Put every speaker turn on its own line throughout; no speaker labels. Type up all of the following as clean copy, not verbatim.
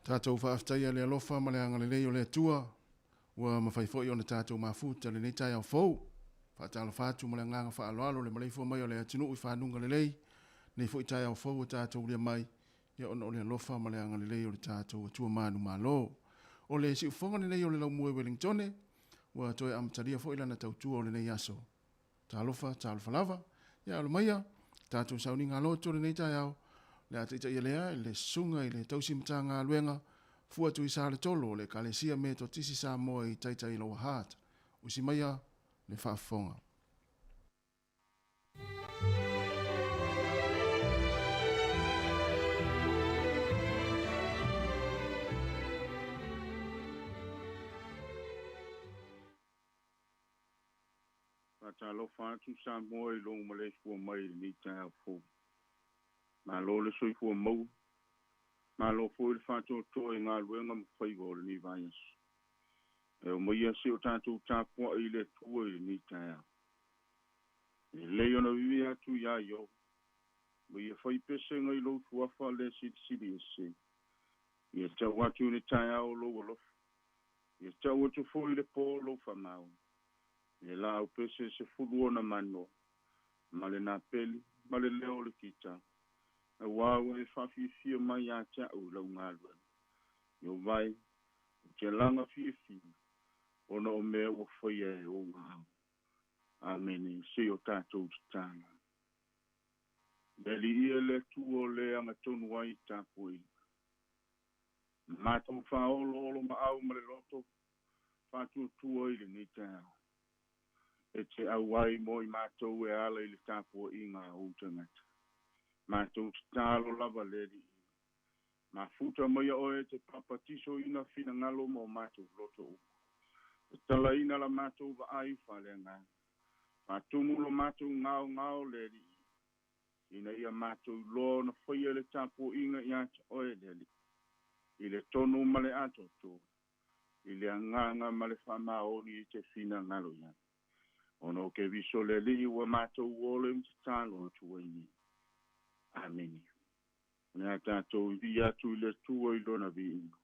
Tatou faafetaia le alofa ma le agalelei o le Atua ua mafai foi ona tatou mafuta lenei taeao fou. Faatalofa atu ma le agaga faaaloalo le maleifua mai o le atunuu i fanuga lelei, lenei foi taeao fou ua tatou ulia mai, ia ona o le alofa ma le agalelei o le tatou Atua manumalo. O le siufofoga lenei o le Laumua i Welingtone, ua toe amatalia foi lana tautua o lenei aso. Talofa, talofa lava. Ia alo maia, tatou sauniga loto lenei taeao, le a taitaia lea i le susuga i le tausi Matagaluega Fua Tuisaletolo o le Ekalesia Metotisi Samoa i Taitai Lower Hutt. Usi maia le faafofoga.
Faatalofa atu Samoa i lou maleifua mai i lenei taeao fou. Malo le soifua maua, malo foi le faatoatoa i galuega ma faiva o lenei vaiaso. E omaia si o tatou tapuai i le Atua i lenei taeao. E lelei ona vivii atu iā Iobo, ma ia fai pesega i lou suafa le silisili ese. Ia tau atu i le taeao lou alofa, ia tau atu foi i le pō lou faamaoni. E laau pese 10 ona manoa, ma le napeli, ma le leo o le kita, auā ua e faafiafia mai ia te au i lau galuega. Ieova e, ou te laga fiafia, ona o mea ua faia e ou aao. Amene. Se o tatou tatalo. Le Alii ia le Atua o le agatonu ai tapuaiga. Matou faaoloolomaau ma le loto faatuatua i lenei taeao. E te auai mo i matou e ala i le tapuaiga a ou tagata. Matou tatalo lava le Alii. Mafuta mai oe te papatisoina finagalo ma o matou loto uma. Tatalaina la matou vaai faaleagaga. Faatumu lo matou gaogao le Alii. Ina ia matou iloa ona faia le tapuaiga ia te oe le Alii. I le tonu ma le atoatoa, i le agaga ma le faamaoni i te finagalo i ai. Ona o Keriso le Alii ua matou ole ma tatalo atu ai nei. Amene. O le a tatou i atu i le Atua i lona viiga.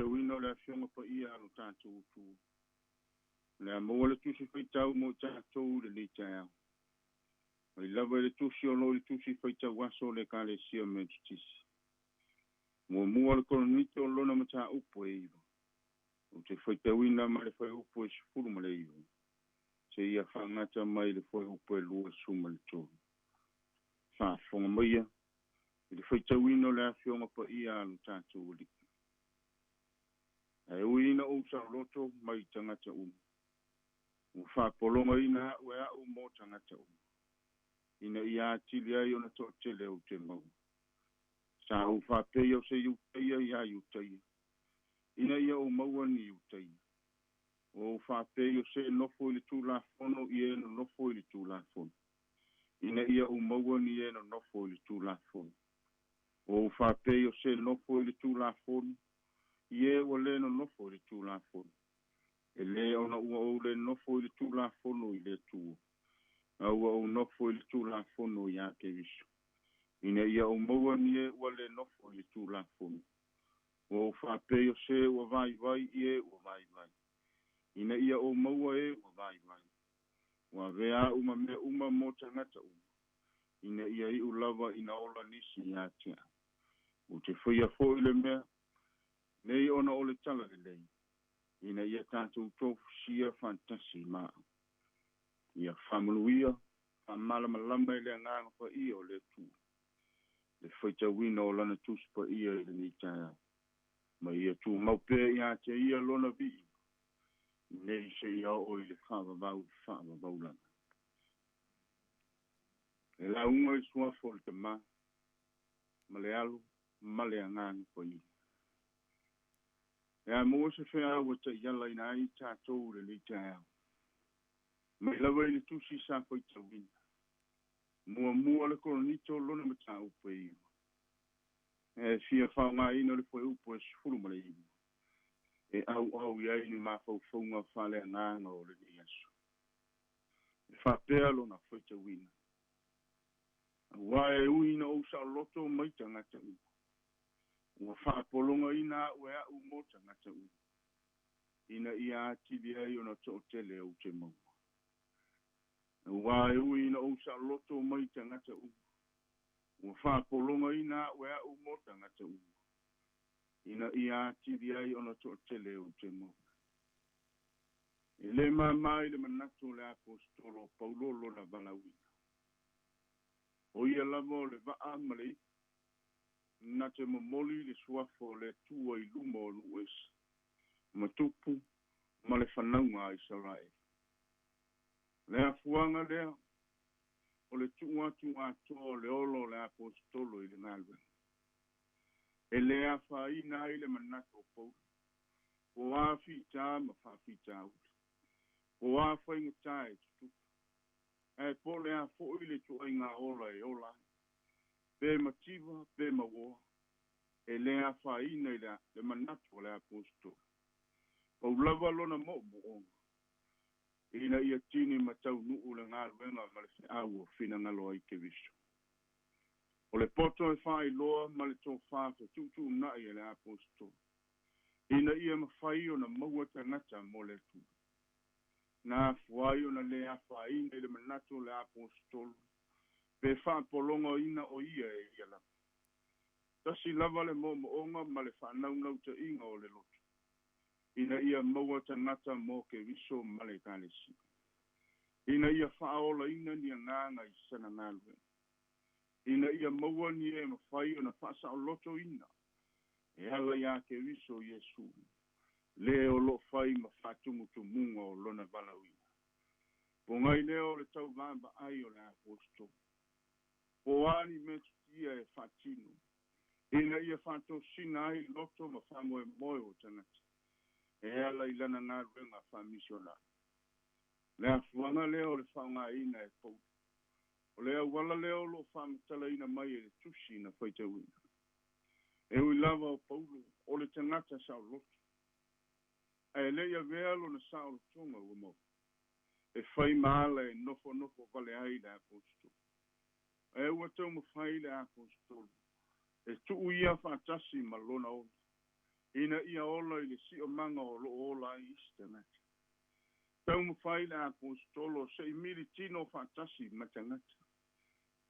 faitauina o le Afioga Paia a lo tatou Atua. O le a maua le tusi faitau mo i tatou i lenei taeao. Mai lava i le tusi o lo o i le tusi faitau aso o le Ekalesia Metotisi. Muamua le Korinito lona mataupu e 9. Ou te faitauina mai le fuaiupu e 19 seia faagata mai le fuaiupu e 23. Faafofoga maia i le faitauina o le Afioga Paia a lo tatou Alii. Ae ui ina ou saoloto mai tagata uma, ua faapologaina a'u e a'u mo tagata uma, ina ia atili ai ona toatele ou te maua. Sa ou faapeia o se Iutaia iā Iutaia, ina ia ou maua ni Iutaia. Ua ou faapei o se nofo i le Tulafono i e nonofo i le Tulafono, ina ia ou maua ni e nonofo i le Tulafono. Ua ou faapei o se nofo i le Tulafono i e ua le nonofo i le Tulafono. E lē ona ua ou le nofo i le Tulafono i le Atua, a ua ou nofo i le Tulafono iā Keriso, ina ia ou maua ni e ua le nofo i le Tulafono. Ua ou faapei o se ua vaivai i e ua vaivai, ina ia ou maua e ua vaivai. Ua avea a'u ma mea uma mo tagata uma, ina ia iu lava ina ola nisi iā te a'u. Ou te faia foi le mea nei ona o le tala lelei, ina ia tatou tofusia faatasi ma a'u. Ia faamanuia, faamalamalama i le Agaga Paia o le Atua le faitauina o Lana Tusi Paia i lenei taeao, ma ia tumau pea iā te Ia Lona viiga, nei seia oo i le faavavau faavavaulaga. E lauga i suafa o le Tamā, ma le Alo, ma le Agaga Paia. E a maua se feau e taialaina ai tatou i lenei taeao. Mai lava i le tusi sa faitauina. Muamua le Korinito lona mataupu e 9. E fia faaaogaina le fuaiupu e 19 e auau i ai ni mafaufauga faaleagaga o lenei aso. E faapea lona faitauina. Auā e ui ina ou saoloto mai tagata uma, ua faapologaina a'u e a'u mo tagata uma, ina ia atili ai ona toatele ou te maua. Auā e ui ina ou saoloto mai tagata uma, ua faapologaina a'u e a'u mo tagata uma, ina ia atili ai ona toatele ou te maua. E lē māmā i le manatu o le Aposetolo o Paulo lona valaauina. O ia lava o le vaa ma le ipu na te momoli le suafa o le Atua i luma o nuu ese, ma tupu ma le fanauga a Isaraele. O le afuaga lea o le tuu atu atoa o le ola o le Aposetolo i le galuega. E lē afaina ai le manatu o Paulo, po o a fitā ma faafitauli, po o a faigata e tutupu, ae po o le a foi le ituaiga ola e ola ai, pe mativa pe mauoa, e lē afaina i le manatu o le Aposetolo. Pau lava lona moomooga, ina ia tini ma taunuu le galuega ma le feau o finagalo ai Keriso. O le poto e faailoa ma le tofā fetuutuunai e le Aposetolo, ina ia mafai ona maua tagata mo le Atua. Na afua ai ona lē afaina i le manatu o le Aposetolo pe faapologaina o ia e ia lava. Tasi lava le moomooga ma le faanaunautaiga o le loto, ina ia maua tagata mo Keriso ma le Ekalesia, ina ia faaolaina ni agaga i sana galuega, ina ia maua ni e mafai ona faasaolotoina e ala iā Keriso Iesu, le o loo fai ma faatumutumuga o lona valaauina. Pogai lea o le tauvaavaai o le Aposetolo. Po o a ni metotia e faatino, ina ia faatosina ai loto ma faamoemoe o tagata e ala i lana galuega faamisionari. Le afuaga lea o le faaaogaina e Paulo. O le auala lea o loo faamatalaina mai e le tusi na faitauina. E ui lava o Paulo o le tagata saoloto, ae le i avea lona saolotoga ua maua e fai ma ala e nofonofo vale ai le Aposetolo. Ae ua taumafai le Aposetolo e tuu ia faatasi ma lona ola. Ina ia ola i le siomaga o loo ola ai isi tagata. Taumafai le aposetolo seʻi militino faatasi ma tagata.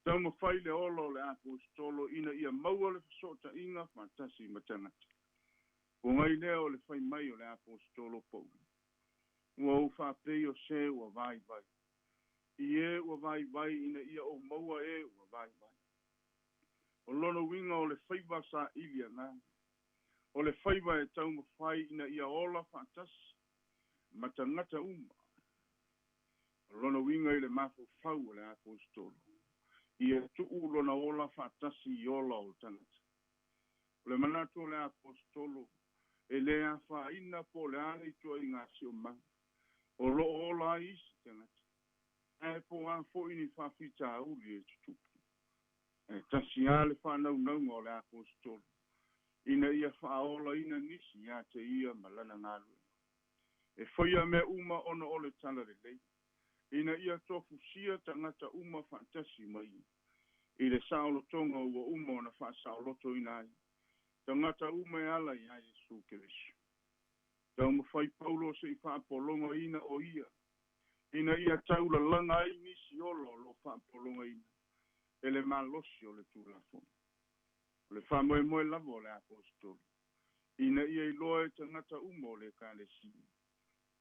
Taumafai le ola o le aposetolo ina ia maua le fesootaiga faatasi ma tagata. Pogai lea o le fai mai o le aposetolo Paulo. Ua ou faapei o se ua vaivai. I e ua vaivai ina ia ou maua e ua vaivai. O lona uiga o le faiva saili agaga. O le faiva e taumafai ina ia ola faatasi ma tagata uma. O lona uiga i le mafaufau o le aposetolo. Ia tuu lona ola faatasi i ola o tagata. O le manatu o le aposetolo e le afaina po o le a le ituaiga siomaga. O loo ola ai isi tagata. Ae po a foi ni faafitauli e tutupu. E tasi lava le faanaunauga o le aposetolo. Ina ia faaolaina nisi ia te ia ma lana galuega. E faia mea uma ona o le tala lelei. Ina ia tofusia tagata uma faatasi ma ia. I le saolotoga ua uma ona faasaolotoina ai. Tagata uma e ala iā Iesu Keriso. Taumafai Paulo seʻi faapologaina o ia. Ina ia taulalaga ai nisi ola o loo faapologaina e le malosi o le Tulafono. O le faamoemoe lava o le aposetolo. Ina ia iloa e tagata uma o le Ekalesia.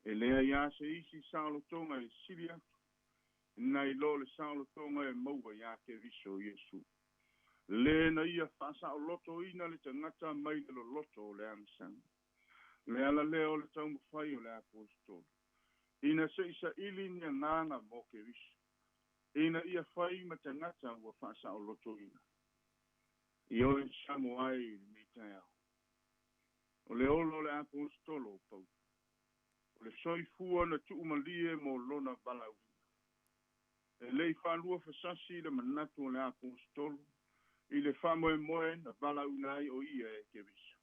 E leai lava se isi saolotoga e sili atu nai lo le saolotoga e maua iā Keriso Iesu. Le na ia faasaolotoina le tagata mai le loloto o le agasala. Le ala lea o le taumafai o le aposetolo. Ina seʻi saili ni agaga mo Keriso. Ina ia fai ma tagata ua faasaolotoina. I oe Samoa e i lenei taeao. O le ola o le aposetolo o Paulo. O le soifua na tuumalie mo lona valaauina. E le i faalua fasasi le manatu o le aposetolo i le faamoemoe na valaauina ai o ia e Keriso.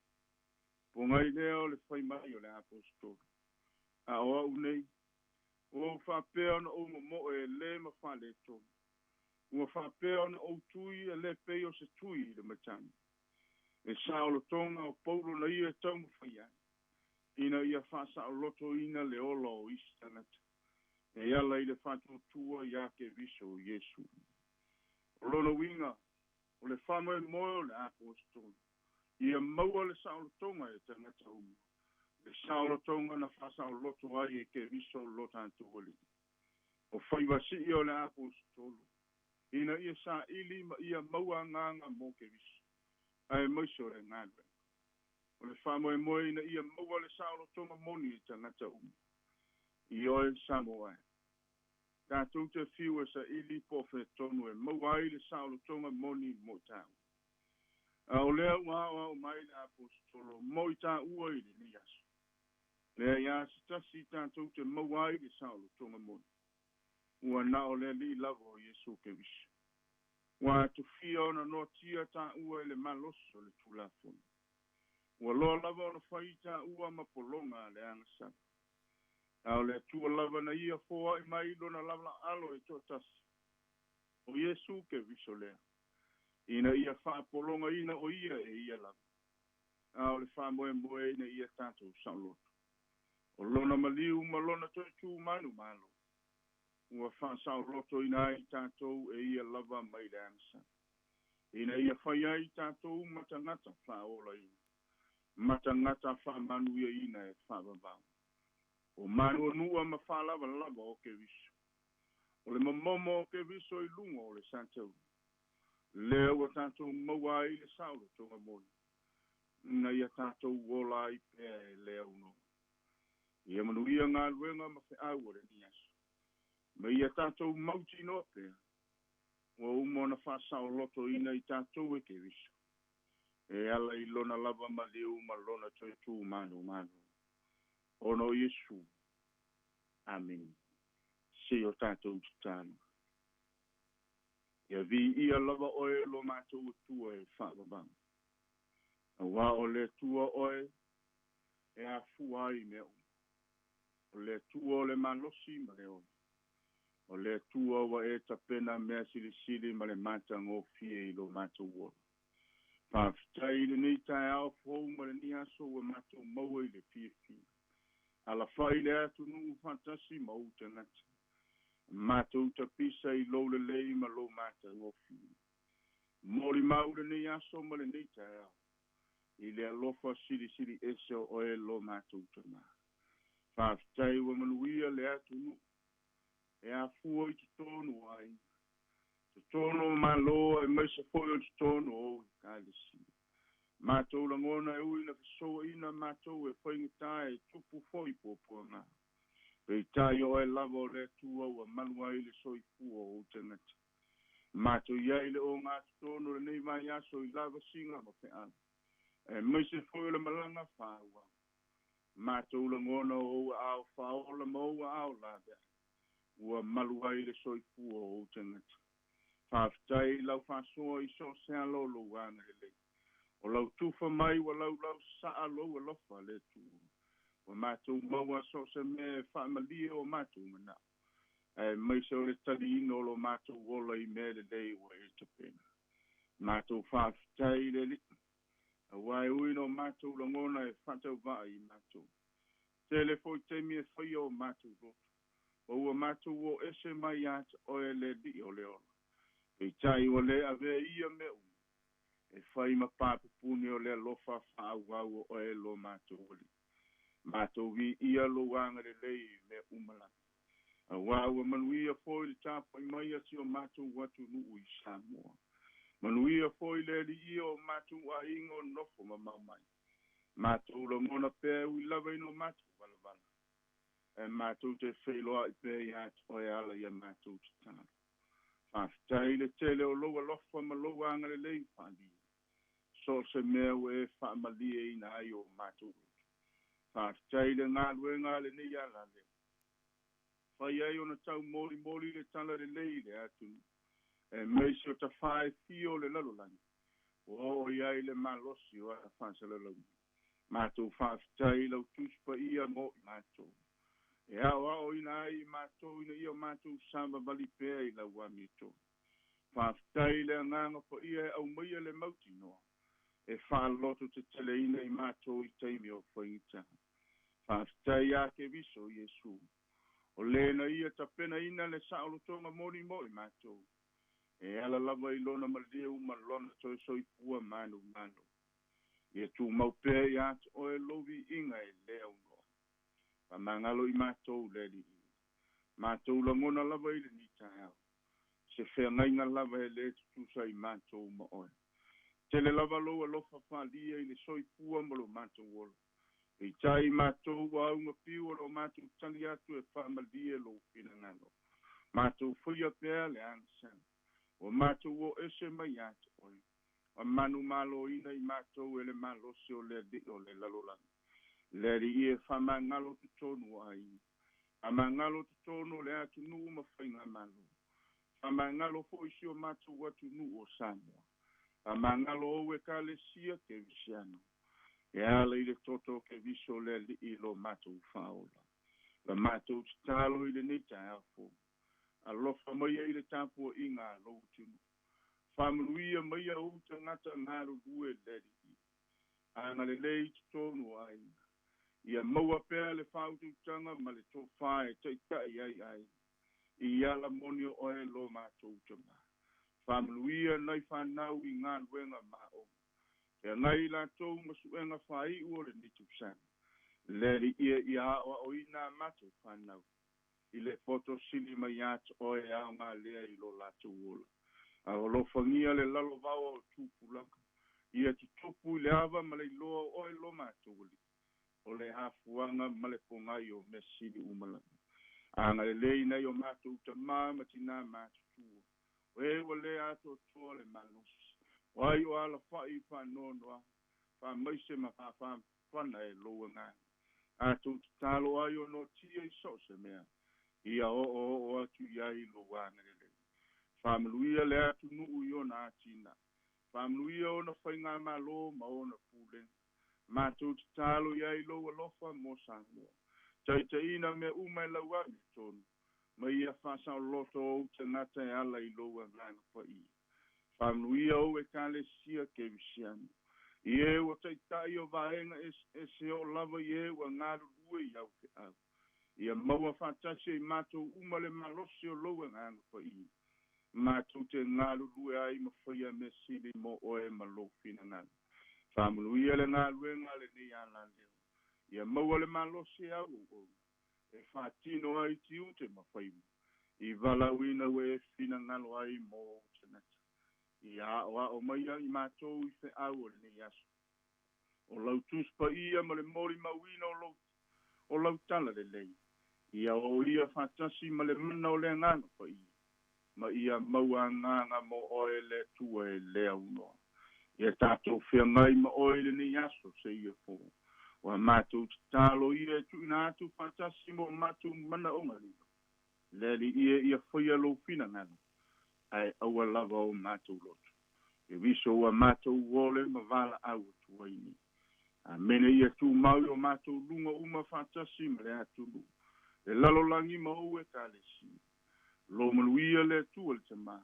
Pogai lea o le fai mai o le aposetolo. A o au nei, ua ou faapea ona ou momoe e le ma faaletonu. Ua faapea ona ou tui e le pei o se tui i le matagi. Le saolotoga o Paulo na ia e taumafai ai. Ina ia faasaolotoina le ola o isi tagata. E ala i le faatuatua iā Keriso Iesu. O lona uiga, o le faamoemoe o le aposetolo. Ia maua le saolotoga e tagata uma. Le saolotoga na faasaoloto ai e Keriso lo tatou Alii. O faiva sii o le aposetolo. Ina ia saili ma ia maua agaga mo Keriso. Aemaise o le galuega. O le faamoemoe ina ia maua le saolotoga moni e tagata uma. I oe Samoa e. Tatou te fiu e saili po o fea tonu e maua ai le saolotoga moni mo taua. A o lea ua aoao mai le aposetolo mo i taua i lenei aso. Leai lava se tasi tatou te maua ai le saolotoga moni. Ua na o le Alii lava o Iesu Keriso. Ua atofia ona noatia taua i le malosi o le Tulafono. Ua loa lava ona fai taua ma pologa a le agasala. A o le Atua lava na ia foai mai lona lava Alo e toatasi. O Iesu Keriso lea. Ina ia faapologaina o ia e ia lava. A o le faamoemoe ina ia tatou saoloto. O lona maliu ma lona toe tu manumalo. Ua faasaolotoina ai tatou e ia lava mai le agasala. Ina ia fai ai tatou ma tagata faaolaina. Ma tagata faamanuiaina e faavavau. O manuanua ma faalavalava o Keriso. O le momomo o Keriso i luga o le satauli. Lea ua tatou maua ai le saolotoga moni. Na ia tatou ola ai pea e le aunoa. Ia manuia galuega ma feau o lenei aso. Ma ia tatou mautinoa pea. Ua uma ona faasaolotoina i tatou e Keriso. E ala i lona lava maliu ma lona toe tu manumalo. Ona o Iesu. Amene. Se i o tatou tatalo. Ia viia lava oe lo matou Atua e faavavau. Auā o le Atua oe e afua ai mea uma. O le Atua o le malosi ma le ola. O le Atua ua e tapena mea silisili ma le matagofie i lo matou ola. Faafetai i lenei taeao fou ma lenei aso ua matou maua i le fiafia. Alafai le atunuu faatasi ma ou tagata. Matou tapisa i lou lelei ma lou matagofie. Molimau lenei aso ma lenei taeao i le alofa silisili ese o oe lo matou Tamā. Faafetai ua manuia le atunuu e afua i totonu o aiga, totonu o Malo aemaise foi o totonu o Ekalesia. Matou lagona e ui ina fesouaina matou e faigata e tupu foi puapuaga. Peitai o oe lava o le Atua ua malu ai le soifua o ou tagata. Matou i ai i le ogatotonu o lenei vaiaso i lavasiga ma feau, aemaise foi o le malaga faaauau. Matou lagona o ou aao faaola ma ou aao laveai, ua malu ai le soifua o ou tagata. Faafetai i lau faasoa i so o se ala o lou agalelei. O lau tufa mai ua laulau saa lou alofa le Atua. Ua matou maua so o se mea e faamalie o matou manao, aemaise o le taliina o lo matou ola i mea lelei ua e tapena. Matou faafetai i le Alii, auā e ui ina o matou lagona e faatauvaa i matou. Tele foi taimi e faia o matou loto, ma ua matou o ese mai ia te oe le Alii o le ola. Peitai ua le avea ia mea uma e fai ma papupuni o le alofa faaauau o oe lo matou Alii. Matou viia lou agalelei i mea uma lava, auā ua manuia foi le tapuai mai a si o matou atunuu i Samoa. Manuia foi le aliia o matou aiga o nofo mamao mai. Matou lagona pea e ui lava ina o matou valavala, ae matou te feiloai pea ia te oe e ala i a matou tatalo. Faafetai i le tele o lou alofa ma lou agalelei faaalia, so o se mea ua e faamalieina ai o matou loto. Faafetai i le galuega a lenei alaleo, fai ai ona taumolimoli le talalelei i le atunuu, aemaise o tafā e fia o le lalolagi, ua oo i ai le malosi o ana faasalalauga. Matou faafetai i lau Tusi Paia mo i matou, e aoaoina ai i matou ina ia matou savavali pea i lau amiotonu. Faafetai i le Agaga Paia e aumaia le mautinoa, e faalototeteleina i matou i taimi o faigata. Faafetai ia Keriso Iesu, o le na ia tapenaina le saolotoga moni mo i matou, e ala lava i lona maliu ma lona toe soifua manumanu. Ia tumau pea ia te oe lou viiga e le aunoa. Faamagalo i matou le Alii. Matou lagona lava i lenei taeao, se feagaiga lava e le tutusa i matou ma oe. Tele lava lou alofa faaalia i le soifua ma lo matou ola. Peitai matou ua augapiu o lo matou tali atu e faamalie lou finagalo. Matou faia pea le agasala, ua matou o ese mai ia te oe. Ua manumaloina i matou e le malosi o le alii o le lalolagi. Le Alii e faamagalo totonu o aiga, faamagalo totonu o le atunuu ma faigamalo, faamagalo foi si o matou atunuu o Samoa, faamagalo ou Ekalesia Kerisiano, e ala i le toto o Keriso le Alii lo matou Faaola. La matou tatalo i lenei taeao fou, alofa maia i le tapuaiga a lou atunuu. Faamanuia maia ou tagata galulue le Alii, agalelei i totonu o aiga. Ia maua pea le faautautaga ma le tofā e taitai ai aiga i ala moni o oe lo matou Tamā. Faamanuia nai fanau i galuega ma aoga. Feagai i latou ma suega faaiu o lenei tausaga. Le Alii e, ia aoaoina a matou fanau i le poto sili mai ia te oe e aoga lea i lo latou ola. A alofagia le lalovaoa o tupulaga, ia tutupu i le ava ma le iloa o oe lo matou Alii, o le afuaga ma le pogai o mea sili uma lava. Agalelei nai o matou tamā ma tinā matutua, o e ua le atoatoa le malosi, o ai o alafai i faanoanoaga, faamaise ma faafafana e lou agaga. Atou tatalo ai o noatia i so o se mea, ia oooo atu i ai lou agalelei. Faamanuia le atunuu i ona atinae, faamanuia ona faigamalo ma ona pulega. Matou tatalo i ai lou alofa mo Samoa. Taitaiina mea uma e lau amiotonu, ma ia faasaoloto ou tagata e ala i lou Agaga Paia. Faamanuia ou Ekalesia Kerisiano, i e ua taitai o vaega eseese oo lava i e ua galulue i au feau. Ia maua faatasi e i matou uma le malosi o lou Agaga Paia, matou te galulue ai ma faia mea sili mo oe ma lou finagalo. Faamanuia le galuega a lenei alaleo, ia maua le malosi e au auauna e faatino ai tiute ma faiva i valaauina ua e finagalo ai mo ou tagata. Ia aoao mai i matou i feau o lenei aso. O lau Tusi Paia ma le molimauina o lou o lau tala lelei, ia o ia faatasi ma le mana o le Agaga Paia, ma ia maua agaga mo oe le Atua e le aunoa. Ia tatou feagai ma oe i lenei aso seia po. Ua matou tatalo ia e tuuina atu faatasi ma o matou manaoga lima. Le Alii e, ia faia lou finagalo, ae aua lava o matou loto. Keriso ua matou ole ma valaau atu ai nei. Amene. Ia tumau i o matou luga uma faatasi ma le atunuu, le lalolagi ma ou Ekalesia. Lo manuia le Atua le Tama,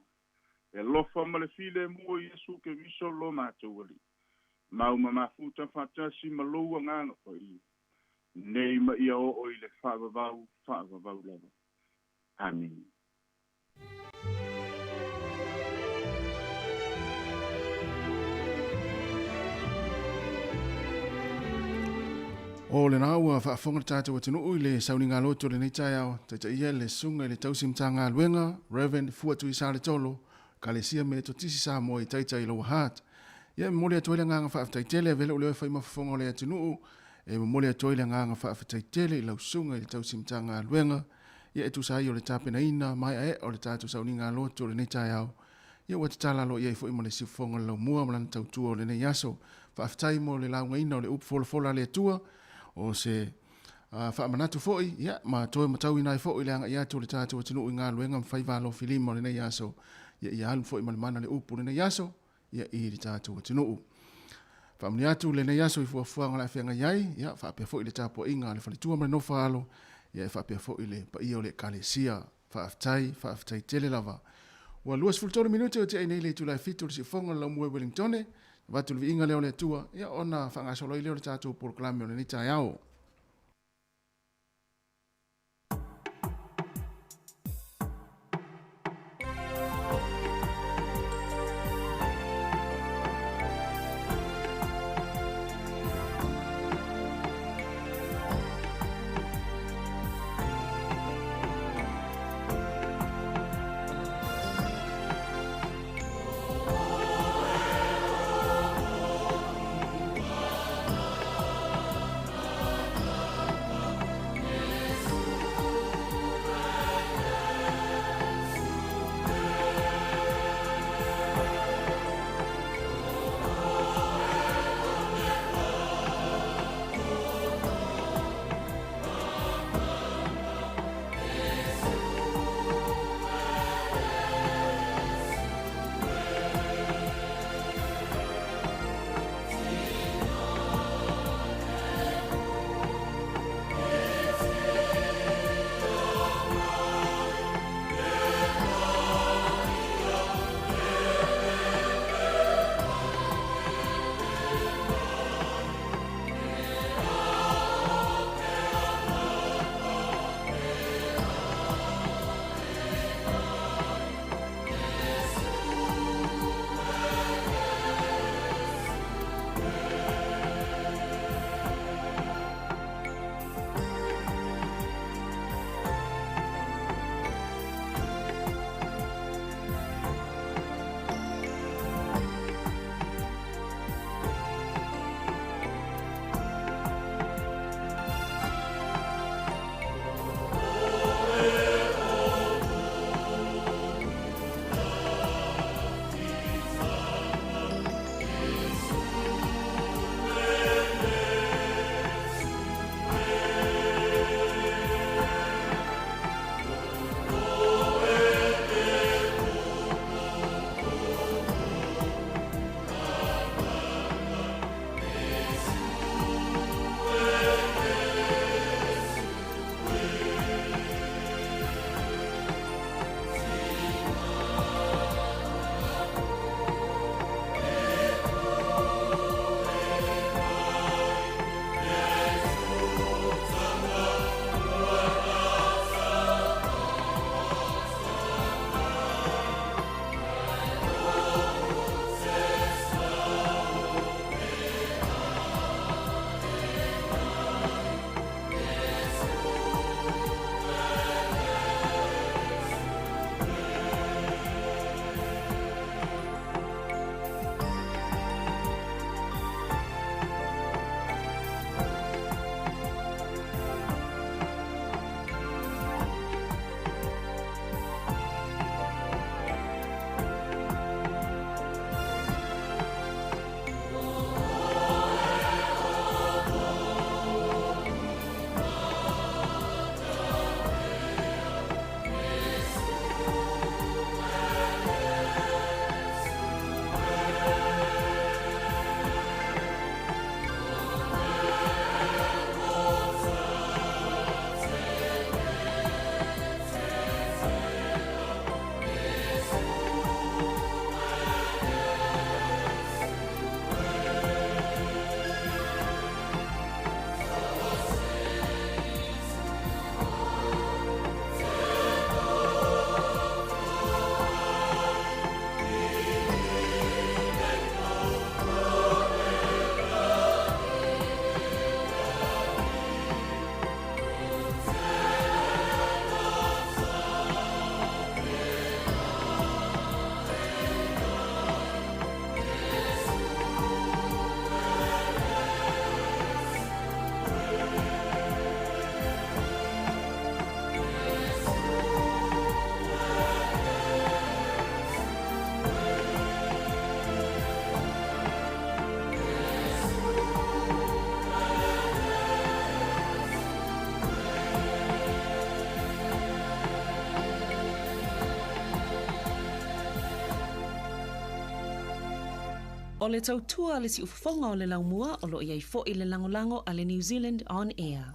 le alofa ma le filemu o Iesu Keriso lo matou Alii, mau ma mafuta faatasi ma lou Agaga Paia, nei ma ia oo i le faavavau faavavau lava. Amene.
O lena ua faafofoga le tatou atunuu i le sauniga loto o lenei taeao, taitaia le susuga i le tausi Matagaluega, Reverend Fua Tuisaletolo, Ekalesia Metotisi Samoa i Taitai i Lower Hutt. Ia, e momoli atu ai le agaga faafetai tele, avea lou leo e fai ma fofoga o le atunuu, e momoli atu ai le agaga faafetai tele i lau susuga i le tausi Matagaluega, ia e tusa ai o le tapenaina maeaea o le tatou sauniga loto o lenei taeao, ia ua tatala aloaia ai foi ma le siufofoga o le laumua ma lana tautua o lenei aso. Faafetai mo le laugaina o le upu folafola a le Atua, o se faamanatu foi, ia, ma toe matauina ai foi le agai atu o le tatou atunuu i galuega ma faiva alofilima o lenei aso, ia, ia alu foi ma le mana le upu o lenei aso, ia, i le tatou atunuu. Faamanuia atu lenei aso i fuafuaga o le a feagai ai, ia, faapea foi le tapuaiga a le faletua ma le nofo a alo, ia, e faapea foi le paia o le Ekalesia. Faafetai, faafetai tele lava. Ua 23 minute o tiai nei le itula e 7 o le siufofoga o le laumua i Wellingtone. Avatu le viiga lea o le Atua, ia ona faagasolo ai lea o le tatou polokalame o lenei taeao.
O le tautua a le siufofoga o le laumua o lo o i ai foi le lagolago a le New Zealand On Air.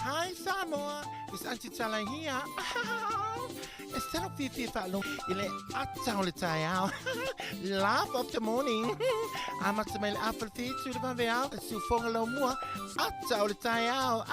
Hi Samoa, it's Auntie Tala here. It's talo fifi whaalo i le ata o le taeao. Laugh of the morning. Amata mai le afa le whitu le vave ao, le siufoga lau mua, ata o le taeao.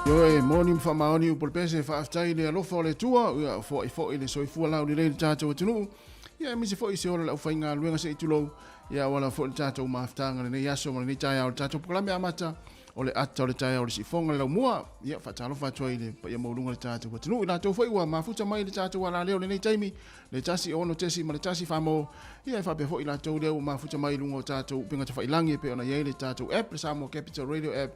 Ioe, moni ma faamaoni upu o le pese, faafetai i le alofa o le Atua, ia foai foi le soifua laulelei i le tatou atunuu, ia aemaise foi se ola o le aufaigaluega se i tulou, ia auala foi le tatou mafutaga i lenei aso ma lenei taeao i le tatou polokalame amata o le ata o le taeao o le siufofoga le laumua. Ia faatalofa atu ai i le paia maualuga o le tatou atunuu, i latou foi ua mafuta mai i le tatou alaleo i lenei taimi, le 1 6.1 famo, ia e faapea foi i latou lea ua mafuta mai i luga o tatou upega tafailagi e pei ona i ai le tatou app, le Samoa Capital Radio app,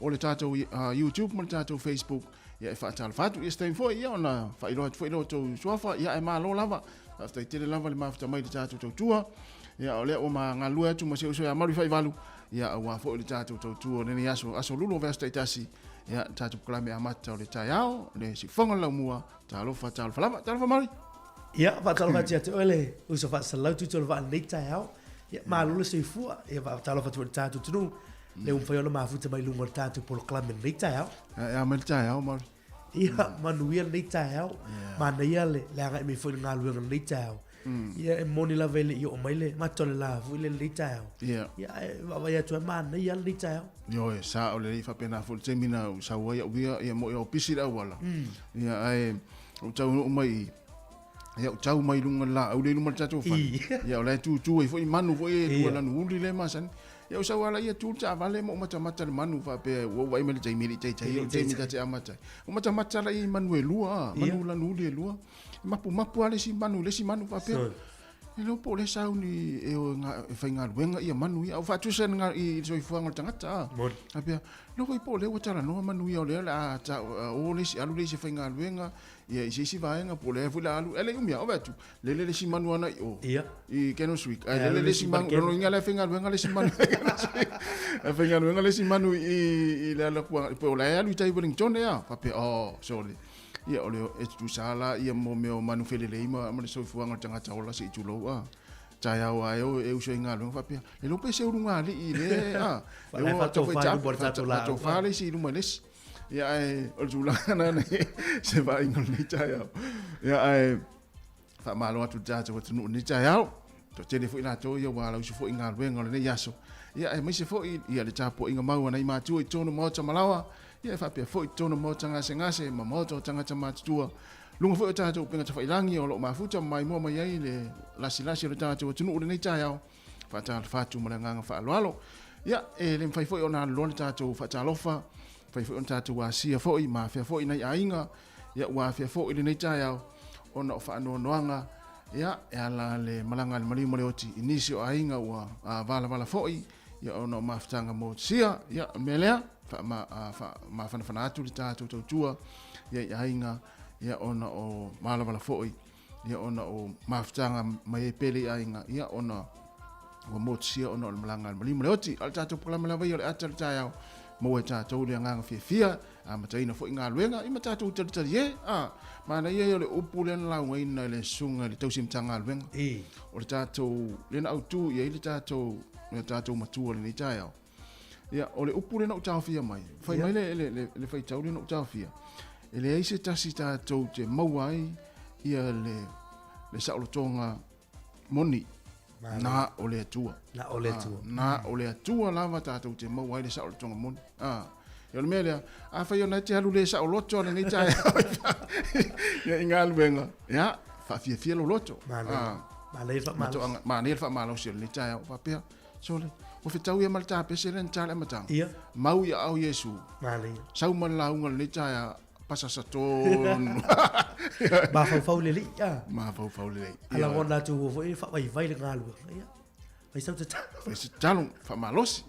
o le tatou YouTube ma le tatou Facebook, ia e faatalofa atu. Ia se taimi foi ia ona faailoa atu foi lea o outou suafa, ia ae malo lava. Faafetai tele lava le mafuta mai i le tatou tautua. Ia o lea ua ma galulue atu ma si ou uso ia Malu Faivalu, ia aua foi le tatou tautua o lenei aso, aso Lulu o vaiaso taitasi, ia le tatou polokalame amata o le taeao, le siufofoga o le laumua. Talofa, talofa lava. Talofa Malu.
Ia, faatalofa atu ia te oe le uso faasalau tutu o le vaa i lenei taeao. Ia, malo le soifua. Ia, faatalofa atu foi i le tatou atunuu, lea ua mafai ona mafuta mai i luga o le tatou polokalame i lenei taeao.
E a mai le taeao, Malu?
Ia, manuia lenei taeao. Manaia le agai mai foi i le galuega i lenei taeao. Ia, e moni lava e le i oo mai le mata o le la foi lea i lenei taeao. Ia, ae vaavaai atu ai, manaia lava lenei taeao.
Ioe, sao lelei faapena foi le taimi na ou sau ai au ia, ia moi o pisi le auala. Ia, ae ou taunuu mai i, ia ou tau mai luga o le laau lea i luma o le tatou fale. Ia o la e tutu ai foi manu foi e lua lanu uli lea e masani. Ia ou sau lava ia tu le taavale ma ou matamata i le manu faapea ua ou vaai mai i le taimi e le i taitai o le taimi ta te amata ai. Ou matamata la i manu e lua, manu lanu uli e lua. E mapumapu lava le isi manu i le isi manu faapea. E le iloa po o lea e sauni e o e faigaluega ia manu ia. Ua faatusa i le soifuaga o le tagata. A. Faapea, iloa foi po o lea ua talanoa manu ia o lea o le a o le isi, alu le isi e faigaluega ia i se isi vaega po o lea foi o le a alu. Ae le i umi lava, ove atu, lele le isi manu ana i o i Candleswick, ae lele le isi manu, lona uiga la e faigaluega le isi manu e faigaluega le isi manu i le ala atu po o la e alu i tai Wellington ea. Faapea, oh, sorry. Ia, o le, e tutusa la ia mo mea o manu felelei ma, ma le soifuaga o le tagata ola se i tulou, a. Taeao a e o e uso i galuega faapea, le iloa pe se ulugalii i le, a. E o
faatofa i luma o le tatou
laau. Faatofa le isi i luma i le isi. Ia, ae, o le tulaga na nei, se vaaiga o lenei taeao. Ia, ae, faamalo atu i le tatou atunuu i lenei taeao. Toatele foi latou ia ua alausu foi i galuega o lenei aso. Ia, aemaise foi ia le tapuaiga mau a nai matua i totonu o maota malaoa, ia e faapea foi i totonu o maota gasegase ma maota o tagata matutua. Luga foi o tatou upega tafailagi o lo o mafuta ma maimoa mai ai le lasilasi o le tatou atunuu i lenei taeao. Faatalofa atu ma le agaga faaaloalo. Ia, e le mafai foi ona aluloa le tatou faatalofa, mafai foi ona tatou asia foi ma afea foi nai aiga, ia ua afea foi i lenei taeao ona o faanoanoaga ia e ala le malaga a le maliu ma le oti i nisi o aiga ua valavala foi ia ona o mafutaga motusia. Ia o le mea lea, faamafanafana atu le tatou tautua ia i aiga ia ona o valavala foi ia ona o mafutaga mai ai pele i aiga ia ona ua motusia ona o le malaga a le maliu ma le oti. A o le tatou polokalame lava ia o le ata o le taeao, maua e tatou le agaga fiafia, amataina foi galuega, ia ma tatou talitali e. A, manaia ia o le upu lea na laugaina e le susuga i le tausi Matagaluega. O le tatou, lea na autu i ai le tatou, le tatou matua i lenei taeao. Ia, o le upu lea na ou taofia mai, fai mai le, le, le, le faitau lea na ou taofia, e leai se tasi tatou te maua ai ia le, le saolotoga moni, na o le Atua.
Na o le Atua.
Na o le Atua lava tatou te maua ai le saolotoga moni. A, o le mea lea, afai ona e te alu le saoloto a lenei taeao ia i galuega, ia, faafiafia lou loto. Manaia le faamalosi o lenei taeao. Faapea, sole, ua fetau ia ma le tapese lea na ta le amataga.
Ia.
Mau i aao Iesu.
Manaia.
Sau ma le lauga lenei taeao, pasasa tonu.
Mafaufau lelei.
Mafaufau lelei.
A lagona atu ua foi faavaivai le galuega. Ia. Fai sau tatalo.
Fai se tatalo, faamalosi.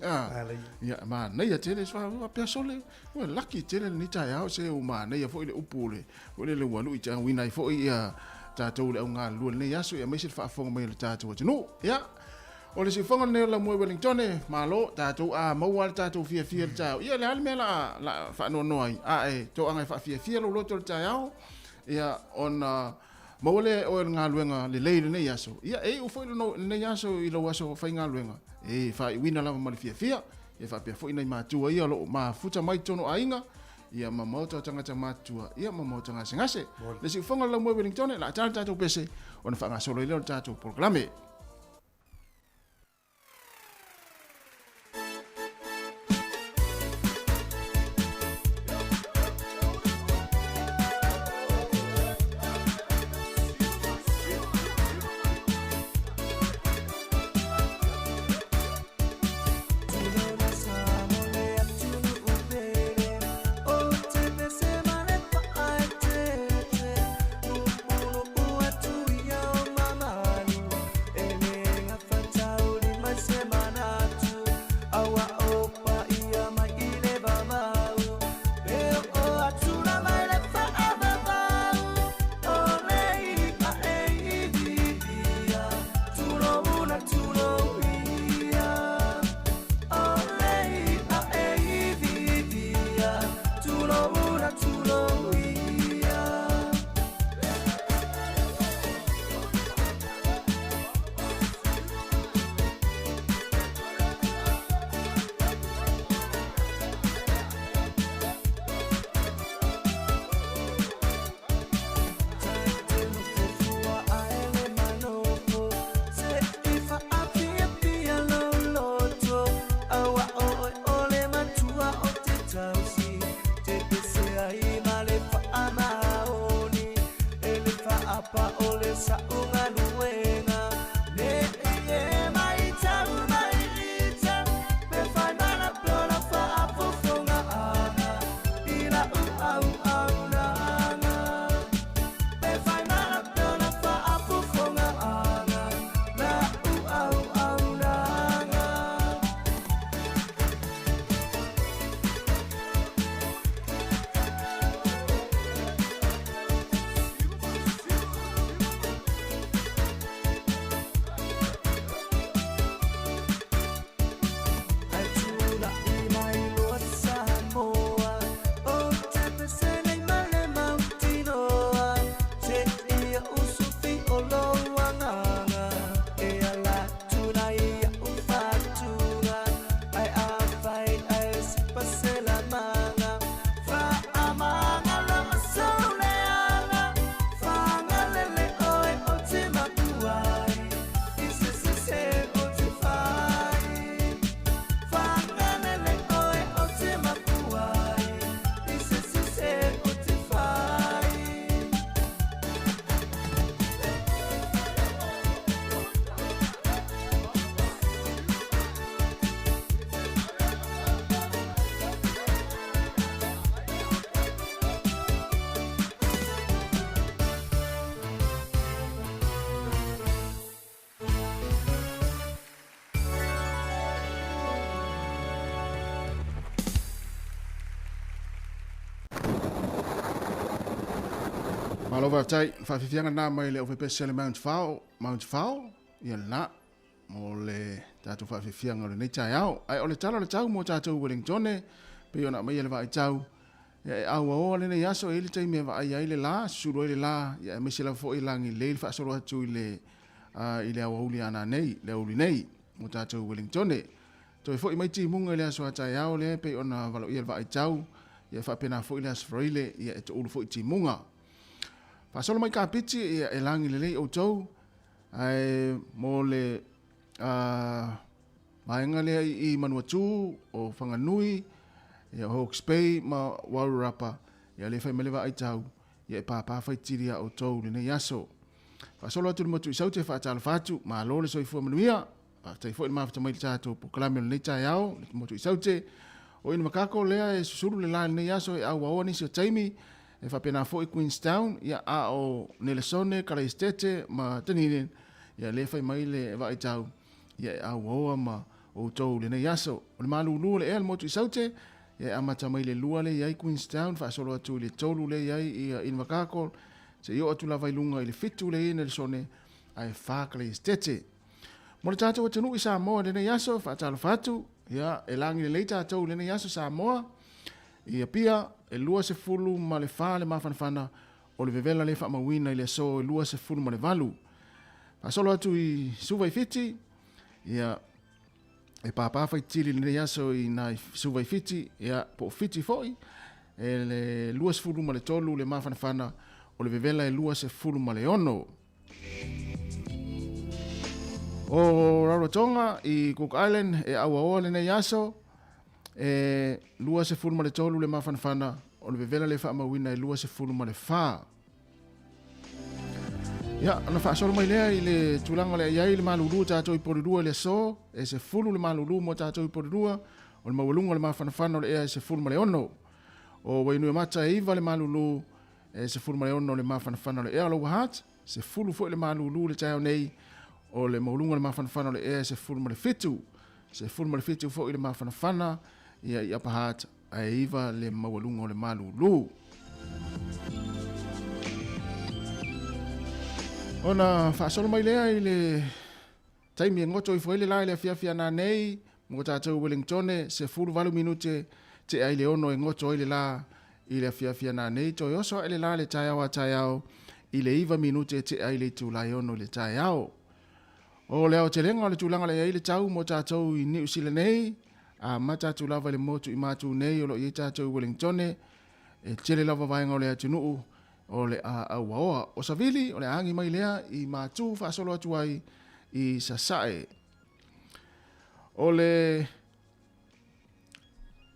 Ia, manaia tele, faapea sole, ua laki tele lenei taeao, se ua manaia foi le upu o le, foi lele ua lui tauina ai foi ia tatou le au galulue i lenei aso, aemaise le faafofoga mai o le tatou atunuu. Ia, o le siufofoga lenei o Laumua i Wellington, malo, tatou a maua le tatou fiafia i le taeao. Ia, le a le mea la faanoanoa ai, a e toaga e faafiafia lou loto i le taeao, ia, ona maua lea e oe o le galuega lelei i lenei aso. Ia, e iu foi lenei aso i lou aso faigaluega, e faaiuina lava ma le fiafia. Ia faapea foi nai matua ia o lo o mafuta mai totonu o aiga, ia ma maota o tagata matutua, ia ma maota gasegase. Le siufofoga o le Laumua i Wellington, o le a ta le tatou pese ona faagasolo ai lea o le tatou polokalame. Malo faafetai. Faafiafiaga lena mai le aufaipesia le Mount Fao, Mount Fao, ia lena mo le tatou faafiafiaga o lenei taeao. Ae o le tala o le tau mo tatou Wellingtone, pei ona aumaia le vaaitau, ia e auaoa lenei aso, e i ai le taimi e vaaia ai le la, susulu ai le la, ia aemaise lava foi e lagilelei le faasolo atu i le, i le aoauli a nanei, le aoauli nei mo tatou Wellingtone. Toe foi mai timuga i le aso a taeao lea e pei ona valoia le vaaitau, ia e faapena foi le Aso Faraile, ia e toulu foi timuga. Faasolo mai Kapiti, ia e lagi lelei outou, ae mo le vaega lea i i Manuatū, o Whanganui, ia o Hawke's Bay ma Wairarapa, ia lea e fai mai le vaaitau, ia e pāpā faitili a outou i lenei aso. Faasolo atu i le motu i Saute, faatalofa atu, malo le soifua manuia. Faafetai foi le mafuta mai i le tatou polokalame o lenei taeao, le motu i Saute. O Invercargill lea e susulu le la i lenei aso e auaoa nisi o taimi, e faapena foi Queenstown, ia a o Nelesone, Kalaistete ma Dunedin, ia lea e fai mai le vaaitau, ia e auaoa ma outou i lenei aso. O le malulu o le ea le motu i Saute, ia e amata mai le 2 lea e i ai Queenstown, faasolo atu i le 3 lea e i ai ia Invercargill, seia oo atu lava i luga i le 7 lea e i ai Nelesone, ae 4 Kalaistete. Mo le tatou atunuu i Samoa i lenei aso, faatalofa atu, ia, e lagi lelei tatou i lenei aso Samoa, i Apia, e 24 le mafanafana o le vevela lea faamauina i le aso e 28. Faasolo atu i Suva i Fiti, ia, e pāpā faitili i lenei aso i nai Suva i Fiti, ia, po o Fiti foi, e le 23 le mafanafana o le vevela e 26. O Rarotonga i Cook Island e auaoa lenei aso, e 23 le mafanafana o le vevela le faamauina e 24. Ia, ona faasolo mai lea i le tulaga o le ai le malulu tatou i Porirua i le aso, e 10 le malulu mo tatou i Porirua, o le maualuga o le mafanafana o le ea e 16. O Wainuiomata e 9 le malulu, E 16 le mafanafana o le ea o Lower Hutt, 10 foi le malūlū i le taeao nei, o le maualuga o le mafanafana o le ea e 17. 17 foi le mafanafana ia i Upper Hutt, ae 9 le maualuga o le malūlū. Ona faasolo mai lea i le taimi e goto ifo ai le la i le afiafi a nanei, mo tatou Wellingtone, 18 minute tea i le 6 e goto ai le la i le afiafi a nanei, toe oso ae le la le taeao a taeao i le 9 minute tea i le itula e 6 i le taeao. O le aotelega o le tulaga le i ai le tau mo tatou i Niu Sila nei, amata atu lava i le motu i Matu nei o lo o i ai tatou i Wellingtone, e tele lava vaega o le atunuu o le a auaoa. O Savili, o le a agi mai lea i Matu faasolo atu ai i Sasae. O le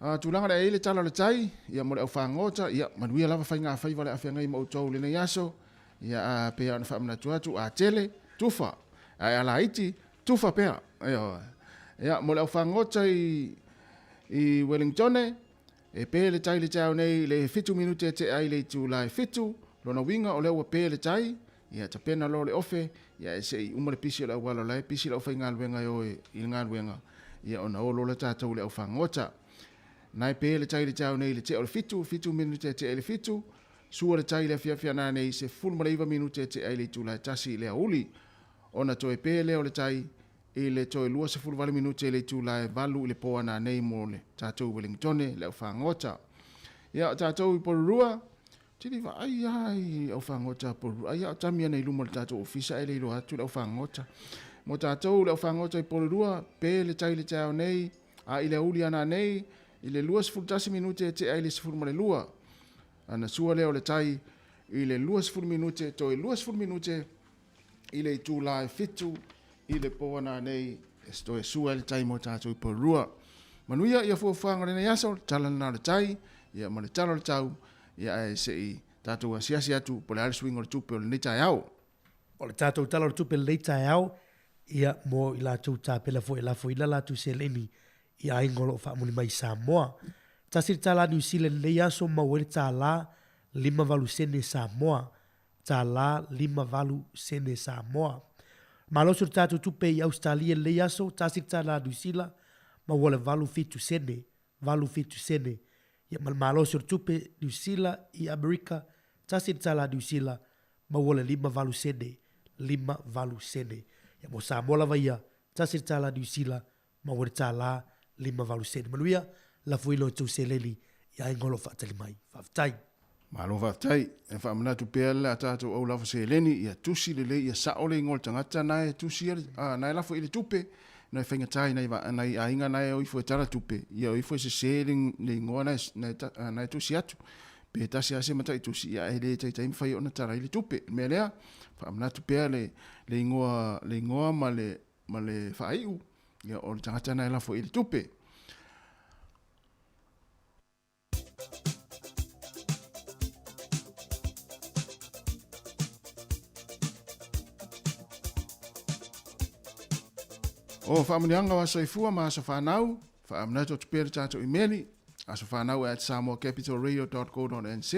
a, tulaga le ai le tala o le tai, ia mo le aufagota, ia manuia lava faiga faiva le afeagai ma outou lenei aso, ia a, pei ona faamanatu atu, a tele, tufa, ae a laiti, tufa pea. Ia, ia mo le aufagota i, i Wellingtone, E pē le tai i le taeao nei i le 7 minute e tea ai le itula e 7, lona uiga o lea ua pē le tai, ia tapena loa le ofe, ia ae se i uma le pisi o le auala o la e pisi le aufaigaluega e o i le galuega, ia ona o loa lea tatou i le aufagota. Na e pē le tai i le taeao nei i le tea o le 7, 7 minute e tea i le 7, sua le tai i le afiafi a nanei 19 minute e tea ai le itula e 1 i le aoauli. Ona toe pē lea o le tai I le toe 28 minute i le itula e 8 i le po a nanei mo le tatou Wellingtone, le aufagota. Ia, o tatou i Porirua, tili vaai lava i aufagota a Porirua. Ai a o tami ana i luma o le tatou ofisa ae le iloa atu le aufagota. Mo tatou le aufagota i Porirua, pe le tai i le taeao nei, a i le aoauli a nanei, i le 21 minute e tea i le 12. Ana sua lea o le tai i le 20 minute, toe 20 minute i le itula e 7 i le po ana nei e toe sua ai le tai mo tatou i Porirua. Manuia ia fuafuaga o lenei aso, le tala lena o le tai, ia ma le tala o le tau, ia ae se i tatou asiasi atu po o le a le suiga o le tupe o lenei taeao.
O le tatou tala o le tupe i lenei taeao, ia mo i latou tapena foi e lafoina latou seleni i aiga o lo o faamuli mai i Samoa. Tasi le tālā Niu Sila i lenei aso maua ai le tālā 58 sene Samoa. Tālā 58 sene Samoa. Malosi o le tatou tupe i Ausetalia i lenei aso, tasi le tālā Niu Sila, maua le 87 sene, 87 sene. Ia ma le malosi o le tupe Niu Sila i Amerika, tasi le tālā Niu Sila, maua le 58 sene, 58 sene. Ia mo Samoa lava ia, $1 Niu Sila, maua le $1.58 sene. Manuia, lafo i lo outou seleni i aiga o lo o faatali mai. Faafetai.
Malo faafetai. E faamanatu pea le a tatou au lafo seleni, ia tusi lelei ia sao le igoa o le tagata na e tusi a, na e lafo i le tupe, na e faigata i nai, nai aiga na e o ifo e tala tupe, ia o ifo e sese le, le igoa na e, na e, na e tusi atu. Pe tasi lava se matai tusi, ia e le taitai mafai ona tala ai le tupe. O le mea lea, faamanatu pea le, le igoa, le igoa ma le, ma le faaiu, ia o le tagata na e lafo i le tupe. O faamanuiaga o aso soifua ma aso fanau, faamanatu atu pea le tatou imeli, asofanau@samoacapitalradio.co.nz.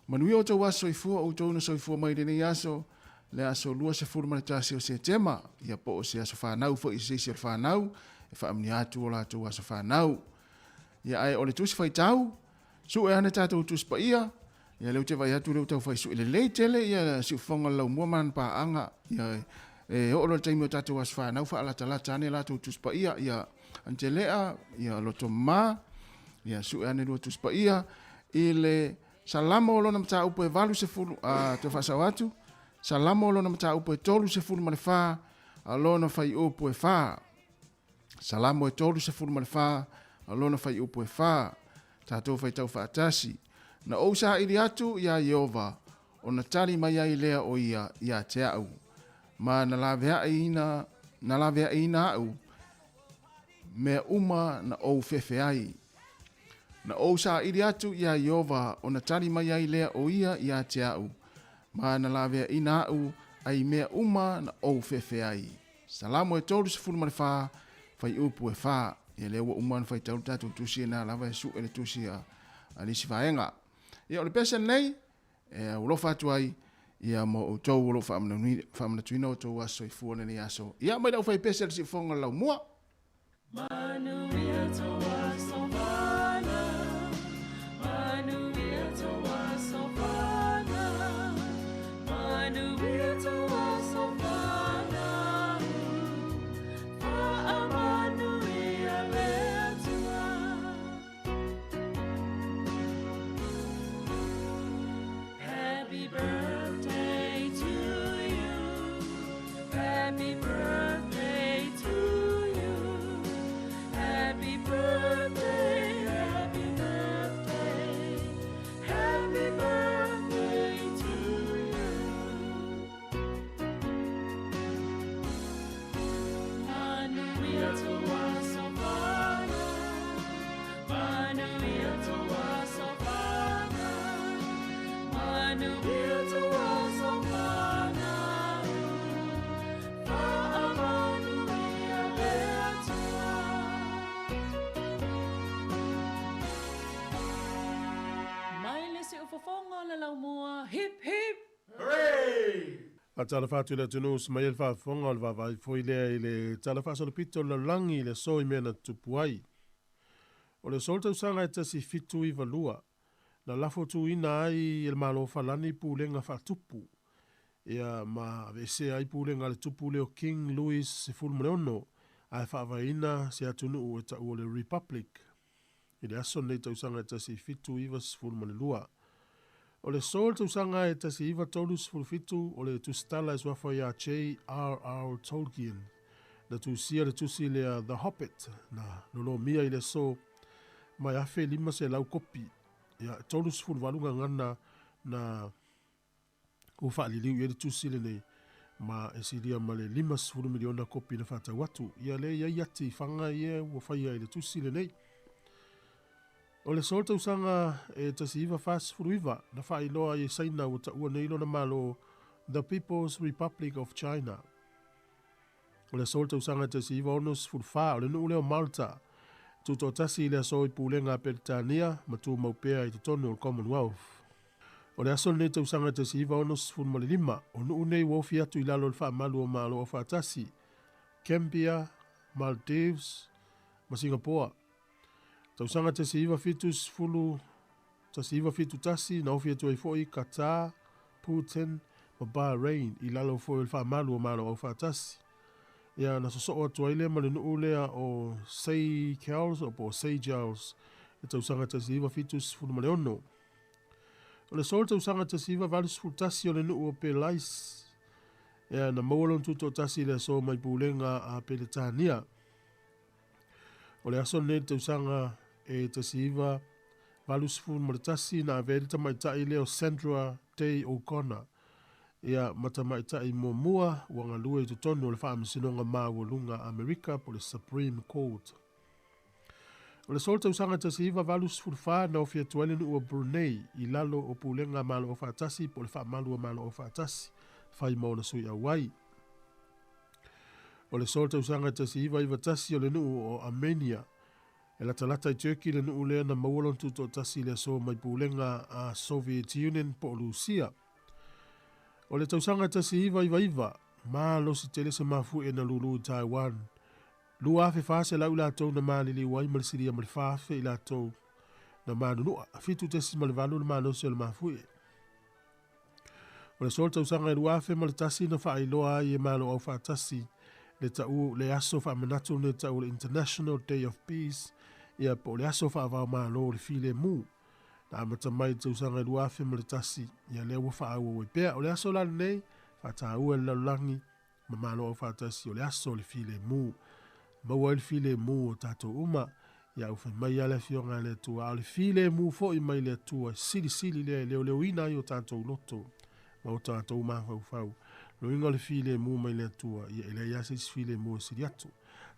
Manuia outou aso soifua, outou na soifua mai lenei aso, le aso 21 o Setema, ia po o se aso fanau foi i se isi o le fanau, e faamanuia atu o latou aso fanau. Ia ae o le tusi faitau, sue ane tatou tusi paia, ia lea ou te vaai atu lea ua tau fai sue lelei tele ia siufofoga o le laumua ma lana paaga, ia e oo loa le taimi o tatou aso fanau faalatalata ane latou tusi paia, ia Antelea, ia Lotomā, ia sue ane lua tusi paia i le Salamo o lona mataupu e 80, a toe faasao atu, Salamo o lona mataupu e 34, a lona fuaiupu e 4. Salamo e 34, a lona fuaiupu e 4. Tatou faitau faatasi. Na ou saili atu iā Ieova, ona tali mai ai lea o ia ia te aʻu, ma na laveaiina, na laveaiina aʻu mea uma na ou fefe ai. Na ou saili atu iā Ieova, ona tali mai ai lea o ia ia te aʻu, ma na laveaiina aʻu ai mea uma na ou fefe ai. Salamo e 34, fuaiupu e 4. Ia lea ua uma ona faitau le tatou tusi e na lava e sue le tusi a, a nisi vaega. Ia o le pese lenei, e aulofa atu ai ia mo outou o lo o faamanatuina outou aso soifua lenei aso. Ia mai le aufaipese a le siufofoga o le laumua.
Manuia tou aso fanau, manuia tou aso fanau, manuia tou aso fanau, faamanuia le Atua. Happy birthday to you, happy birthday to you, happy birthday, happy birthday, happy birthday to you. Manuia tou aso fanau, manuia tou aso fanau, manuia tou aso fanau, faamanuia le Atua. Mai le siufofoga o le laumua, hip hip!
Faatalofa atu i le atunuu se mai ai le faafofoga o le vaavaai foi lea i le Tala Faasolopito o le Lalolagi i le aso i mea na tutupu ai. O le aso o le tausaga e 1792, na lafo tuuina ai e le Malo o Falani pulega faatupu, ia ma aveesea ai pulega a le tupu lea o King Louis XVI ae faavaeina se atunuu e taua o le Republic i le aso lenei tausaga e 1792. O le aso o le tausaga e 1937 o le tusitala e suafa ia J.R.R. Tolkien na tusia le tusi lea The Hobbit na lolomia i le aso ma e 1,500 kopi ia 38 gagana na ua faaliliu i ai le tusi lenei ma e silia ma le 50 miliona kopi na faatau atu. Ia lea i ai ati faga ia ua faia i le tusi lenei. O le aso o le tausaga e 1949 na faailoa ai e Saina ua taua nei lona Malo The People's Republic of China. O le aso o le tausaga e 1964 o le nuu lea o Malta tutoatasi i le aso i pulega a Peretania ma tumau pea i totonu o le Commonwealth. O le aso lenei tausaga e 1965 o nuu nei ua ofi atu i lalo o le faamalu o Malo Aufaatasi, Gambia, Maldives ma Singapoa. Tausaga 1970, 1971 na ofi atu ai foi Qatar, Putin ma Bahrain i lalo foi o le faamalu o Malo Aufaatasi. Ia na sosoo atu ai lea ma le nuu lea o Seychelles po o Seychelles i le tausaga 1976. O le aso i le tausaga 1981 o le nuu o Belize, ia na maua lona tutoatasi i le aso mai pulega a Peretania. O le aso lenei i le tausaga e 1981 na avea ai le tamaitai lea o Sandra Day O'Connor ia ma tamaitai muamua ua galue i totonu o le Faamasinoga Maualuga a Amerika po o le Supreme Court. O le aso o le tausaga 1984 na ofi atu ai le nuu o Brunei i lalo o Pulega a Malo Aufaatasi po o le Faamalu a Malo Aufaatasi fai ma ona sui auai. O le aso o le tausaga 1991 o le nuu o Armenia e latalata i Turkey le nuu lea na maua lona tutoatasi i le aso mai pulega a Soviet Union po o Lusia. O le tausaga 1999, malosi tele se mafuie na lulu i Taiwan. 2,400 i latou na maliliu ai ma le silia ma le 4,000 i latou na manunua. 7.8 le malosi o le mafuie. O le aso o le tausaga e 2001 na faailoa ai e Malo Aufaatasi le tau le aso faamanatu lenei tau o le International Day of Peace, ia po o le aso faavao malo o le filemu. Na amata mai i le tausaga e 2001, ia lea ua faaauau ai pea. O le aso la lenei, faataua e le lalolagi ma Malo Aufaatasi o le aso o le filemu. Maua ai le filemu o tatou uma. Ia au fai mai lava le Afioga a le Atua, a o le filemu foi mai le Atua e silisili lea e leoleoina ai o tatou loto ma o tatou mafaufau. Loiga o le filemu mai le Atua, ia e leai lava se isi filemu e sili atu.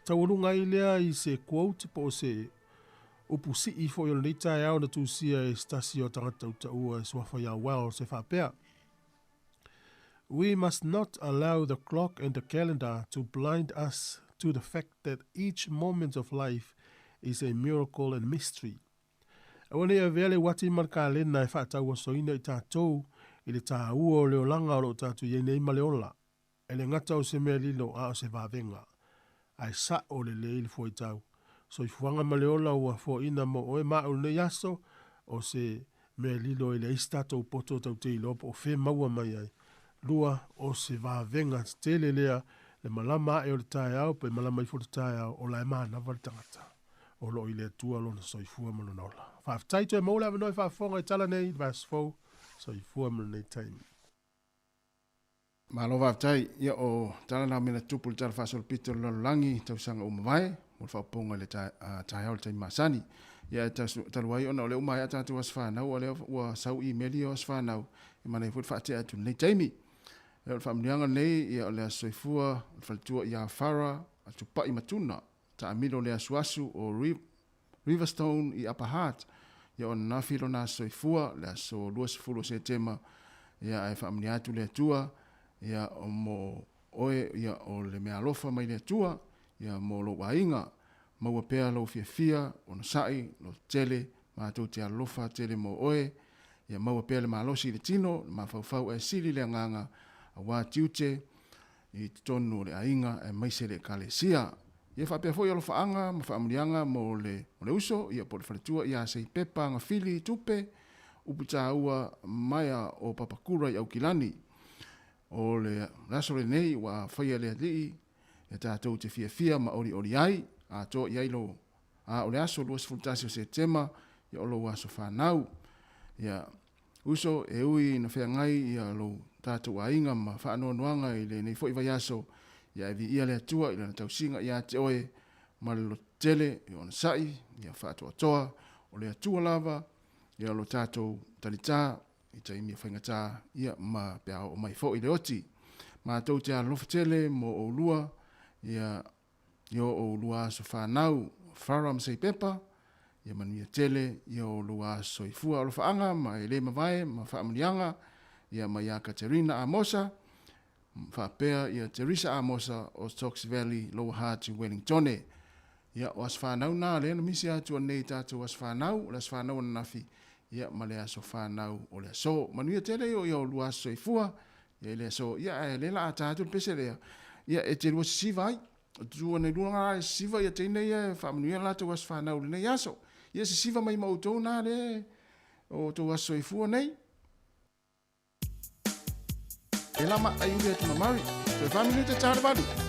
Taualuga ai lea i se quote po o se upu sii foi o lenei taeao na tusia e se tasi o tagata tautaua e suafa ia Wells e faapea, We must not allow the clock and the calendar to blind us to the fact that each moment of life is a miracle and mystery. Aua ne i avea le uati ma le kalena e faatauasoina i tatou i le taua o le olaga o lo o tatou i ai nei ma le ola. E le gata o se mea lilo a o se vavega. Ae sa'o lelei le fuaitau. Soifuaga ma le ola ua foaina mo oe ma au i lenei aso, o se mea lilo e leai se tatou poto tatou te iloa po o fea maua mai ai. Lua, o se vavega tetele lea le malama ae o le taeao pe malama ifo le taeao, o la e manava le tagata o lo o i le Atua lona soifua ma lona ola. Faafetai toe maua le avanoa e faafofoga i tala nei i le vaiaso fou. Soifua ma lenei taimi.
Malo faafetai. Ia o tala na o mea na tupu i le Tala Faasolopito o le Lalolagi i tausaga ua mavae mo le faaopoopoga i le taeao i le taimi masani. Ia e talu ai ona o lea ua maea tatou aso fanau, o lea ua sau imeli ia o aso fanau, e manaia foi le faatea atu i lenei taimi. Ia o le faamanuiaga lenei, ia o le aso soifua o le faletua ia Farah a Tupai Matuna, taamilo le asuasu o Riverstone i Upper Hutt, ia o ananafi lona aso soifua, le aso 20 o Setema, ia ae faamanuia atu le Atua, ia mo oe, ia o le meaalofa mai le Atua, ia mo lou aiga, maua pea lou fiafia, onosai, lototele, matou te alofa tele mo oe, ia maua pea le malosi i le tino, le mafaufau ae sili le agaga, aua tiute, i totonu o le aiga aemaise le Ekalesia. Ia faapea foi alofaaga ma faamanuiaga mo le mo le uso, ia po o le faletua ia Seipepa Gafili Tupe, upu taua maea o Papakura i Aukilani. O le aso lenei ua faia e le Alii ia tatou te fiafia ma olioli ai, atoa i ai lo a o le aso 21 o Setema, ia o lou aso fanau. Ia Uso, e ui ina feagai ia lou tatou aiga ma faanoanoaga i lenei foi vaiaso, ia e viia le Atua i Lana tausiga ia te oe ma le lototele i onosai, ia faatoatoa, o le Atua lava ia lo tatou talitā i taimi o faigata, ia ma pe a oo mai foi le oti. Matou te alolofa tele mo oulua, ia I o oulua aso fanau, Farah ma Seipepa, ia manuia tele i o oulua aso soifua alofaaga ma e le mavae ma faamanuiaga, ia ma ia Katerina Amosa, faapea ia Teresa Amosa o Stokes Valley, Lower Hutt i Wellingtone. Ia, o aso fanau na lea na misi atu anei i tatou aso fanau, o le aso fanau ananafi, ia ma le aso fanau o le aso. Manuia tele i o ia oulua aso soifua, Ia i le aso, ia ae lea la a ta atu le pese lea, ia e te lua sisiva ai. O te tua nei lua ngā e sisiva ia teine ia e faamanuia latou aso fanau i lenei aso. Ia sisiva mai ma outou nā le o outou aso soifua nei. E lama aiuli atu ma Murray. Toe 4 minute ta le 8.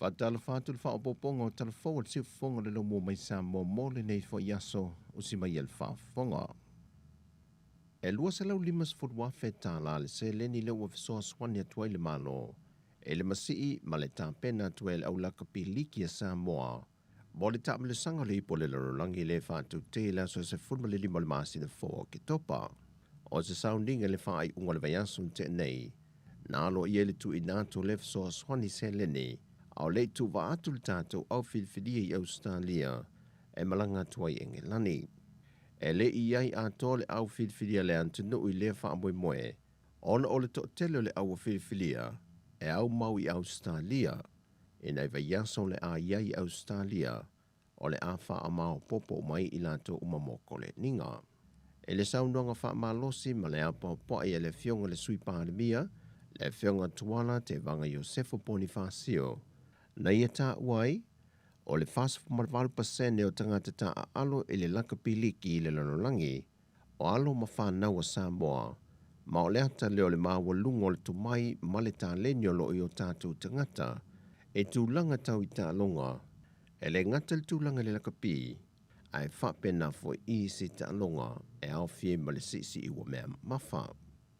Faatalofa atu le faaopoopoga o Tala Fou a le Siufofoga o le Laumua mai Samoa mo lenei foi aso usi mai e le faafofoga. E $250,000 tālā le seleni lea ua fesoasoani atu ai le Malo e le masii ma le tapena atu ai le au lakapi liki a Samoa mo le taamilosaga o le Ipu o le Lalolagi lea e faatautē i le aso 15 o le masina fou o Oketopa. O se sauniga i le faaiuga o le vaiaso na tea nei, na aloaia ai le tuuina atu o lea fesoasoani seleni a o le i tuuvaa atu le tatou au filifilia i Ausetalia e malaga atu ai i Engelani. E le i i ai atoa le au filifilia a le atunuu i lea faamoemoe ona o le toatele o le au filifilia e au mau i Ausetalia i nai vaiaso le a i ai i Ausetalia o le a faamaopoopo mai i latou uma mo koleniga. I le saunoaga faamalosi ma le apoapoai a le Afioga i le Sui Palemia, le Afioga Tuala Tevaga Iosefo Ponifasio, na ia taua ai, o le 48% o tagata taaalo i le lakapi liki i le lalolagi, o alo ma fanau a Samoa, ma o le ata lea o le maualuga o le tomai ma le taleni o lo o i o tatou tagata e tulaga tau i taaloga, e le gata i le tulaga i le lakapi, ae faapena foi i isi taaloga e aofia ai ma le siisii ua mea mamafa.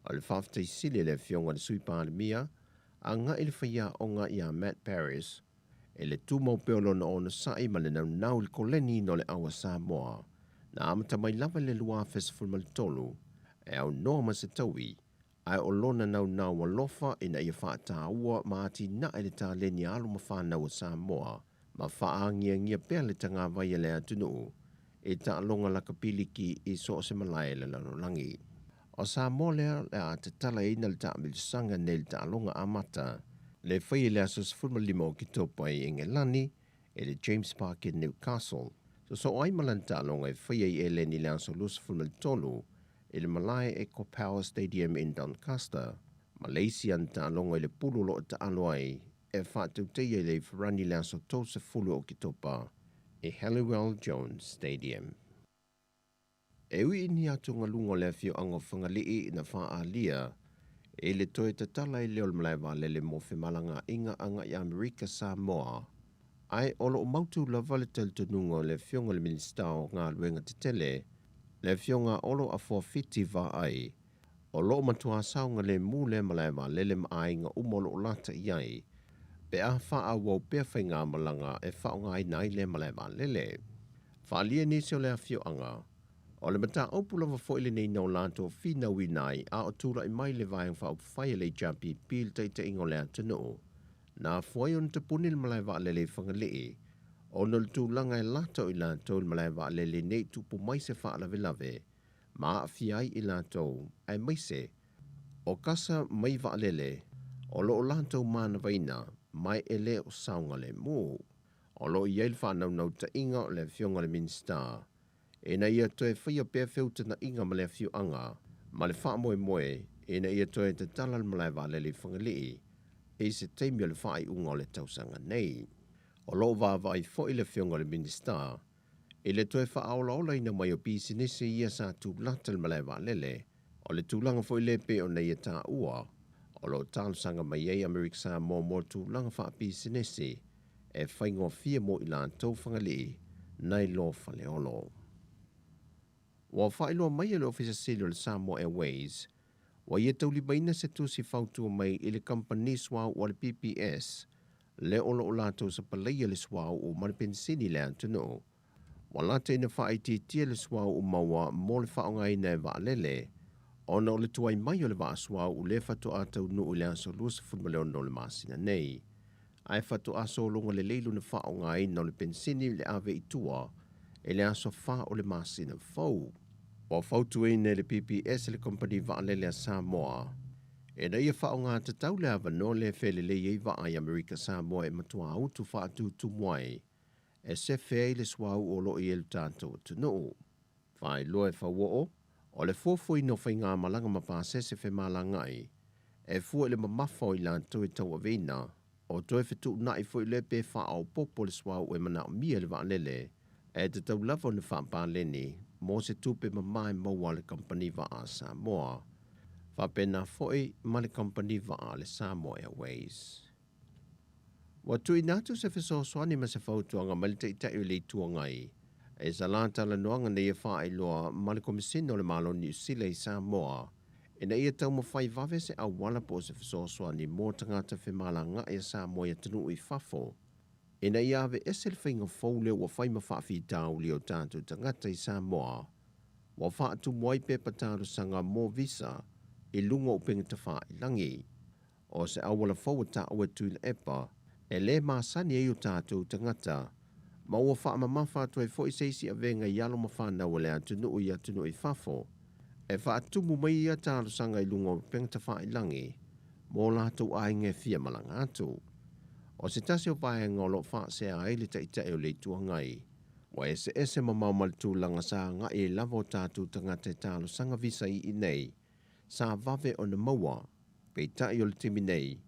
O le faafetai sili a le Afioga i le Sui Palemia agai i le faiaoga ia Matt Paris e le tumau pea o lona onosai ma le naunau i le koleniina o le au a Samoa na amata mai lava i le 2013 e aunoa ma se taui ae o lona naunau alofa ina ia faataua ma atinae le taleni a alo ma fanau a Samoa ma faagiagia pea le tagavai a le atunuu i taaloga lakapiliki i so o se malae i le lalolagi. O Samoa lea o le a tatalaina le taamilosaga nei i le taaloga amata le faia i le aso 15 o Oketopa i Engelani i le James Park i Newcastle. Sosoo ai ma lana taaloga e faia i Eleni i le aso 23 i le malae Eco Power Stadium in Doncaster, ma le isi ana taaloga i le pulu o lo o taalo ai e faatautaia i le ifarani i le aso 30 o Oketopa i Halliwell Jones Stadium. E ui i ni atugaluga o le afioaga o Fagalii na faaalia i le toe tatala ai lea o le malae vaalele mo femalagaaiga agai Amerika Samoa, ae o lo o mautu lava le talitonuga o le Afioga i le Minisita o Galuega Tetele, le Afioga Olo Afuafiti Vaai, o lo o matuā saogalemu lea malae vaalele ma aiga uma o lo o lata i ai, pe a faaauau pea faigamalaga e faaaogaina ai lea malae vaalele. Faaalia nisi o le afioaga, o le mataupu lava foi lenei na o latou finauina ai a o tulai mai le Vaega Faaupufai a le HRPP i le taitaiga o le atunuu. Na afua ai ona tapuni le malae vaalele i Fagalii, ona o le tulaga e lata o i latou i le malae vaalele ne i tupu mai se faalavelave ma aafia ai i latou, aemaise o kasa mai vaalele o lo o latou manavaina mai e le o saogalemu. O lo o i ai le faanaunautaiga o le Afioga i le Minisita ina ia toe faia pea feutagaiga ma le afioaga ma le faamoemoe ina ia toe tatala le malae vaalele i Fagalii i se taimi o le faaiuga o le tausaga nei. O lo o vaavaai foi le Afioga i le Minisita i le toe faaolaolaina mai o pisinisi ia sa tulata i le malae vaalele, o le tulaga foi lea pei ona ia taua, o lo o talosaga mai ai Amerika Samoa mo tulaga faapisinisi e faigofie mo i latou Fagalii nai lo Faleolo. Ua faailoa mai e le Ofisa Sili o le Samoa Airways, ua ia taulimaina se tusi fautua mai i le kamupani suauu a le PPS lea o lo o latou sapalaia le suauu ma le penisini i le atunuu. Ua lata ina faaitiitia le suauu maua mo le faaaogaina e vaalele ona o le tuai mai o le vaa suauu lea faatoa taunuu i le aso 26 o le masina nei, ae faatoa sologa lelei lona faaaogaina o le penisini i le ave i tua i le aso 4 o le masina fou. Ua fautuaina e le PPS le Kamupani Vaalele a Samoa ina ia faaaoga tatau le avanoa lea e felelei ai vaa i Amerika Samoa e matua utu faatutumu ai e sefe ai le suauu o lo o i ai le tatou atunuu. Faailoa e fauoo, o le fuafuaina o faigamalaga ma pasese femalagaai e fua i le mamafa o i latou e tauaveina, o toe fetuunai foi lea pe faaopoopo le suauu e manaomia e le vaalele, e tatau lava ona faapaleni mo se tupe mama e maua a le kamupani vaa a Samoa, faapena foi ma le kamupani vaa a le Samoa Airways. Ua tuuina atu se fesoasoani ma se fautuaga mai le Taitai o le Itu Agai e sa la talanoaga nei e faailoa ma le Komesina o le Malo o Niu Sila i Samoa ina ia taumafai vave se auala po o se fesoasoani mo tagata femalagaai a Samoa i atunuu i fafo ina ia aveese le faiga fou lea ua fai ma faafitauli o tatou tagata i Samoa ua faatumu ai pepa talosaga mo visa i luga o upega tafailagi. O se auala fou ua taua e Tuilaepa e lē masani ai o tatou tagata ma ua faamamafa atu ai foi se isi avega i alo ma fanau a le atunuu i atunuu i fafo e faatumu mai ia talosaga i luga o upega tafailagi mo latou aiga e fia malaga atu. O se tasi o vaega o lo o faasea ai le Taitai o le Itu Agai, ua eseese mamao ma le tulaga sa agai ai lava o tatou tagata e talosaga visa i inei sa vave ona maua. Peitai o le taimi nei,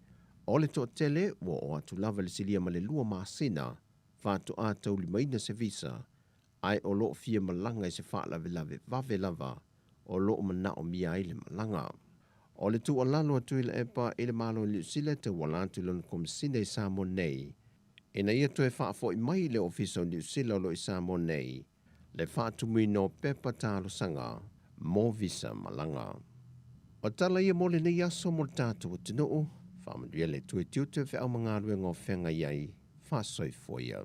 o le toatele ua oo atu lava i le silia ma le 2 masina faatoa taulimaina se visa, ae o lo o fia malaga i se faalavelave vave lava o lo o manaomia ai le malaga. O le tuualalo a Tuilaepa i le Malo o Niu Sila e tauala atu i lona Komesina i Samoa nei, ina ia toe faafoi mai i le Ofisa o Niu Sila o lo o i Samoa nei le faatumuina o pepa talosaga mo visa malaga. O tala ia mo lenei aso mo le tatou atunuu, faamanuia le Atua i tiute o feau ma galuega o feagai ai, faasoifua ia.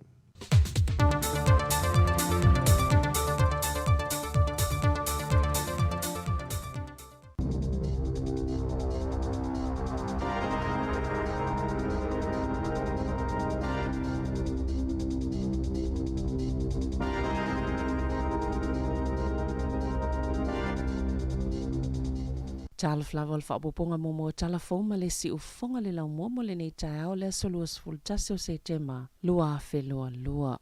Talofa lava o le faaopoopoga muamua o Tala Fou ma le Siufofoga le laumua mo lenei taeao le aso 21 o Setema 2022.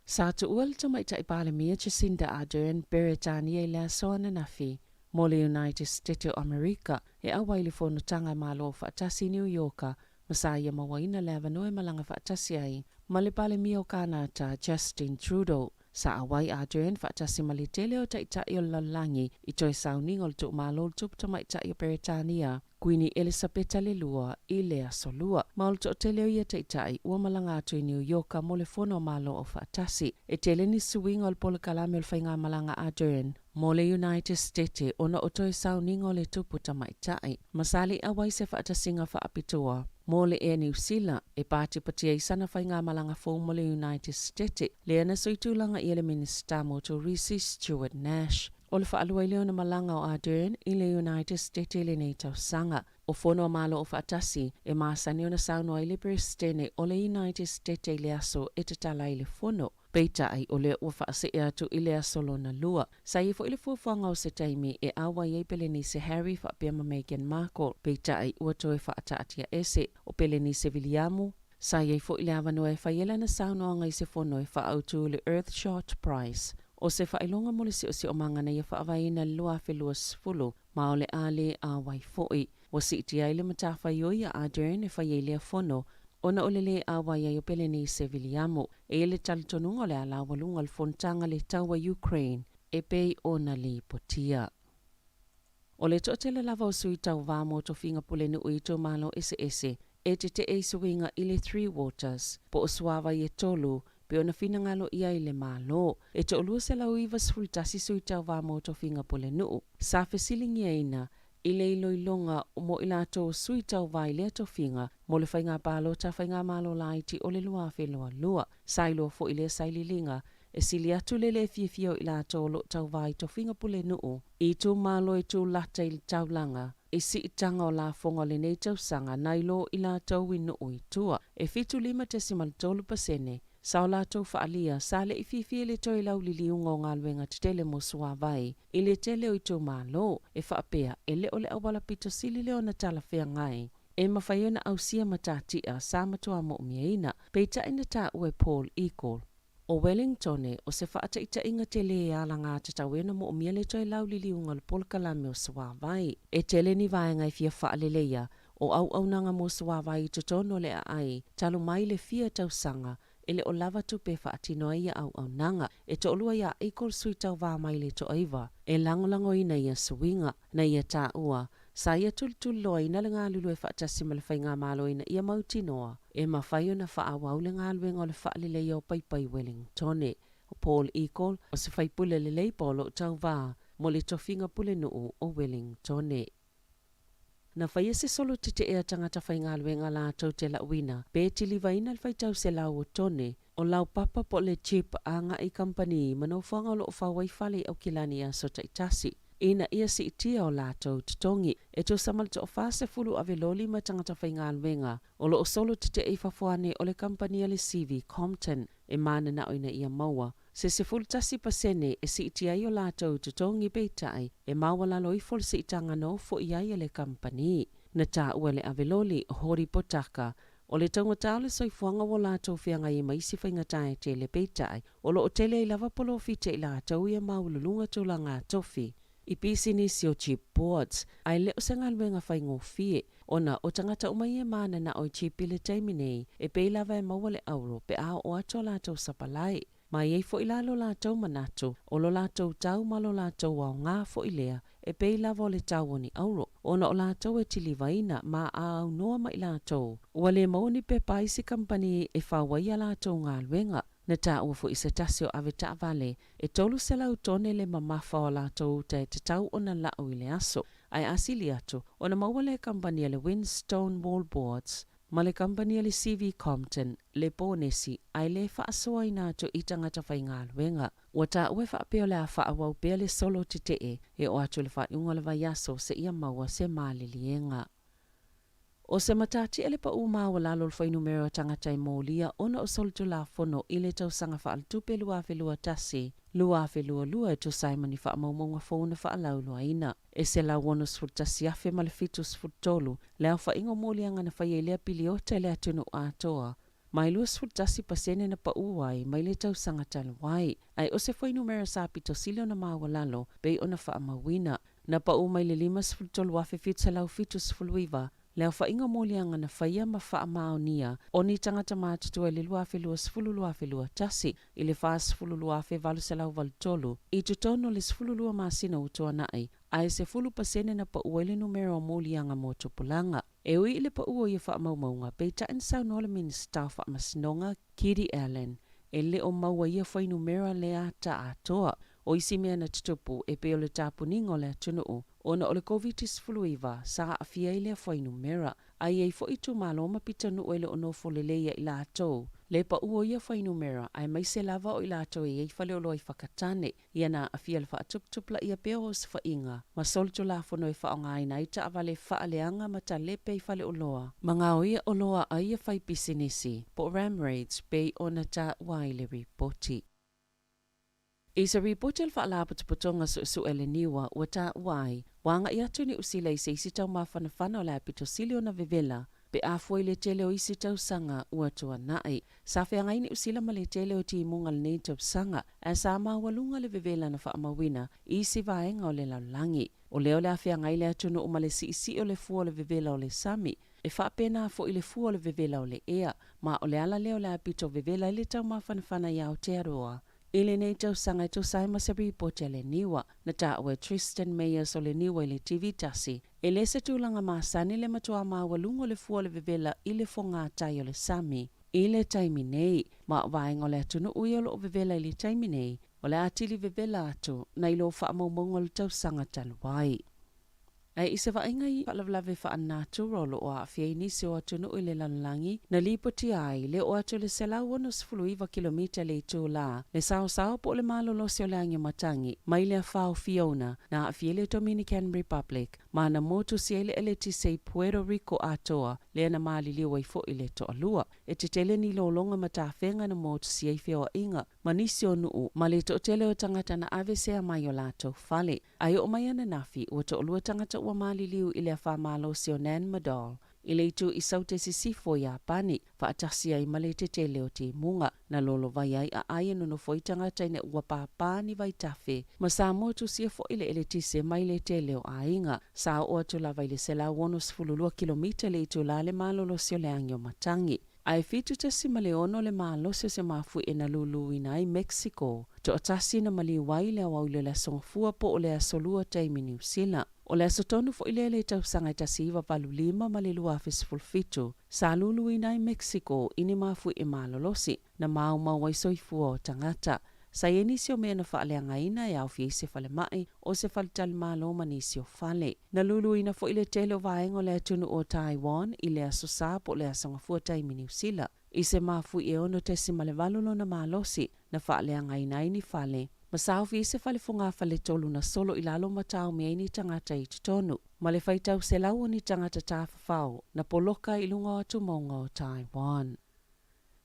Sa tuua le Tamaitai Palemia Jacinda Ardern Beretania i le aso ananafi mo le United State o Amerika e auai i le Fonotaga a Malo Faatasi i Niu Ioka ma sa ia mauaina le avanoa e malaga faatasi ai ma le Palemia o Kanata Justin Trudeau. Sa auai Ardern faatasi ma le tele o taitai o le lalolagi i toe sauniga o le tuumalo o le tupu tamaitai o Beretania Kuini Elisapeta le Lua i le Aso Lua. Ma o le toatele o ia taitai ua malaga atu i Niu Ioka mo le Fono a Malo Aufaatasi. E tele ni suiga o le polokalame o le faigamalaga Ardern mo le United Stete ona o toe sauniga o le tupu tamaitai. Ma sa le i auai se faatasiga faapitoa mo le Air Niu Sila e patipatia i sana faigamalaga fou mo le United Stete, lea na sui tulaga ia le Minisita mo Turisi Stuart Nash. O le faalua i lea ona malaga o Ardern i le United State i lenei tausaga. O Fono a Malo Aufaatasi e masani ona saunoa ai le Peresetene o le United State i le aso e tatala ai le fono. Peitai, o lea ua faasee atu i le aso lona lua. Sa i ai foi le fuafuaga o se taimi e auai ai Pelenise Harry faapea ma Meghan Markle, peitai ua toe faataatiaese. O Pelenise Viliamu, Sa i ai foi le avanoa e fai ai lana saunoaga i se fono e faaautu le Earthshot Prize. O se faailoga mo le siosiomaga na ia faavaeina i le 2020, ma o le a le auai foi. Ua siitia ai le matafaioi a Ardern e fai ai lea fono, ona o le lē auai ai o Pelenise Viliamu. E i ai le talitonuga o le a laualuga le fonotaga le taua Ukraine e pei ona lipotia. O le toatele lava o sui tauva mo tofiga pulenuu i itumalo eseese e tetee i suiga i le Three Waters, po o suavai e tolu, pei ona finagalo i ai le Malo. E 291 sui tauva mo tofiga pulenuu sa fesiligiaina i le iloiloga mo i latou o sui tauva i lea tofiga mo le faiga palota faigamalo laiti o le 2022. Sa iloa foi lea sailiiliga E sili atu le lē fiafia o i latou o lo o tauva i tofiga pulenuu i itumalo e tulata i le taulaga i siitaga o lafoga o lenei tausaga nai lo i latou i nuu i tua. E 75.3% sa o latou faaalia sa le i fiafia i le toe lauliliuga o galuega tetele mo suavai i le tele o itumalo, e faapea e le o le auala pito sili lea ona talafeagai e mafai ona ausia matatia sa matua moomiaina, peitai na taua e Paul Eagle. O Wellingtone, o se faataitaiga tele e alagatatau ai ona moomia le toe lauliliuga o le polokalame o suavai. E tele ni vaega e fia faaleleia o auaunaga mo suavai i totonu o le aai talu mai le fia tausaga e le o lava tupe e faatino ai ia auaunaga. E toalua ia Eagle sui tauva mai le toaiva e lagolagoina ia suiga na ia taua. Sa ia tulituliloaina le galulue faatasi ma le Faigamalo ina ia mautinoa e mafai ona faaauau le galuega o le faaleleia o paipai Wellingtone. O Paul Eagle, o se faipule o le Labour o lo o tauvā mo le tofiga pulenuu o Wellingtone. Na faia se solo tetee a tagata faigaluega latou te lauina pe tilivaina le faitau selau o tone o laupapa po o le chip agai i kamupani ma nofoaga o lo o fau ai fale i Aukilani i aso taitasi ina ia siitia o latou totogi. E tusa ma le toafa sefulu ave loli ma tagata faigaluega o lo o solo tetee i fafo ane o le kamupani a le CV Compton e mananao ina ia maua se 11% e siitia ai o latou totogi peitai e maualalo ifo le siitaga na ofo i ai e le kamupani. Na taua e le ave loli, Hori Potaka, o le taugata o le soifuaga ua latou feagai ai ma isi faigata e tele peitai o lo o tele ai lava polofiti a i latou ia maualuluga tulaga tofi i pisinisi o chip boards ae le o se galuega faigofie ona o tagata uma ia e mananao i chip i le taimi nei e pei lava e maua le auro pe a oo atu a latou sapalai. Ma e i ai foi la lo latou manatu, o lo latou tau ma lo latou aoga foi lea, e pei lava o le tau o ni auro, ona o latou e tilivaina ma a aunoa ma i latou, ua le maua ni pepa a isi kamupani e fau ai a latou galuega. Na taua foi se tasi o ave taavale, e 300 tone le mamafa o a latou uta e tatau ona lau i le aso, ae a sili atu, ona maua lea e kamupani a le Winstone Wallboards, ma le kamupani a le CV Compton, le ponesi, ae le faasoaina atu i tagata faigaluega. Ua taua e faapea o le a faaauau pea le solo tetee e oo atu i le faaiuga o le vaiaso seia maua se maliliega. O se matatia le pau maualalo o le fuainumera o tagata e molia ona o solitulafono i le tausaga faaletupe 2021, 2022 e tusa ai ma ni faamaumauga fou na faalauiloaina. E 161,073 le aofaiga o moliaga na faia i lea piliota i le atunuu atoa, ma e 21% na pau ai mai le tausaga talu ai. Ae o se fuainumera sa pito sili ona maualalo pei ona faamauina, na pau mai le 53,779 le aofaiga o moliaga na faia ma faamaonia o ni tagata matutua i le 2020-2021 i le 42,883 i totonu o le 12 masina ua tuanai, ae 10% na pau ai le numera o moliaga mo tupulaga. E ui i le pau o ia faamaumauga, peitai na saunoa le Minisita o Faamasinoga, Kiri Allan, e le o maua ia fuainumera lea ata atoa. O isi mea na tutupu e pei o le tapuniga o le atunuu ona o le Koviti-19 sa aafia ai lea fuainumera, a i ai foi itumalo ma pitonuu e le o nofo lelei ia i latou le pau o ia fuainumera aemaise lava o i latou e i ai faleoloa i Whakatane. Ia na aafia le faatuputupulaia pea o osofaiga ma solitulafono e faaaogaina ai taavale faaleaga ma talepe i faleoloa ma gaoia oloa a ia faipisinisi po o ram raids pei ona taua ai le ripoti. I se ripoti a le Faalapotopotoga Suesue a le Niua ua taua ai, ua agai atu Niu Sila i se isi taumafanafana o le a pito sili ona vevela pe a fua i le tele o isi tausaga ua tuanai. Sa feagai Niu Sila ma le tele o timuga lenei tausaga, ae sa maualuga le vevela na faamauina i isi vaega o le lalolagi. O lea o le a feagai le atunuu ma le siisii o le fua o le vevela o le sami, e faapena foi le fua o le vevela o le ea, ma o le ala lea o le a pito vevela ai le taumafanafana i Aotearoa. I lenei tausaga e tusa ai ma se ripoti a le Niua, na taua e Tristan Meyers o le Niua i le TV tasi, e le se tulaga masani le matuā maualuga o le fua o le vevela i le fogātai o le sami i le taimi nei, ma o vaega o le atunuu ia o lo o vevela i le taimi nei, o le atili vevela atu nai lo faamaumauga o le tausaga talu ai. Ae i se vaaiga i faalavelave faalenatura o lo o aafia ai nisi o atunuu i le lalolagi, na lipotia ai le oo atu i le 169 kilomita le itulā le saosao po o le malolosi o le agiomatagi mai le afa o Fiona na aafia ai le Dominican Republic ma na motusia ai le eletise i Puerto Rico atoa lea na maliliu ai foi le toalua. E tetele ni lologa ma tafega na motusia ai feoaiga ma nisi o nuu ma le toatele o tagata na aveesea mai o latou fale. Ae oo mai ananafi, ua toalua tagata ua maliliu i le afa malosi o Nan Madol i le itu i Saute Sisifo i Iapani, faatasi ai ma le tetele o timuga. Na lolovai ai aai e nonofo ai tagata ina ua pāpā ni vaitafe ma sa motusia foi le eletise mai le tele o aiga. Sa oo atu lava i le 162 kilomita le itulā le malolosi o le agi o matagi. Ae 7.6 le malosi o se mafuie na luluina ai Mexico, toatasi na maliu ai i le aoauli o le Aso Gafua po o le Aso Lua taimi Niu Sila. O le aso tonu foi lea i le tausaga e 1985 ma le 2017, sa luluina ai Mexico i ni mafuie malolosi na maumau ai soifua o tagata. Sa i ai nisi o mea na faaleagaina e aofia ai se falemai, o se faletalimalo ma nisi o fale. Na luluina foi le tele o vaega o le atunuu o Taiwan i le Aso Sa po o le Aso Gafua taimi Niu Sila. I se mafui e 6.8 lona malosi na faaleagaina ai ni fale, ma saofi ai se fale fogafale-tolu na solo i lalo ma taomi ai ni tagata i totonu, ma le faitau selau o ni tagata tafafao na poloka i luga o atumauga o Taiwan.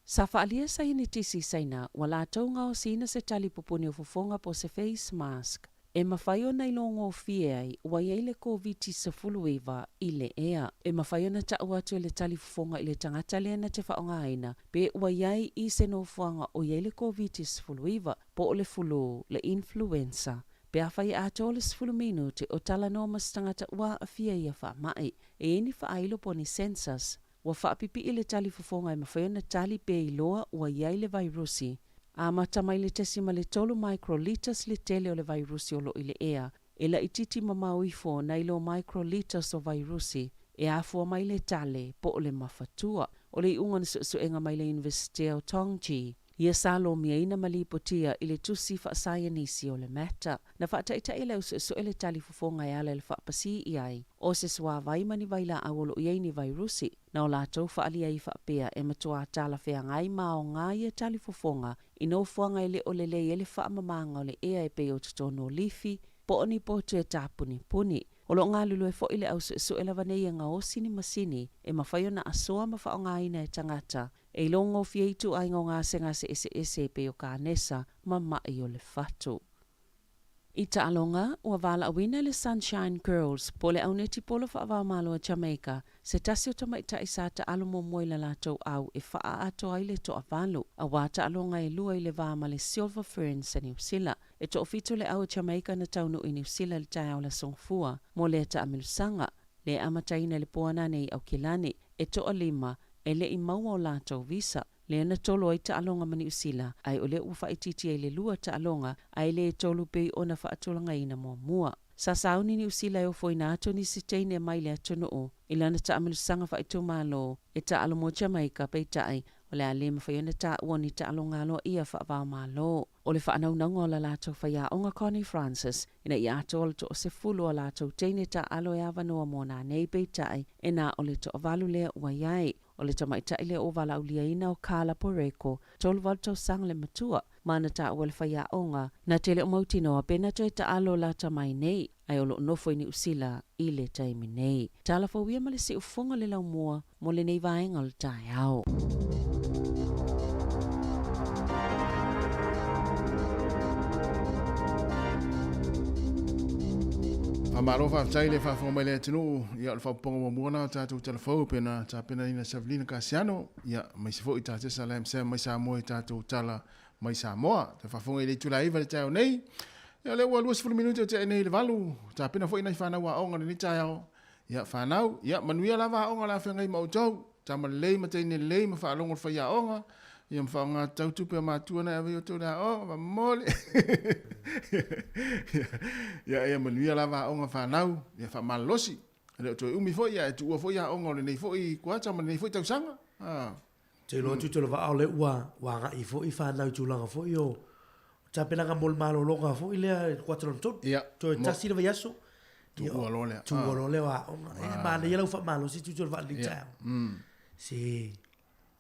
Sa faaalia saienitisi i Saina ua latou gaosiina se tali pupuni o fofoga po o se face mask e mafai ona iloagofie ai ua i ai le Koviti-19 i le ea. E mafai ona ta'u atu e le tali fofoga i le tagata lea na te faaaogaina pe ua i ai i se nofoaga o i ai le Koviti-19 po o le fulu, le influenza, pe afai e atoa le 10 minute o talanoa ma se tagata ua aafia ia faama'i. E i ai ni faailo po o ni sensors Ua faapipii le tali fofoga e mafai ona tali pe iloa ua i ai le vairusi. Amata mai le 0.3 microliters le tele o le vairusi o lo o i le ea, e laitiiti mamao ifo nai lo microliters o vairusi e afua mai le tale po o le mafatua. O le iuga o ni suesuega mai le Iunivesitea o Tongji, ia sa lomiaina ma lipotia i le tusi faasaienisi o le Matter. Na faataitai e le au suesue le tali fofoga e ala i le faapasī i ai o se suāvai ma ni vailaau o lo o i ai ni vairusi, na o latou faaalia ai faapea e matuā talafeagai ma aoga ia tali fofoga i nofoaga e le o lelei ai le faamamaga o le ea e pei o totonu o lifi po o ni potu e tapunipuni. O lo o galulue foi le au suesue lava nei e gaosi ni masini e mafai ona asoa ma faaaogaina e tagata e iloagofie ai ituaiga o gasegase eseese e pei o kanesa ma maʻi o le fatu. I taaloga, ua valaauina le Sunshine Girls po o le aunetipolo faavaomalo a Jamaica, se tasi o tamaitai sa taalo muamua i la latou au e faaatoa ai le toavalu, auā taaloga e lua i le va ma le Silver Ferns a Niu Sila. E toafitu le au a Jamaica na taunuu i Niu Sila i le taeao o le Aso Gafua mo lea taamilosaga, le amataina i le po anane i Aukilani, e toalima e le i maua o latou visa. Lea na tolo ai taaloga ma Niu Sila, ae o lea ua faaitiitia i le lua taaloga, ae le tolu pei ona faatulagaina muamua. Sa sauni Niu Sila e ofoina atu nisi teine mai le atunuu i lana taamilosaga faaitumalo e taalo mo Jamaica, peitai, o le a le mafai ona taua ni taaloga aloaia faava-o-Malo. O le faanaunauga o la latou faiaoga Connie Francis, ina ia atoa le toasefulu o a latou teine taaalo e avanoa mo nanei, peitai, e na o le toavalu lea ua i ai. O le tamaitai lea ua valaauliaina o Carla Porreco, 38 tausaga le matua, ma na taua le faiaoga, na te le o mautinoa pe na toe taalo lata mai nei, ae o lo o nofo i Niu Sila i le taimi nei. Tala fou ia ma le siufofoga le laumua mo lenei vaega o le taeao.
Faamalo faafetai le faafofoga mai le atunuu. Ia o le faaopoopoga muamua lena o tatou tala fou pei ona tapenaina e Savelina Kasiano, ia aemaise foi Tatesa Lam Sam mai Samoa i tatou tala mai Samoa. Toe faafofoga i le itula e 9 i le taeao nei. Ia o lea ua 20 minute o tea nei i le 8, tapena foi nai fanau aoga i lenei taeao. Ia fanau, ia manuia lava aoga o le a feagai ma outou. Tama lelei ma teine lelei ma faalogo le faiaoga, ia ma faaaoga tatau tupe a matua na e ave i outou i le aoga, famole. Ia, ia manuia lava aoga fanau, ia faamalolosi. E le o toe umi foi, ia e tuua foi aoga o lenei foi kuata ma lenei foi tausaga. Ah.
Te iloa atu te lava o lea ua ua agai foi fanau i tulaga foi o tapenaga mo le malologa foi lea i le kuata lona tolu.
Ia.
Toe tasi le vaiaso.
Tuua loa lea.
Tuua loa lea o aoga. E manaia lau faamalosi tu te lava i lenei taeao. Se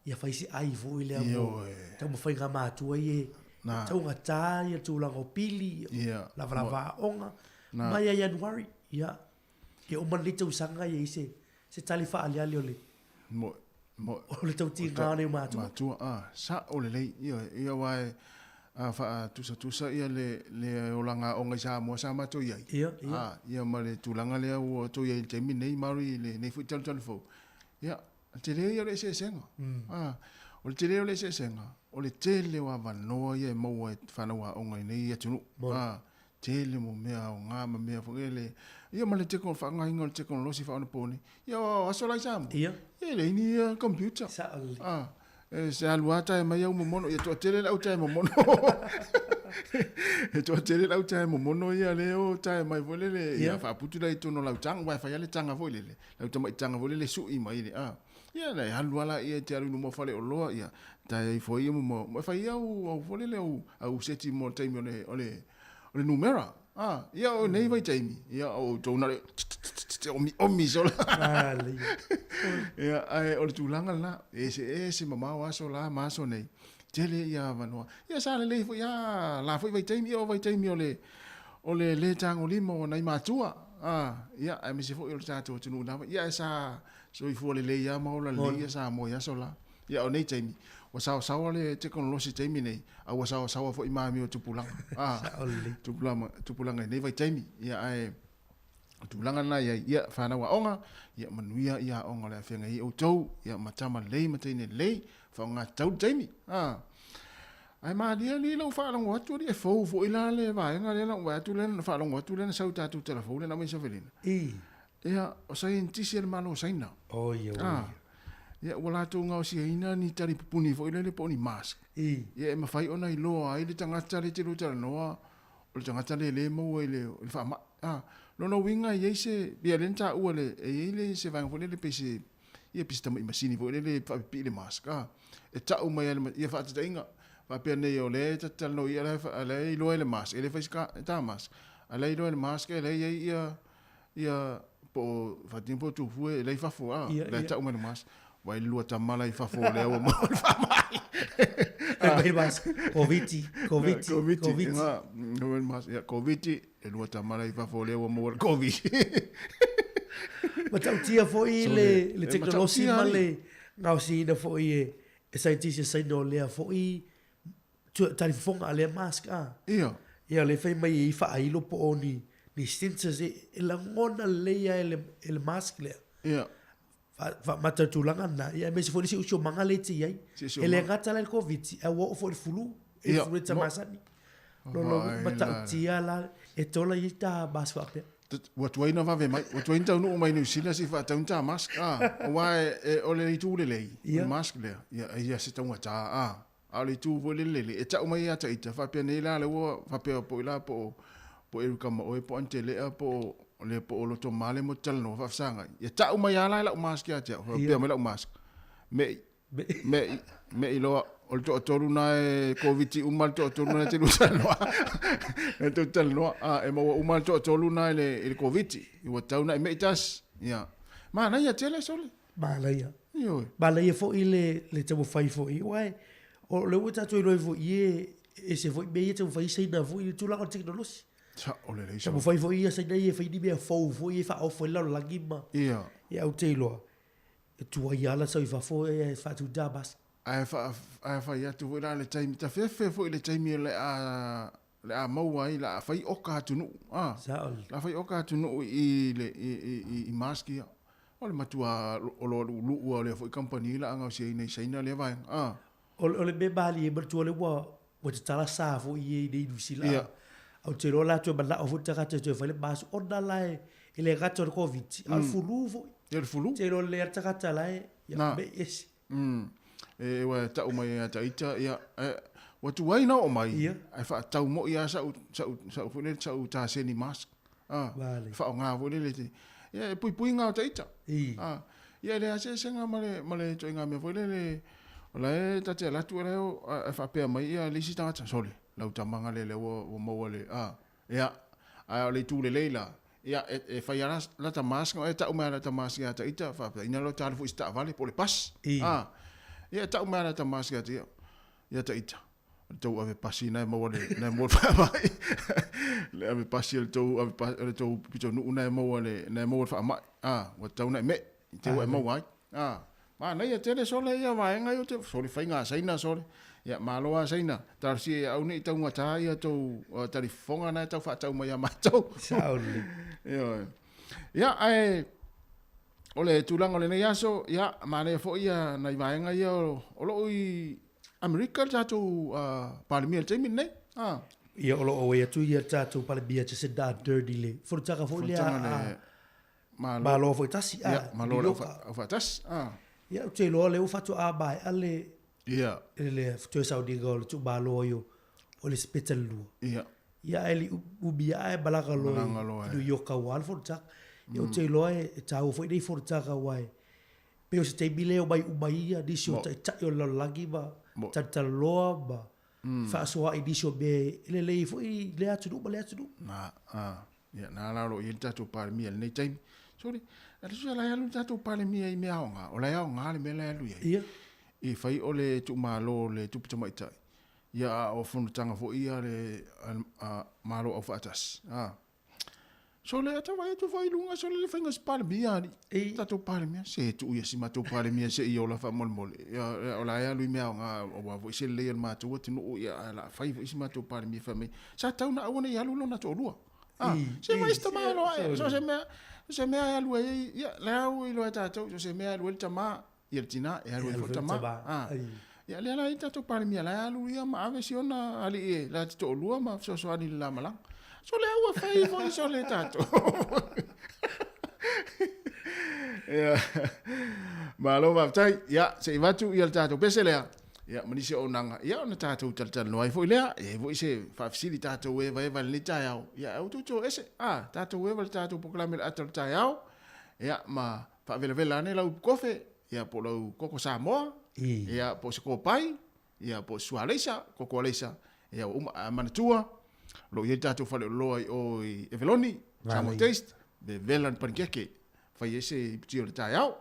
ia fai se ai foi lea mo taumafaiga a matua ia e taugata ia tulaga o pili, lavalava aoga. Mai ia Ianuari, ia, ia uma lenei tausaga ia i se se tali faaaliali o le
Mo, mo,
o le tautiga o nei matua.
Matua, ah, sa'o lelei, ioe, ia aua e a faatusatusa ia le, le olaga aoga i Samoa sa matou i ai.
Ia, ia.
Ah, ia ma le tulaga lea ua outou i ai i le taimi lenei, Maori i lenei foi talutalu fou. Ia, o le tele ia o le eseesega. Ah, o le tele o le eseesega, o le tele o avanoa ia e maua e fanau aoga i nei atunuu. Ah, tele mo mea aoga ma mea foi lele. Ia ma le teko, faaaogaina o le tekonolosi faaonaponei. Ia o aso la i Samoa.
Ia.
E leai ni computer.
Sa'o lelei.
Ah. E se alu lava tae mai au momono, ia toatele le au tae momono. E toatele le au tae momono ia le o tae mai foi lele, ia faaputu la i totonu o lau taga, aua e fai lava le taga foi lele, lau tamai taga foi lele e sui mai le, a. Ia na e alu lava laia e te alu i luma o faleoloa, ia tae ifo ai ia mo, e fai au, au foi lele au, au seti mo le taimi o le, o le, o le numera. A, ia o nei vaitaimi, ia o outou na le omi omi sola. Ia, ae o le tulaga lena, e eseese mamao aso la ma aso nei, tele ia avanoa. Ia sa lelei foi a la foi vaitaimi, ia o vaitaimi o le o le le tagolima o nai matua. A, ia aemaise foi o le tatou atunuu lava. Ia ae sa soifua lelei lava ma ola lelei ia Samoa i aso la. Ia o nei taimi, ua saosaoa le tekonolosi i taimi nei, a ua saosaoa foi ma amio tupulaga. A, tupulaga, tupulaga i nei vaitaimi. Ia ae o tulaga lena i ai, ia whanau aoga, ia manuia ia aoga o le a feagai ai outou, ia ma tama lelei ma teine lelei, faaaoga tatau le taimi. A, ae malie alii lau faalogo atu alii e fou foi la le vaega lea na ou vaai atu lea na faalogo atu lea na sau i tatou tala fou lea na aumai i Safelina. Ia, o saienitisi a le Malo o Saina.
Oi, oi.
Ah. Ia, ua latou gaosiaina ni tali pupuni foi lele po o ni mask.
I.
Ia, e mafai ona iloa ai le tagata lea e te lua talanoa, o le tagata lea e le maua i le, i le faamai. Ah. Lona uiga e i ai se, ia lea na taua le, e i ai le, se vaega foi lele pei se, ia pei se tamai masini foi lele e faapipii i le mask. Ah. E tau mai lava i le, ia faataitaiga, faapea nei o lea e ta te talanoa i ia, o la e iloa e le mask, e le fai se ta mask, a o la e iloa e le mask e la e i ai ia, Ia, po o Fatima po o Tufue, e la i fafo, a,
Ia,
la e
ia.
tau mai le mask. Vai le lua tama la i fafo o lea ua maua le faamai.
Fai mai le mask, Koviti, Koviti,
Koviti,
Koviti.
nga, fai mai le mask, ia, Koviti, le lua tama la i fafo o lea ua maua le Koviti.
Matautia foi le, le
E
tekonolosi
matautia
ma
alii.
le gaosiina foi e, e saienitisi a Saina o lea foi talifofoga a lea mask a.
Ia.
Ia o lea fai mai e i faailo po o ni, ni sensors e, e lagona lelei lava e le, e le mask lea.
Ia.
Faamata tulaga lena, ia aemaise foi le siosiomaga lea e te i ai.
Siosiomaga.
E le gata la i le Koviti, ae ua oo foi i le fulu,
Ia,
influenza masani. Lona
Vai la.
matautia la, e tola i ai ta mask faapea.
Ua tuai na vave mai, ua tuai na taunuu mai Niu Sila se i faatau ni ta mask, a, aua e, e, o le itu lelei, o le mask lea, ia, ia se taugata, a. A o le itu foi lele lele, e tau mai ia te ita, faapea nei la lea ua faapea po i la po o po o Erica ma oe, po o Antelea, po o le po o Lotomale mo te talanoa faafesagai. Ia tau mai lava la i lau mask ia te au, faapea mai lau mask. Me'i, me'i, me'i loa, o le toatolu na e Koviti uma le toatolu na e te lua talanoa. E te talanoa, a, e maua uma le toatolu na i le, i le Koviti. Ua tau na e me'i tasi. Ia. Manaia tele sole.
Manaia.
Ioe.
Manaia foi le, le taumafai foi, aua o lea ua tatou iloa ai foi e ese foi mea ia e taumafai ai Saina foi i le tulaga o le tekonolosi.
Sao lelei sao.
Taumafai foi ia Saina ia e fai ni mea fou foi e faaofo ai le lalolagi ma.
Ia.
Ia ou te iloa, e tuai lava la sau i fafo e faatuta mask.
Ae fa, ae fai atu foi la le taimi, tafefe foi le taimi o le a le a maua ai, la a fai oka atunuu, a.
Sao lelei.
La a fai oka atunuu i le, i, i, i, i mask ia. O le matua oloa luuluu lava o lea foi kamupani la a gaosia ai i Saina lea vaega, a.
O le, o le mea malie, manatua lea ua, ua tatala sa foi i nei i Niu Sila.
Ia.
Ou te iloa la toe manao foi le tagata e toe fai le mask, ona la e, e le gata o le Koviti, a o le fulu foi.
Ia le fulu.
Ou te iloa lelei lava le tagata la e, ia,
Na.
mei ese.
Mm. E, ua e tau mai ia ta ita, ia, e, ua tuai na oo mai,
Ia.
ae faatau moi lava sau, sau, sau foi lele, sau taseni mask. A,
Vale.
faaaoga foi lele te, ia, e puipuiga o ta ita.
I.
A, ia, e leai lava se eseesega ma le, ma le ituaiga mea foi lele, o la e ta te alu atu o la e o, a, e faapea mai ia le isi tagata, sole, lau tamaga lea lea ua, ua maua le, a, ia, ae o le itu lelei la, Ia, e, e fai lava lata mask, e tau mai lava lata mask ia te ita, faapea, ina loa ta alu foi i se taavale po o le pasi.
I.
A, ia, e tau mai lava lata mask ia te ia, ia te ita. O le tou ave pasi na e maua le, na e maua le faamai. Le ave pasi o le tou ave pasi, o le tou pitonuu na e maua le, na e maua le faamai. A, ua tatau ona e me'i, i te i ua e maua ai. A, manaia tele sole ia vaega ia o te, sole faiga a Saina sole. Ia, malo lava Saina, talosia ia au nei taugata ia tou uh, talifofoga na e tau faatau mai ia matou.
Sao lelei.
Ioe. Ia, ae o le tulaga o lenei aso, ia, manaia foi ia nai vaega ia o, o loo i Amerika le tatou uh, Palemia i le taimi lenei. Ah.
Ia o lo o auai atu ia tatou Palemia Jacinda Ardern i le fonotaga foi lea
Fonotaga
a
le Malo.
Malo foi tasi,
Ia,
a,
Malo
New York.
au faatasi. Ah.
Ia, ou te iloa o lea ua faatoa maea le
Ia.
I le toe sauniga o le tuumalo ai o Elisapeta le Lua.
Ia.
Ia ae le i umi ae malaga loa i New York aua le fonotaga. Ia ou te iloa e taua foi nei fonotaga aua e pei o se taimi lea e omai uma ai ia nisi o taitai o le lalolagi ma talitalaloa ma faasoaai i nisi o mea e lelei ai foi lea atunuu ma lea atunuu.
Na, a, ia, na la o lo o i ai le tatou Palemia i lenei taimi. Sorry, a le la e alu le tatou Palemia i mea aoga, o la e aoga le mea la e alu i ai.
Ia.
E fai o le tuumalo o le tupu tamaitai, ia a o fonotaga foi ia a le a Malo Aufaatasi. A. Sole, a tau vaai atu foi i luga, sole le faiga o se Palemia, alii.
Ei.
Tatou Palemia, se tuu ia si matou Palemia se i ola faamolemole. Ia, o la e alu i mea aoga, aua foi se lelei o le matou atunuu, ia, ae o le a fai foi si matou Palemia fai mai. Sa tatau ona aua ne i alu lona toalua. A,
Ei,
se
ei,
fai si tama
se-
loa,
sole.
so se mea, so se mea e alu ai, ia, la ua iloa e tatou, so se mea e alu ai le tama, ia le tina, e alu ai foi le tama. A, ia, lea la e i ai le tatou Palemia, la e alu ia ma ave si ona alii e la te toalua ma fesoasoani i le la malaga. So lea ua fai foi sole tatou. Ia, malo faafetai. Ia, se i avatu ia le tatou pese lea. Ia, ma nisi o auaunaga, ia ona tatou talatalanoa ai foi lea. E i ai foi se faafesili tatou evaeva i lenei taeao. Ia, aua tou te o ese. A, tatou eva i le tatou polokalame o le ata o le taeao. Ia, ma faavelavela ane lau kofe, ia po o lau koko Samoa, ia po o se kopai, ia po o se sualeisa, koko aleisa, ia ua uma. Ae manatua, o lo o i ai le tatou faleoloa i o i Eveloni, Samoa Taste, vevela ni panikeke, fai ai se iputi o le taeao.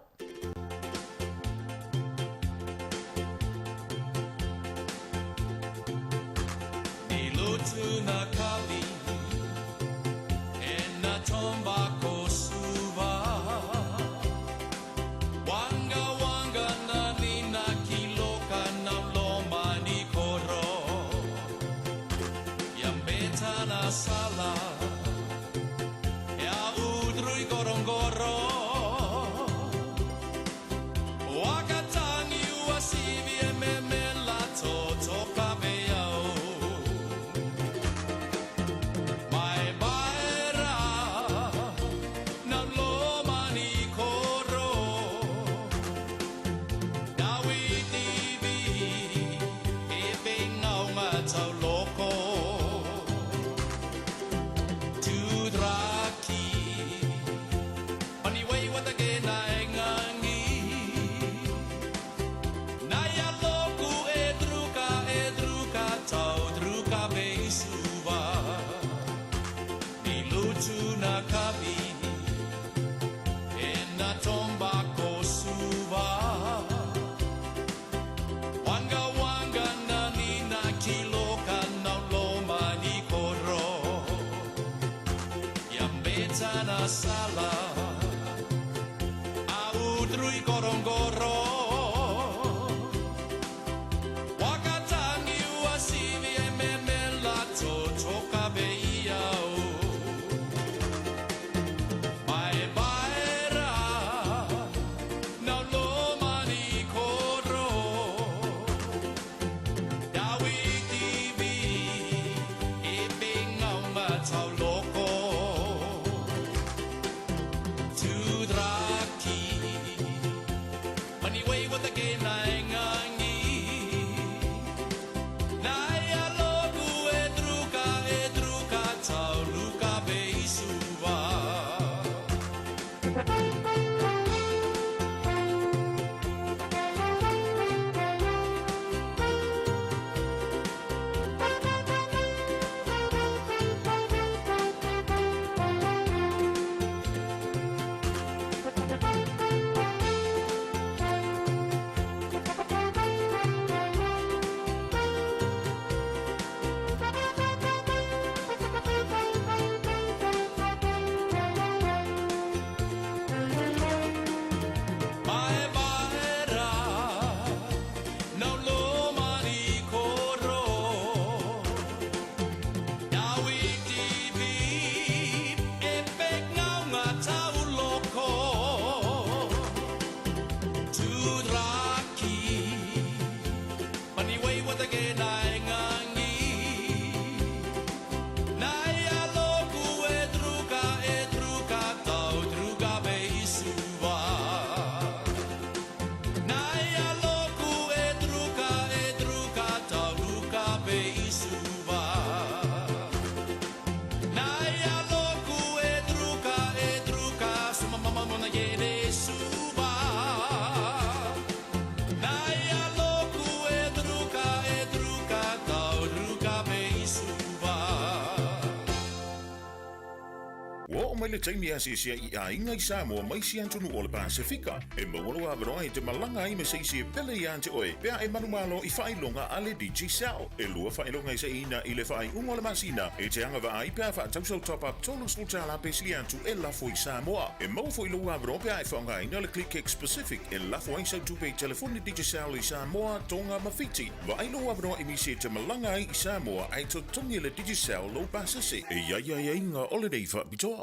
Ua oo mai le taimi e asiasi ai i aiga i Samoa ma isi atunuu o le Pasefika. E maua lou avanoa e te malaga ai ma se isi e pele iā te oe pe a e manumalo i faailoga a le Digicel. E lua faailoga e saiina i le faaiuga o le masina e te agavaa ai pe a faatau sau top-up $30 pe sili atu e lafo i Samoa. E maua foi lou avanoa pe a e faaaogaina le ClickX Pacific e lafo ai sau tupe i telefoni Digicel i Samoa, Tonga ma Fiti. Vaai lou avanoa i nisi e te malaga ai i Samoa ae totogi e le Digicel lou pasese. E i ai aiaiga o lenei faapitoa.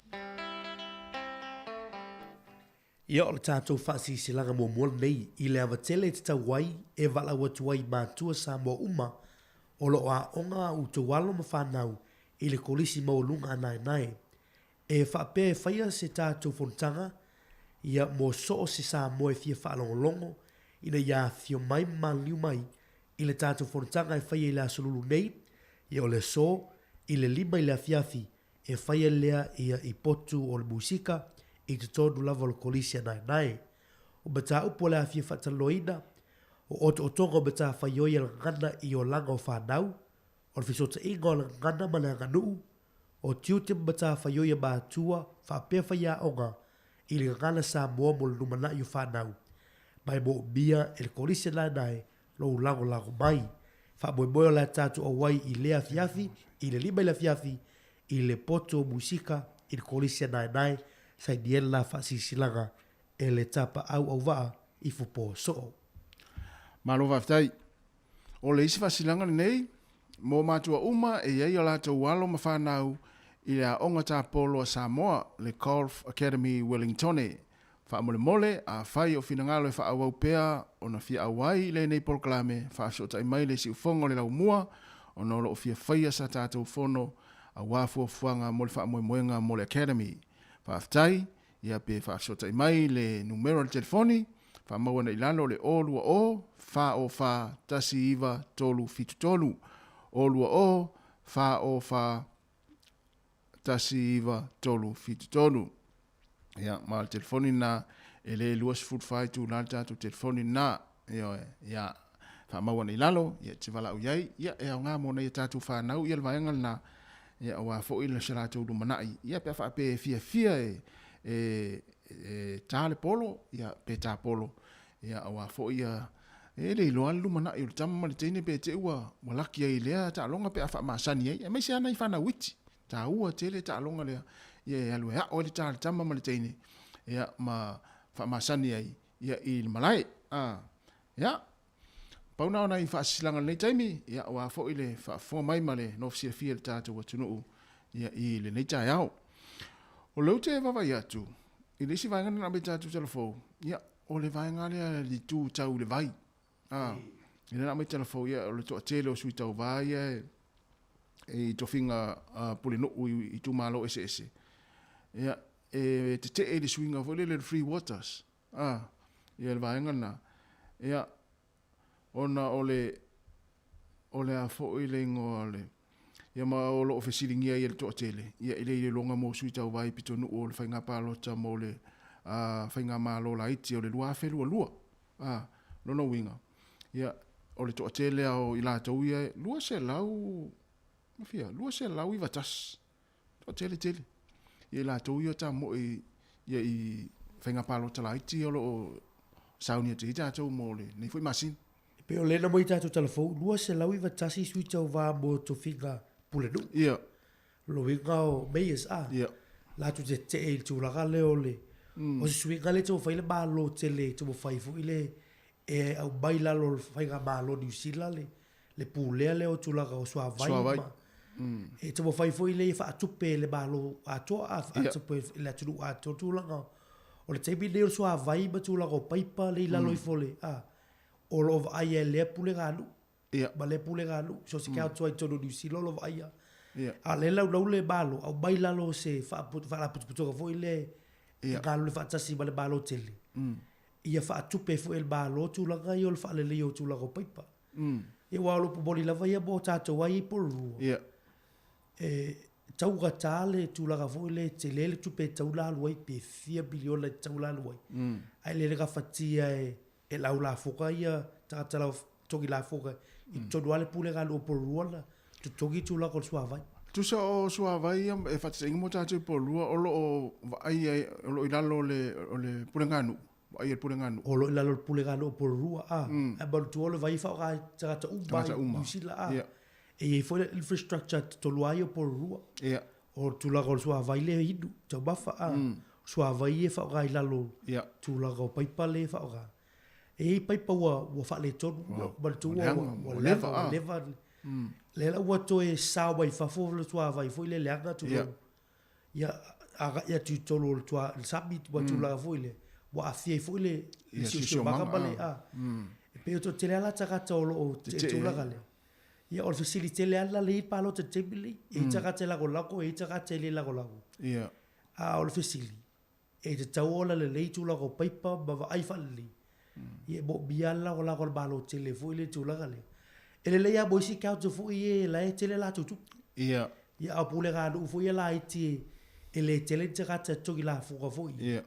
Ia o le tatou faasilasilaga muamua lenei i le ava tele e tatau ai e valaau atu ai i matua Samoa uma o lo o aoga a outou alo ma fanau i le Kolisi Maualuga a Naenae e faapea e faia se tatou fonotaga ia mo so o se Samoa e fia faalogologo ina ia afifio mai ma maliliu mai i le tatou fonotaga e faia i le Aso Lulu nei, ia o le aso i le 5 i le afiafi e faia lea ia i potu o le musika i totonu lava o le Kolisi a Naenae. O mataupu o le a fia faatalanoaina, o otootoga o matafaioi a le gagana i olaga o fanau, o le fesootaiga o le gagana ma le aganuu, o tiute ma matafaioi a matua faapea faiaoga i le gagana Samoa mo le lumanai o fanau, ma e moomia e le Kolisi a Naenae lou lagolago mai. Faamoemoe o le a tatou auai i lea afiafi i le 5 i le afiafi i le poto o musika i le Kolisi a Naenae, sainia le la faasilasilaga e le tapaau auvaa i Fupō Soo.
Malo faafetai. O le isi faasilaga lenei, mo matua uma e i ai o latou alo ma fanau i le Aoga Tapolo a Samoa, le Golf Academy Wellingtone. Faamolemole, afai o finagalo e faaauau pea ona fia auai i lenei polokalame, faafesootai mai le siufoga o le laumua ona o lo o fia faia sa tatou fono aua fuafuaga mo le faamoemoega mo le Academy. Faafetai, ia pe faafesootai mai le numera o le telefoni, Faamau ana i lalo le 020 404 1973. 020 404 1973. Ia, ma le telefoni lena, e le 24 itula le tatou telefoni lena. Ioe, ia, faamau ana i lalo, ia, e te valaau i ai, ia, e aoga mo nai a tatou fanau, ia, le vaega lena, ia, aua foi le se latou lumanai, ia, pe a faapea e fiafia e, e, e ta le polo, ia, pe ta polo, ia, aua foi ia, e le iloa le lumanai o le tama ma le teine pe te i ua, ua laki ai i lea taaloga pe a faamasani ai, aemaise lava nai fanau iti, taua tele taaloga lea, ia, e alu e ao ai le ta a le tama ma le teine, ia, ma faamasani ai, ia, i le malae, a, ia. Pau na o nai faasisilaga i lenei taimi, ia, aua foi le faafofoga mai ma le nofo silafia i le tatou atunuu ia, i lenei taeao. O lea ou te vaavaai atu i le isi vaega na aumai tatou talafou, ia, o le vaega lea i le itu tau i le vai. Ah, i lea na aumai talafou, ia, o le toatele o sui tauva ia e, e i tofiga uh, pulenuu i itumalo eseese. Ia, e tetee i le suiga foi lele le free waters. A, ia le vaega lena. Ia, ona o le, o le a foi le igoa o le, ia ma o lo o fesiligia ai e le toatele, ia i le iloiloga mo sui tauva i pitonuu o le faiga palota mo le a, faigamalo laiti o le 2022. A, lona uiga, ia, o le toatele lava o i latou ia e 200, ma fia, 291. Toatele tele. Ia i latou ia tamoe ia i faiga palota laiti ia o lo o sauni atu ai tatou mo lenei foi masina.
E pei o lena mo i tatou talafou, 291 sui tauva mo tofiga pulenuu.
Ia.
Loiga o mayors a.
Ia.
Latou te tetee i le tulaga lea o le, o se suiga lea e taumafai le Malo tele e taumafai foi le e aumai i lalo o le faigamalo Niu Sila le, le pulea lea o tulaga o suavai,
suavai.
Ma, e taumafai foi lea e faatupe e le Malo atoa, a faatupe yeah. le atunuu atoa tulaga o le taimi lenei o le suavai ma tulaga o paipa le i lalo ifo le, a, o lo o vaaia e lea pulega a nuu.
Yeah.
Ma lea pulega a nuu. So se mm. atu ai totonu o Niu Sila o lo o vaaia.
Yeah.
A lea laulau le Malo, aumai lalo o se faalapotopotoga foi lea
yeah.
e galulue faatasi ma le Malo tele. Ia faatupe foi e le Malo tulaga ia o le faaleleia o tulaga o paipa. Ia aua o le upu moni lava ia mo tatou lava ia i Porirua, e taugata le tulaga foi lea e tele le tupe e tatau ona alu ai pe fia miliona e tatau ona alu ai, ae le gafatia e le au lafoga ia tagata totogi lafoga i totonu lava o le pulega a nuu o Porirua ona totogi tulaga o le suavai.
Tusa o suavai ia e faataitaiga mo tatou i Porirua o lo o vaai ai, o lo o i lalo o le, o le puleganuu, vaai a le puleganuu.
O lo o i lalo o le puleganuu o Porirua, a. Ae manatua o le vai e faaaoga e tagata uma i Niu Sila, a. E i ai foi le infrastructure a tolu lava ia o Porirua. O le tulaga o le suavai lea e inu, taumafa, a. O suavai ia e faaaoga i lalo o tulaga o paipa lea e faaaoga. E i ai paipa ua faaletonu, manatua ua leaga, ua leva. Lea la ua toe sao mai fafo le suavai foi lea leaga tulou. Ia agai atu i totonu o le sami ma tulaga foi lea, ua aafia ai foi le siosiomaga ma le, a. E pei e toatele lava la tagata o lo o tetee i le tulaga lea. Ia o le fesili tele lava lena lea e i ai le palota i le taimi lenei. E i ai tagata e lagolago, e i ai tagata e le lagolago. A o le fesili, e tatau ona lelei tulaga o paipa ma vaai faalelei. Ia e moomia lava le lagolago a le Malo tele foi lea i le tulaga lea. E lelei lava mo isi council foi ia la e tele a latou tupe.
Ia.
Ia a o pulega a nuu foi ia laiti e le tele ni tagata e totogi lafoga foi.
Ia.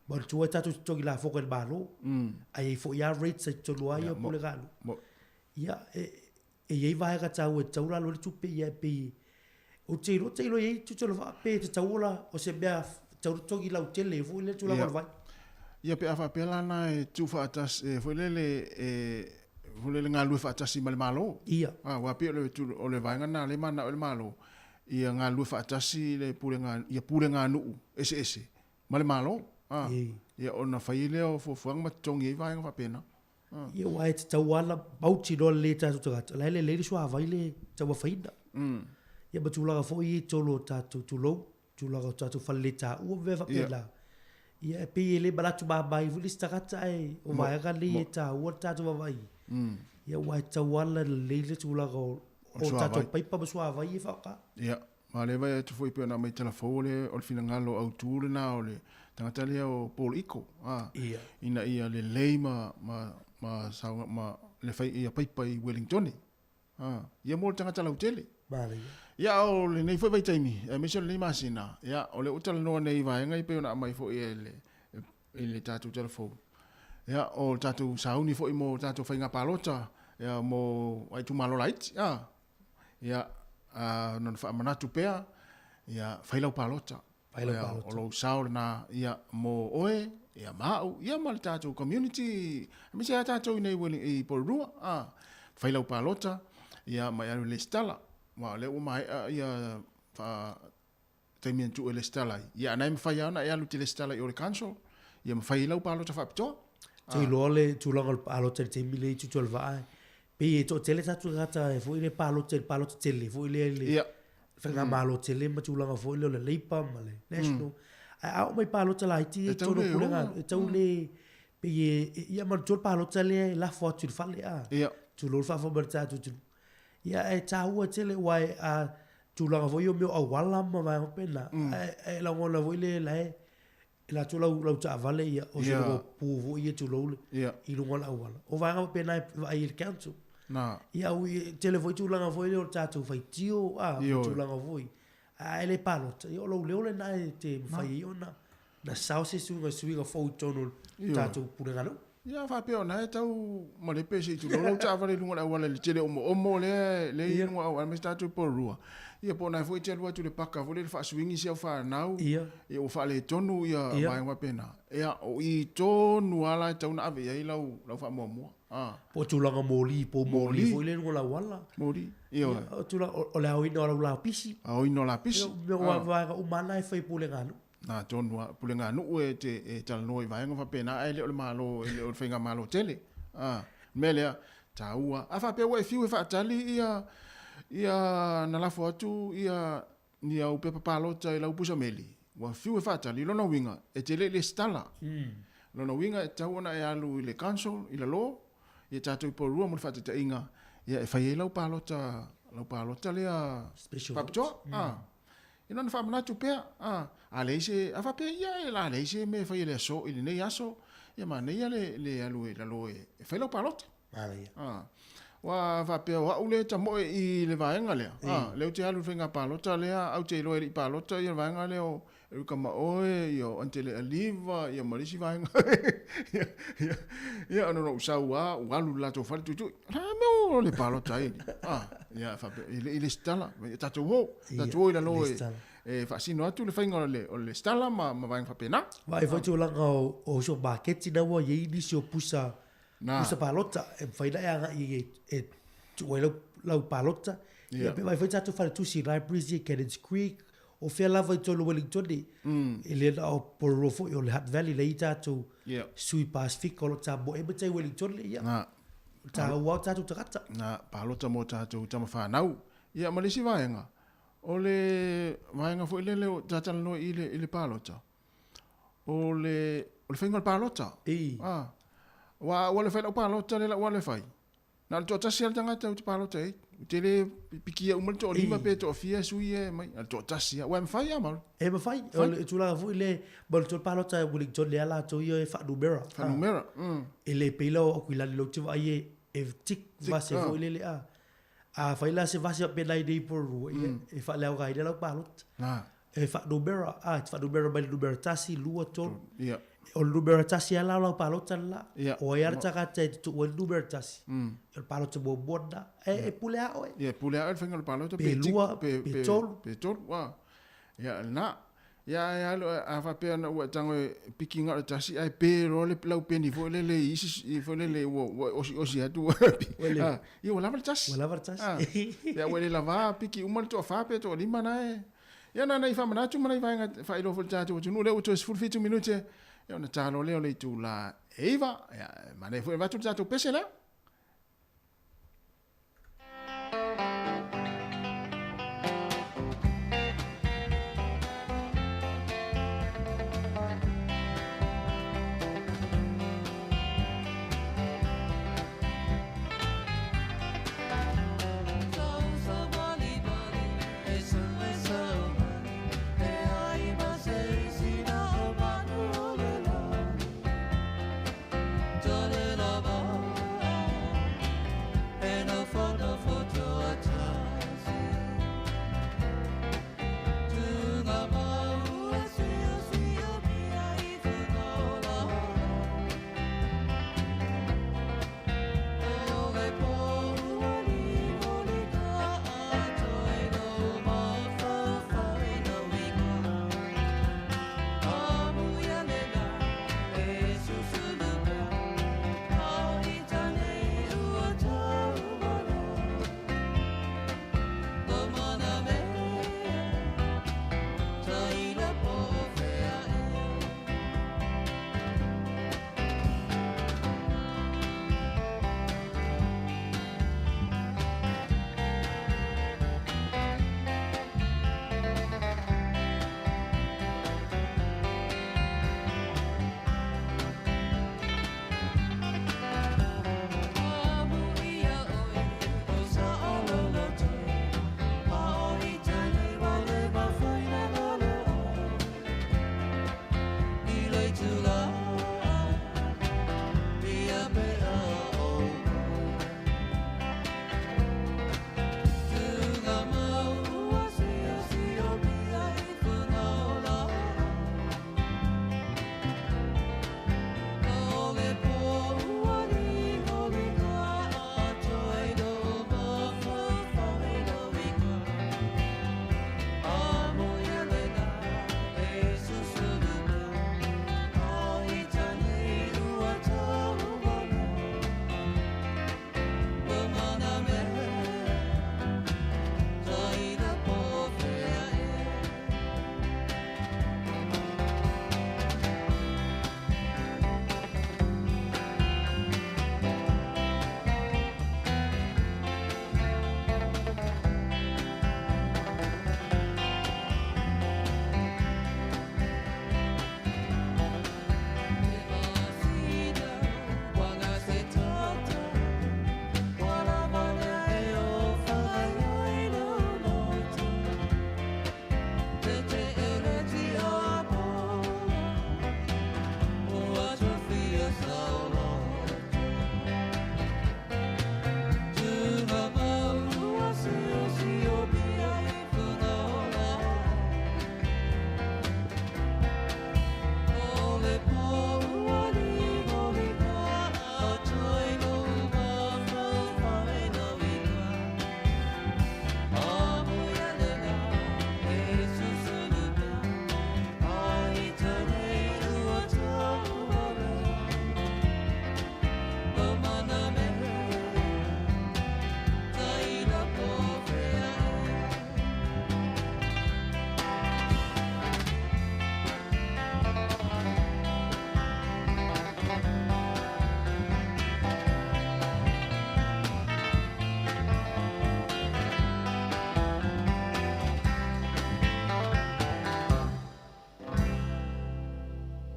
Manatua tatou te totogi lafoga i le Malo. Ae i ai foi lava rates i totonu lava ia o pulega a nuu. Ia e i ai vaega taua e tatau ona alu ai le tupe, ia e pei ou te iloa tailo i ai Tutolovaa pe tatau ona o se mea tatau ona totogi lautele foi lea tulaga o le vai.
Ia pe a faapea la na e tuufaatasi e foi lele e foi lele galulue faatasi ma le Malo.
Ia.
Aua pei o le o le vaega lena lea e mananao ai le Malo ia galulue faatasi le pulega ia puleganuu eseese ma le Malo. Ia ona fai ai lea o fuafuaga ma totogi ai vaega faapena.
Ia aua e tatau lava ona mautinoa lelei e tatou tagata, o la e lelei le suavai le taumafaina. Ia ma tulaga foi ia i totonu o tatou, tulou, tulaga o tatou faleletaua ma mea faapena. Ia e pei e le manatu mama ai foi le isi tagata ae o vaega nei e taua le tatou vaavaai i ai. Ia aua e tatau lava ona lelei le tulaga o tatou paipa ma suavai e faaaoga.
Ia, Ma o lea e vaai atu foi pei ona aumai i tala fou o le, o le finagalo autu lena o le tagata lea o Paul Iko, a,
Ia.
ina ia lelei ma, ma, ma, saoga, ma le fai ia paipa i Wellingtone. A, ia mo le tagata lautele.
Manaia.
Ia, o lenei foi vaitaimi, aemaise o lenei masina, ia, o lea ua talanoa nei i vaega ia pei ona aumai foi e le, i le tatou tala fou. Ia, o le tatou sauni foi mo tatou faiga palota, ia, mo itumalo laiti, a. Ia, a, na ona faamanatu pea, ia, fai lau palota.
Fai lau palota.
O lou sao lena, ia, mo oe, ia, ma au, ia, ma le tatou community, aemaise lava tatou i nei i Porirua, a, fai lau palota, ia, ma e alu e lesitala. Aua o lea ua maea, ia, faa, taimi e tuu e lesitala ai. Ia, a na e mafai lava ona e alu e te lesitala i o le council, ia ma fai ai lau palota faapitoa.
Te iloa le tulaga o le palota i le taimi lea i Tutualevaa, pei e toatele tatou tagata e foi le palota i le palota tele foi lea i le
Ia.
faigamalo tele ma tulaga foi lea o le Labour ma le National. Ae a oo mai palota laiti ia
E
i
tau
totonu o
le
pulega,
oo.
e tau le pei e, ia manatua le palota lea e lafo atu i le fale a.
Ia.
Tulou le faafofoga mai a le tatou atunuu. Ia e taua tele aua e a tulaga foi ia o mea o auala ma vaega faapena, ae lagona foi le la e alu atu lau taavale ia o se luga o pu foi ia tulou le i luga o le auala. O vaega faapena e vaai ai le council. Ia au e tele foi tulaga foi lea o le tatou faitio a ma tulaga foi a e le palota, ia o lou leo lena e te mafai ai ona sao se suiga fou i totonu o le tatou pulega nuu.
Ia faapea o na e tau malepe se i tulou lau taavale i luga o le auala i le tele omoomo lea lea i luga o auala aemaise tatou i Porirua. Ia po o na foi e te alu atu i le paka foi lea e faasuigi si au fanau.
Ia.
Ia ua faaletonu ia vaega faapena. Ia o i tonu lava la e tatau ona ave i ai lau lau faamuamua.
A. Po o tulaga moli, po o moli foi lea i luga o le auala.
Moli. Ia.
O tulaga o le aoina o lau lapisi.
Aoina o lapisi.
Ia o vaega uma lava na e fai e pulega nuu.
Na tonu lava, puleganuu e te e talanoa i vaega faapena ae le o le Malo, e le o le faigamalo tele. A, le mea lea, taua. A faapea ua e fiu e faatali ia ia na lafo atu ia ni au pepa palota i lau pusa meli, ua fiu e faatali, lona uiga, e te le i lesitala. Lona uiga e tatau ona e alu i le council i lalo, ia tatou i Porirua mo le faataitaiga, ia e fai ai lau palota, lau palota lea faapitoa. A. Ina ona faamanatu pea, a, a leai se, a faapea ia e la leai se mea e fai e le aso i lenei aso, ia manaia le, le alu i lalo e, e fai lau palota.
Manaia.
A, ua faapea o au lea e tamoe i le vaega lea, a, lea ou te alu i le faiga palota lea, au te iloa e le i palota ia le vaega lea o Ruka ma oe, ia o Aunty Lealiva, ia ma le isi vaega. Ia, ia, ia, ona na ou sau lava, ou alu i le latou fale tuitui. O le a mea o le palota ai? Ah, ia, faapea, e le i resitala. Ia tatou o, tatou o i lalo e, e faasino atu le faiga o le, o le resitala ma, ma vaega faapena.
Vaai foi tulaga o, o supamaketi na ua i ai nisi o pusa, Na. pusa palota e mafai ona e agai e, e tuu ai lau, lau palota. Ia, pe vaai foi tatou faletusi libraries ia i Cannons Creek, o fea lava i totonu o Wellington nei, e le na o Porirua foi, o le Hutt Valley la e i ai tatou sui Pasefika o lo o tamoe ai ma tai Wellington nei, ia, o le taua o tatou tagata.
Na, palota mo tatou tama fanau. Ia, ma le isi vaega, o le vaega foi lele o tatalanoa i le, i le palota, o le, o le faiga o le palota. Ah, aua ua le fai lau palota lea ua le fai. Na o le toatasi lava le tagata ou te palota i ai. Ou te le pikia uma le toalima pe toafia sui ia e aumai. Na o le toatasi lava. Aua e mafai lava Mauli.
E mafai. O le tulaga foi lea, ma le palota i Wellington lea latou ia e faanumera.
Faanumera.
E le pei la o Akuilani lea ou te vaai e tick vase foi lele a. Afai la se vase faapena i nei Porirua, ia e faaleaogaina lau palota. E faanumera, a, e te faanumera mai le numera 1, 2, 3.
Ia.
O le numera 1 lava la o lau palota le la. Ia. O ai lava le tagata e te tuu ai le numera 1, o le palota muamua lena. E pule lava oe.
Ia, e pule lava oe i le faiga o le palota,
pe lua, pe tolu.
Pe tolu, a. Ia, lena. Ia, ae alu, a faapea na ua e tago e piki na o le tasi, ae pe loa le lau peni foi lele i isi, foi lele ua osiosi atu. Ia, ua lava le tasi.
Ua lava le tasi.
Ia, ua le lava piki uma le toafa pe toalima na e. Ia, na nai faamanatu ma nai vaega faailoa foi i le tatou atunuu, lea ua toe 17 minute, ia ona ta loa lea o le itula e 9. Ia, e manaia foi e avatu le tatou pese lea.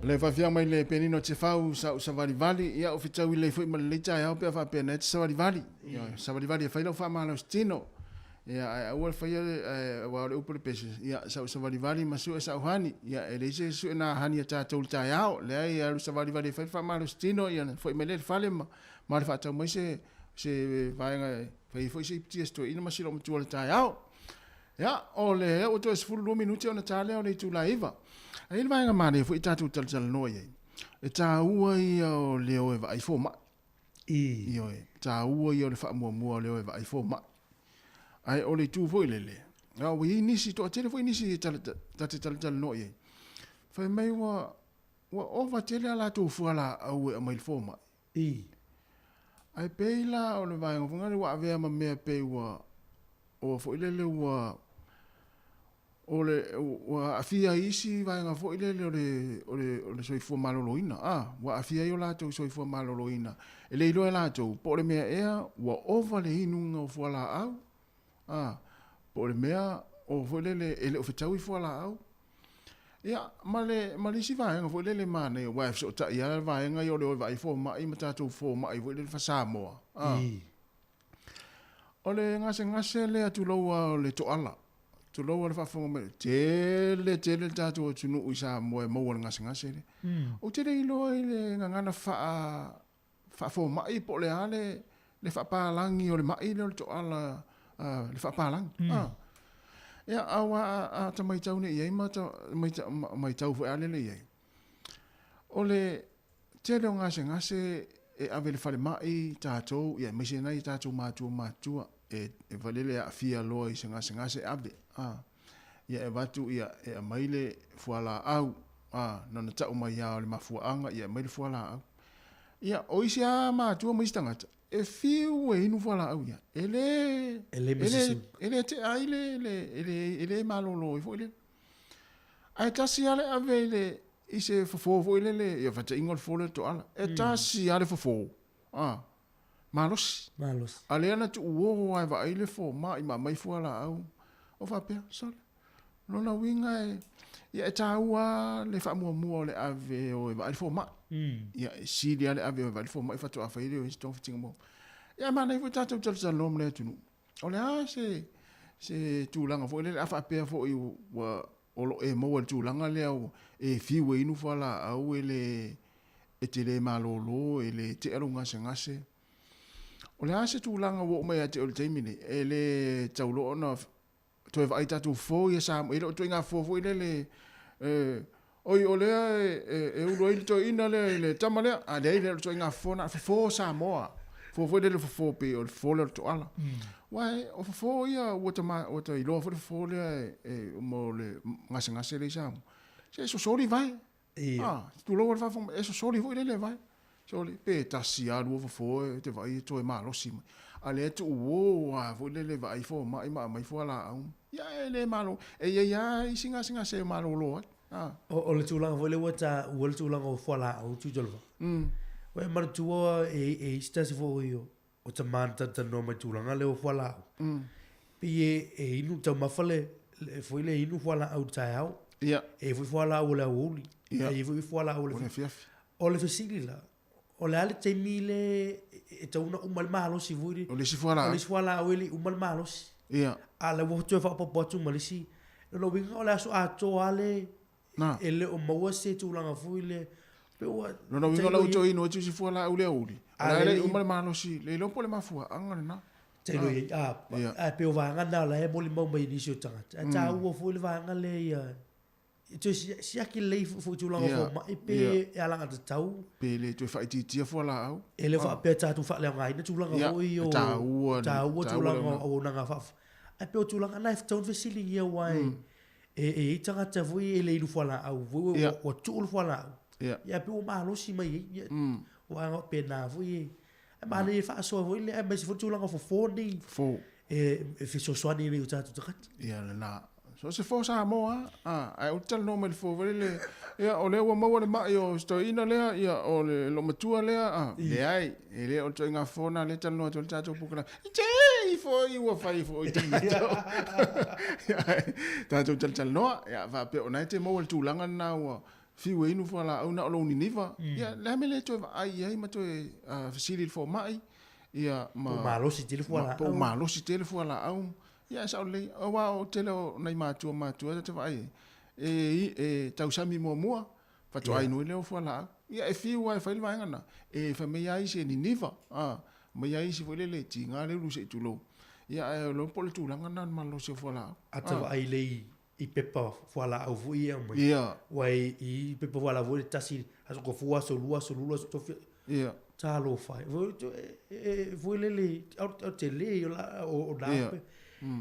Le faafiaga mai le Penina o Tefau sa ou savalivali, ia ou fetaui lelei foi ma lenei taeao pe a faapea na e te savalivali. Ia savalivali e fai lau faamalositino. Ia ae aua le faia ae aua o le upu o le pese, ia sa ou savalivali ma sue sau hani. Ia e leai se sue na hani a tatou i le taeao. Leai e alu savalivali e fai le faamalositino ia ona foi mai lea i le fale ma ma le faatau mai se se vaega e fai ai foi se iputi a si toeaina ma si loomatua i le taeao. Ia, o lea ua toe 12 minute ona ta lea o le itula e 9. Ae i ai le vaega manaia foi tatou talatalanoa i ai. E taua ia o le o e vaai fomai. Ioe, taua ia o le faamuamua o le o e vaai fomai. Ae o le itu foi lele, a ua i ai nisi, toatele foi nisi e tala, ta te talatalanoa i ai. Fai mai ua, ua ova tele a latou fualaau e aumai i le fomai. Ae pei la o le vaega foi lea ua avea ma mea pei ua, ua foi lele ua, o le, ua aafia ai isi vaega foi lele o le, o le, o le soifua maloloina, a, ua aafia ai o latou soifua maloloina. E le iloa e latou po o le mea ea ua ova le inuga o fualaau, a, po o le mea o foi lele e le o fetaui fualaau. Ia, ma le, ma le isi vaega foi lele manaia, aua e fesootai lava le vaega ia o le o e vaai fomai ma tatou fomai foi lele faa-Samoa, a. O le gasegase lea tulou lava o le toala, tulou lava le faafofoga mai, tele tele le tatou atunuu i Samoa e maua i le gasegase lea. Ou te le iloa i le gagana faa, faafomai po o le a le, le faapalagi o le mai lea o le toala, le faapalagi. Ia, aua a ta matau nei i ai ma ta matau foi a lele i ai, o le tele o gasegase e ave i le falemai tatou, ia aemaise nai a tatou matua matutua e valele e aafia loa i se gasegase e ave, a, ia e avatu ia e aumai le fualaau, a, na ona tau mai lava o le mafuaaga ia e aumai le fualaau. Ia, o isi lava matua ma isi tagata, e fiu e inu fualaau ia, e le,
E le, e
le, e le tea ai le, le, e le, e le malolo ai foi lele. Ae tasi lava le ave i le, i se fofo foi lele, ia faataitaiga o le fofo lea o le toala, e tasi lava le fofo, a, malosi.
Malosi.
A lea na tuuo lava e vaai le fomai ma aumai fualaau, o faapea, sole, lona uiga e, ia e taua lava le faamuamua o le ave e o e vaai le fomai. Ia e sili lava le ave e o e vaai le fomai faatoa fai lea o isi togafitiga mo. Ia e manaia foi tatou talatalanoa ma le atunuu. O le a se se tulaga foi lele a faapea foi ua o lo o e maua i le tulaga lea ua e fiu e inu fualaau e le e te le malolo e le tea lou gasegase. O le a se tulaga ua oo mai ia te oe i le taimi lenei e le tatau loa ona toe vaai tatou fofo ia Samoa, e le o ituaiga fofo foi lele e, oi o lea e, e, e ulu ai le toeaina lea i le tama lea, a leai lea o le ituaiga fofo na, fofo Samoa. Fofo foi lele fofo pei o le fofo lea o le toala. Aua o fofo ia ua ta, ua ta iloa foi le fofo lea e, e, mo le gasegase lea i Samoa. Se sosoli vae.
Ia.
Ah, tulou le faafofoga mai, e sosoli foi lele vae. Soli, pe tasi lava lua fofo e te vaai e toe malosi mai. A lea e tuuo lava foi lele vaai fomai ma aumai fualaau. Ia e le malo, e i ai lava isi gasegase e malolo ai. Ah.
O le tulaga foi lea ua taua le tulaga o fualaau Tuitolovaa. Ua e manatua e i ai se tasi foi o o tama na talatalanoa mai tulaga lea o fualaau. Pei e, e inu taumafa le, le foi le inu fualaau i le taeao.
Ia.
E i ai foi fualaau o le aoauli.
Ia.
E i ai foi fualaau o le
O le afiafi.
O le fesili la, o le a le taimi le e tatau ona uma ai le malosi foi le.
O le isi fualaau.
O le isi fualaau e le i uma le malosi.
Ia.
A o lea ua toe faaopoopo atu ma le isi. O lona uiga o le aso atoa lava le
Na.
E le o maua se tulaga foi lea. Pe ua.
Lona uiga o la ua toe inu atu isi fualaau i le aoauli. O la e le i uma le malosi, le iloa po o le mafuaaga lena.
Tailo i ai, a, ae pei o vaega na o la e molimau mai i nisi o tagata. Ae taua foi le vaega lea ia toe siaki lelei foi tulaga o fomai pe e alagatatau.
Pe le toe faaitiitia fualaau.
E le faapea tatou faaleaogaina tulaga foi o.
E taua.
Taua tulaga o auaunaga faa. Ae pei o tulaga na e tatau ona fesiligia aua e E i ai tagata foi e le inu fualaau foi ua, ua tuu le fualaau.
Ia.
Ia pei ua malosi mai ai. Ia, ua faapena foi e ae manaia e faasoa foi le aemaise foi le tulaga o fofo nei.
Fofo.
E fesoasoani ai i o tatou tagata.
Ia lena. So o se fofo Samoa lava, a, ae ou te talanoa mai i le fofo foi lele, ia o lea ua maua le mai o si toeaina lea, ia o le loomatua lea, a, leai, e le o le ituaiga fofo lena o lea e talanoa atu ai le tatou polokalame. Tei foi ua fai foi tatou talatalanoa, ia faapea o lena e te maua le tulaga lena ua. Fiu e inu fualaau na o lou niniva. Ia, le a mea le toe vaai i ai ma toe fesili i le fomai, ia, ma.
Po o malosi tele fualaau.
Po o malosi tele fualaau. Ia, e sao lelei, aua o le tele o nai matua matutua ta te vaai i ai, e, e tausami muamua, faatoa inu ai lea o fualaau. Ia, e fiu lava e fai le vaega lena, e fai mai lava isi e niniva, a, mai lava isi foi lele e tiga le ulu se i tulou. Ia, ae iloa po o le tulaga lena o le malolosi o fualaau.
A ta vaai lelei i pepa fualaau foi ia e aumai.
Ia.
Aua i pepa fualaau foi le tasi, aso gafua, aso lua, aso lulu, aso tofi.
Ia.
Talofa e. Foi lele, o tele o na.
Ia.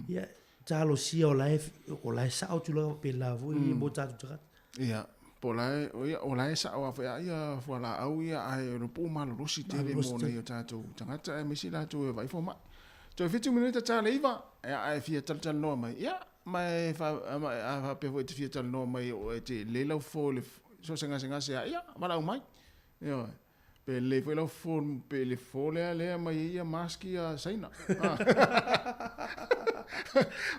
Ia, talosia o la e sao tulaga faapena foi ia mo tatou tagata.
Ia, po o la e, o la e sao lava foi ia fualaau ia, ae o le po ua malolosi tele mo nai o tatou tagata aemaise i latou e vaai fomai. Toe 7 minute ta le 9, ia, ae fia talatalanoa mai, ia, ma e a faapea foi e te fia talanoa mai o e te lelei lau fofo i le so o se gasegase lava, ia, valaau mai. Ioe. Pe lelei foi lau fofo pe le fofo lea lea aumai ai ia mask ia Saina.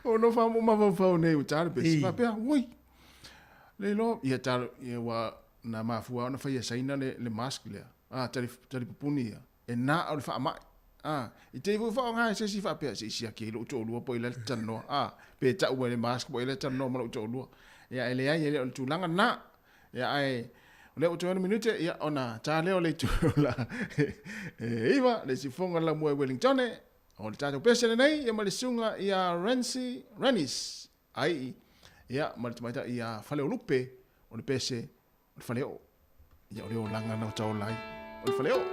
O nofo lava ma mafaufau nei ua ta le pesi. Faapea, oi, le iloa, ia ta, ia ua na mafua ona fai e Saina le mask lea, a, talipupuni ia, e na o le faamai. A, i te i foi faaaoga e se isi faapea, se i siaki ai lou toalua po o ai la e talanoa, a, pe tau ai le mask po o ai la e talanoa ma lou toalua. Ia, e leai, e le o le tulaga lena. Ia, ae, o lea ua toe 6 minute, ia, ona ta lea o le itu la e 9, le siufofoga o le laumua i Wellingtone, o le tatou pese lenei, ia ma le susuga ia Rensi Renis Ai'i, ia, ma le tamaitai ia Faleolupe, o le pese o le faleoo. Ia, o le olaga lena ua taola ai, o le faleoo.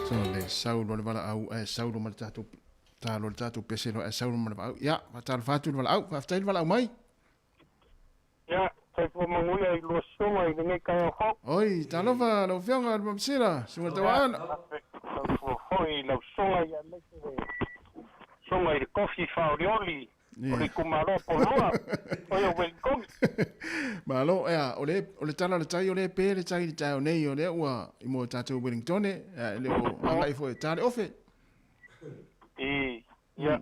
So, le sau loa le valaau, ae sau loa ma le tatou ta loa le tatou pese loa, ae sau loa ma le valaau. Ia, faatalofa atu i le valaau, faafetai le valaau mai.
Ia, soifua manuia i lua susuga i lenei taeao fou.
Oi, talofa lau Afioga le Pamasila, Susuga le Tauaana.
Soifua foi i lau susuga ia aemaise le susuga i le kofi faaolioli o le itumalo o Punaoa, oi o Wellington.
Malo, ea, o le, o le tala o le tai, o lea e pe le tai i le taeao nei, o lea ua i mua o tatou Wellingtone, ea, e le o agai foi e ta le ofe.
I, ia,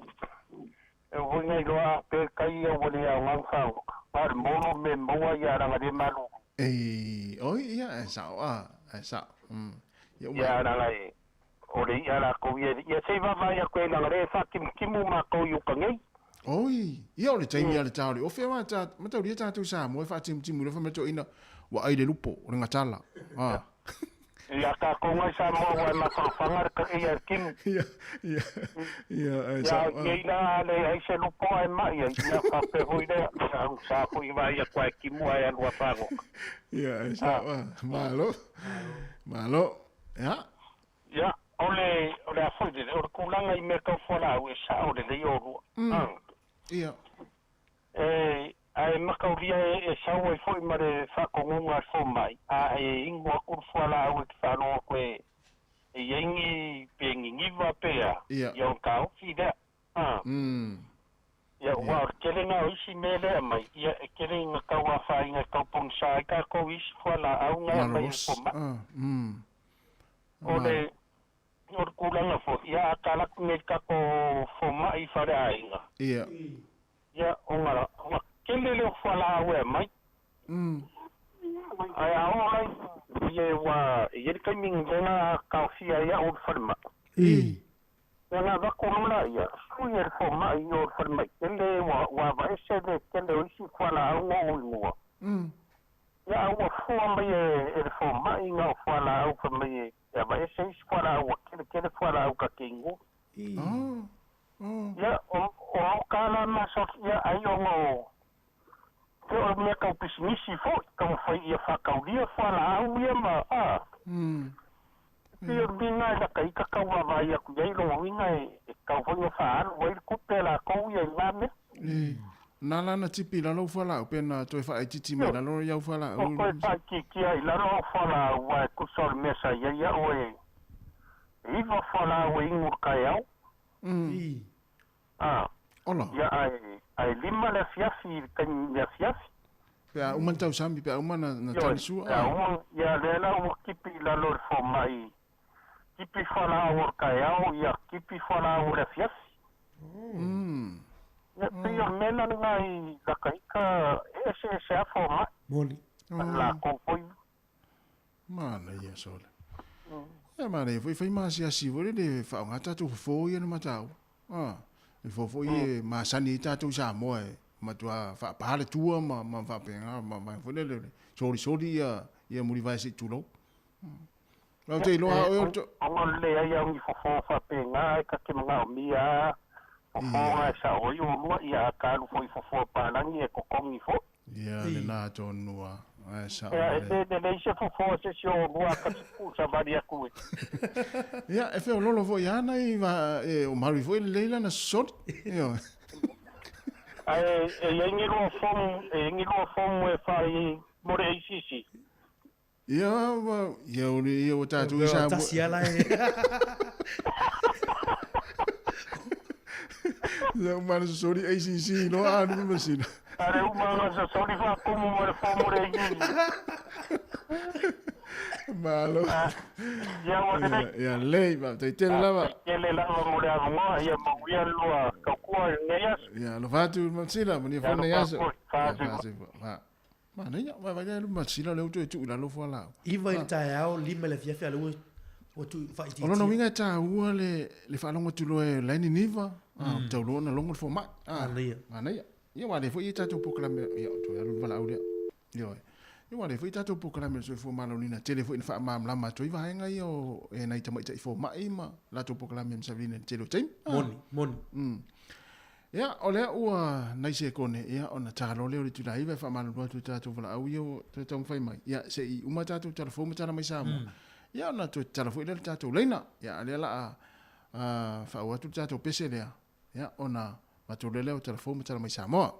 E hoi nei loa a pe kai ia ua le aoga na faaoga, a o le molo me maua ia laga le malulu.
Ei, oi, ia, e sao, a, e sao. Ia uma.
Ia laga e, o le i'a lakou ia, ia se i vaavaai atu ai laga le e faatimutimu makou i uka nei.
Oi, ia o le taimi a le ta o le ofe aua ta, mataulia tatou Samoa e faatimutimu loa fai mai toeaina ua ai le lupo, o le gatala, a.
Ia tatou nai Samoa ua e mafanafana le ia le timu.
Ia, ia, ia, ae sa.
Ia, nei la le ai se lupo ae mai ai, ia faapea foi lea, ia au sa foi vaai atu ae timu ae alu a fagota.
Ia, ae sa, malo, malo, ia.
Ia, o le, o le a foi lele, o le tulaga i mea tau fualaau e sao lelei olua.
Ia.
E, ae mataulia e sau ai foi ma le faatonuga a le fomai, a e inu atu le fualaau e te faalogo atu e i ai ni pe niniva pe a,
Ia.
ia ona taofi lea. A. Ia, ua o le tele na o isi mea lea e aumai, ia e tele ina tau afaina e tau pogisa ai tatou i isi fualaau na e aumai e le
Malolosi.
fomai.
A.
O le, o le tulaga foi, ia a tala atu nei i le tatou fomai i faleaiga,
Ia.
Ia, ona, ona tele lea o fualaau e aumai. Ae a oo la i, ua i ai le taimi lea na taofia ai au i le falemai. Ia na avatu loa laia, sui e le fomai i o i le falemai tele, ua, ua aveese le tele o isi fualaau na ou inua. Ia, a ua fua mai e, e le fomai na o fualaau fai mai e aveese isi fualaau ua tele tele fualaau ta te inua. Ia, o, o lou tala masalosalo, ia, ai ona o, se o le mea tau pisinisi foi, taumafai ia faataulia fualaau ia ma, a. E pei o le mea lena e lata ita tau vaavaai atu i ai, lona uiga e, e tatau foi ona faaalu ai le tupe a latou ia i lena mea.
E, na ala na tipi i lalo au fualaau, pe na toe faaitiiti mai i lalo i au fualaau.
Ua toe faaitiitia i lalo au fualaau, aua e tusa o le mea sa i ai au e 9 fualaau e inu i le taeao. A.
Ola.
Ia, ae, ae 5 le afiafi i le taimi i le afiafi.
Pe a uma le tausami, pe a uma na, na talisua.
Pe a uma, ia lea la ua kipi i lalo i le fomai, kipi fualaau o le taeao, ia kipi fualaau o le afiafi. Ia, pei o le mea la lena i lata ita, e eseese lava fomai.
Moni.
Ma latou foi.
Manaia sole. Ia manaia foi fai ma asiasi foi lele faaaoga tatou fofo ia na mataua. Ah, le fofo foi e masani ai tatou i Samoa e matua faapa le tua ma ma faapena ma ma foi lele solisoli ia ia mulivae se i tulou. Ou te iloa a oe o le to...
Ona o le leai o ni fofo faapena e ta te manaomia a fofo na e sao ai olua, ia a ta alu foi i fofo a palagi e totogi foi.
Ia lena tonu a, ae sao
Ia, e
lelei.
le lelei se fofo a se isi o olua a ta te tuusavali atu e.
Ia, e feololo foi a nai va, e o malu foi lelei lana sosoli. Ioe.
Ae e i ai ni lua fomu, e i ai ni lua fomu e fai mo le ACC.
Ia, ia, ia ua tatou i Samoa.
Tasi ala e.
Ia uma na sosoli ACC loa alu le masina.
Ale uma na sosoli faatumu ma le fomu le ACC.
Malo.
Ia ua lelei.
Ia lelei, faafetai tele lava.
Faafetai tele lava mo le avanoa, ia manuia le lua tautua i lenei aso.
Ia alofa atu Mansila, manuia foi lenei aso. Ia faasifua. Manaia, vaai lea masila lea ua toe tuu i lalo fualaau.
9 i le taeao, 5 i le afiafi, a o lea ua ua tuu faaitiitia.
O lona uiga e taua le le faalogo atu loa e la e niniva, mm. tau loa ona logo le fomai. Ah,
Manaia.
Manaia. Ia aua o lea foi e i ai tatou polokalame, ia toe alu le valaau lea. Ioe. Ia aua o lea foi e i ai tatou polokalame o le soifua maloloina, tele foi ina faamalamalama atu ai vaega ia o e nai tamaitai fomai ma latou polokalame ma sailiiliga i le tele o taimi.
Moni, moni.
Ia, o lea ua nai sekone, ia, ona ta loa lea o le itula 9 e faamalulu atu i tatou valaau ia ua toe taumafai mai. Ia, se i uma tatou tala fou ma tala mai Samoa. Ia, ona toe tatala foi lea o le tatou laina. Ia, a o lea o le a faaauau atu le tatou pese lea, ia, ona avatu loa lea o tala fou ma tala mai Samoa.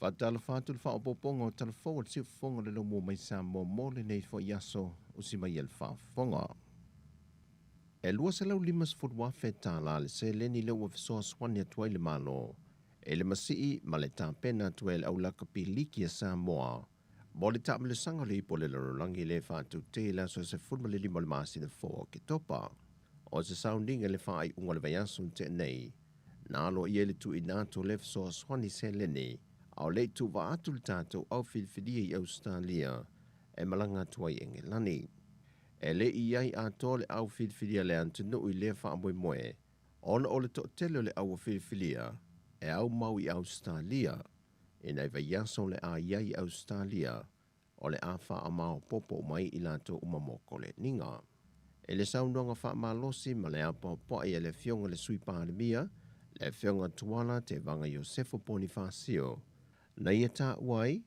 Faatalofa atu le faaopoopoga o Talafou a le Siufofoga o le Laumua mai Samoa mo lenei foi aso o si mai e le faafofoga. E $250,000 tala le seleni lea ua fesoasoani atu ai le Malo i le masii ma le tapena atu ai e le Au Lakapi Liki a Samoa mo le taamilosaga o le Ipu o le Lalolagi lea e faatautē i le aso 15 o le masina fou o Oketopa. O se sauniga i le faaiuga o le vaiaso na tea nei, na aloaia ai le tuuina atu o lea fesoasoani seleni a o le i tuuvaa atu le tatou au filifilia i Ausetalia e malaga atu ai i Engelani. E le i i ai atoa le au filifilia a le atunuu i lea faamoemoe ona o le toatele o le au filifilia e au mau i Ausetalia. I nai vaiaso o le a i ai i Ausetalia, o le a faamaopoopo mai i latou uma mo koleniga. I le saunoaga faamalosi ma le apoapoai a le Afioga i le Sui Palemia, le Afioga Tuala Tevaga Iosefo Ponifasio, na ia taua ai,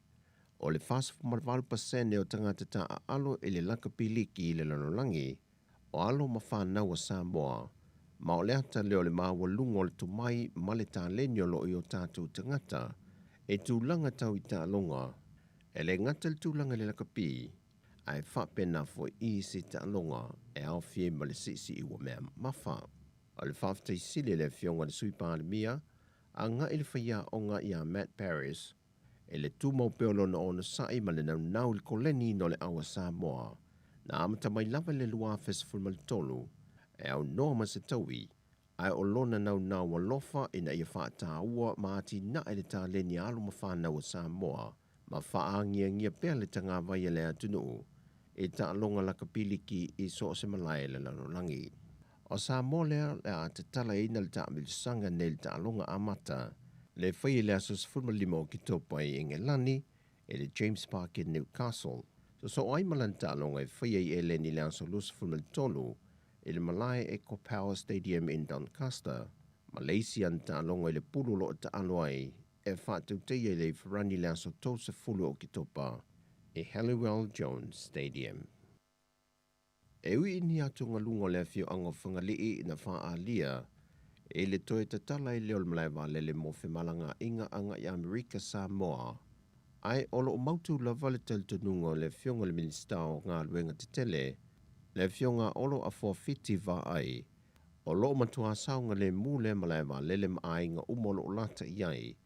o le 48% o tagata taaalo i le lakapi liki i le lalolagi, o alo ma fanau a Samoa, ma o le ata lea o le maualuga o le tomai ma le taleni o lo o i o tatou tagata e tulaga tau i taaloga, e le gata i le tulaga i le lakapi, ae faapena foi i isi taaloga e aofia ai ma le siisii ua mea mamafa. O le faafetai sili a le Afioga i le Sui Palemia, agai i le faiaoga ia Matt Parris, i le tumau pea o lona onosai ma le naunau i le koleni no le au a Samoa, na amata mai lava i le 2013, e aunoa ma se taui, ae o lona naunau alofa ina ia faataua ma atinae le taleni a alo ma fanau a Samoa, ma faagiagia pea le tagavai a le atunuu i taaloga lakapiliki i so o se malae i le lalolagi. O Samoa lea o le a tatalaina le taamilosaga nei i le taaloga amata le faia i le aso 15 o Oketopa i Engelani i le James Park i Newcastle. Sosoo ai ma lana taaloga e faia i Eleni i le aso 23 i le malae Eco Power Stadium in Doncaster, ma le isi ana taaloga i le pulu o lo o taalo ai e faatautaia i le ifarani i le aso 30 o Oketopa i Halliwell Jones Stadium. E ui i ni atugaluga o le afioaga o Fagalii na faaalia i le toe tatala ai lea o le malae vaalele mo femalagaaiga agai i Amerika Samoa, ae o lo o mautu lava le talitonuga o le Afioga i le Minisita o Galuega Tetele, le Afioga Olo Afuafiti Vaai, o lo o matuā saogalemu lea malae vaalele ma aiga uma o lo o lata i ai,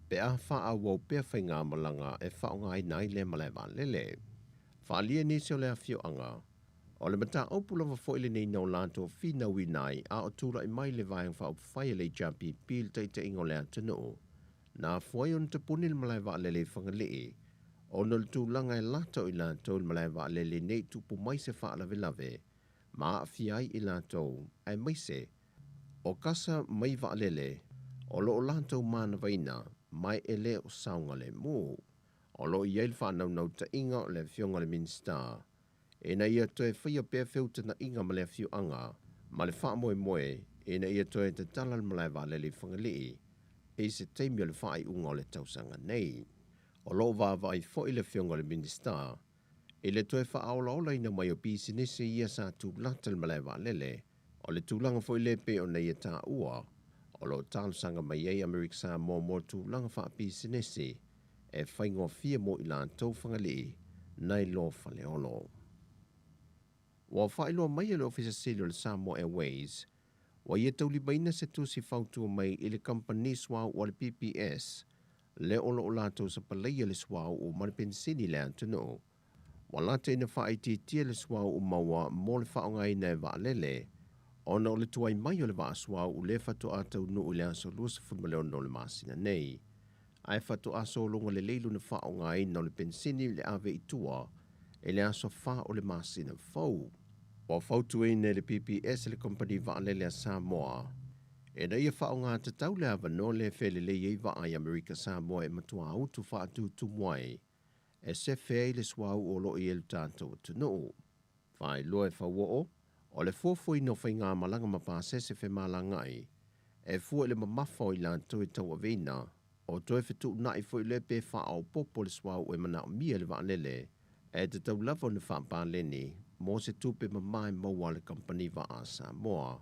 pe a faaauau pea faigamalaga e faaaogaina ai lea malae vaalele. Faaalia nisi o le afioaga, o le mataupu lava foi lenei na o latou finauina ai a o tulai mai le Vaega Faaupufai a le HRPP i le taitaiga o le atunuu. Na afua ai ona tapuni le malae vaalele i Fagalii ona o le tulaga e lata o i latou i le malae vaalele ne i tupu mai se faalavelave ma aafia ai i latou, aemaise o kasa mai vaalele o lo o latou manavaina ma e le o saogalemu. O lo o i ai le faanaunautaiga o le Afioga i le Minisita ina ia toe faia pea feutagaiga ma le afioaga ma le faamoemoe ina ia toe tatala le malae vaalele i Fagalii i se taimi o le faaiuga o le tausaga nei. O lo o vaavaai foi le Afioga i le Minisita i le toe faaolaolaina mai o pisinisi ia sa tulata i le malae vaalele, o le tulaga foi lea e pei ona ia taua, o lo o talosaga mai ai Amerika Samoa mo tulaga faapisinisi e faigofie mo i latou Fagalii nai lo Faleolo. Ua faailoa mai e le Ofisa Sili o le Samoa Airways, ua ia taulimaina se tusi fautua mai i le kamupani suauu a le PPS le o lo o latou sapalaia le suauu ma le penisini i le atunuu. Ua lata ina faaitiitia le suauu maua mo le faaaogaina e vaalele ona o le tuai mai o le vaa suauu lea faatoa taunuu i le aso 26 o le masina nei, ae faatoa sologa lelei lona faaaogaina o le penisini i le ave i tua i le aso 4 o le masina fou. Ua fautuaina e le PPS le Kamupani Vaalele a Samoa ina ia faaaoga tatau le avanoa lea e felelei ai vaa i Amerika Samoa e matua utu faatutumu ai e sefe ai le suauu o lo o i ai lo tatou atunuu. Faailoa e fauoo, o le fuafuaina o faigamalaga ma pasese femalagaai e fua i le mamafa o i latou e tauaveina, o toe fetuunai foi lea pe faaopoopo le suauu e manaomia e le vaalele, e tatau lava ona faapaleni mo se tupe mama e maua a le kamupani vaa a Samoa,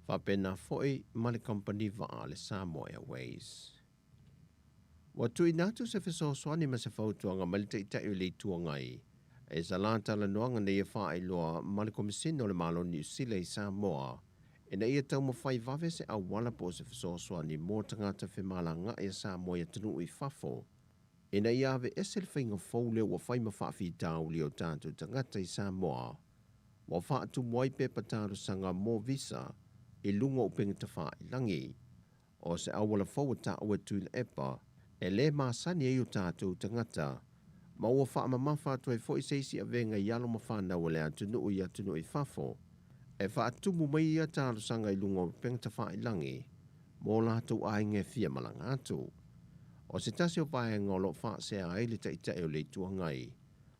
faapena foi ma le kamupani vaa a le Samoa Airways. Ua tuuina atu se fesoasoani ma se fautuaga mai le Taitai o le Itu Agai e sala talanoaga nei e faailoa ma le Komesina o le Malo o Niu Sila i Samoa ina ia taumafai vave se auala po o se fesoasoani mo tagata femalagaai a Samoa i atunuu i fafo ina ia aveese le faiga fou lea ua fai ma faafitauli o tatou tagata i Samoa ua faatumu ai pepa talosaga mo visa i luga o upega tafailagi. O se auala fou e taua e Tuilaepa e lē masani ai o tatou tagata, ma ua faamamafa atu ai foi se isi avega i alo ma fanau a le atunuu i atunuu i fafo e faatumu mai ia talosaga i luga o upega tafailagi mo latou aiga e fia malaga atu. O se tasi o vaega o lo o faasea ai le Taitai o le Itu Agai,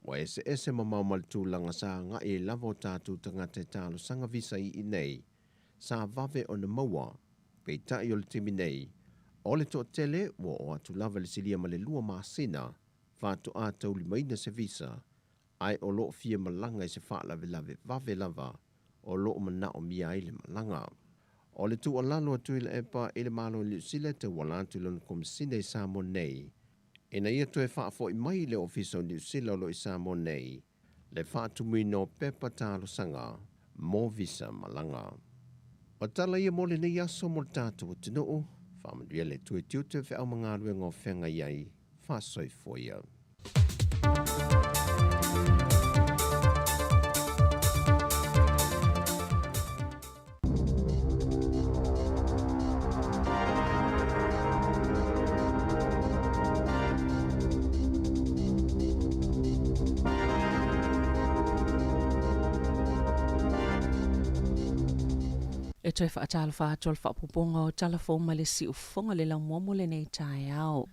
ua eseese mamao ma le tulaga sa agai ai lava o tatou tagata e talosaga visa i inei, sa vave ona maua, peitai o le taimi nei, o le toatele ua oo atu lava i le silia ma le lua masina faatoa taulimaina se visa, ae o lo o fia malaga i se faalavelave vave lava o lo o manaomia ai le malaga. O le tuualalo a Tuilaepa i le Malo o Niu Sila e tauala atu i lona Komesina i Samoa nei, ina ia toe faafoi mai i le Ofisa o Niu Sila o lo o i Samoa nei le faatumuina o pepa talosaga mo visa malaga. O tala ia mo lenei aso mo le tatou atunuu, faamanuia le Atua i tiute o feau ma galuega o feagai ai, faasoifua ia.
E toe faatalofa atu o le faaopoopoga o tala fou mai le siufofoga le laumua mo lenei taeao.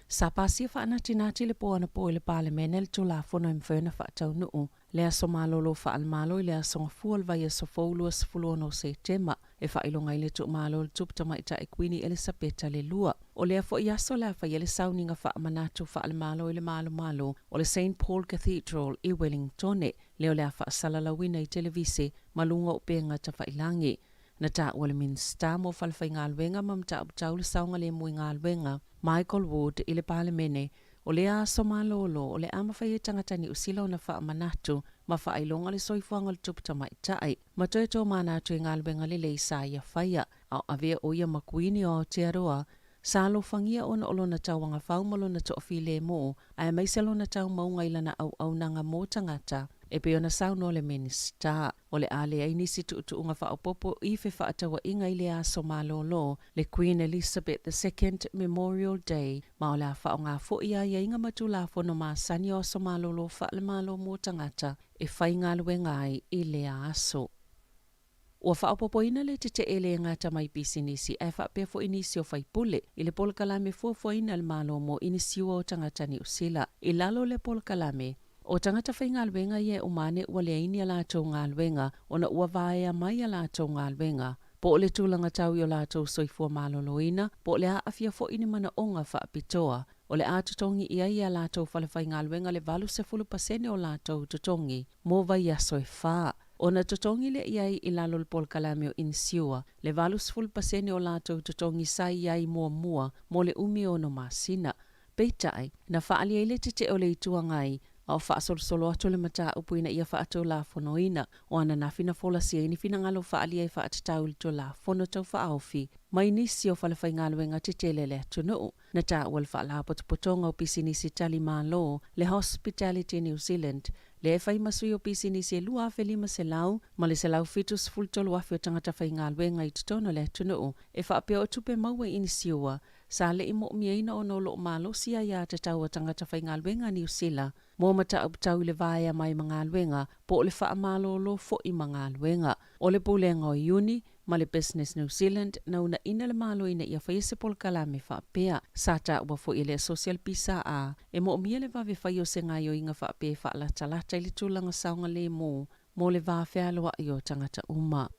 Sa pasia faanatinati le po anapo i le Palemene le Tulafono e mafai ona faataunuu. le aso malolo faale-Malo i le Aso Gafua o le vaiaso fou 26 o Setema e faailoga ai le tuumalo o le Tupu Tamaitai Kuini Elisapeta le Lua. O lea foi aso o le a faia le sauniga faamanatu faale-Malo i le malomalo o le Saint Paul Cathedral i Wellingtone, lea o le a faasalalauina i televise ma luga o upega tafailagi. Na taua le Minisita mo Falefaigaluega ma Mataupu Tau le Saogalemu i Galuega, Michael Wood i le Palemene, o lea aso malolo o le a mafai e tagata Niu Sila ona faamanatu ma faailoga le soifuaga o le tupu tamaitai ma toe tomanatu i galuega lelei sa ia faia a o avea o ia ma Kuini o Aotearoa. Sa alofagia ona o lona tauagafau ma lona toafilemu, aemaise lona taumauga i lana auaunaga mo tagata, e pei ona saunoa le Minisita. O le a leai nisi tuutuuga faaopoopo i fefaatauaiga i lea aso malolo, le Queen Elizabeth II Memorial Day, ma o le a faaaoga foi aiaiga ma Tulafono masani o aso malolo faale-Malo mo tagata e faigaluega ai i lea aso. Ua faaopoopoina le tetee le gata mai pisinisi ae faapea foi nisi o faipule i le polokalame fuafuaina a le Malo mo inisiua o tagata Niu Sila. I lalo o lea polokalame, o tagata faigaluega ia e uma ane ua leai ni a latou galuega ona ua vaea mai a latou galuega, po o le tulaga tau i o latou soifua maloloina, po o le aafia foi i ni manaoga faapitoa. O le a totogi i ai e a latou falefaigaluega le 80% o latou totogi mo vaiaso e fa. Ona totogi lea i ai i lalo o le polokalame o inisiua, le 80% o latou totogi sa i ai muamua mo le umi e ono masina. Peitai, na faaali ai le tetee o le Itu Agai a o faasolosolo atu le mataupu ina ia faatulafonoina. O ananafi na folasia ai ni finagalo faaalia e faatatau i le Tulafono Tau Faaofi mai nisi o falefaigaluega tetele a le atunuu. Na taua le Faalapotopotoga o Pisinisi Tali Malo, le Hospitality New Zealand, lea e fai ma sui o pisinisi e 2,500 ma le 173,000 o tagata faigaluega i totonu o le atunuu, e faapea o tupe maua i inisiua sa le i moomiaina ona o lo o malosi aiatatau a tagata faigaluega a Niu Sila mo mataupu tau i le vaea mai ma galuega po o le faamalolo foi ma galuega. O le Pulega o Iuni ma le Business New Zealand na uunaina le Malo ina ia faia se polokalame faapea. Sa taua foi e le Asosi a le PSA e moomia le vave fai o se gaoioiga faapea e faalatalata i le tulaga saogalemu mo le va fealoai o tagata uma.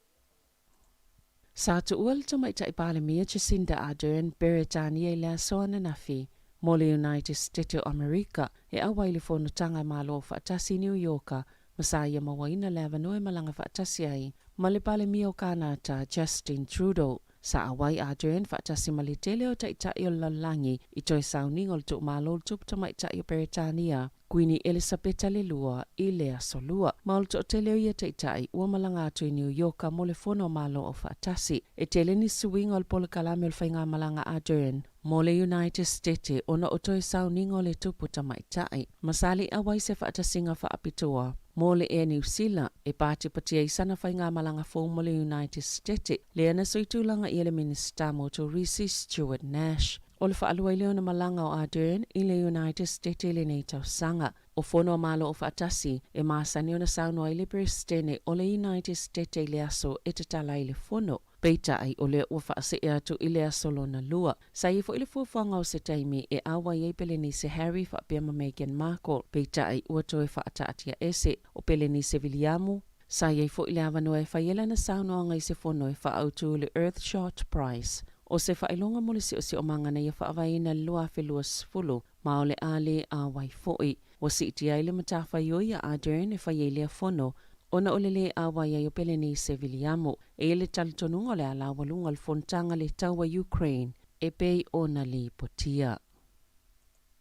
Sa tuua le Tamaitai Palemia Jacinda Ardern Beretania i le aso ananafi mo le United State o Amerika e auai i le Fonotaga a Malo Aufaatasi i Niu Ioka ma sa ia mauaina le avanoa e malaga faatasi ai ma le Palemia o Kanata Justin Trudeau. Sa auai Ardern faatasi ma le tele o taitai o le lalolagi i toe sauniga o le tuumalo o le tupu tamaitai o Peretania, Kuini Elisapeta le Lua, i le Aso Lua. Ma o le toatele o ia taitai ua malaga atu i Niu Ioka mo le Fono a Malo Aufaatasi. E tele ni suiga o le polokalame o le faigamalaga a Ardern mo le United State ona o toe sauniga o le tupu tamaitai. Ma sa le i auai se faatasiga faapitoa mo le Air Niu Sila e patipatia i sana faigamalaga fou mo le United State, lea na sui tulaga ʻia le Minisita mo Turisi Stuart Nash. O le faalua i lea ona malaga o Ardern i le United State i lenei tausaga. O Fono a Malo Aufaatasi e masani ona saunoa ai le Peresetene o le United State i le aso e tatala ai le fono. Peitai, o lea ua faasee atu i le aso lona lua. Sa i ai foi le fuafuaga o se taimi e auai ai Pelenise Harry faapea ma Meghan Markle, peitai ua toe faataatia ese. O Pelenise Viliamu, sa i ai foi le avanoa e fai ai lana saunoaga i se fono e faaautu i le Earthshot Prize. O se faailoga mo le siosiomaga na ia faavaeina i le 2020, ma o le a le auai foi. Ua siitia ai le matafaioi a Ardern e fai ai lea fono, ona o le lē auai ai o Pelenise Viliamu. E i ai le talitonuga o le a laualuga le fonotaga le taua Ukraine e pei ona lipotia.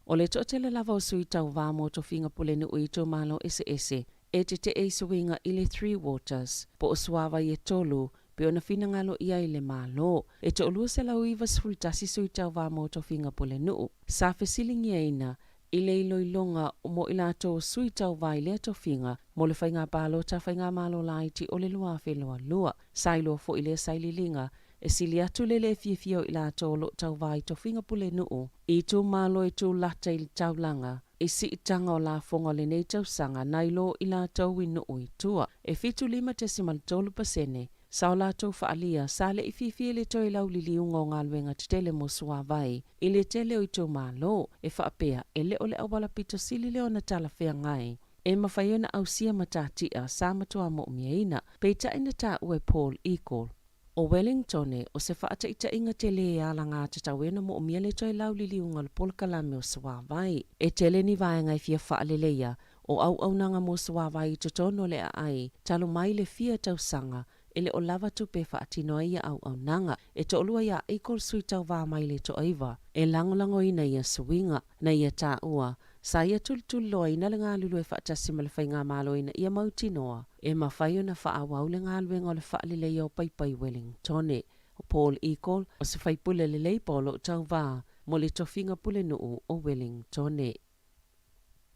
O le toatele lava o sui tauva mo tofiga pulenuu i itumalo eseese e tetee i suiga i le Three Waters, po o suavai e tolu, pei ona finagalo i ai le Malo. E 291 sui tauva mo tofiga pulenuu sa fesiligiaina i le iloiloga mo i latou o sui tauva i lea tofiga mo le faiga palota faigamalo laiti o le 2022. Sa iloa foi lea sailiiliga e sili atu le le fiafia o i latou o lo o tauva i tofiga pulenuu i itumalo e tulata i le taulaga i siitaga o lafoga o lenei tausaga nai lo i latou i nuu i tua. E 75.3% sa o latou faaalia sa le i fiafia i le toe lauliliuga o galuega tetele mo suavai i le tele o itumalo, e faapea e le o le auala pito sili lea ona talafeagai. e mafai ona ausia matatia sa matuā mo'omiaina, peitai na taua e Paul Eagle o Wellingtone o se fa'ataʻitaʻiga telē e alagātatau ai ona mo'omia le toe lauliliuga o le polokalame o suāvai. E tele ni vaega e fia fa'aleleia o auaunaga mo suāvai i totonu o le aai talu mai le fia tausaga e le o lava tupe e fa'atino ai ia auaunaga. E to'alua iā Eagle sui tauvā mai le toaiva e lagolagoina ia suiga na ia taua sa ia tulituliloaina le galulue fa'atasi ma le faigamalo ina ia mautinoa e mafai ona fa'aauau le galuega o le fa'aleleia o paipai Wellingtone. O Paul Eagle o se faipule lelei po o lo'o tauvā mo le tofiga pulenuu o Wellingtone.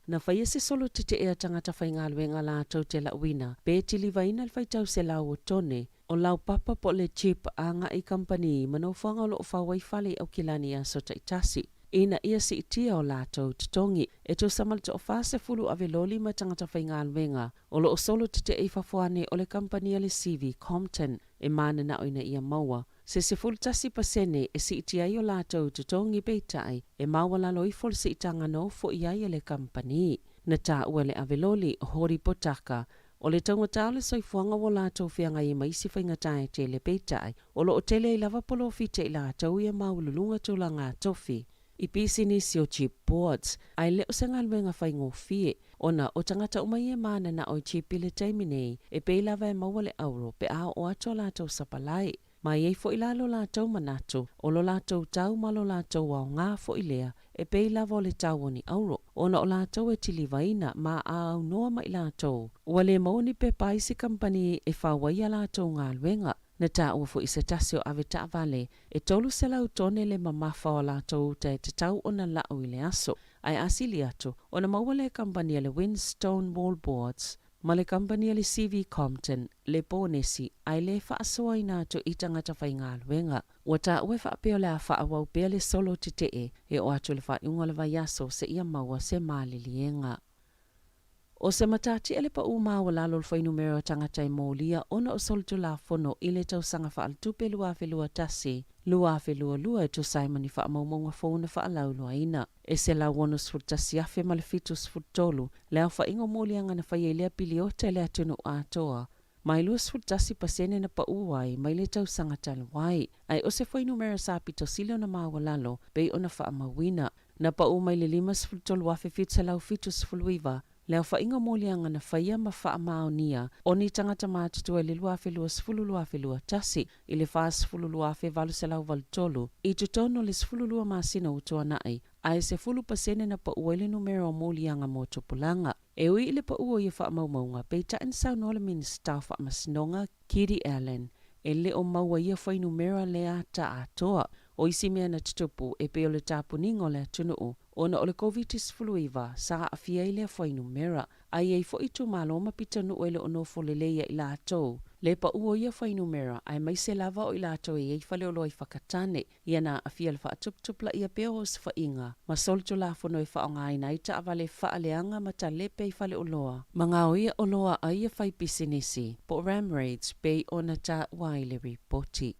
Na faia se solo tete'e a tagata faigaluega latou te la'uina pe tilivaina le faitau selau o tone o laupapa po o le chip aga'i i kamupani ma nofoaga o lo'o fau ai fale i Aukilani i aso ta'itasi ina ia si'itia o latou totogi. E tusa ma le to'a-40 ave loli ma tagata faigaluega o lo'o solo tete'e i fafo ane o le kamupani a le CV Compton e manana'o ina ia maua se 11% e si'itia ai o latou totogi peitai e maualalo ifo le si'itaga na ofo'i ai e le kamupani. Na taua e le ave loli o Hori Potaka o le taugata o le soifuaga ua latou feagai ai ma isi faigata e tele peitai o lo'o tele ai lava polofiti a i latou ia maualuluga tulaga tofi i pisinisi o chip boards ae le o se galuega faigofie ona o tagata uma ia e manana'o i chip i le taimi nei e pei lava e maua le auro pe a oo atu a latou sapalai. Ma e i ai foi la lo latou manatu, o lo latou tau ma lo latou aoga foi lea, e pei lava o le tau o ni auro, ona o latou e tilivaina ma a aunoa ma i latou. Ua le maua ni pepa a isi kamupani e fau ai a latou galuega. Na taua foi i se tasi o ave taavale, e 300 tone le mamafa o a latou uta e tatau ona la'u i le aso. Ae a sili atu, ona maua lea e kamupani a le Winstone Wallboards, ma le kamupani a le CV Compton, le ponesi, ae le faasoaina atu i tagata faigaluega. Ua taua e faapea o le a faaauau pea le solo tetee e oo atu i le faaiuga o le vaiaso seia maua se maliliega. O se matatia le paʻū maualalo o le fuainumera o tagata e molia ona o solitulafono i le tausaga faaletupe 2021, 2022 e tusa ai ma ni faamaumauga fou na faalauiloaina. E 161,073 le aofaiga o moliaga na faia i lea piliota i le atunuu atoa, ma e 21% na paʻū ai mai le tausaga talu ai. Ae o se fuainumera sa pito sili ona maualalo pei ona faamauina. Na paʻū mai le 53,779 le aofaiga o moliaga na faia ma faamaonia o ni tagata matutua i le 2020-2021 i le 42,883 i totonu o le 12 masina ua tuanai, ae 10% na paʻu ai le numera o moliaga mo tupulaga. E ui i le paʻu o ia faamaumauga, peitai na saunoa le Minisita o Faamasinoga, Kiri Allan, e le o maua ia fuainumera le ata atoa o isi mea na tutupu e pei o le tapuniga o le atunuu ona o le Koviti-19 sa aafia ai lea fuainumera. A i ai foi itumalo ma pitonuu e le o nofo lelei ia i latou le paʻu o ia fuainumera aemaise lava o i latou e i ai faleoloa i Whakatane, ia na aafia le faatuputupulaia pea o osofaiga ma solitulafono e faaaogaina ai taavale faaleaga ma talepe i faleoloa ma gaoia oloa a ia faipisinisi po o ram raids pei ona taua ai le ripoti.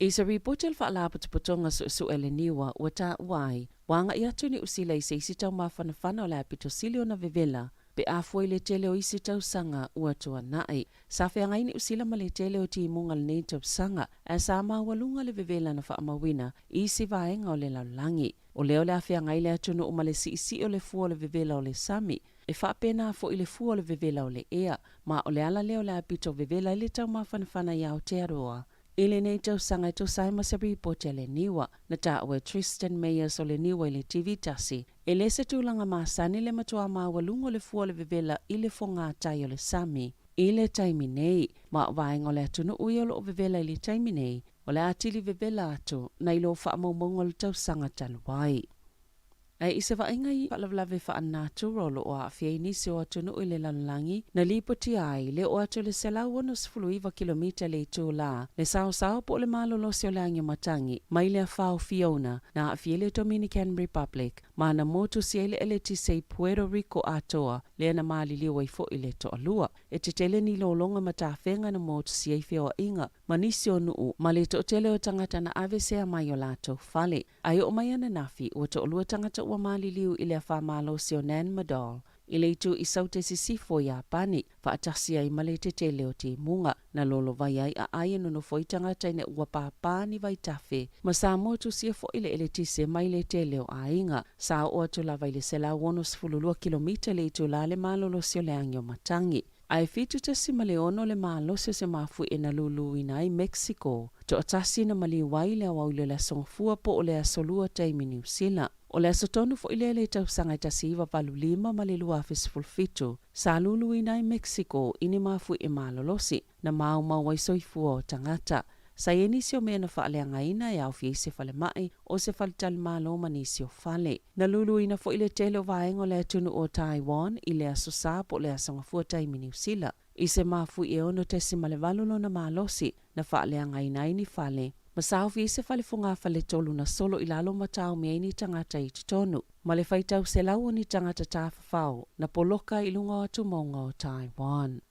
I se ripoti a le Faalapotopotoga Suesue a le Niua ua taua ai, ua agai atu Niu Sila i se isi taumafanafana o le a pito sili ona vevela pe a fua i le tele o isi tausaga ua tuanai. Sa feagai Niu Sila ma le tele o timuga lenei tausaga, ae sa maualuga le vevela na faamauina i isi vaega o le lalolagi. O lea o le a feagai le atunuu ma le siisii o le fua o le vevela o le sami, e faapena foi le fua o le vevela o le ea, ma o le ala lea o le a pito vevela ai le taumafanafana i Aotearoa. I lenei tausaga e tusa ai ma se ripoti a le Niua, na taua e Tristan Meyers o le Niua i le TV tasi, e le se tulaga masani le matuā maualuga o le fua o le vevela i le fogātai o le sami i le taimi nei, ma o vaega o le atunuu ia o lo o vevela i le taimi nei, o le a atili vevela atu nai lo faamaumauga o le tausaga talu ai. Ae i se vaaiga i faalavelave faalenatura o lo o aafia ai nisi o atunuu i le lalolagi, na lipotia ai le oo atu i le 169 kilomita le itulā le saosao po o le malolosi o le agiomatagi mai le afa o Fiona na aafia ai le Dominican Republic ma na motusia ai le eletise i Puerto Rico atoa lea na maliliu ai foi le toalua. E tetele ni lologa ma tafega na motusia ai feoaiga ma nisi o nuu ma le toatele o tagata na avesea mai o latou fale. Ae oo mai ananafi, ua toalua tagata ua maliliu i le afa malosi o Nan Madol. I le itu i Saute Sisifo i Iapani, faatasi ai ma le tetele o timuga, na lolovai ai aai e nonofo ai tagata ina ua pāpā ni vaitafe, ma Samoa tusia foi le eletise mai le tele o aiga. Sa oo atu lava i le 162 kilomita le itulā le malolosi o le agi o matagi. Ae 7.6 le malosi o se mafuie na luluina ai Mexico, toatasi na maliu ai i le aoauli o le Aso Gafua po o le Aso Lua taimi Niu Sila. O le aso tonu foi lea i le tausaga e 1985 ma le 2017, sa luluina ai Mexico i ni mafuie malolosi na maumau ai soifua o tagata. Sa i ai nisi o mea na faaleagaina e aofia ai se falemai, o se faletalimalo ma nisi o fale. Na luluina foi le tele o vaega o le atunuu o Taiwan i le Aso Sa po o le Aso Gafua taimi Niu Sila. I se mafui e 6.8 lona malosi na faaleagaina ai ni fale, ma saofi ai se fale fogafale tolu na solo i lalo ma taomi ai ni tagata i totonu, ma le faitau selau o ni tagata tafafao na poloka i luga o atumauga o Taiwan.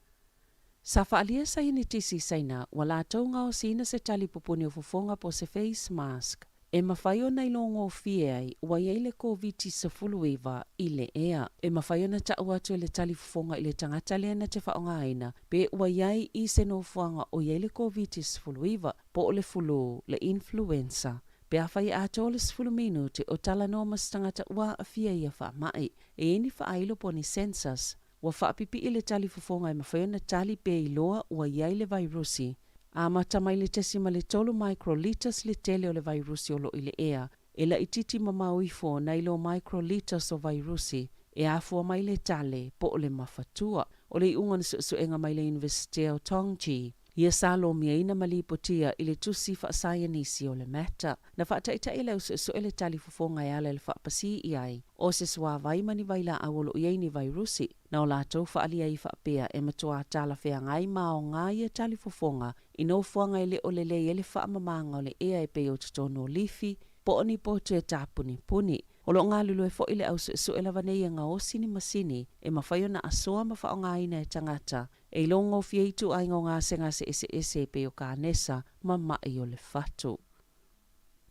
Sa faaalia saienitisi i Saina ua latou gaosiina se tali pupuni o fofoga po o se face mask e mafai ona iloagofie ai ua i ai le Koviti-19 i le ea. E mafai ona ta'u atu e le tali fofoga i le tagata lea na te faaaogaina pe ua i ai i se nofoaga o i ai le Koviti-19 po o le fulu, le influenza. Pe afai e atoa le 10 minute o talanoa ma se tagata ua aafia i ia faama'i, e i ai ni faailo po o ni sensors Ua faapipii le tali fofoga e mafai ona tali pe iloa ua i ai le vairusi. Amata mai le 0.3 microliters le tele o le vairusi o lo o i le ea, e laitiiti mamao ifo nai lo microliters o vairusi e afua mai le tale po o le mafatua. O le iuga o ni suesuega mai le Iunivesite o Tongji, ia sa lomiaina ma lipotia i le tusi faasaienisi o le Matter. Na faataita'i e le au suesue le tali fofoga e ala i le faapasī i ai o se suāvai ma ni vailaau o lo o i ai ni vairusi, na o latou faaalia ai faapea e matuā talafeagai ma aogā ia tali fofoga i nofoaga e le o lelei ai le faamamāga o le ea e pei o totonu o lifi po o ni potu e tāpunipuni. O lo o galulue foi le au suesue lava nei e gaosi ni masini e mafai ona asoa ma faaaogaina e tagata e iloagofie ai ituaiga o gasegase eseese e pei o kanesa ma maʻi o le fatu.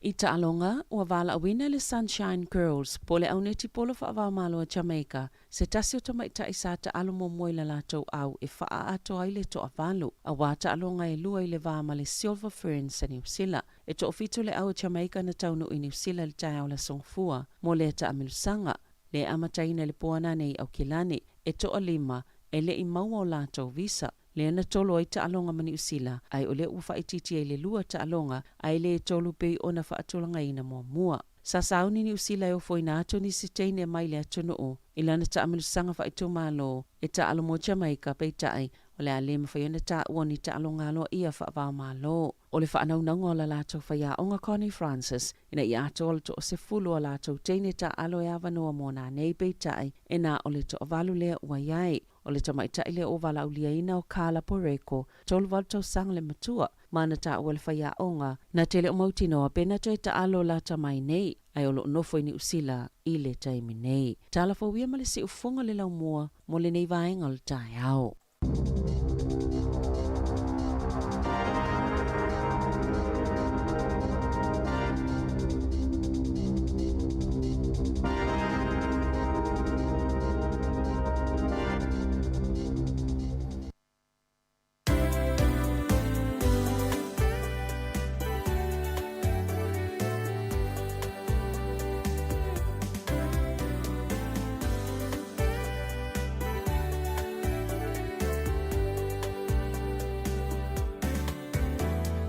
I taaloga, ua valaauina le Sunshine Girls po o le aunetipolo faavaomalo a Jamaica, se tasi o tamaitai sa taalo muamua i la latou au e faaatoa ai le toavalu, auā taaloga e lua i le va ma le Silver Ferns a Niu Sila. E toafitu le au a Jamaica na taunuu i Niu Sila i le taeao o le Aso Gafua mo lea taamilosaga, le amataina i le po anane i Aukilani, e toalima e le i maua o latou visa, lea na tolo ai taaloga ma Niu Sila, ae o lea ua faaitiitia i le lua taaloga ae le tolu pei ona faatulagaina muamua. Sa sauni Niu Sila e ofoina atu nisi teine mai le atunuu i lana taamilosaga faaitumalo e taalo mo Jamaica, peitai, o le a le mafai ona taua o ni taaloga aloaia faava-o-Malo. O le faanaunauga o la latou faiaoga Connie Francis ina ia atoa le toasefulu o a latou teine taaalo e avanoa mo nanei, peitai, e na o le toavalu lea ua i ai. O le tamaitai lea ua valaauliaina o Carla Poreko, 38 tausaga le matua, ma na taua le faiaoga, na te le o mautinoa pe na toe taalo lata mai nei, ae o lo o nofo i Niu Sila i le taimi nei. Tala fou ia ma le siufofoga le laumua mo lenei vaega o le taeao.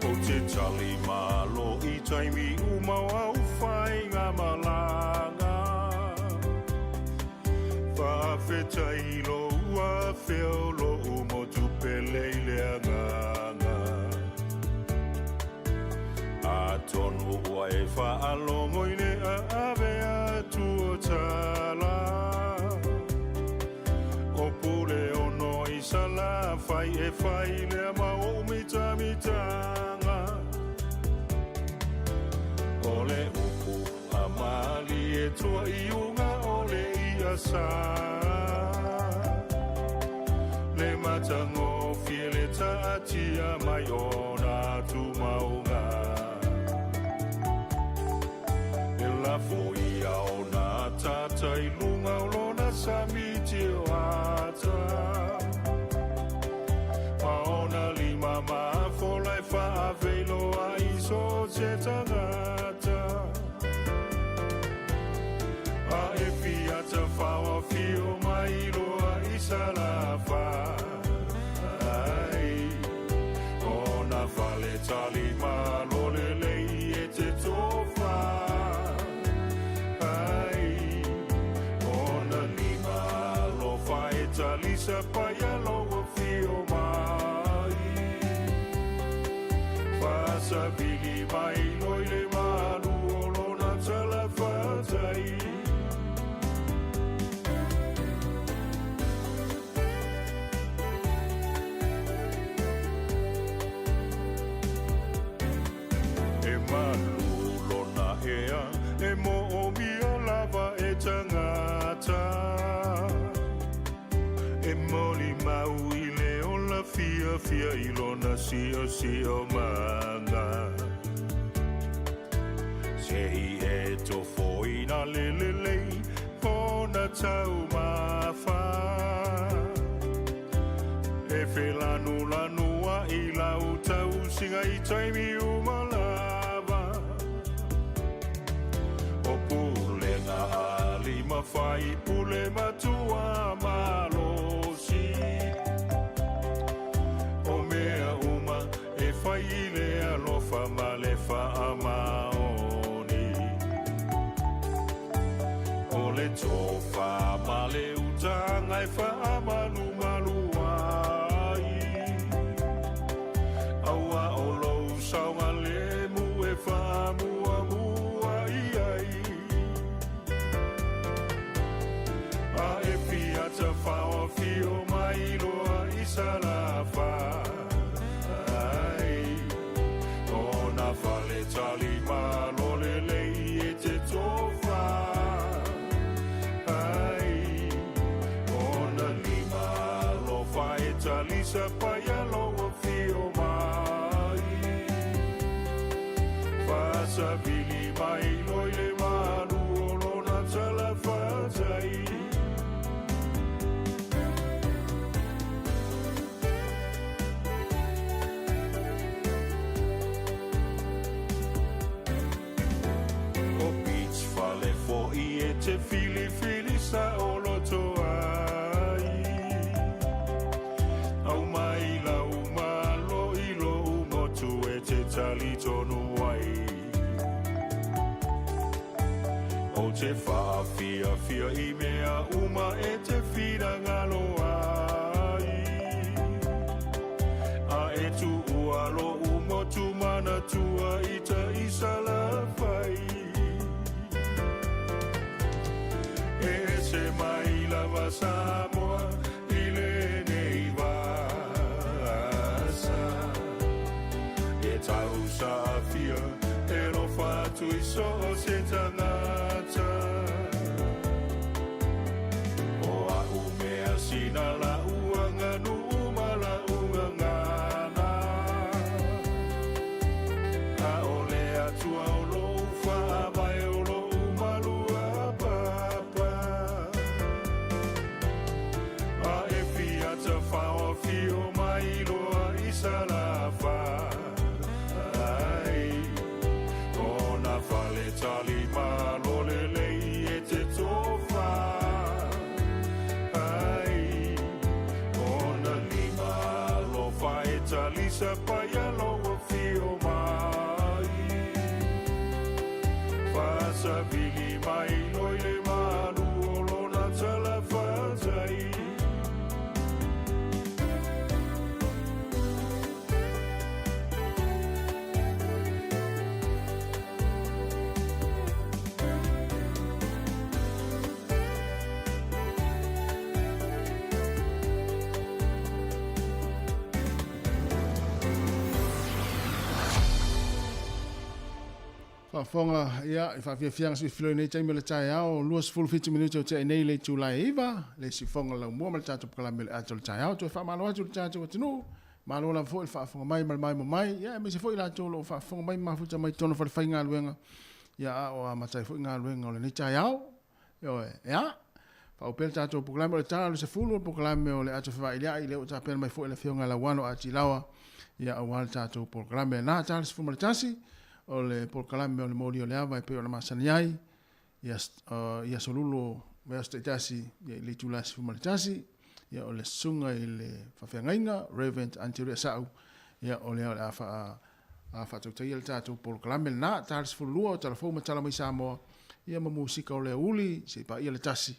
Ou te tali malo i taimi uma o au whainga malanga. Faafetai lou afea o lou motu pele i le agaga. Atonu ua e faalogo i le aave atu o tala. O Puleono i Salafai e fai lea ma ou mitamitanga. O le upu a malie toa i uga o le ia sa. Le matagofie le taatia mai ona tumauga. E lafo ia ona tata i luga o lona sami. se tagata. A e fia tafaofio mai loa i Salafai, Ona fale talimalo lelei e te tofa ai, Ona lima alofa e talisa paia lou afio mai. Faasavili mai loa i le malu o lona talafatai. E malu lona ea, e moomia lava e tagata. E molimau i le ola fiafia i lona siosiomaga. Se i e tofoina le lelei ona taumafa. E felanulanu ai lau tausiga i taimi uma lava. O pulega a alii ma faipule matua malosi. O mea uma e fai i le alofa ma le faamaoni. O le tofa ma le utaga e faamalumalu ai. Aua o lou saogalemu e faamuamua i ai. A e fia tafaofio mai loa i Salafai, Ona fale talimalo lelei e te tofa ai, Ona lima alofa e talisa paia lou afio mai. Faasavili mai loa i le malu o lona talafatai. O Beach fale foʻi e te filifili saoloto ai. Aumai lau malo i lou motu e te talitonu ai. Ou te faafiafia i mea uma e te finagalo ai. A e tuua lou motu manatua i tai i Salafai. E ese mai lava Samoa i lenei vasa. E tausaafia e alofa atu i so o se tagata. O a'u mea sina la'u aganuu ma la'u gagana. A o le Atua o lo'u faavae o lo'u maluapapa. A e fia tafaofio mai loa i Salafai, Ona fale talimalo lelei e te tofa ai, Ona lima alofa e talisa paia lou afio mai. Faasavili mai loa i le malu o lona talafatai.
Faafofoga, ia, i faafiafiaga sui filoi nei taimi o le taeao, 27 minute o tea nei le itula e 9, le sifoga laumua ma le tatou polokalame o le ata o le taeao. Toe faamalo atu i le tatou atunuu, malo lava foi le faafofoga mai ma le maimoa mai, ia, aemaise foi i latou o lo o faafofoga mai ma mafuta mai totonu o falefaigaluega, ia, a o amata ai foi galuega o lenei taeao. Ioe, ia, faaopea le tatou polokalame o le tala o le 10, o le polokalame o le ata fevailiai, lea ua tapena mai foi le Afioga ia Lauano Atilawa, ia, aua le tatou polokalame. Na, tala le 11, o le polokalame o le moli o le ava e pei ona masani ai i i aso lulo vaiaso taitasi ia i le itula 11, ia o le susuga i le faafeagaiga Reverend Aunty Sa'u, ia o lea o le a faa a faatautaia le tatou polokalame lena ta le 12 o tala fou ma tala mai Samoa, ia ma musika o le aoauli se i paia le tasi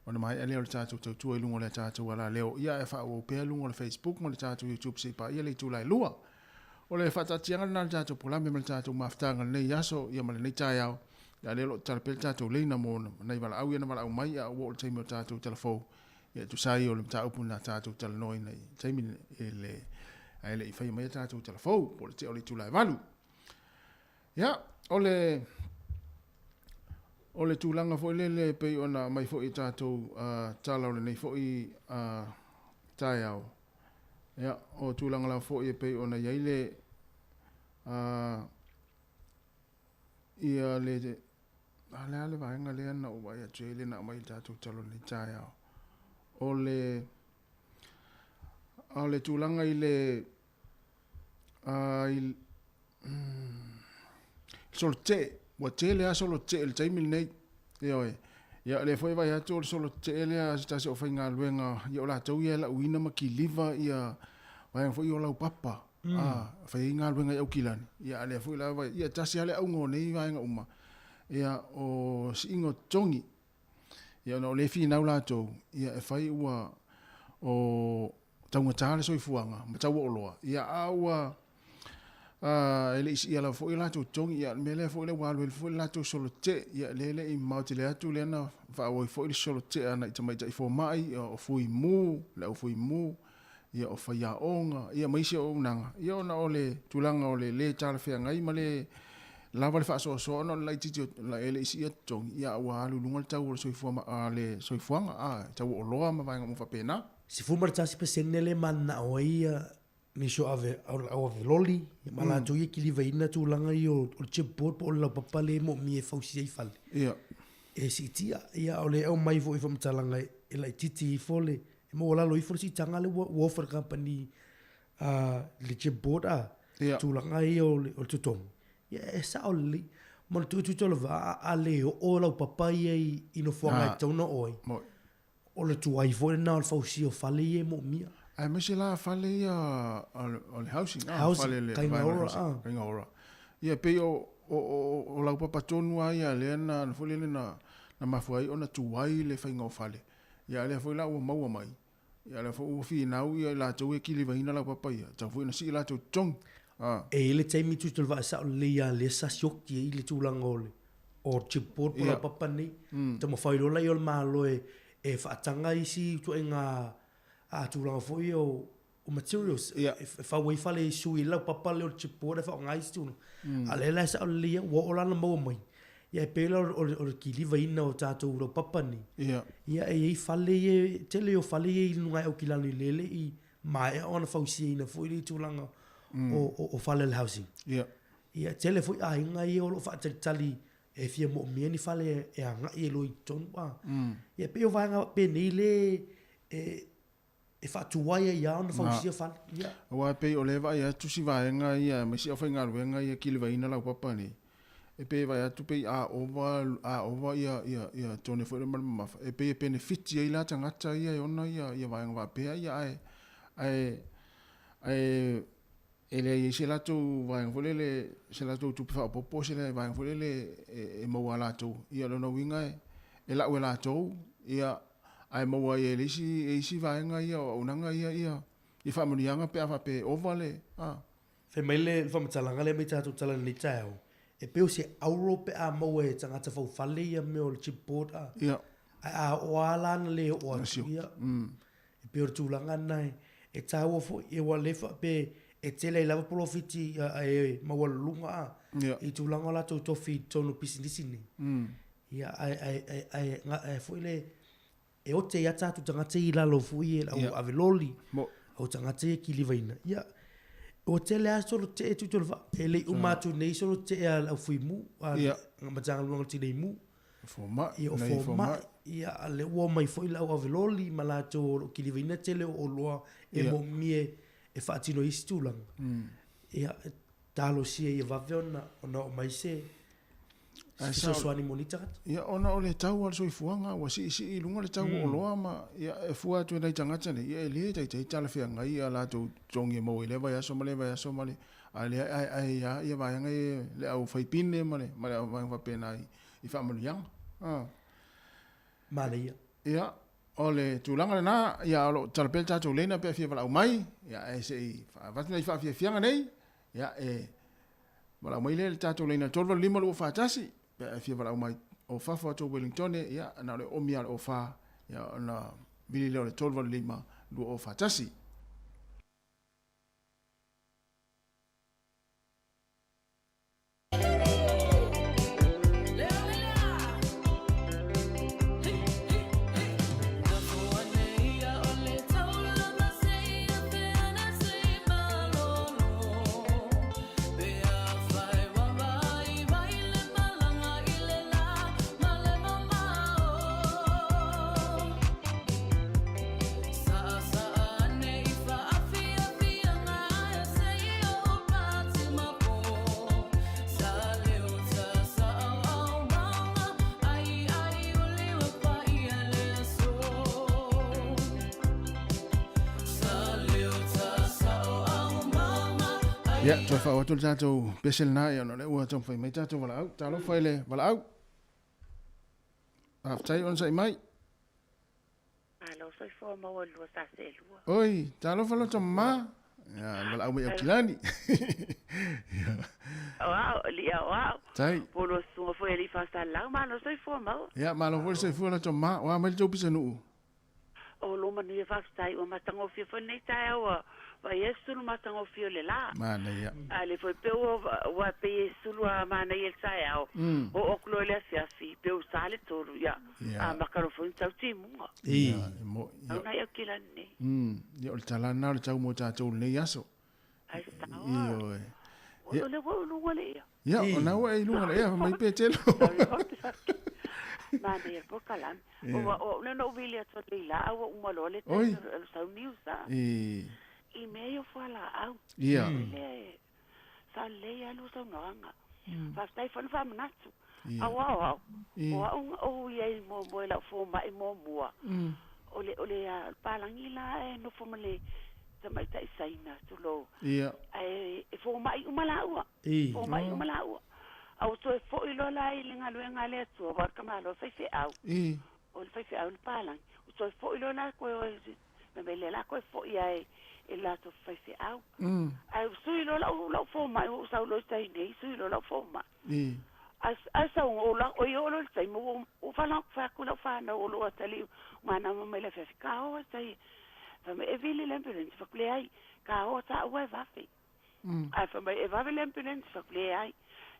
ona maea lea o le tatou tautua i luga o le tatou alaleo, ia ae faaauau pea luga o le Facebook ma le tatou YouTube se i paia le itula e 2. O le faataatiaga lena o le tatou polokalame ma le tatou mafutaga i lenei aso ia ma lenei taeao. Ia lea o lo o tatala pea le tatou leina mo nai valaau ia na valaau mai a ua oo i le taimi o le tatou tala fou. Ia e tusa ai o le mataupu na tatou talanoaina i le taimi e le ae le i faia mai a tatou tala fou po o le tea o le itula e 8. Ia, o le o le tulaga foi lele e pei ona aumai foi i tatou tala o lenei foi taeao. Ia, o tulaga lava foi e pei ona i ai le ia le a le a le vaega lea na ou vaai atu ai lea na aumai i le tatou tala o lenei taeao. O le o le tulaga i le i solo tetee, ua tele lava solo tetee i le taimi lenei. Ioe. Ia o lea foi e vaai atu o le solo tetee lea a se tasi o aufaigaluega, ia o latou ia e lauina ma kiliva ia vaega foi ia o laupapa, a, e fai ai galuega i Aukilani. Ia a o lea foi la e vaai, ia e tasi lava le auga o nei vaega uma, ia o siiga o totogi. Ia ona o lea e finau latou, ia e fai ua o taugata le soifuaga ma tau o oloa, ia a ua e le i siia lava foi o latou totogi, ia o le mea lea foi lea ua alu ai foi le latou solo tetee, ia lea e le i mamao tele atu lea na faaauau ai foi le solo tetee a nai tamaitai fomai, o fuimu, le au fuimu, ia o faiaoga, ia ma isi auaunaga, ia ona o le tulaga o le lē talafeagai ma le lava le faasoasoa ona o le laitiiti e le i siia totogi, ia a ua alu i luga le tau o le soifua a le soifuaga, a tau o oloa ma vaega uma faapena.
11% lea e mananao ai nisi o ave au ave loli ma latou ia e kilivaina tulaga ia o le chipboard po o le laupapa lea e moomia e fausia ai fale.
Ia.
E siitia, ia a o lea e aumai foi i faamatalaga e laitiiti ifo le, e maualalo ifo le siitaga lea ua offer e le kamupani a le chipboard a,
Ia.
tulaga ia o le totogi. Ia e sao lelei. Manatua Tuitolovaa a le oo laupapa ia i nofoaga e tatau ona oo ai.
Moi.
O le tuai foi lena o le fausia o fale ia e moomia.
Aemaise la fale ia o le housing,
ah,
fale le
Housing, Kainga Ora, ah.
Kainga Ora. Ia pei o o laupapa tonu lava ia lea na foi lele na mafua ai ona tuai le faiga o fale. Ia a lea foi la ua maua mai, ia lea foi ua finau ia i latou e kilivaina laupapa ia, tatau foi ona sii latou totogi.
Ah. E i ai le taimi Tuitolovaa e sao lelei lava lea sa sioki ai le tulaga o le o chipboard po o laupapa nei. Taumafai loa laia o le Malo e faataga isi ituaiga tulaga foi ia o materials e fau ai fale e sui ai le laupapa lea o le chipboard ae faaaoga isi tulaga. A o lea la e sao lelei lava, ua oo la ona maua mai, ia e pei la o le kilivaina o tatou laupapa nei, ia e i ai fale ia, e tele o fale ia i luga i Aukilani lea e le i maea ona fausiaina foi le tulaga o fale o le housing. Ia, e tele foi aiga ia o lo o faatalitali e fia moomia ni fale e agai ai loa i totonu. A. Ia, e pei o vaega penei le e faatuai ai lava ona fausia fale. Ia.
Aua e pei o lea e vaai atu si vaega ia aemaise aufaigaluega ia e kilivaina laupapa nei, e pei e vaai atu pei a ova a ova ia ia ia tone foi lea ma le mamafa, e pei e penefiti ai la tagata ia e ona ia ia vaega faapea ia ae ae ae e leai ai se latou vaega foi lele, se latou tupe faaopoopo, se vaega foi lele e maua a latou. Ia o lona uiga e lau e latou, ia, ae maua ai e le isi, e isi vaega ia o auaunaga ia, ia, ia faamanuiaga pe a faapea e ova le, a.
Fai mai le faamatalaga lea mai tatou tala i lenei taeao, e pei o se auro pe a maua e tagata faufale ia mea o le chipboard a.
Ia.
Ae a oo lava la na le oo atu, ia. E pei o le tulaga lena e taua foi, aua o lea faapea e tele ai lava polofiti a e maualuluga a, i tulaga o latou tofi i totonu o pisinisi nei. Ia, ae foi le, e ote ai lava tatou tagata ia i lalo foi e le au ave loli, au tagata ia e kilivaina. Ia, ua tele lava solo tetee Tuitolovaa, e le i uma atu nei solo tetee a le au Fuimu, a le Matagaluega o le Tinei Mu.
Fomai,
Ia, o
nai
fomai. Ia, a lea ua omai foi le au ave loli ma latou o lo o kilivaina tele o oloa e
Ia.
moomia e faatino ai isi tulaga. Ia, e talosia ia vave ona ona oo mai se fesoasoani mo nei tagata.
Ia, ona o le tau o le soifuaga ua siisii i luga le tau o oloa ma ia e fua atu e nai tagata nei, ia e le taitai talafeagai a latou totogi e maua i lea vaiaso ma lea vaiaso ma le a lea e aeae ai lava ia vaega ia le au fai pine ma le ma le au vaega faapena i i faamanuiaga. A.
Manaia.
Ia, o le tulaga lena, ia o lo o tatalo pea le tatou laina pe a fia valaau mai, ia ae se i avatu nai faafiafiaga nei, ia e valaau mai lea i le tatou laina 385 241, pe a e fia valaau mai o fafo atu o Wellingtone, ia na o le oomi lava o le 04, ia ona vili lea o le 385 241. Ia, toe faaoo atu le tatou pese lena, ia ona o lea ua taumafai mai tatou valaau. Talofa i le valaau. Faafetai onosai mai.
Malo soifua maua lua sa seelua.
Oi, talofa loto mama. Ia, le valaau mai Aukilani. Ia.
O au, lia o au.
Tai.
Po lua susuga foi alii Faasaleleaga, malo soifua maua.
Ia, malo foi le soifua loto mama. O a mai le tou pisanuu?
O lo manuia faafetai ua matagofie foi lenei taeao ua vaai ai sulu matagofie o le la.
Manaia.
A le foi pe ua ua pei e sulu a manaia le taeao. Oo atu loa i le afiafi pe ua sa le tolu ia amata loa foi ona tau timuga.
Ia, e moi.
Au nai au kilani nei.
Ia o le tala lena o le tau mo tatou i lenei aso.
Ai sao a.
Ioe.
O lea ua ou luga le ea.
Ia, o na ua e i luga le ea, mai pe telo.
Manaia le polokalame. Ua o le no vili atu le la ua uma loa le taimi o le sau news a. I mea ia o fualaau.
Ia.
Le sa lelei lava lua saunoaga. Faafetai foi le faamanatu. Au ao au, o au na ou i ai muamua i lau fomai muamua, o le o le palagi la e nofo ma le tamaitai Saina, tulou. Ae e fomai uma laua, fomai uma laua. A ua toe foi loa la i le galuega a le Atua, aua o le tamaloa e faifeau, o le faifeau le palagi. Ua toe foi loa la toe o i, fai mai lea la toe foi lava i le latou faifeau. Ae ua sui loa lau, lau fomai, ua ou sau loa i tai nei, sui loa lau fomai. A sau o la, oi oo loa i le taimi ua, ua fai atu lau fanau o lou atalii manava mai le afiafi, ka o tai, fai mai e vili le ambulance, fai atu leai, ka o taua e vave. Ae fai mai e vave le ambulance, fai atu leai.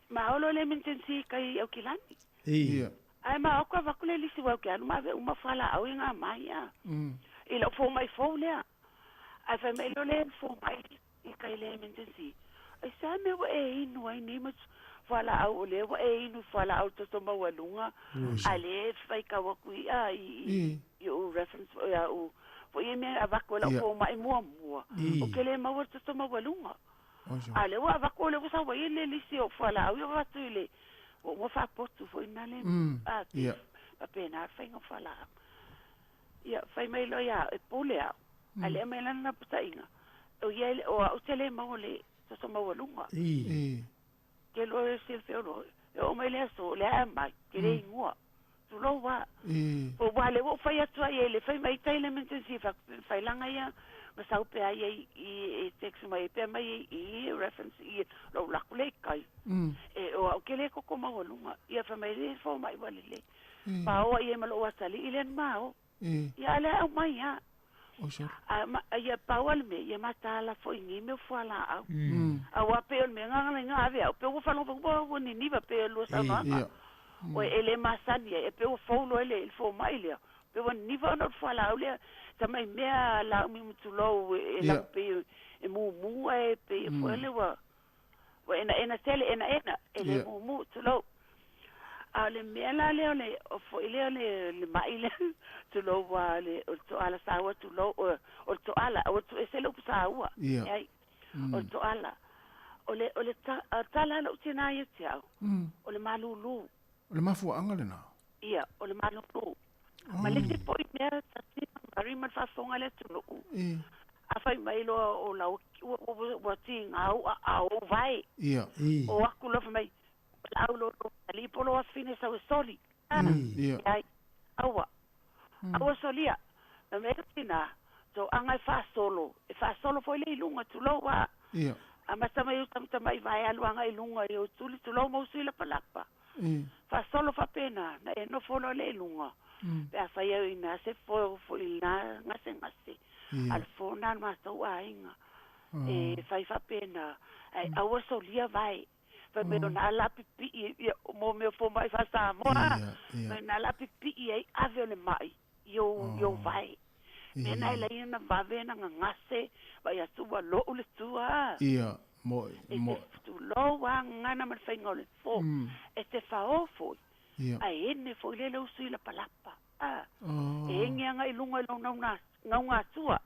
Ma oo loa le emergency i kai i Aukilani. Ae ma o avatu le lisi ua ke alu ma ave uma fualaau i ngā mai a. I lau fomai fou lea. Ae fai mai loa le fomai i kai le emergency. Ai sa mea ua e inu ai nei ma fualaau o lea ua e inu fualaau toto maualuga a le fai kau atu i a i i o reference ia o foi e mea avatu e lau fomai muamua o ke le maua le toto maualuga. A lea ua avatu o lea ua sau ai le lisi o fualaau ia avatu i le ua uma faapotu foi na le a faapena le faiga o fualaau. Ia fai mai loa ia e pule au. A le aumai lana lapataiga, o ia o au te le maua le toto maualuga. Ke loa e silafia o loa, e oo mai le aso, o le a aumai, ke le igoa. Tulou a. Po ua le ua ou fai atu ai e le fai mai tai le emergency failaga ia ma sau pea ia i e text mai pea mai i reference i lou laku le kai. E o au ke le koko maualuga. Ia fai mai le fomai ua lelei. Paoa ia ma lou atalii lea na mao. Ia a le aumai a. A ma ia paoa le mea ia mataala foi nei mea o fualaau. Aua pei o le mea gagana i ave au pe ua faalogo ua ua niniva pe lua saunoaga. Oi e le masani ai e pe ua fou loa le fomai lea. Pe ua niniva ona o le fualaau lea tamai mea laumi ma tulou e lau pei e mumu ae pei e foi lea ua ua enaena tele enaena e le mumu tulou. A o le mea la lea o le o foi lea o le le ma'i lea tulou ua le o le toala saua tulou o le toala aua tuuese le upu saua leai o le toala. O le o le tala lou tinā ia te au, o le malūlū.
O le mafuaaga lenā.
Ia, o le malūlū. Ma le isi foi mea tasi ma ma le faafofoga a le atunuu. A fai mai loa o lau ua ua ua tigau aao ou vae.
Ia.
O aku loa fai mai, valaau loa i lou alii po o lou afafine e sau e soli.
Ia.
Leai. Aua. Aua solia. Fai mai le tinā, Toaga e faasolo, e faasolo foi le i luga, tulou a.
Ia.
Amata mai ou tamatamai vae alu agai i luga i ou tuli, tulou ma usui lapalapa.
Ia.
Faasolo faapena, na e nofo loa le i luga, pe a fai au ina se fo foi i lena gasegase.
Ia.
A o le fo lena a le matou aiga, e fai faapena, ae aua solia vae. Fai mai ona ala pipii, ia, mo mea o fomai faa-Samoa,
Ia, ia.
mai ona ala pipii ai ave o le mai i ou, i ou vae. Mea na e lai ona vave ona gagase, vaai atu ua lou le tua.
Ia, mo'i,
E te
mo'i.
tulou a gagana ma le faiga o le fo. E te faō foi,
Ia.
ae ene foi lea le usu i lapalapa. A,
Oh.
e ege agai i luga i lou nauna, gaugatua.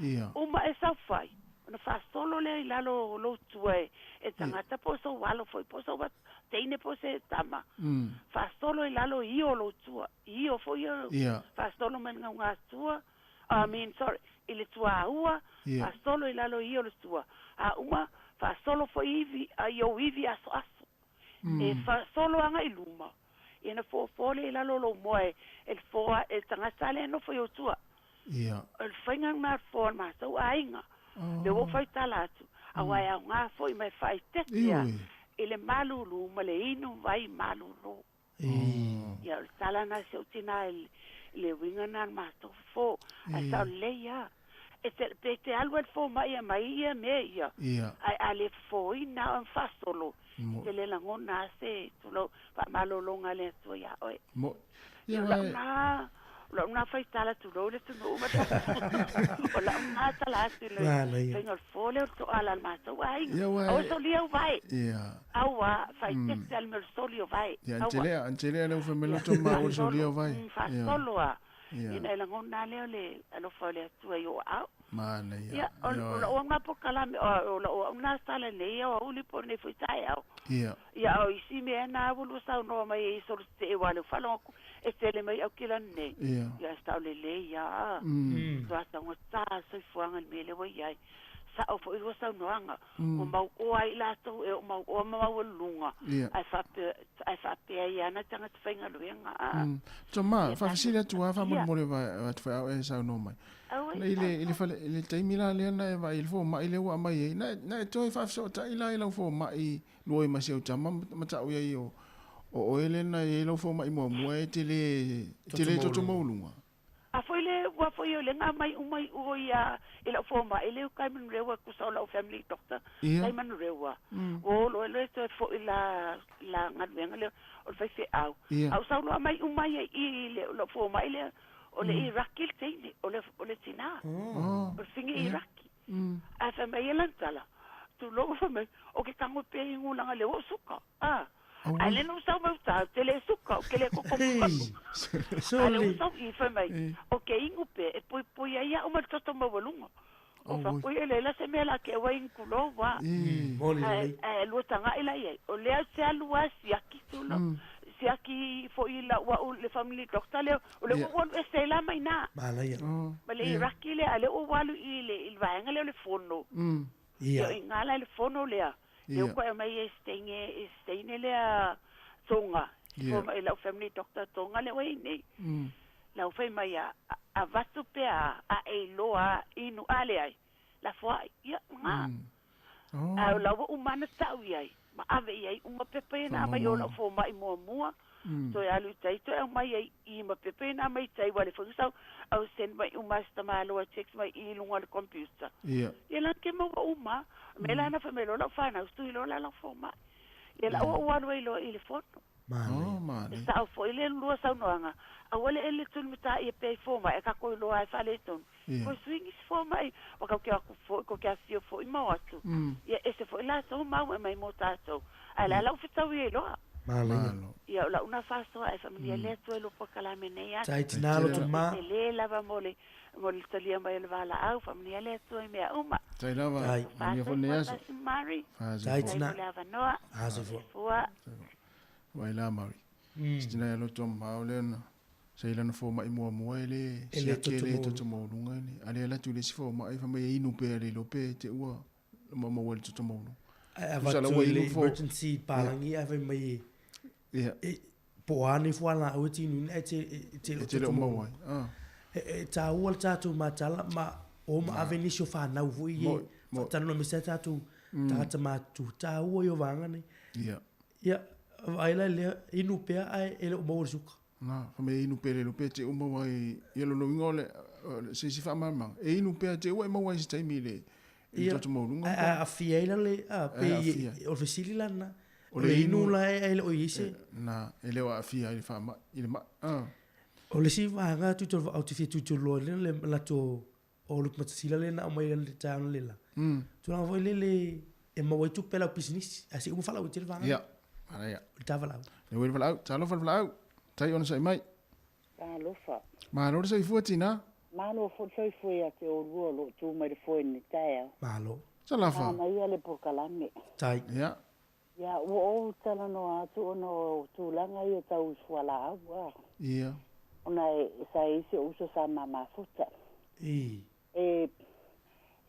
Ia.
Uma e saofai, ona faasolo lea i lalo o lou tua e, e tagata po o sou alo foi, po o sou teine po o se tama. Faasolo i lalo i o lou tua, i o foi ia faasolo mai le gaugatua, I mean, sorry, i le tuaua, faasolo i lalo i o le tua. A uma, faasolo foi ivi, a i ou ivi asoaso. E faasolo agai i luma, ia na fofo lea i lalo o lou moa e, e le foa, e le tagata lea e nofo i ou tua. O le faiga lena o le foa o le matou aiga. Lea ua ou faitala atu, aua e aoga foi ma e faaeteete a i le malūlū ma le inu vai malūlū. Ia, o le tala lena a si ou tinā i le uiga lena o le matou fofo. Ae sao lelei lava. E te, pe te alu ai le fomai e aumai ia mea ia, ae a le fofoina oe ma faasolo, e te le lagona lava se tulou faamalologa a le Atua iā oe.
Ia,
Ia, o lau lena, o lau lena faitala tulou le atunuu ma O lau lena tala atu i le faiga o le fofo lea o le toala a le matou aiga.
Ia,
Aua e solia au vae.
Ia.
Aua, faaeteete lava le mea o le soli o vae.
Ia,
Aua.
antelea lea ua fai mai loto ma aua le solia o vae.
Ia, faasolo lava.
Ia.
Ina e lagona lava lea o le alofa o le Atua i ou aao.
Manaia.
Ia, o o lau lena polokalame, o lau lena tala nei, o auli po o lenei foi taeao.
Ia.
Ia, o isi mea na ua lua saunoa mai ai i solo tetee aua o lea ua faalogo atu e tele mai aukilani nei.
Ia.
Ia, sa o lelei lava. Matua taugata le soifuaga i le mea lea ua i ai. Sao foi lua saunoaga, ua mauoa ai i latou e oo mauoa ma maualuluga,
Ia.
ae faapea, ae faapea ai lava nai tagata faigaluega. A.
Toma,
Ia,
faafesili atu lava
Ia.
faamolemole vaeatu foi a o e saunoa mai.
Auai,
I le, i le fale, i le taimi la lea na e vaai i le fomai lea ua aumai ai, na, na e toe faafesootai la i lau fomai lua ai ma si au tama ma ta'u i ai o, o oe lea na i ai lau fomai muamua e te le, e te le toto maualuga.
A foi le, ua foi o le ga mai uma i o ia i lau fomai le ukai manurewa kusa o lau family doctor,
Ia.
tai manurewa. Ua olo ai loa e toe fo'i la, la galuega lea o le faifeau.
Ia.
A o saunoa mai uma ia i le lau fomai lea, o le Iraki le teine, o le, o le tinā.
Oh.
O le figi Iraki. Ae fai mai e lana tala, tulou fai mai, o ke tago pea i gulaga lea ua ou suka. A. Ae le na ou sau mai uta, ou te le suka, ou ke le koko atu. A le ua sau i fai mai, o ke inu pea e poipoi ai au ma le toto maualuga. O faapoi e leai la se mea la ke au ai inu kulou a. Ae, ae lua taga'i la i ai. O lea ou te alu lava e siaki tulou. Siaki foi lau au le family doctor lea, o lea ua ou alu ese ai la mai ina. Ma le Iraki lea, a o lea ua ou alu i le, i le vaega lea o le fono. Ia, o i ina la i le fono lea, lea ua toe aumai e Steine, e Steine lea Tonga, i lau family doctor Tonga lea ua i ai nei. Lau fai mai a, avatu pea a e iloa inu a leai, lafoai, ia, ga. A o la ua uma ana ta'u i ai, ma ave i ai uma pepa ia na aumai o lau fomai muamua, toe alu i tai, toe aumai ai i ma pepa ia na aumai i tai, ua le foi sau, au send mai uma si tamaloa text mai i luga o le computer.
Ia.
Ia la ke maua uma, me la na fai mai loa lau fanau, sui loa la lau fomai. Ia la ua ou alu ai loa i le fono.
Oh, manaia.
E sao foi le lua saunoaga, aua le ele tulimatāia pea i fomai, e kākou iloa ai faaletonu.
Ia.
Ko sui nisi fomai, ua kau ke aku foi, ko ke afio foi ma o atu. Ia ese foi latou mau e mai mo tātou. Ae la lau fetaui ai loa.
Malo.
Ia o lau na faasoa ae faamanuia le Atua i lou polokalame nei aso.
Tai tina loto ma.
E tele lava mo le mo le talia mai o le valaau, faamanuia le Atua i mea uma.
Tai lava.
Tai.
Manuia foi lenei aso.
Fasoifua Mary.
Tai
Faafetai
tina.
mo le avanoa.
Fasoifua.
Soifua.
Vai la Mary. Si tina ia loto ma o lea na sa i lana fomai muamua e le
E le
siaki e le
toto
toto maualuga le a lea alu atu i le isi fomai fai mai e inu pea le iloa pe te ua maua i le toto maualuga.
Ae
Tusa la
avatu
ua
i le
inu fo
emergency palagi ae fai mai e
ia
e po o a nei fualaau e tinuina ae te e te le
e
o
te le
toto
o maua
maualuga.
ai. Ah.
E taua le tatou matala ma o ma ave nisi o fanau foi e
Moi, moi.
faatalanoa aemaise ai tatou tagata matutua. Taua ia o vaega nei.
Ia.
Ia, vaai la lea, inu pea ae e le o maua le suka.
Na, fai mai e inu pea le iloa pe te ua maua ai ia lona uiga o le se isi faamalamalamaga. E inu pea te ua e maua ai se taimi i le i le
Ia,
toto maualuga
ae
po.
aafia ai la le, a, pe
Ae aafia.
o le fesili la lena.
O
O
le
le inu
inu
la e le o i ai se.
Na, e le o aafia ai le faamai i le mai. Ah.
O le isi vaega tuitolu au te fia tuitolu ai le manatu o Lupe Matasila lea na aumai i le taeao le la. Tulaga foi lele e maua ai tupe lau pisinisi. Ae se i uma faalauaitele vaega.
Ia. Ara ia.
O le ta valaau.
Le ue le valaau. Talofa le valaau. Tai ona sa'i mai.
Talofa.
Malo le soifua tina.
Malo foi le soifua ia te oulua o loo tu mai le foe i le taeao.
Malo.
Talofa.
Manaia le polokalame.
Tai.
Ia.
Ia, ua ou talanoa atu ona o tulaga ia tau i fualaau a.
Ia.
Ona e sa i ai si ou uso sa ma mafuta.
I.
E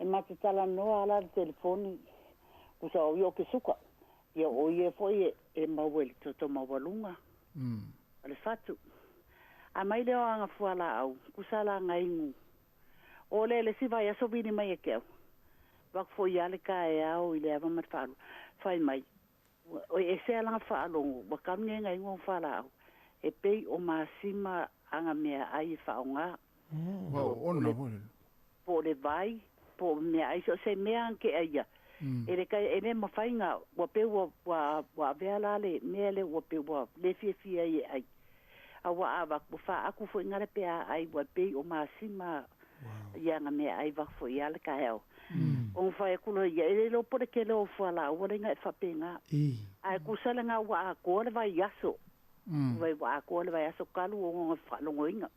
e ma te talanoa ala le telefoni. Kusa o ia o ke suka. Ia o ia foi e, e maua i le toto maualuga. O le fatu. A mai lea o aga fualaau, kusa la aga igu. O le le si vaiaso vili mai e ke au. Vaku foi ia le kaeao i le ava ma le faalua. Fai mai. O e se alaga faalogo, ua kanu nei aga igu o fualaau. E pei o masima aga mea ai e faaaogā.
Ua o ona foi le.
Po o le vai, po o mea ai so o se mea ke aia. E le kai e le mafai ga ua pe ua ua ua avea la le mea le ua pe ua le fiafia ai e ai. A ua avaku ua faaku foi ga le pe a ai ua pei o masima ia aga mea ai vaku foi ia le taeao. O fai aku loa ia e le iloa po o le tele o fualaau ua leiga e faapegā. Ae kusa laga ua atoa le vaiaso. Vai ua atoa le vaiaso kalu o oga faalogoina.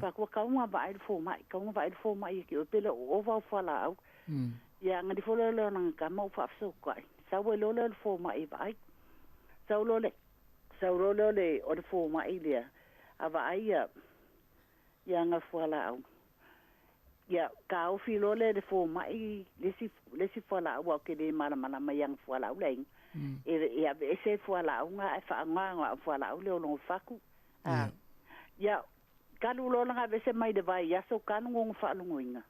Faaku kauga vaai le foma'i, kauga vaai le foma'i e ke oe pele o ova o fualaau. Ia agalifo loa le ona kama o faafesauka'i. Sau ai loa lea o le foma'i e vaai. Sau loa le sau loa lea o le o le foma'i lea a vaai ia ia aga fualaau. Ia taofi loa lea e le foma'i le isi le isi fualaau aua ou te le malamalama i aga fualaau le aiga. E e aveese fualaau ga ae faaaoga o fualaau lea o logo fatu. A ia kalu loa laga aveese mai le vaiaso kalu oga faalogoina.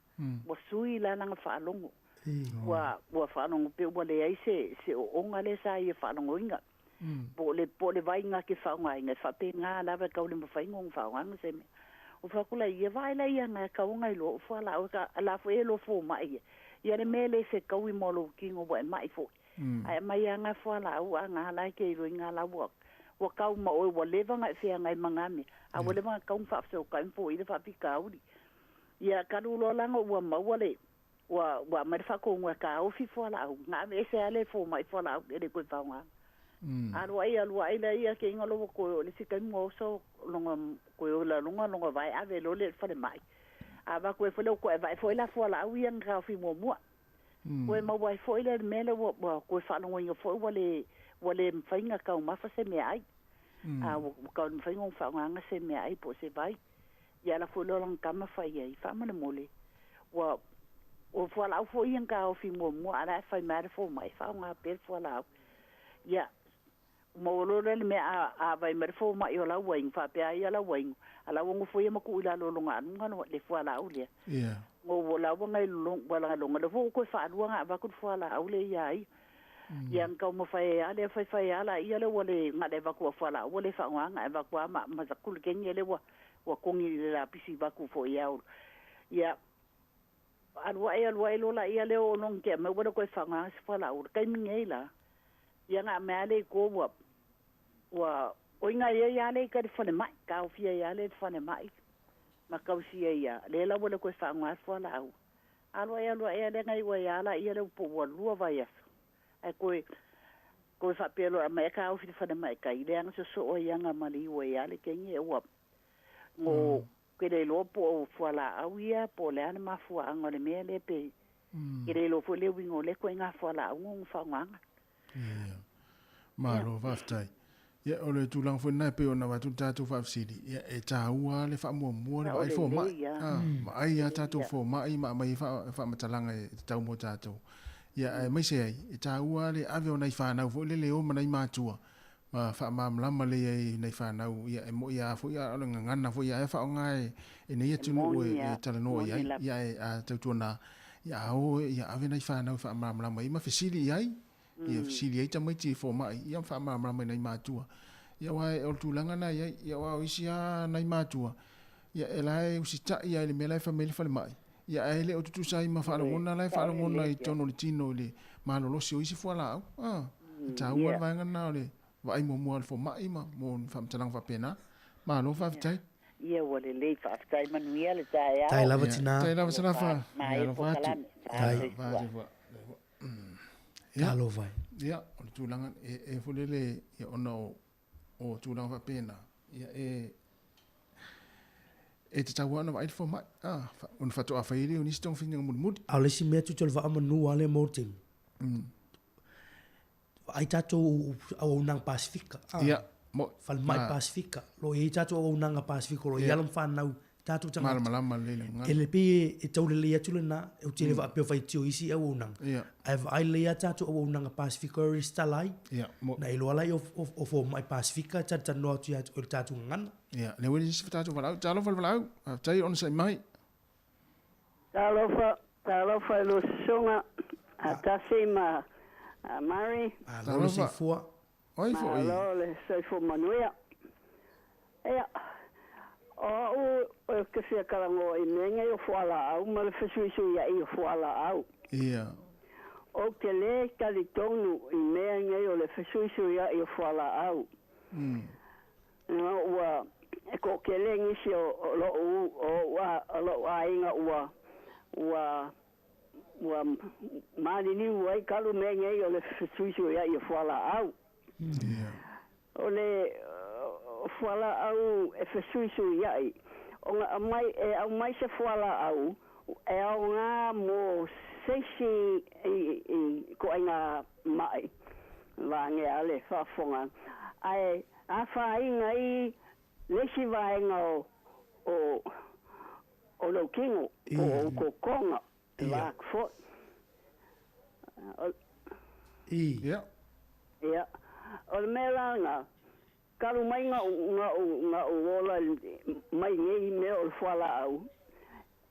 Ua sui la laga faalogo. Ua ua faalogo pe ua leai se se ooga lea sa ia faalogoina. Po o le po o le vaiga ke faaaogaina e faapegā lava e tau le mafaiga ona faaaogaga se mea. O fai atu laia vaai laia aga e kauga i loa o fualaau e ka la foi e lo foma'i ia. Ia le mea le fekaui mo lou tino ua e ma'i fo'i. Ae aumai aga fualaau aga la e ke iloiga la ua ua kau ma oe ua leva ona e feagai ma gā mea. A ua leva ona tatau ona faafesauka'i ma foia le faafitauli. Ia kalu loa laga ua maua le ua ua aumai le faatonuga e taofi fualaau na aveese lava le foma'i fualaau e le toe faaaogaina. Alu ai alu ai laia keiga loa ua toe oo i le isi taimi ua oso loga toe oo i laloga loga vae ave loa lea i le falemai. A avatu ai foi lea ua toe avae foi la fualaau ia na taofi muamua. Toe maua ai foi lea i le mea lea ua ua toe faalogoina foi ua le ua le mafai ona taumafa se meaai. A ua tau le mafai ona faaaogaina se meaai po o se vai. Ia ala foi lea o lana tama fai ai faamolemole. Ua o fualaau foi ia na taofi muamua a o la e fai mai lava le foma'i faaaoga pea le fualaau. Ia maua loa lea le mea a a vaai mai le foma'i o lau aiga faapea ai ia lau aiga a o la ua nofo ia ma tuu i lalo o lona aluga le fualaau lea.
Ia.
Ua la ua ngai ua laga loga lea foi ua toe faalua ona avatu le fualaau lea iā ia. Ia na taumafai ai lava lea faifai lava laia lea ua le na o le avatu a fualaau ua le faaaogaina ae avatu lava ma ma taku le kegi lea ua ua kogi i le lapisi avatu foi ia Ia alu ae alu ae loa laia lea o logo tea mai ua le toe faaaogaina se fualaau. O le taimi nei la ia na aumai lava lea i tua ua ua oi nai ai lava lea i tai i le falemai, taofia ai lava lea i le falemai ma tausia ai lava. Lea la ua le toe faaaoga le fualaau. Alu ae alu ae lea na iu ai lava laia lea po ua lua vaiaso. Ae toe Ko faapea loa e aumai ae taofi i le falemai tai leaga sosoo ai aga ma le iu ai a le kegi e ua go ke le iloa po o fualaau ia po o le a le mafuaaga o le mea lea pe ke le iloa foi le uiga o lea ituaiga fualaau ona faaaogaina.
Ia. Malo faafetai. Ia o le tulaga foi lena e pei ona avatu le tatou faafesili, ia e taua lava le faamuamua le vaai fomai. Vaai a tatou fomai ma aumai ai faamatalaga e tatau mo tatou. Ia aemaise ai, e taua lava le ave o nai fanau foi lele e o ma nai matua ma faamalamalama lelei ai i nai fanau, ia e moni lava foi a o le gagana foi ia e faaaoga e nei atunuu e talanoa i ai. Ia ae a tautuana, ia a o ia ave nai fanau e faamalamalama i ai ma fesili i ai. Ia fesili ai tamaiti i fomai, ia ma faamalamalama i nai matua. Ia aua o le tulaga lena e i ai, ia aua o isi lava nai matua, ia e la e usitai lava i le mea la e fai mai ai le falemai, ia ae le o tutusa ai ma faalogona la e faalogona i totonu o le tino i le malolosi o isi fualaau. A, e taua le vaega lena o le vaai muamua a le fomai ma mo ni faamatalaga faapena. Malo faafetai.
Ia ua lelei faafetai manuia le taeao.
Tai lava tina.
Tai lava Sarafa. Alofa atu.
Tai. Talofa e.
Ia, o le tulaga e foi lele ia ona o tulaga faapena, ia e e tatau lava ona vaai le fomai, a, ona faatoa fai ai lea o nisi togafitiga mulimuli.
A o le isi mea tutu o le vaa manu lava lea mo le taimi, vaai tatou auaunaga Pasefika, a,
Ia, mo,
falemai Pasefika, o lo o i ai tatou auaunaga Pasefika o lo o i ai alo ma fanau tatou tagata.
Malamalama lelei le
gagana. E le pei e tau lelei atu lena, ou te le faapea o faitio isi auaunaga.
Ia.
Ae vaai lelei lava tatou auaunaga Pasefika e resitala ai.
Ia, mo.
Na iloa la o fomai Pasefika e talatalanoa atu ia te oe i le tatou gagana.
Ia, lea ua i ai isi tatou valaau. Talofa le valaau, faafetai onosai mai.
Talofa, talofa i lou susuga a Tasi ma Mary.
Malo le soifua.
Oi foi.
Malo le soifua manuia. Ia, o au ou te fia talanoa i mea nei o fualaau ma le fesuisuiai o fualaau.
Ia.
Ou te le talitonu i mea nei o le fesuisuiai o fualaau. Ina ua e toatele nisi o lou o lou aiga ua ua ua maliliu ai talu mea nei o le fesuisuiai o fualaau. O le fualaau e fesuisuiai, ona aumai e aumai se fualaau e aoga mo se isi ituaiga mai vaegea le faafofoga, ae afaina ai le isi vaega o o o lou tino po o ou totoga e vaeatu foi.
Ia.
Ia. O le mea la lena, talu mai na ou na ou ola mai nei mea o le fualaau,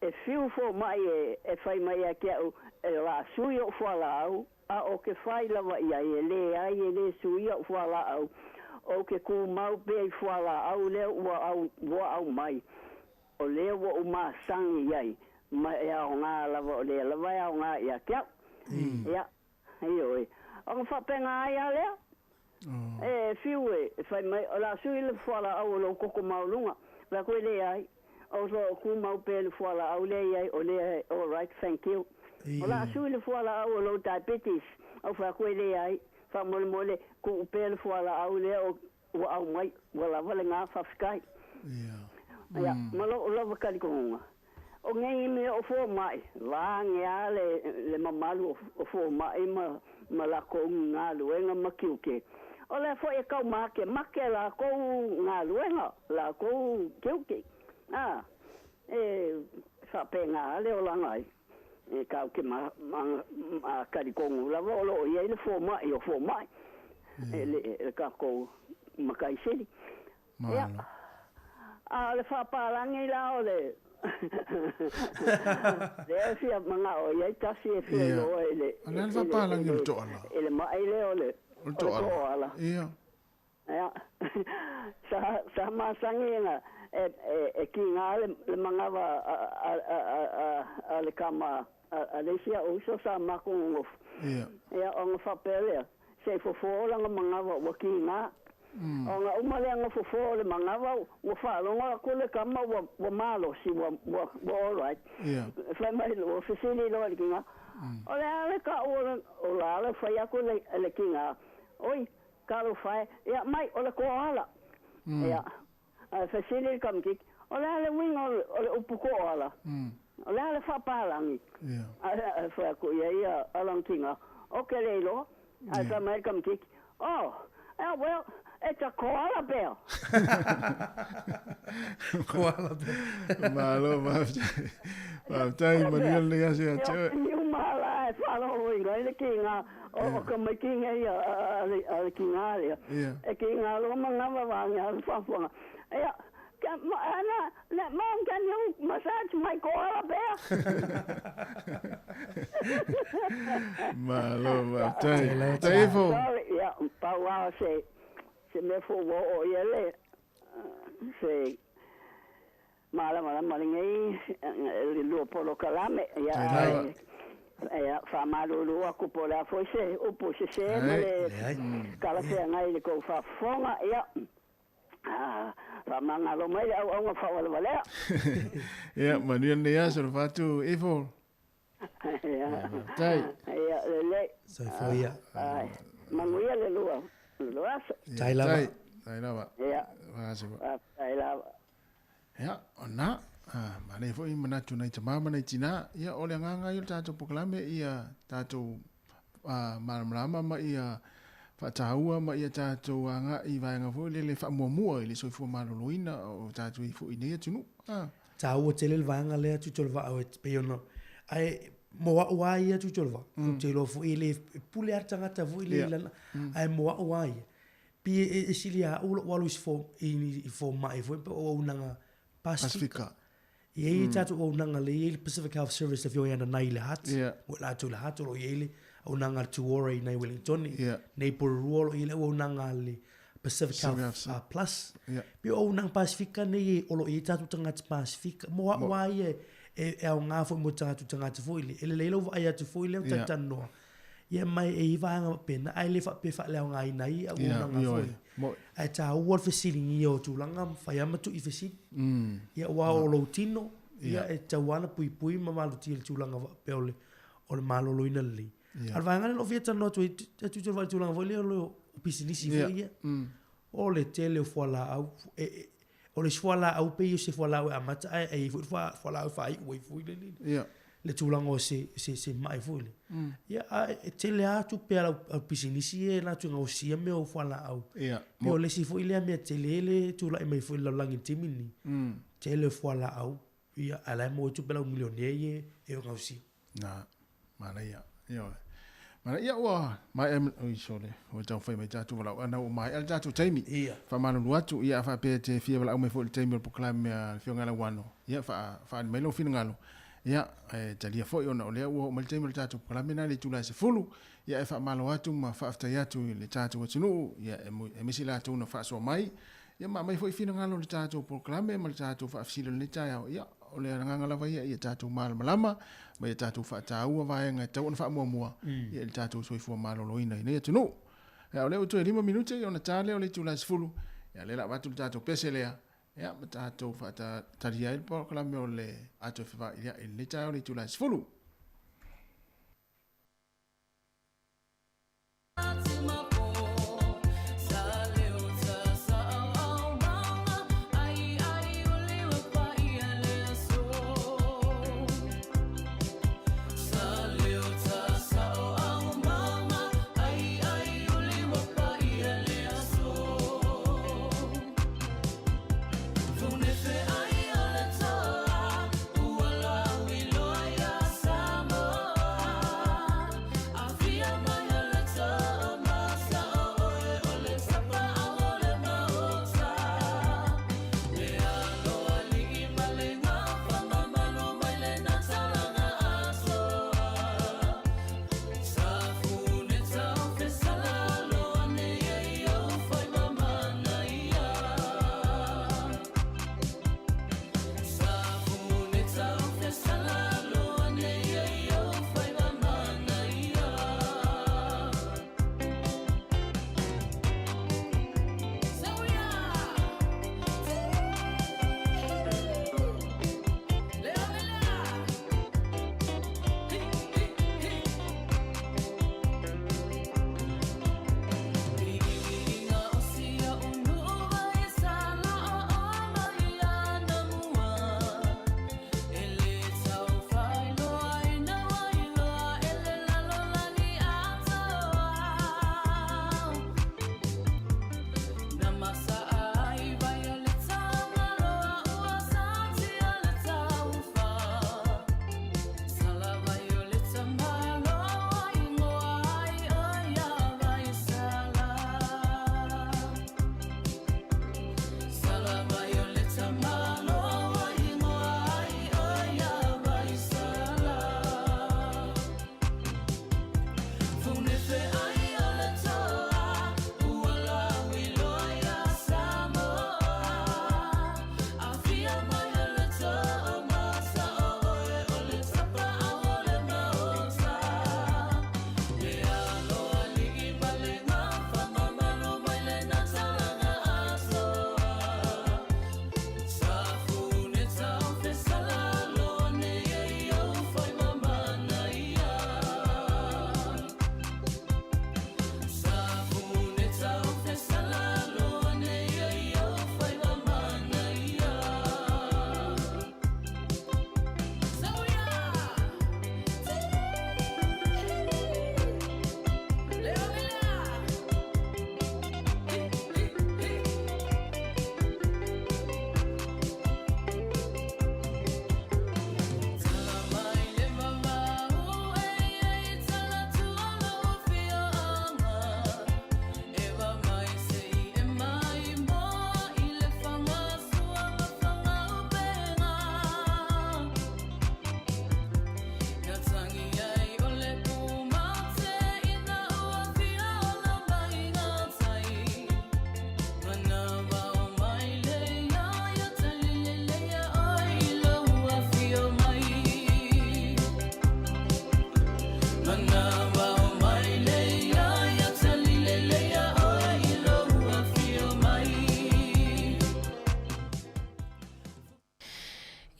e fiu fomai e fai mai ia te au e o le a sui ou fualaau, a ou te fai lava i ai, e leai e le suia ou fualaau, ou te tumau pea i fualaau lea ua au ua aumai. O lea ua ou masani i ai, ma e aoga lava o lea lava e aoga ia te au. Ia, ioe. Ona faapena ai lava lea. E fiu e fai mai, o le a sui le fualaau o lou toto maualuga. Fai atu e leai, o lo o tumau pea le fualaau lea i ai, o lea e all right, thank you. O le a sui le fualaau o lou diabetes. Ou fai atu e leai, faamolemole, tuu pea le fualaau lea o ua aumai, ua lava lena faafetai. Ia, ma lou lava talitonuga, o nei mea o fomai, vaegea le, le mamalu o fomai ma, ma lakou galuega ma tiute, o lea foi e tau makemake lakou galuega, lakou tiute, a, e faapena le olaga ai. E tatou te ma, ma, ma talitonu lava o lo o i ai le fomai o fomai, e le, le tatou Matai Sili. Ia, a o le faapalagi la o le lea e fia manao i ai tasi e fia iloa i le
O le a le faapalagi o le toala?
I le ma'i lea o le
O le toala. Ia.
Ia. Sa sa masani ona e e kiga le le manava a a a a le tama a le isi a'u uso sa matou nonofo.
Ia.
Ia ona faapea lea, se i fofo lana manava ua kiga. Ona uma lea ona fofo o le manava ua faalogo atu le tama ua ua malosi ua ua ua alright.
Ia.
Fai mai ua fesili loa i le kiga, O le a le ta'u o le o la le fai atu le le kiga. Oi, talofa e, ia mai, o le koala. Ia, ae fesili le kamititi, O le a le uiga o le upu koala? O le a le faapalagi? Ae fai atu i ai ia Alangtina, Ou te le iloa. Ae fai mai le kamititi, Oh, yeah, well, it's a koala bear.
Koala bear.
Malo, faafetai. Faafetai, manuia lenei aso ia te oe.
Niu ma la e faalogoloina ai le kiga o tamaiti nei a le tiga lea. E kiga loa ma gavava ane a le faafofoga. Ia, ana, Mom, can you massage my koala bear?
Malo, faafetai. Faafetai ifo.
Sorry, ia, pau lava o se mea foi ua oo i ai le, se Malamalama lenei le lua polokalame ia ae faamalulu atu po o le a foi se upu sese ma le talafeagai i le tou faafofoga ia faamagalo mai le auauna faawalevalea.
Ia manuia lenei aso le fatu ifo. Faafetai.
Ia lelei.
Soifua ia.
Manuia le lua lua aso.
Tai lava.
Tai lava.
Ia. Faafetai lava.
Ia, o na, manaia foi manatu nai tamā ma nai tinā, ia o le agaga ia o le tatou polokalame ia tatou malamalama ma ia faataua ma ia tatou agai i vaega foi lele faamuamua i le soifua maloloina o tatou i foi i nei atunuu.
Taua tele le vaega lea Tuitolovaa e pei ona ae mo au lava ia Tuitolovaa, ou te iloa foi e le pule lava le tagata foi lele i lana, ae mo au lava ia, Pei e sili ia au lou alu i fomai foi po o auaunaga Pasifika. E i ai tatou auaunaga lea e i ai le Pacific Health Service le afioga ia Nanai i le Hutt, mo i latou i le Hutt o lo o i ai le auaunaga a le Tuora i nai Wellingtone, nei Porirua o lo o i ai le auaunaga a le Pacific Health Plus. Pei o auaunaga Pasifika nei o lo o i ai tatou tagata Pasifika. Mo au lava ia e aoga foi mo tatou tagata foi lea. E lelei lou vaai atu foi lea o talatalanoa Ia ma e i ai vaega faapena, ae le faapea e faaleaogaina ai auaunaga foi. Ae taua le fesiligia o tulaga ma fai lava ma tui fesili. Ia aua o lou tino, ia e tatau lava ona puipui ma malutia i le tulaga faapea o le o le maloloina lelei. A o le vaega lea na ou fia talanoa atu ai, e tilotilo foi i le tulaga foi lea o pisinisi foi ia. O le tele o fualaau, o le isi fualaau pei o se fualaau e amata ae i ai foi le fualaau e faaiu ai foi lele le tulaga o se se se mai foi lele. Ia ae e tele lava tupe a le au pisinisi ia latou te gaosia mea o fualaau. Pei o le isi foi lea mea tele le tulai mai foi i le lalolagi i le taimi lenei, tele o fualaau ia ae la e maua ai tupe a le au milionea ia e gaosia.
Na, manaia. Ioe. Manaia, ia ua maea, oi sole, ua taumafai mai tatou valaau, ana ua maea le tatou taimi.
Ia.
Faamalulu atu, ia a faapea e te fia valaau mai foi i le taimi o le polokalame a le Afioga ia Lauano, ia faaali mai lou finagalo, ia, e talia foi ona o lea ua oo mai le taimi o le tatou polokalame na i le itula e 10, ia e faamalo atu ma faafetai atu i le tatou atunuu, ia aemaise i latou na faasoa mai, Ia ma aumai foi finagalo i le tatou polokalame ma le tatou faafesili o lenei taeao. Ia, o le agaga lava ia ia tatou malamalama ma ia tatou faataua vaega e tatau ona faamuamua ia i le tatou soifua maloloina i nei atunuu. Ia, o lea ua toe 5 minute ia ona ta lea o le itula e 10, ia o lea o le a avatu le tatou pese lea, ia ma tatou faatalia ai le polokalame o le Ato e Fevailia'i i lenei taeao i le itula e 10.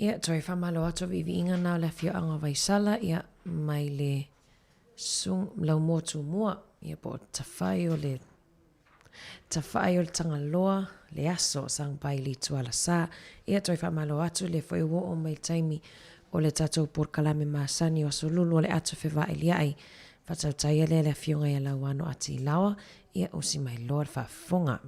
Ia, toe faamalo atu viiviiga na o le afioaga o Vaisala, ia, mai le sung, laumua tumua, ia, po o Tafai o le, Tafai o le Tagaloa, le aso, Sangbai le Ituala Sa. Ia, toe faamalo atu, lea foi ua oo mai le taimi o le tatou polokalame masani o Aso Lulu o le ato fevaelia'i. Faatautaia lea le afioga ia Lauano Atilaoa, ia usi mai loa le faafofoga.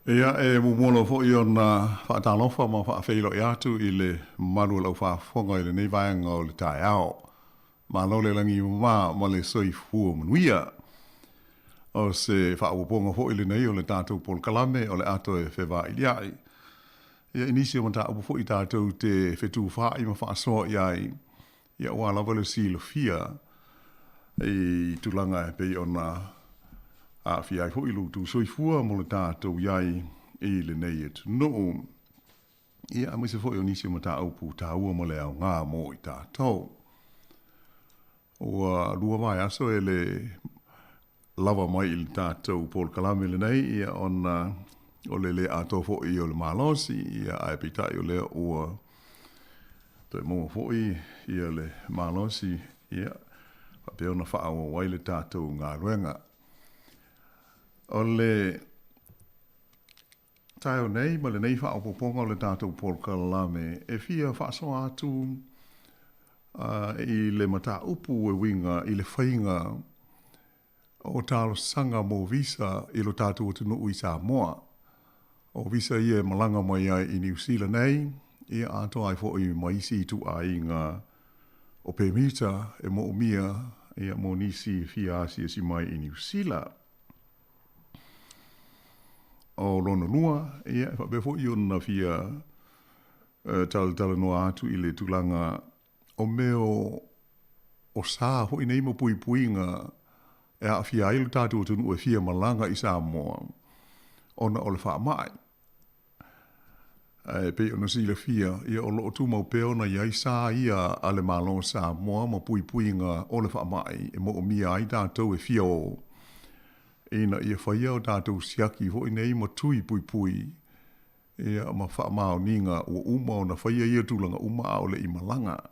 Ia, e muamua lava foi ona faatalofa ma faafeiloai atu i le mamalu o le aufaafofoga i lenei vaega o le taeao. Malo le lagi mama ma le soifua manuia. O se faaopoopoga foi lenei o le tatou polokalame o le ato e fevailiai. Ia, i nisi o mataupu foi tatou te fetufaai ma faasoa i ai, ia aua lava le silafia i tulaga e pei ona aafia ai foi lo outou soifua mo le tatou i ai i lenei atunuu. Ia, aemaise foi o nisi o mataupu taua ma le aoga mo i tatou. Ua lua vaiaso e le lava mai i le tatou polokalame lenei, ia, ona o le le atoa foi o le malosi, ia, ae peitai o lea ua toe maua foi ia le malosi, ia, faapea ona faaauau ai le tatou galuega. O le taeao nei ma lenei faaopoopoga o le tatou polokalame e fia faasoa atu i le mataupu e uiga i le faiga o talosaga mo visa i lo tatou atunuu i Samoa. O visa ia e malaga mai ai i Niu Sila nei, ia atoa ai foi ma isi ituaiga o pemita e moomia ia mo nisi e fia asiasi mai i Niu Sila. O lona lua, ia, e faapea foi ona fia talatalanoa atu i le tulaga o mea o sa foi nei ma puipuiga e aafia ai lo tatou atunuu e fia malaga i Samoa ona o le faamai. Ae pei ona silafia, ia o lo o tumau pea ona i ai sa ia a le Malo o Samoa ma puipuiga o le faamai e moomia ai tatou e fia o ina ia faia o tatou siaki foi nei ma tui puipui ia ma faamaoniga ua uma ona faia ia tulaga uma a o le i malaga.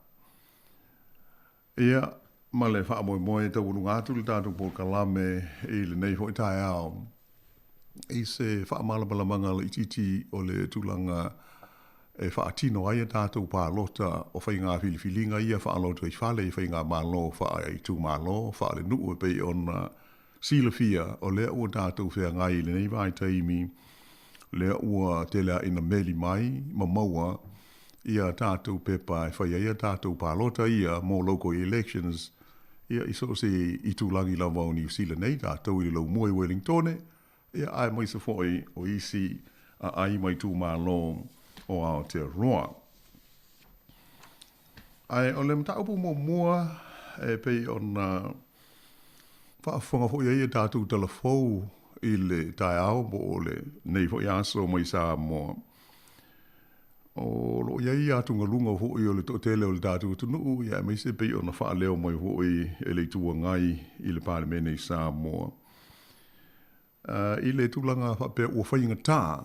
Ia, ma le faamoemoe e taualuga atu le tatou polokalame i lenei foi taeao i se faamalamalamaga laitiiti o le tulaga e faatino ai a tatou palota o faiga filifiliga ia faalotoifale i faigamalo faaitumalo faalenuu e pei ona silafia o lea ua tatou feagai i lenei vaitaimi lea ua tele lava ina meli mai ma maua ia tatou pepa e fai ai a tatou palota ia mo local elections ia i so o se itulagi lava o Niu Sila nei, tatou i le laumua i Wellingtone, ia aemaise foi o isi aai ma itumalo o Aotearoa. Ae o le mataupu muamua e pei ona faafofoga foi ai a tatou tala fou i le taeao po o lenei foi aso mai Samoa, o lo o i ai atugaluga foi o le toatele o le tatou atunuu, ia aemaise pei ona faaleo mai foi e le Itu Agai i le Palemene i Samoa i le tulaga faapea ua faigata.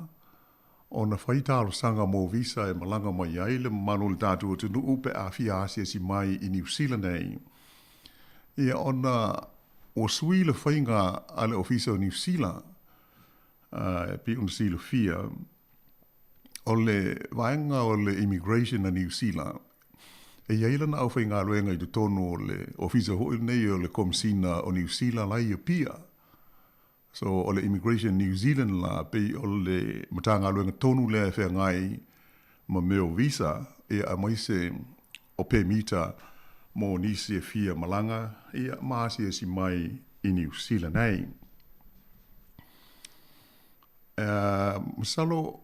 ona fai talosaga mo visa e malaga mai ai le mamalu o le tatou atunuu pe a fia asiasi mai i Niu Sila nei. Ia ona ua sui le faiga a le Ofisa o Niu Sila, e pei ona silafia, o le vaega o le Immigration a Niu Sila, e i ai lana aufaigaluega i totonu o le Ofisa foi lenei o le Komesina o Niu Sila la e i Apia. So, o le Immigration New Zealand la, pei o le Matagaluega tonu lea e feagai ma mea o visa, ia, aemaise o pemita mo nisi e fia malaga, ia, ma asiasi mai i Niu Sila nei. Masalo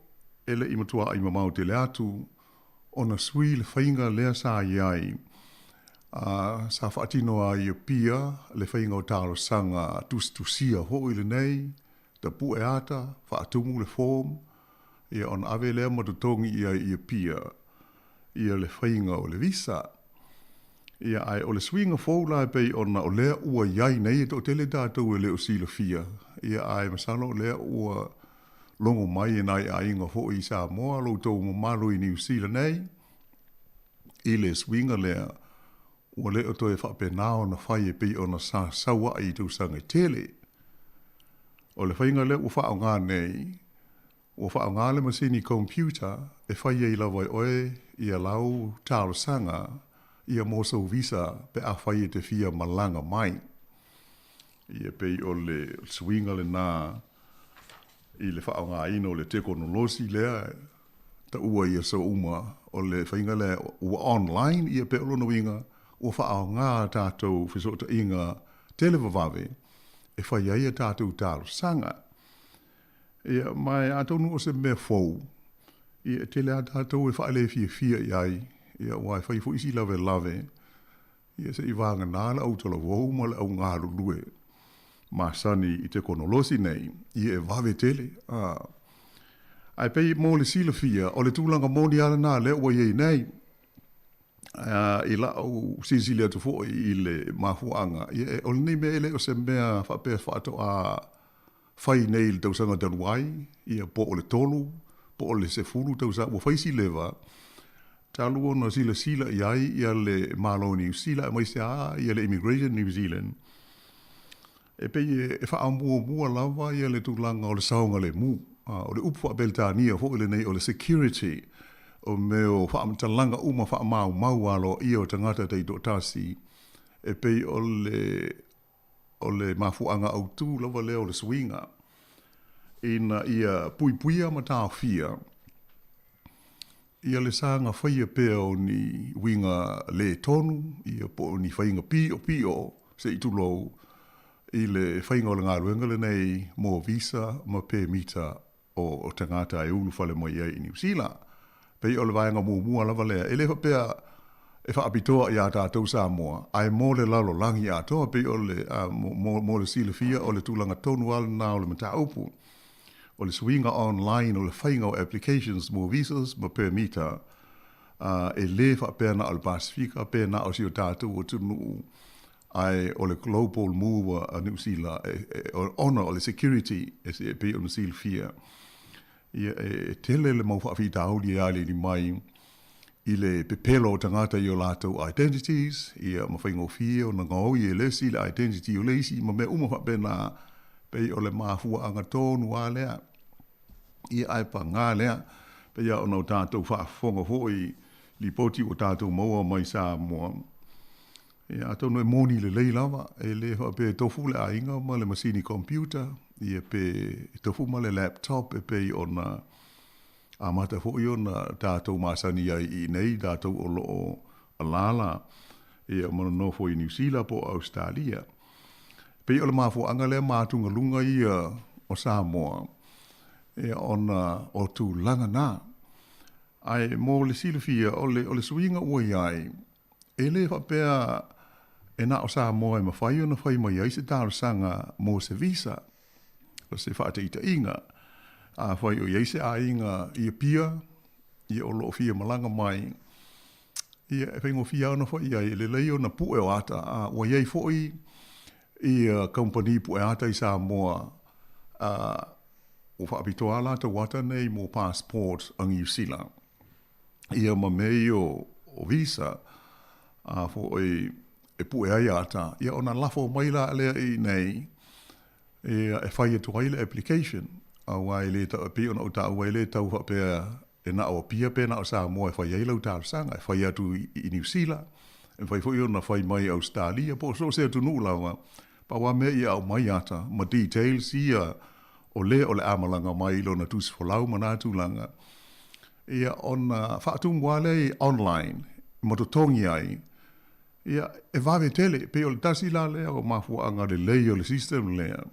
e le i matuaʻi mamao tele atu ona sui le faiga lea sa i ai, a sa faatino ai i Apia le faiga o talosaga tusitusia foi lenei, tapue ata, faatumu le form, ia ona ave lea ma totogi i ai i Apia ia le faiga o le visa. Ia, ae o le suiga fou la e pei ona o lea ua i ai nei, e toatele tatou e le o silafia, ia, ae masalo o lea ua logo mai e nai aiga foi i Samoa, lo outou mamalu i Niu Sila nei, i le suiga lea, ua le o toe faapena ona fai e pei ona sa sau ai i tausaga e tele. O le faiga lea ua faaaoga nei, Ua faaaoga le masini computer e fai ai lava e oe ia lau talosaga ia mo sou visa pe afai e te fia malaga mai. Ia pei o le suiga lena i le faaaogaina o le tekonolosi lea taua i aso uma o le faiga lea ua online ia pei o lona uiga ua faaaoga a tatou fesootaiga televavave e fai ai a tatou talosaga. Ia, ma atonu o se mea fou, ia, e tele lava tatou e faalefiafia i ai, ia, aua e fai foi si lavelave, ia, se i vagana le au talavou ma le au galulue masani i tekonolosi nei, ia, e vave tele. A. Ae pei mo le silafia, o le tulaga moni lava lena lea ua i ai nei. I la'u silasila atu foi i le mafuaaga, ia, o lenei mea e le o se mea faapea faatoa fai nei i le tausaga talu ai, ia po o le 3, po o le 10 tausaga, ua fai si leva, talu ona silasila i ai ia le Malo o Niu Sila aemaise lava ia le Immigration New Zealand, e pei e faamuamua lava ia le tulaga o le saogalemu. O le upu faa-Peretania foi lenei o le security, o mea o faamatalaga uma faamaumau aloaia o tagata taitoatasi, e pei o le O le mafuaaga autū lava lea o le suiga, ina ia puipuia ma taofia ia le saga faia pea o ni uiga lē tonu, ia po o ni faiga piʻopiʻo, se i tulou, i le faiga o le galuega lenei mo visa ma pemita o tagata e ulufale mai ai i Niu Sila. Pei o le vaega muamua lava lea, e le faapea e faapitoa iā tatou Samoa, ae mo le lalolagi atoa, pei o le, mo, mo le silafia o le tulaga tonu lava lena o le mataupu. O le suiga online o le faiga o applications mo visas ma permita, e le faapea na o le Pasefika pe na o si o tatou atunuu, Ae o le global move a Niu Sila, ona o le security e pei ona silafia, ia e tele le mau faafitauli e aliali mai i le pepelo o tagata i o latou identities, ia ma faigofie ona gaoi e le isi le identity o le isi ma mea uma faapena, pei o le mafuaaga tonu lava lea. Ia ae paga lea, pei lava ona o tatou faafofoga foi i lipoti ua tatou maua mai Samoa, Ia, atonu e moni lelei lava, e le faapea e tofu le aiga ma le masini computer, ia pe tofu ma le laptop e pei ona amata foi ona tatou masani ai i inei, tatou o lo o alaala, ia ma nonofo i Niu Sila po o Ausetalia. Pei o le mafuaaga lea ma atugaluga ia o Samoa, ia ona o tulaga na. Ae mo le silafia, o le suiga ua i ai, E le faapea e na o Samoa e mafai ona fai mai ai se talosaga mo se visa, o se faataitaiga, afai o i ai se aiga i Apia, ia o lo o fia malaga mai, ia e faigofie lava ona fai i ai, e lelei ona pue o ata, a ua i ai foi ia kamupani pue ata i Samoa, a, ua faapitoa lava latou ata nei mo passport a Niu Sila, ia ma mea ia o visa, a foi e pue ai ata, ia ona lafo mai la lea i inei, ia e fai atu ai le application, aua e le tau, e pei ona ou taua e le tau faapea e na o Apia pe na o Samoa e fai ai lau talosaga, e fai atu i Niu Sila, e mafai foi ona fai mai i Ausetalia, po o so o se atunuu lava, pau lava mea ia aumai ata ma details ia o le o le a malaga mai i lona tusi folau ma na tulaga, ia ona faatumu lava lea i online ma totogi ai, ia e vave tele, pei o le tasi la lea o mafuaaga lelei o le system lea,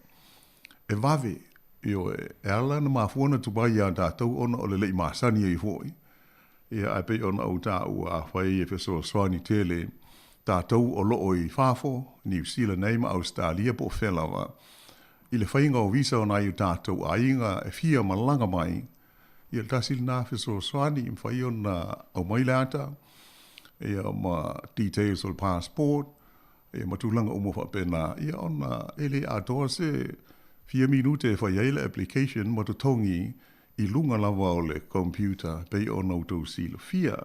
e vave, ioe, e ala ona mafua ona tuai iā tatou ona o le le i masani ai foi, ia ae pei ona ou taua afai e fesoasoani tele tatou o loo i fafo, Niu Sila nei ma Ausetalia po o fea lava, i le faiga o visa o nai o tatou aiga e fia malaga mai, ia tasi lena fesoasoani e mafai ona aumai le ata, ia ma details o le passport, ia ma tulaga uma faapena, ia ona e le atoa se fia minute e fai ai le application ma totogi i luga lava o le computer pei ona outou silafia.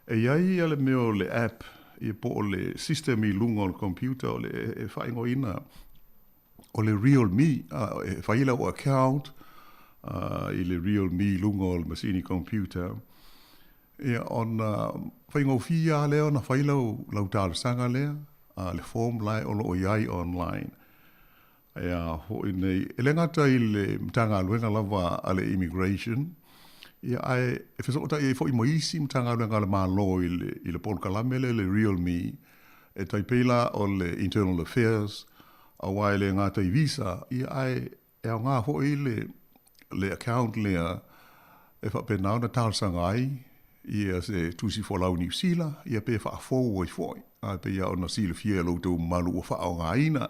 E i ai ia le mea o le app ia po o le system i luga o le computer o le e faaigoaina o le Realme, e fai lau account i le Realme i luga o le masini computer, ia ona faigofie lava lea ona fai lau, lau talosaga lea, le form la o lo o i ai online. Ia foi nei, e le gata i le Matagaluega lava a le Immigration, ia ae e fesootai ai foi ma isi Matagaluega a le Malo i le, i le polokalame lea le Realme, e tai pei la o le Internal Affairs, aua e le gata i visa, ia ae e aoga foi le, le account lea e faapena ona talosaga ai ia se tusi folau Niu Sila, ia pe faafou ai foi. Ae pei lava ona silafia e lo outou mamalu ua faaaogaina.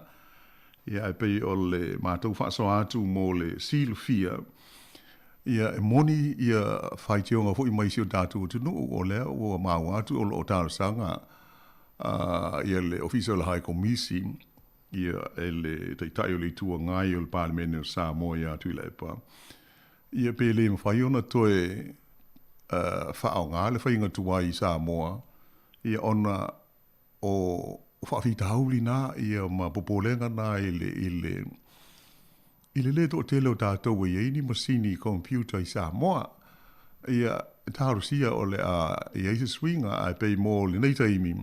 Ia ae pei o le matou faasoa atu mo le silafia, ia e moni ia faitioga foi mai si o tatou atunuu, o lea ua maua atu o lo o talosaga ia le Ofisa o le High Komisi ia e le Taitai o le Itu Agai o le Palemene o Samoa ia Tuilaepa, ia pe le mafai ona toe faaaoga le faiga tuai i Samoa, ia ona o faafitauli na ia ma popolega na i le, i le, i le lē toatele o tatou e i ai ni masini computer i Samoa. Ia, talosia o le a i ai se suiga, ae pei mo lenei taimi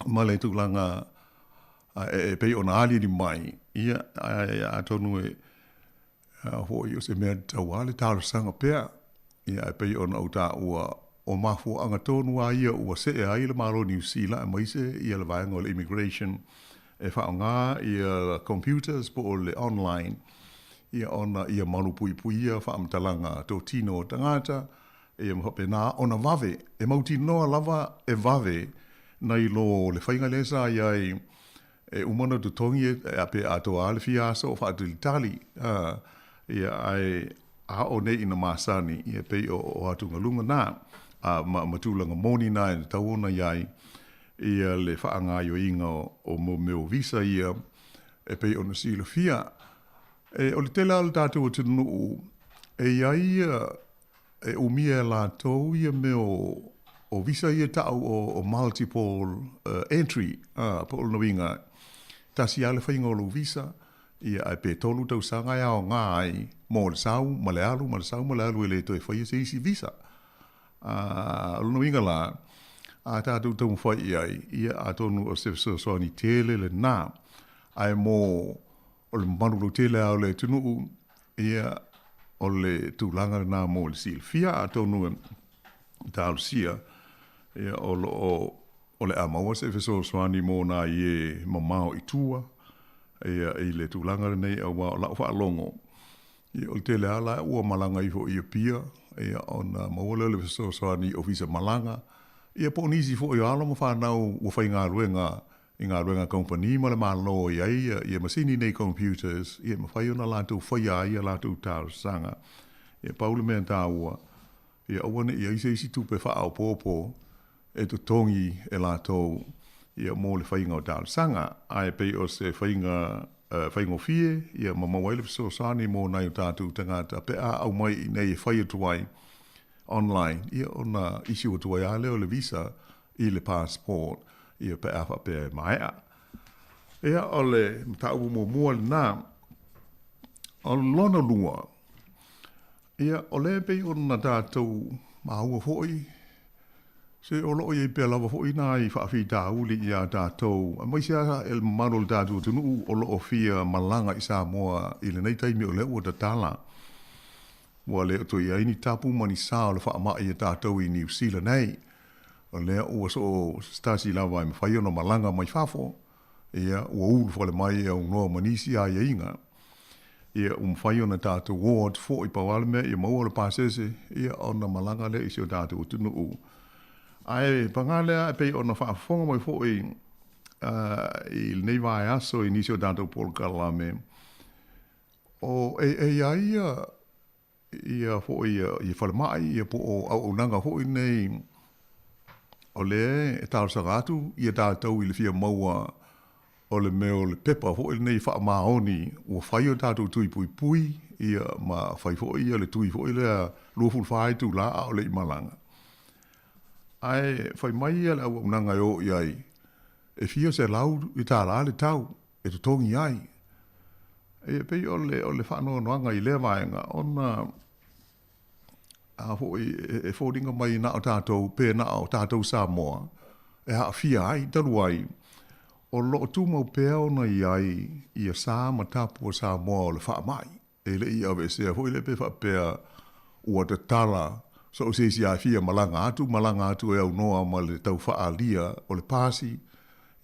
ma le tulaga e pei ona aliali mai, ia, ae atonu e foi o se mea tatau lava le talosaga pea, ia ae pei ona ou taua, o mafuaaga tonu lava ia ua see ai le Malo o Niu Sila aemaise ia le vaega o le immigration e faaaoga ia computers po o le online ia ona ia malupuipuia faamatalaga totino o tagata ia ma faapena ona vave e mautinoa lava e vave nai lo le faiga lea sa i ai E uma ona totogi e pe atoa lava le fia aso o faatalitali, a, ia, ae a oo nei ina masani, ia, pei o, o atugaluga na, a, ma, ma tulaga moni na e tatau ona i ai, ia le faagaoioiga o, o mo mea o visa ia, e pei ona silafia. E, o le tele lava o le tatou atunuu, e i ai ia, e umia e latou ia mea o, o visa ia ta'u o, o multiple entry, a, po o lona uiga, tasi lava le faiga o lou visa, ia, ae pe tolu tausaga e aoga ai mo le sau ma le alu, ma le sau ma le alu e le toe faia se isi visa. A, o lona uiga la, a tatou taumafai i ai, ia, atonu o se fesoasoani tele lena, ae mo o le mamalu lautele lava o le atunuu, Ia, o le tulaga lena mo le silafia, atonu e talosia, ia, o lo o, o le a maua se fesoasoani mo nai e mamao i tua, ia, i le tulaga lenei, aua o lau faalogo, ia, o le tele lava la ua malaga ifo i Apia, ia, ona maua lea o le fesoasoani i ofisa malaga, ia, po o nisi foi o alo ma fanau ua faigaluega i galuega a kamupani ma le Malo i ai ia masini nei computers ia e mafai ona latou faia ai a latou talosaga. Ia pau le mea taua, ia aua ne i i ai se isi tupe faaopoopo e totogi e latou ia mo le faiga o talosaga. Ae pei o se faiga faigofie, ia, ma maua ai le fesoasoani mo nai o tatou tagata pe a aumai i inei e fai atu ai online, ia, ona issue atu ai lava lea o le visa i le passport, ia, pe a faapea e maea. Ia, o le mataupu muamua lena. O lona lua, ia, o lea e pei ona tatou maua foi, se o lo o i ai pea lava foi nai faafitauli iā tatou, aemaise lava le mamalu o le tatou atunuu o lo o fia malaga i Samoa i lenei taimi o lea ua tatala. Ua le o toe i ai ni tapu ma ni sa o le faamai iā tatou i Niu Sila nei. O lea ua so o se tasi lava e mafai ona malaga mai fafo, ia, ua ulufale mai e aunoa ma nisi aiaiga. Ia, ua mafai ona tatou o atu foi, pau lava le mea ia maua le pasese, ia, ona malaga lea i si o tatou atunuu. Ae paga lea e pei ona faafofoga mai foi i lenei vaiaso i nisi o tatou polokalame, o e, e i a ia ia foi ia falemai ia po o auaunaga foi nei o lea e talosaga atu ia tatou i le fia maua o le mea o le pepa foi lenei faamaoni ua fai o tatou tui puipui ia ma fai foi ia le tui foi lea 24 itula a o le i malaga. Ae fai mai ia le auaunaga e o i ai e fia $100 le tau e totogi ai. E pei o le, o le faanoanoaga i lea vaega, ona a foi e foliga mai na o tatou, pe na o tatou Samoa, e aafia ai, talu ai, o lo o tumau pea ona i ai ia sa ma tapu o Samoa o le faamai. E le i aveesea foi lea pe faapea ua tatala so o se isi a fia malaga atu, malaga atu e aunoa ma le tau faaalia o le pasi,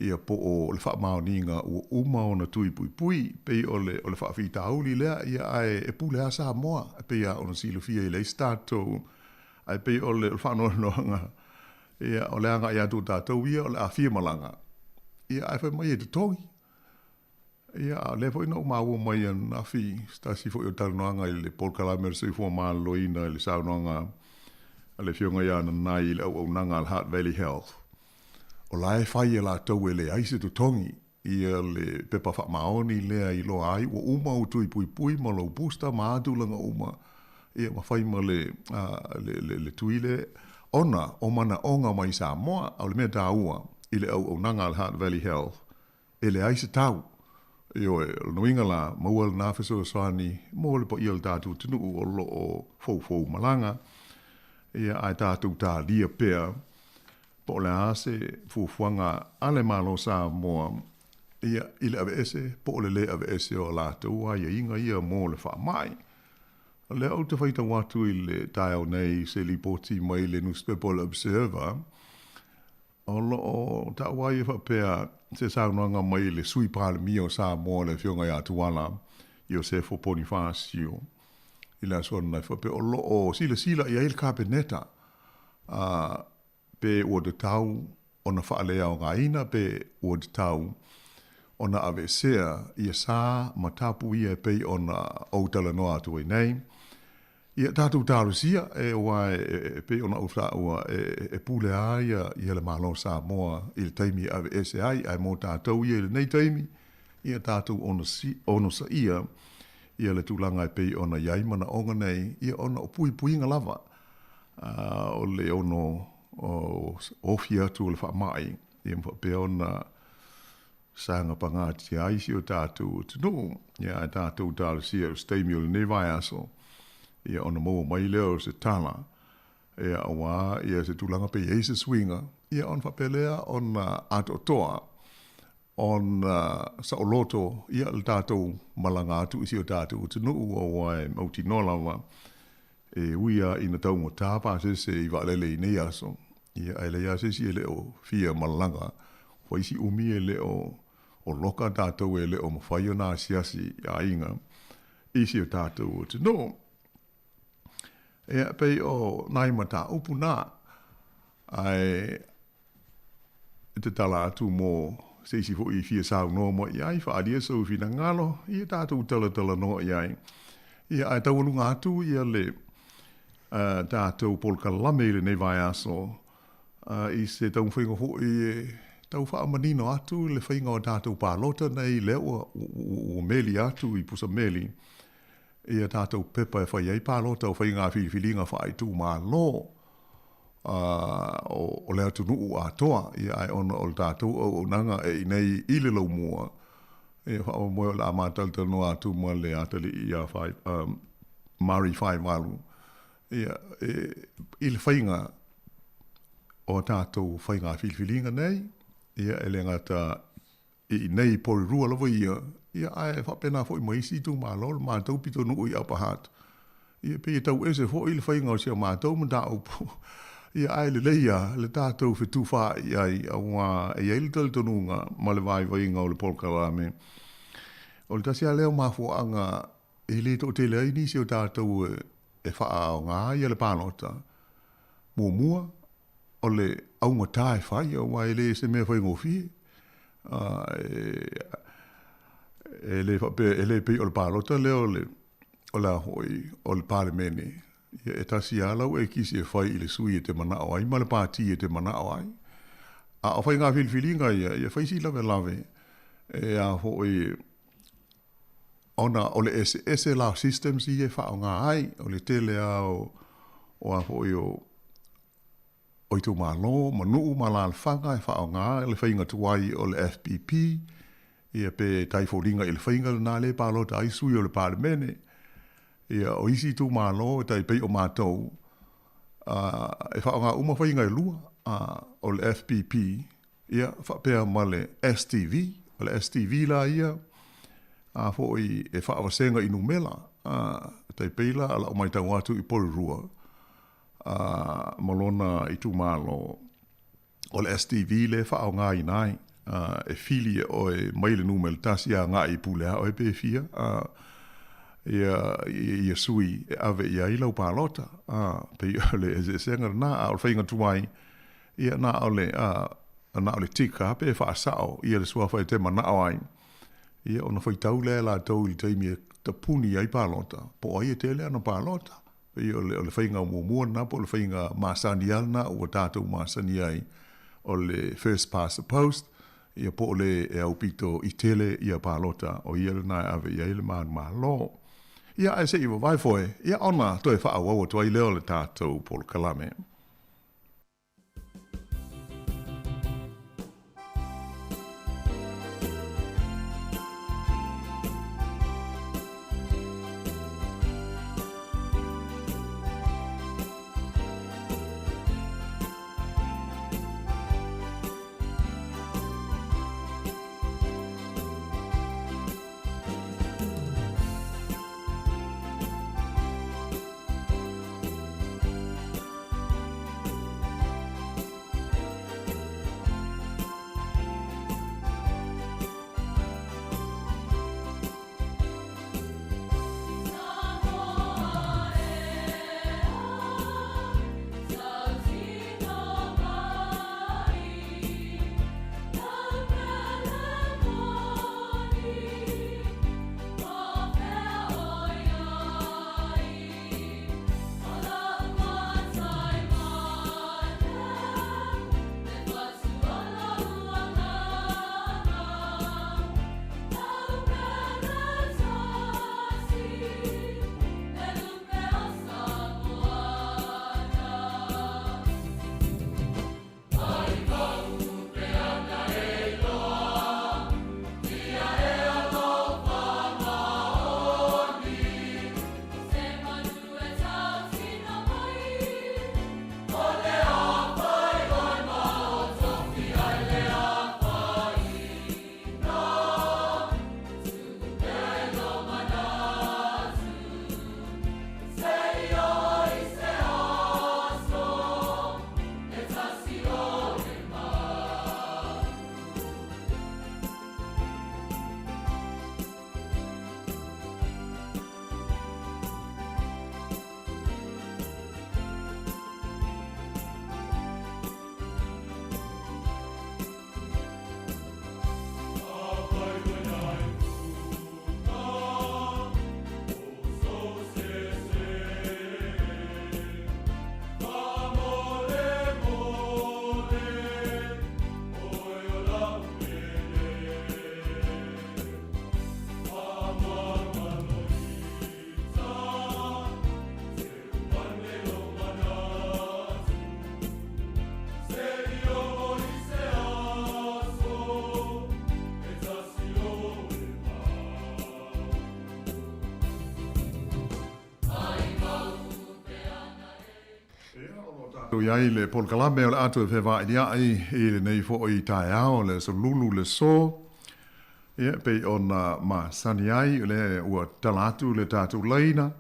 ia po o le faamaoniga ua uma ona tui puipui, pei o le, o le faafitauli lea, ia ae e pule lava Samoa, e pei lava ona silafia e leai se tatou, ae pei o le, o le faanoanoaga, ia o le agai atu o tatou ia o le a fia malaga, ia ae fai mai e totogi. Ia, a o lea foi na ou maua mai ananafi se tasi foi o talanoaga i le polokalame o le soifua maloloina i le saunoaga a le Afioga ia Nanai i le auaunaga a le Heart Valley Health, o la e fai e latou e leai se totogi ia le pepa faamaoni lea i iloa ai ua uma ou tui puipui ma lou booster ma a tulaga uma, ia ma fai ma le, le, le, le tui lea ona o manaoga mai Samoa. A o le mea taua i le auaunaga a le Heart Valley Health, E leai se tau. Ioe, o lona uiga la, maua lena fesoasoani mo le paia o le tatou atunuu o lo o foufou malaga, ia, ae tatou talia pea po o le a se fuafuaga a le Malo Samoa, ia, i le aveese po o le lē aveese o a latou aiaiga ia mo le faamai. O lea ou te faitau atu i le taeao nei i se lipoti mai le nusipepa o le Observer, O lo o taua ai e faapea se saunoaga mai le Sui Palemia o Samoa le Afioga ia Tuala Iosefo Ponifasio i le aso ananafi faapea o lo o silasila i ai le Kapeneta a pe ua tatau ona faaleaogaina pe ua tatau ona aveesea ia sa ma tapu ia e pei ona ou talanoa atu ai nei. Ia tatou talosia, e aua e pei ona ou taua, e pule lava ia le Malo o Samoa i le taimi e aveese ai, ae mo tatou ia i lenei taimi, ia tatou onosaia ia le tulaga e pei ona i ai manaoga nei, ia ona o puipuiga lava o le ono ofi atu o le faamai, ia ma faapea ona saga pagatia ai si o tatou atunuu. Ia, ae tatou talosia o se taimi o lenei vaiaso, ia ona maua mai lea o se tala, ia aua ia se tulaga pe i ai se suiga, ia ona faapea lea ona atoatoa ona saoloto ia le tatou malaga atu i si o tatou atunuu, aua e mautinoa lava e ui lava ina taugata pasese i vaalele i nei aso, Ia, ae leai lava se isi e le o fia malaga, ua isi umi e le o o loka tatou e le o mafai ona asiasi i aiga i si o tatou atunuu. Ia, pei o nai mataupu na, ae e tatala atu mo se isi foi i fia saunoa mai i ai, faaalia sou finagalo, ia tatou talatalanoa i ai. Ia, ae taualuga atu ia le tatou polokalame i lenei vaiaso i se taumafaiga foi e tau faamanino atu le faiga o tatou palota nei lea ua, ua meli atu i pusa meli ia tatou pepa e fai ai palota o faiga filifiliga faaitumalo o le atunuu atoa, ia ae ona o le tatou auaunaga e i nei i le laumua, ia faamoemoe o le a matalatalanoa atu ma le atalii ia Mari Faivalu, ia, i le faiga o tatou faiga filifiliga nei, ia e le gata i inei i Porirua lava ia, ia ae faapena foi ma isi itumalo o le matou pitonuu i Upper Hutt. Ia pei e tau ese foi le faiga o si a matou mataupu, ia ae lelei lava le tatou fetufaai ai aua e i ai le talitonuga ma le vaivaiga o le polokalame. O le tasi lava lea o mafuaaga e le toatele ai nisi o tatou e faaaoga ia le palota, muamua, o le augata e fai, aua e le se mea faigofie. E le faapea, e le pei o le palota lea o le, o le a foi, o le Palemene, ia e tasi lava lau ekisi e fai i le sui e te manao ai ma le pati e te manao ai. A o faiga filifiliga ia, ia fai si lavelave e a foi, ona o le eseese la o systems ia e faaaoga ai, o le tele lava o, o a foi o, o itumalo ma nuu ma alaalafaga e faaaoga le faiga tuai o le FPP, ia pe tai foliga i le faiga lena lea e palota ai sui o le Palemene. Ia, o isi itumalo e tai pei o matou, e faaaoga uma faiga e lua, o le FPP, Ia, faapea ma le STV. O le STV la ia, a foi e faavasega i numera, a, tai pei la o lau matau atu i Porirua, a, ma lona itumalo, o le STV lea e faaaogaina ai, a, e fili e oe mai le numera tasi agai i pule a oe pe fia, a, ia, ia sui e ave i ai lau palota, a, pei o le eseesega lena, a o le faiga tuai, Ia, na o le, a, na o le tick lava pe faasao ia le suafa e te manao ai, ia ona faitau lea e latou i le taimi e tapuni ai palota, po o ai e tele ana palota. Pei o le, o le faiga muamua lena po o le faiga masani lava lena ua tatou masani ai, o le first past the post, ia po o le e aupito i tele ia palota, o ia lena e ave i ai le manumalo. Ia, ae se i vavae foe, ia ona toe faaauau atu ai lea o le tatou polokalame. I ai le polokalame o le a toe fevailiaʻi i lenei foi taeao, le aso Lulu le aso, ia, pei ona masani ai, o lea ua tatala atu le tatou laina,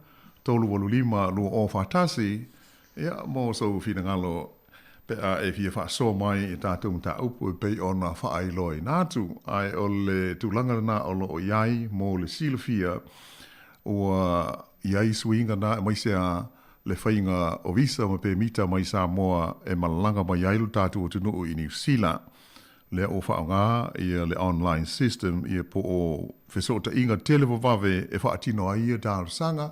385 2041, ia, mo sou finagalo pe a e fia faasoa mai i tatou mataupu e pei ona faailoaina atu. Ae o le tulaga lena o lo o i ai mo le silafia, ua i ai suiga na aemaise a le faiga o visa ma pemita mai Samoa e malaga mai ai lo tatou atunuu i Niu Sila. Lea ua faaaoga ia le online system ia po o fesootaiga televavave e faatino ai ia talosaga,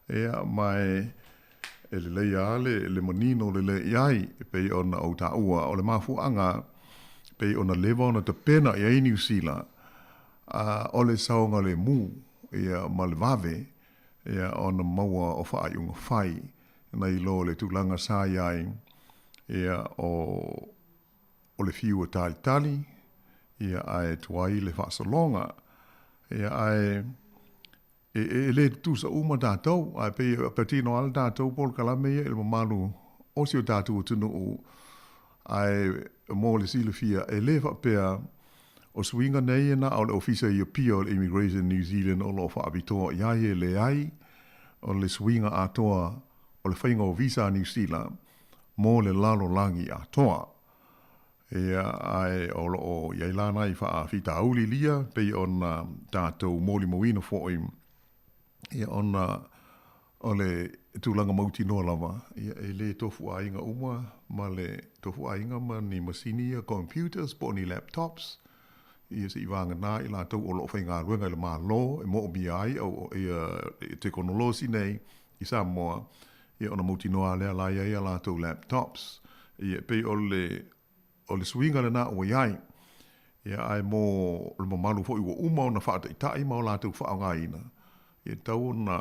ia ma e lelei lava le manino lelei i ai e pei ona ou taua o le mafuaaga pei ona leva ona tapena i ai Niu Sila o le saogalemu ia ma le vave ia ona maua o faaiuga fai nai lo le tulaga sa i ai ia o o le fiu e talitali ia ae tuai le faasologa ia ae e, e le tutusa uma tatou ae pei e patino lava le tatou polokalame ia i le mamalu o si o tatou atunuu ae mo le silafia e le faapea o suiga nei e na o le Ofisa i Apia o le Immigration New Zealand o lo o faapitoa i ai e leai o le suiga atoa o le faiga o visa a Niu Sila mo le lalolagi atoa. Ia, ae o lo o i ai la nai faafitauli lia, pei ona tatou molimauina foi, ia ona o le tulaga mautinoa lava, ia e le tofu aiga uma ma le tofu aiga ma ni masini ia computers po o ni laptops, ia seʻi vagana i latou o lo o faigaluega i le Malo e moomia ai au ia tekonolosi nei i Samoa, ia ona mautinoa lava lea la e i ai a latou laptops. Ia e pei o le o le suiga lena ua i ai. Ia ae mo le mamalu foi ua uma ona faataitai ma o latou faaaogaina, ia e tatau ona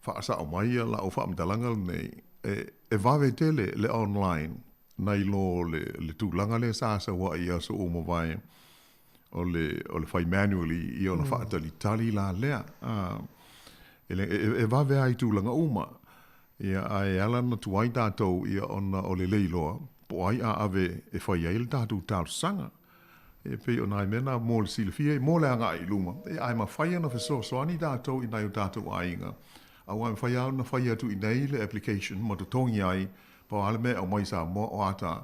faasao mai ia lau faamatalaga lenei, e e vave tele le online nai lo le le tulaga lea sa sau ai i aso ua mavae o le o le fai manually ia ona faatalitali la lea. A e le e vave lava i tulaga uma. Ia ae ala ona tuai tatou ia ona o le le iloa po o ai a ave e fai ai le tatou talosaga. E pei o nai mea na mo le silafia mo le agai i luma, ia ae mafai ona fesoasoani tatou i nai o tatou aiga, aua e mafai lava ona fai atu i inei le application ma totogi ai, pau lava le mea e aumai i Samoa o ata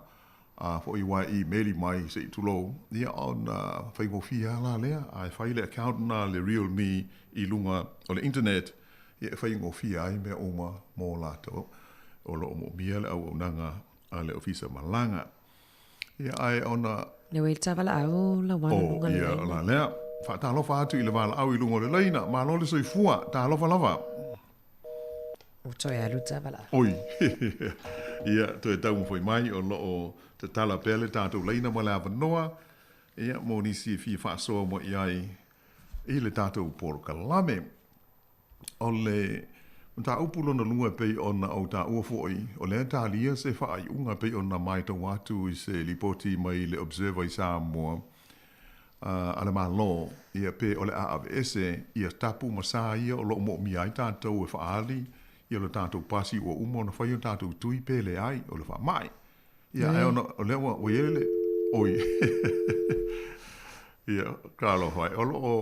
a foi aua e email mai se i tulou, ia ona faigofie lava la lea, ae fai le account lena le RealMe i luga o le internet, ia e faigofie ai mea uma mo latou o lo o moomia le auaunaga a le Ofisa Malaga. Ia ae ona
Le ua i le tavalaau lauana
O,
luga le
ia,
laina.
la lea. Faatalofa atu i le valaau i luga o le laina. Malo le soifua. Talofa lava.
Ua toe alu le tavalaau.
Oi. Ia, toe taumafai mai o lo o tatala pea le tatou laina ma le avanoa, ia, mo nisi e fia faasoa mai i ai i le tatou polokalame. O le mataupu lona lua e pei ona ou taua foi, o lea e talia se faaiuga e pei ona matau atu i se lipoti mai le Observer i Samoa a le Malo, ia pe o le a aveese ia tapu ma sa ia o lo o moomia ai tatou e faaali ia lo tatou pasi ua uma ona fai o tatou tui pe leai o le faamai. Ia, ae ona o lea ua ua i ai le oi. Ia, talofa e. O lo o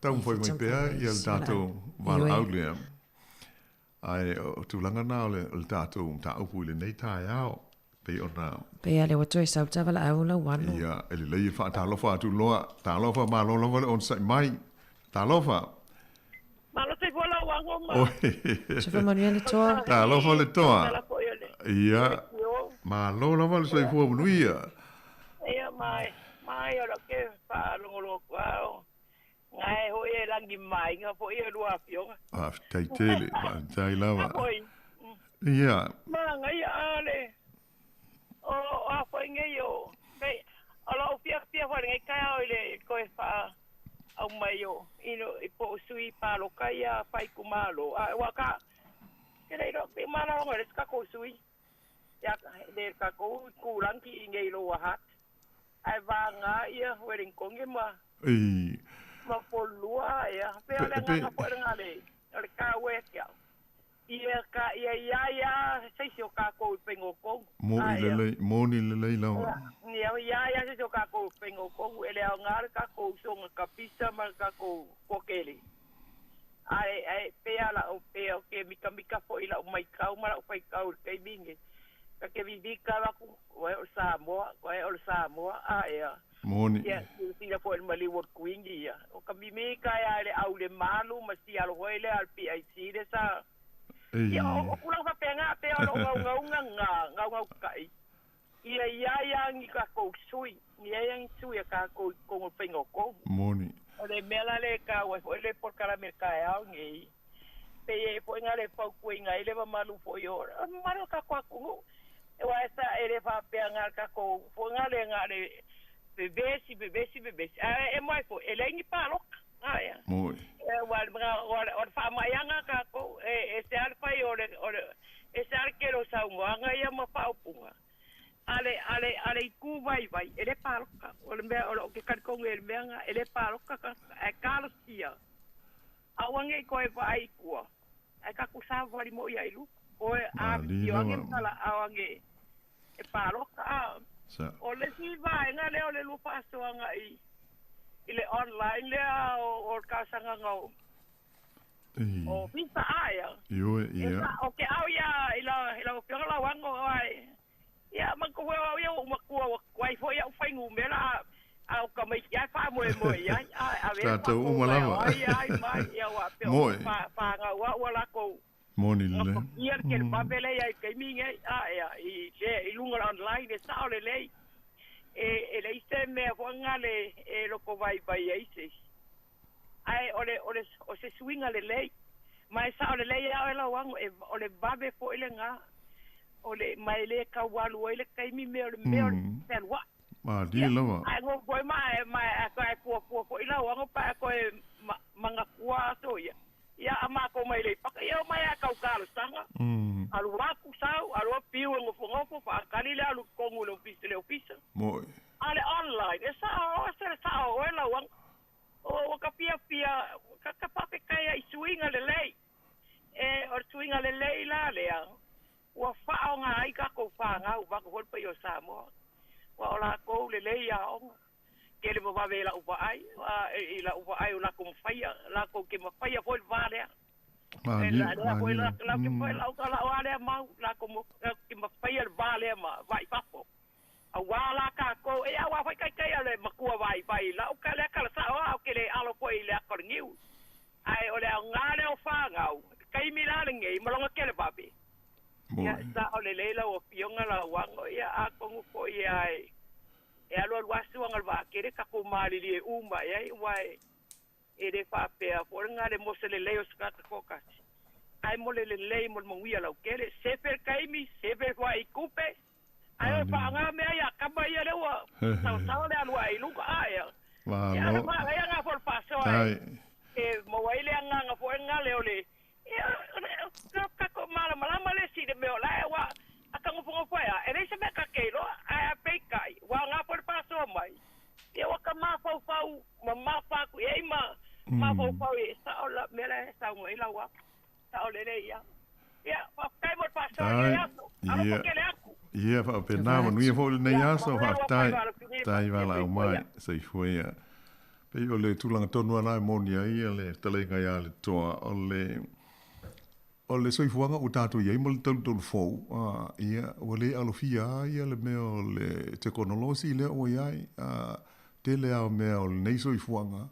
taumafai mai pea ia le tatou valaau lea. Ae o tulaga na o le, o le tatou mataupu i lenei taeao. Pei ona...
Pei a lea ua toe sau ta valaau Lauano.
Ia, e lelei e faatalofa atu loa. Talofa, malo lava le onosai mai. Talofa.
Malo soifua Lauano ma.
Soifua manuia le toa.
Talofa le toa. Ia, malo lava le soifua manuia.
Ia, mai, mai o ke whaalongolo ku au. Ngai hoi e langi mai, nga foi e lua afioga.
Faafetai tele, faafetai lava. Ia.
Ma ngai a le o a foi ngai o kai o lau fia fia foi ngai kai o le koe fa au mai o ino i po sui pa lo kai a fai ku malo a wa ka ke le ro pe mana o le ka ko sui ya le ka ko ku lang ki ngai lo wa hat ai va nga ia wedding konge ma
I
ma po lua ia pe o le nga po nga le o le ka we kia. Ia ka ia ia ia se isi o kākou i faiga o kou.
Moʻi lelei, moni lelei lava.
Ia ia ia se isi o kākou i faiga o kou, e le aoga le kākou usoga kapisa ma le kākou kuakele. Ae ae pea la'u pea o ke mikamika fo'i la'u maitau ma la'u faitau i le taimi nei. Ka ke vivika atu, oe o le Samoa, oe o le Samoa, a ea.
Moni.
Ia, silasila foi i le maliu o le Kuini ia. O ka mimika ea i le au le malu ma sialo foi lea a le PIC le sa. Ia, o, o tulaga faapena pea o lou gaugauga na, gaugauta'i. Ia i ai a ni tatou sui, i ai a ni sui a tatou i totonu o le faiga o tonu.
Moni.
O le mea la lea e taua ai foi le polokalame i le taeao nei, pei e foi na le fautuaina ai le mamalu foi o, o le mamalu o le tatou atunuu. Aua e sa, e le faapea na o le tatou foi na le, na o le vevesi, vevesi, vevesi, ae e mai foi, e leai ni palota. Ae.
Moni.
Aua o le, o le faamaiaga a tatou, e, e se a le fai o le, o le, e se a le tele o saunoaga ia ma faaupuga. A le, a le, a le itu vaivai, e le palota. O le mea, o le, ou te talitonu i le mea na, e le palota tagata, ae talosia. Aua ne i toe vaai i tua, ae tatou savali moi ia i luga. Oe
Malie
afifio ane
lava.
ma talaau ane e palota. A
Sa.
o le isi vaega lea o le lua faasoaga i, i le online lea o, o le talosaga o, o visa a ea.
Ioe,
E
ia.
sa, o ke au ia i la, i lau afioga Lauano, ae, ia, manatua foi o au ia ua ou matua ua tuai foi au fuainumera, a, a o tamaiti lava e faamoemoe i ai, a e ave ai le
Tatou uma
faafofoga e
lava.
o ai ai mai, ia ua pei o
Moe.
fa, fanau au ua latou
Moni lelei.
gapatia le televave lea i ai i le taimi nei, a ea, i, le, i luga o le online, e sao lelei. E, e leai se mea foi lena e lotovaivai ai se isi. Ae o le, o le, o se suiga lelei. Ma e sao lelei lava oe Lauano, e, o le vave foi lena, o le, ma e le tau alu ai le taimi me o le mea o le fealuai.
Malie
Ia,
lava.
ae nofo foi ma e, ma e, e fuafua foi Lauano pe a toe ma, manatua aso ia. Ia, a matou mai Aleipata, ia omai lava e tau talosaga. Alu atu sau, alu atu piu e nofonofo, faatali le alu i totonu i le ofisa, le ofisa.
Moe.
A o le online, e sao, e se sao oe Lauano. Ua ka fiafia, ka, ka faafetai ai i suiga lelei. E, o le suiga lelei la lea, ua faaaoga ai tatou fanau, vaeatu foi le paia o Samoa. Aua o latou lelei aoga, tele vavave i lau vaai, i lau vaai o latou mafaia, latou te mafaia foi le va lea. E
Malie,
la lea foi
malie.
la, latou te mafaia, lau, lau a lea mau, latou te mafaia le va lea ma vai fafo. Auā la tatou, e auā foi taitai a le matua vaivai i lau ka lea tala sao a, ou te le alo foi i le ata o le niu. Ae o le aoga lea o fanau, taimi la lenei ma lona televave. Ia, sao lelei lau afioga Lauano, ia atonu foi a e, e alualu asu aga le vaatele tatou malilie uma i ai, aua e, e le faapea foi lena le mose lelei o se tagata toatasi. Ae mo le lelei mo le manuia lautele, sefe le taimi, sefe le fuaitupe, Ae o faaoga mea ia kama ia lea ua saosaoa le alu ae i luga a ea. Ia ana
Malo.
manaia nga foi le faasoa e
Tai.
e maua ai le agaga foi lena lea o le ia o tatou malamalama le isi i le mea o la e ua a ta nofonofo ai a e leai se mea ta te iloa ae a peitai ua aoga foi le faasoa mai ia ua ta mafaufau ma mafa atu i ai ma mafaufau i sao la mea la e saunoa ai lau atu sao lelei ia. Ia faafetai mo le faasoa i lenei
Tai.
aso. Alofa
Ia.
tele atu.
Ia, faapena, manuia foi lenei aso, faafetai. Tai valaau mai, soifua ia. Pei o le tulaga tonu lava la e moni ai le fetalaiga ia le toa, o le, o le soifuaga ua tatou i ai ma le talutolu fou, a, ia, ua le alofia lava ia le mea o le tekonolosi lea ua i ai. A, tele lava o mea o lenei soifuaga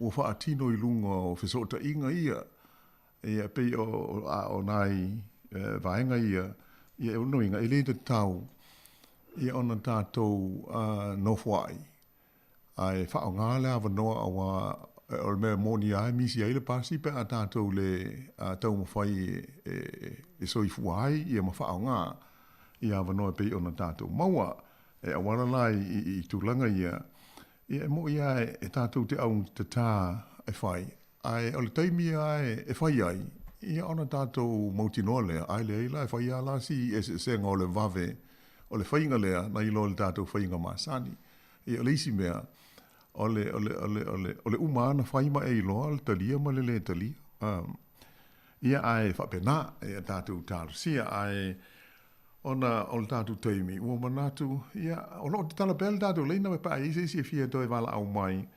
ua faatino i luga o fesootaiga ia. Ia, e pei o, a o nai vaega ia, ia e lona uiga, e le tatau ia ona tatou nofoai ae faaaoga le avanoa aua o le mea moni lava e misi ai le pasi pe a tatou le taumafai e soifua ai ia ma faaaoga ia avanoa e pei ona tatou maua. E auala la i tulaga ia, ia e moni lava e tatou te augatata e fai, Ae o le taimi lava e fai ai, ia ona tatou mautinoa lea, ae leai la, e fai lava la si eseesega o le vave o le faiga lea nai lo le tatou faiga masani. Ia o le isi mea, o le, o le, o le, o le, o le uma lava ona fai ma e iloa le talia ma le lē talia. Ia ae faapena ia tatou talosia ae ona o le tatou taimi ua manatu ia o lo o tatala pea le tatou laina pe a i ai se isi e fia toe valaau mai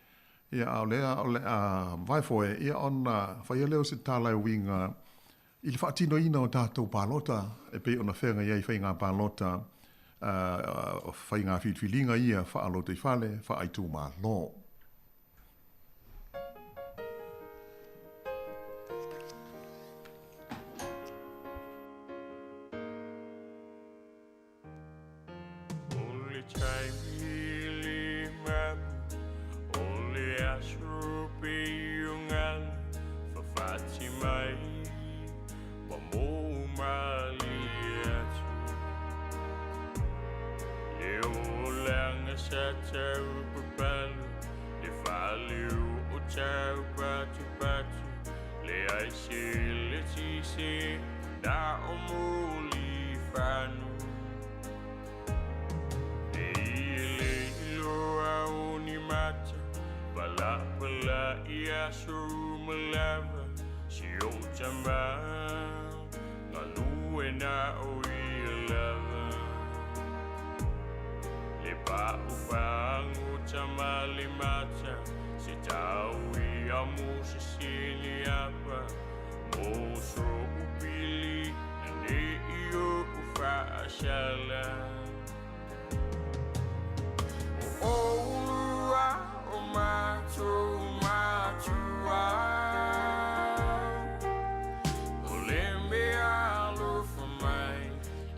ia a o lea o le a mavae foe ia ona faia lea o se tala e uiga i le faatinoina o tatou palota e pei ona feagai ai faiga palota faiga filifiliga ia faa-lotoifale, faa-itumalo.
O le taimi le mapu, o le aso pei o galu fafati mai, ma mou malie atu. Le olaga sa tau papalu, le faaleu o tau patupatu, le ai se le tise na o muli fanu. E i le iloa o ni mata, palapala i aso uma lava, si o tama, galue na o ia lava. Le pa'u pagu tama le mata, se tau ia mo se sili apa, mo so upili, na ne i o ufaasala. O olua o matou matua, o le mea alofa mai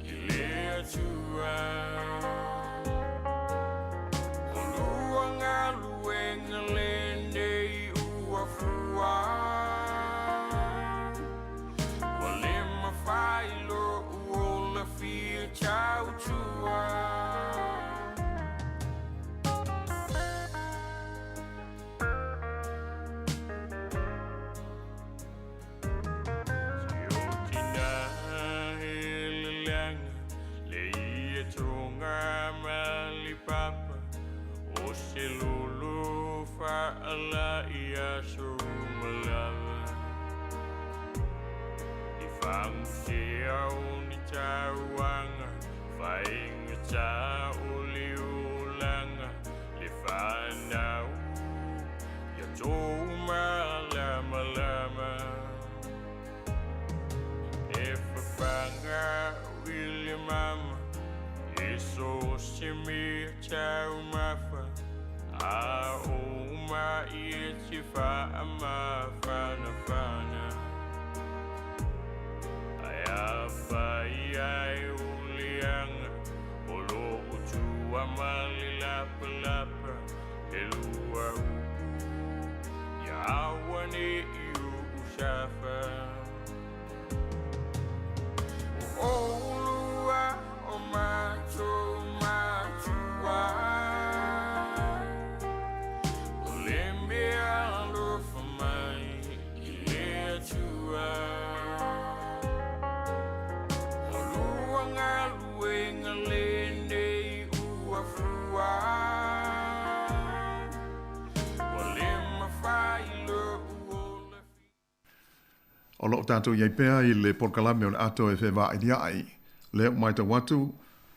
i le Atua. O lua galuega lenei ua fua, ua le mafai lou ola fia tautua. Si o tina heleleaga, le ia tonga ma le papa, o se lolo faala i aso uma lava. I fagusea o ni tauaga, faigata o le olaga, le fanau ia tou malamalama. E fafaga i le mama, e so se mea taumafa, a o mai e te faamafanafana. Ae afai ai o leaga, o loo tua ma le lapalapa, le lua upu, ia aua ne i ou safa. O olua o matou matua, o le mea alofa mai i le Atua. O lua galuega lenei ua fua, ua le mafai lou ola.
O lo o tatou i ai pea i le polokalame o le ato e fevailia'i, lea ua matau atu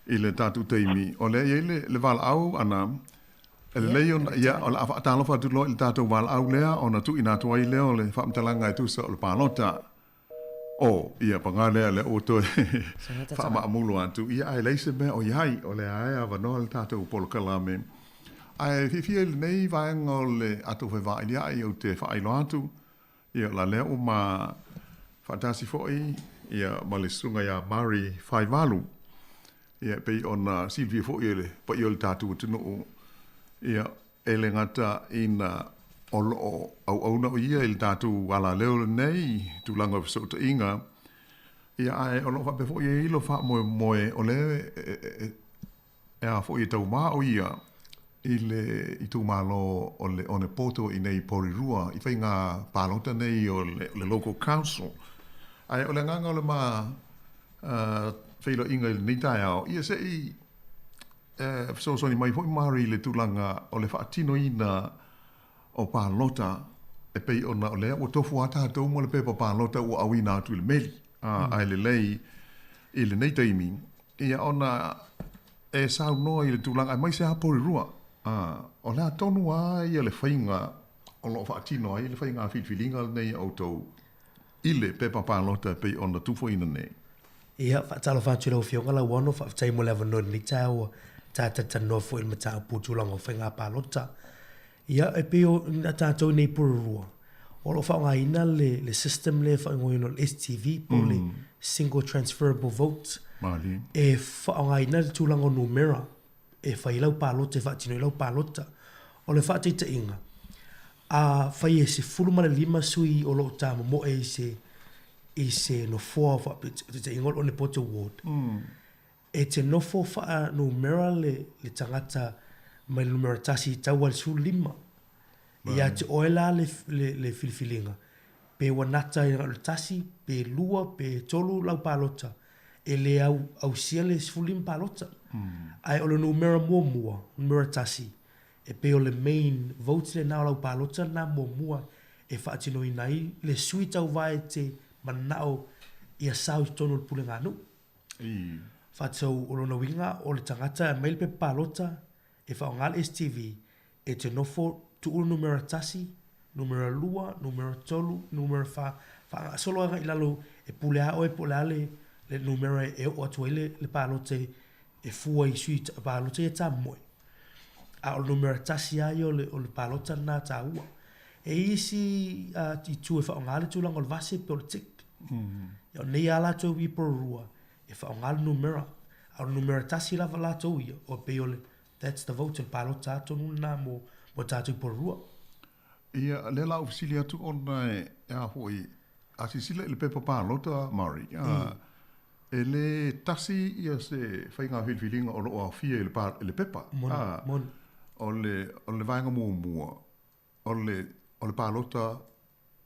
i le tatou taimi, o lea e i ai le, le valaau ʻana, e lelei ona, ia, o le a faatalofa atu loa i le tatou valaau lea ona tuuina atu ai lea o le faamatalaga e tusa o le palota. O, ia, paga lea, lea ua toe faamaamulo atu, ia, ae leai se mea o i ai, o lea lava e avanoa le tatou polokalame. Ae fiafia i lenei vaega o le ato fevailia'i ou te faailoa atu, Ia, la lea ua ma faatasi foi ia ma le susuga ia Murray Faivalu. Ia, e pei ona silafia foi e le paia o le tatou atunuu, ia, e le gata ina o lo o auauna o ia i le tatou alaleo lenei i tulaga o fesootaiga, ia, ae o lo o faapea foi e i ai lo faamoemoe o lea e a foi e taumā o ia i le itumalo o le Onepoto i nei Porirua i faiga palota nei o le Local Council. Ae o le agaga o le ma feiloaiga i lenei taeao, ia se i fesoasoani mai foi Mari i le tulaga o le faatinoina o palota e pei ona o lea ua tofu lava tatou ma le pepa palota ua auina atu i le meli, a, ae lelei i lenei taimi, ia ona e saunoa i le tulaga aemaise lava Porirua, a, o le a tonu lava ia le faiga o lo o faatino ai le faiga filifiliga lenei a outou i le pepa palota e pei ona tufoina nei?
Ia, faatalofa atu i lau Afioga Lauano, faafetai mo le avanoa i lenei taeao ua ta talatalanoa foi i le mataupu i tulaga o faiga palota. Ia, e pei o a tatou i nei Porirua, o lo o faaaogaina le, le system lea e faaigoaina o le STV po o le Single Transferable Vote.
Malie.
E faaaogaina le tulaga o numera e fai ai lau palota, e faatino ai lau palota. O le faataitaiga, a fai e 15 sui o lo o tamomoe i se i se nofoa faataitaiga o le Onepoto Ward, e te nofo faanumera le le tagata mai le numera tasi i tau a le 15. Ia te oe la le le le filifiliga, pe ua nata i le tasi, pe lua, pe tolu lau palota, e le au ausia le 15 palota. Ae o le numera muamua, numera tasi, E pei o le main vote lena o lau palota lena muamua e faatinoina ai le sui tauva e te manao ia sao i totonu o le pulega nuu. Faatau o lona uiga o le tagata e aumai le pepa palota e faaaoga le STV e te nofo tuu le numera tasi, numera lua, numera tolu, numera fa, faagasolo agai i lalo e pule a oe po o le a le numera e oo atu ai le palota e fua i sui palota ia tamoe. A o le numera tasi lava ia o le, o le palota lena taua. E i ai isi itu e faaaoga le tulaga o le vase pe o le tick. Ia o nei lava latou i Porirua e faaaoga le numera. A o le numera tasi lava latou ia, o pei o le that's the vote, o le palota atonu lena mo, mo tatou i Porirua.
Ia, lea la ou fesili atu ona e, a foi, a silasila i le pepa palota, Murray, a, e le tasi ia se faiga filifiliga o lo o aofia i le, pa, i le pepa.
Moni, a, moni.
O le, o le vaega muamua, o le, o le palota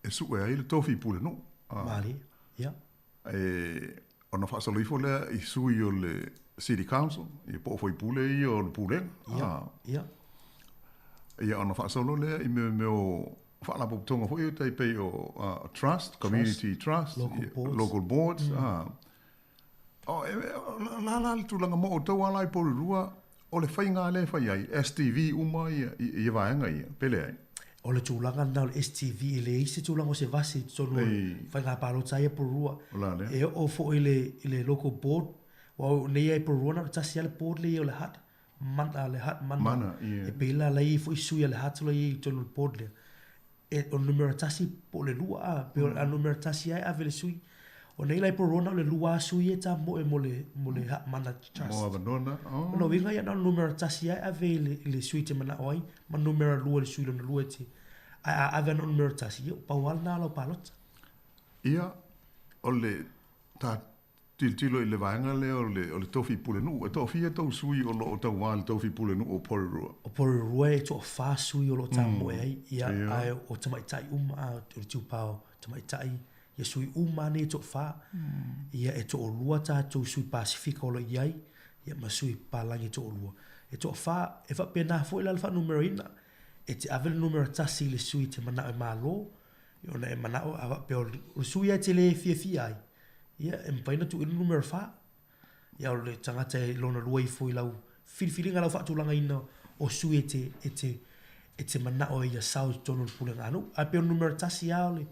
e sue ai le tofi pulenuu.
A, Malie, ia.
E, ona faasolo ifo lea i sui o le City Council, ia po o faipule ia o le pulega.
Ia, a, ia.
Ia ona faasolo lea i mea mea o faalapotopotoga foi ia tai pei o uh, trust, community trust,
local boards,
local boards mm. O, e, la la le tulaga mo outou lava la i Porirua, o le faiga lea e fai ai, STV uma ia, ia vaega ia, pe leai?
O le tulaga lena o le STV, e leai se tulaga o se vase i totonu o le faiga palota ia Porirua.
O la lea.
E oo foi i le, i le local board, aua o nei lava i Porirua na o le tasi lava le board lea i ai o le HUD, mana, le HUD mana.
Mana,
yeah. E pei la la i ai foi sui a le HUD o la i ai i totonu o le board lea. E, o le numera tasi po o le lua, a, pe o le numera tasi lava e ave i le sui. O nei la i Porirua na o le lua lava sui e tamoe mo le, mo le Mana Trust.
Mo avanoa na,
oh. O lona uiga ia na o le numera tasi lava e ave i le, i le sui e te manao ai, ma numera lua i le sui lona lua e te, ae a ave lava na o le numera tasi, ia ua pau lava lena o lau palota.
Ia, o le, ta, Tilotilo i le vaega lea o le, o le tofi pulenuu. E toafia tou sui o lo o tauā i le tofi pulenuu o Porirua?
O Porirua e toafa sui o lo o tamoe ai, ia, ae o tamaitai uma, a, o le tiupa o tamaitai, ia sui uma lava nei e toafa. Ia, e toalua tatou sui Pasifika o lo o i ai, ia ma sui palagi e toalua. E toafa, e faapena foi la le faanumeraina, e te ave le numera tasi i le sui e te manao e malo, ia ona e manao, a faapea o le sui lava e te le fiafia ai, Ia, e mafai ona tuu i le numera fa. Ia, o le tagata e lona lua ifo i lau filifiliga, lau faatulagaina o sui e te, e te, e te manao ia sao i totonu o le pulega nuu. Ae pei o le numera tasi lava o le,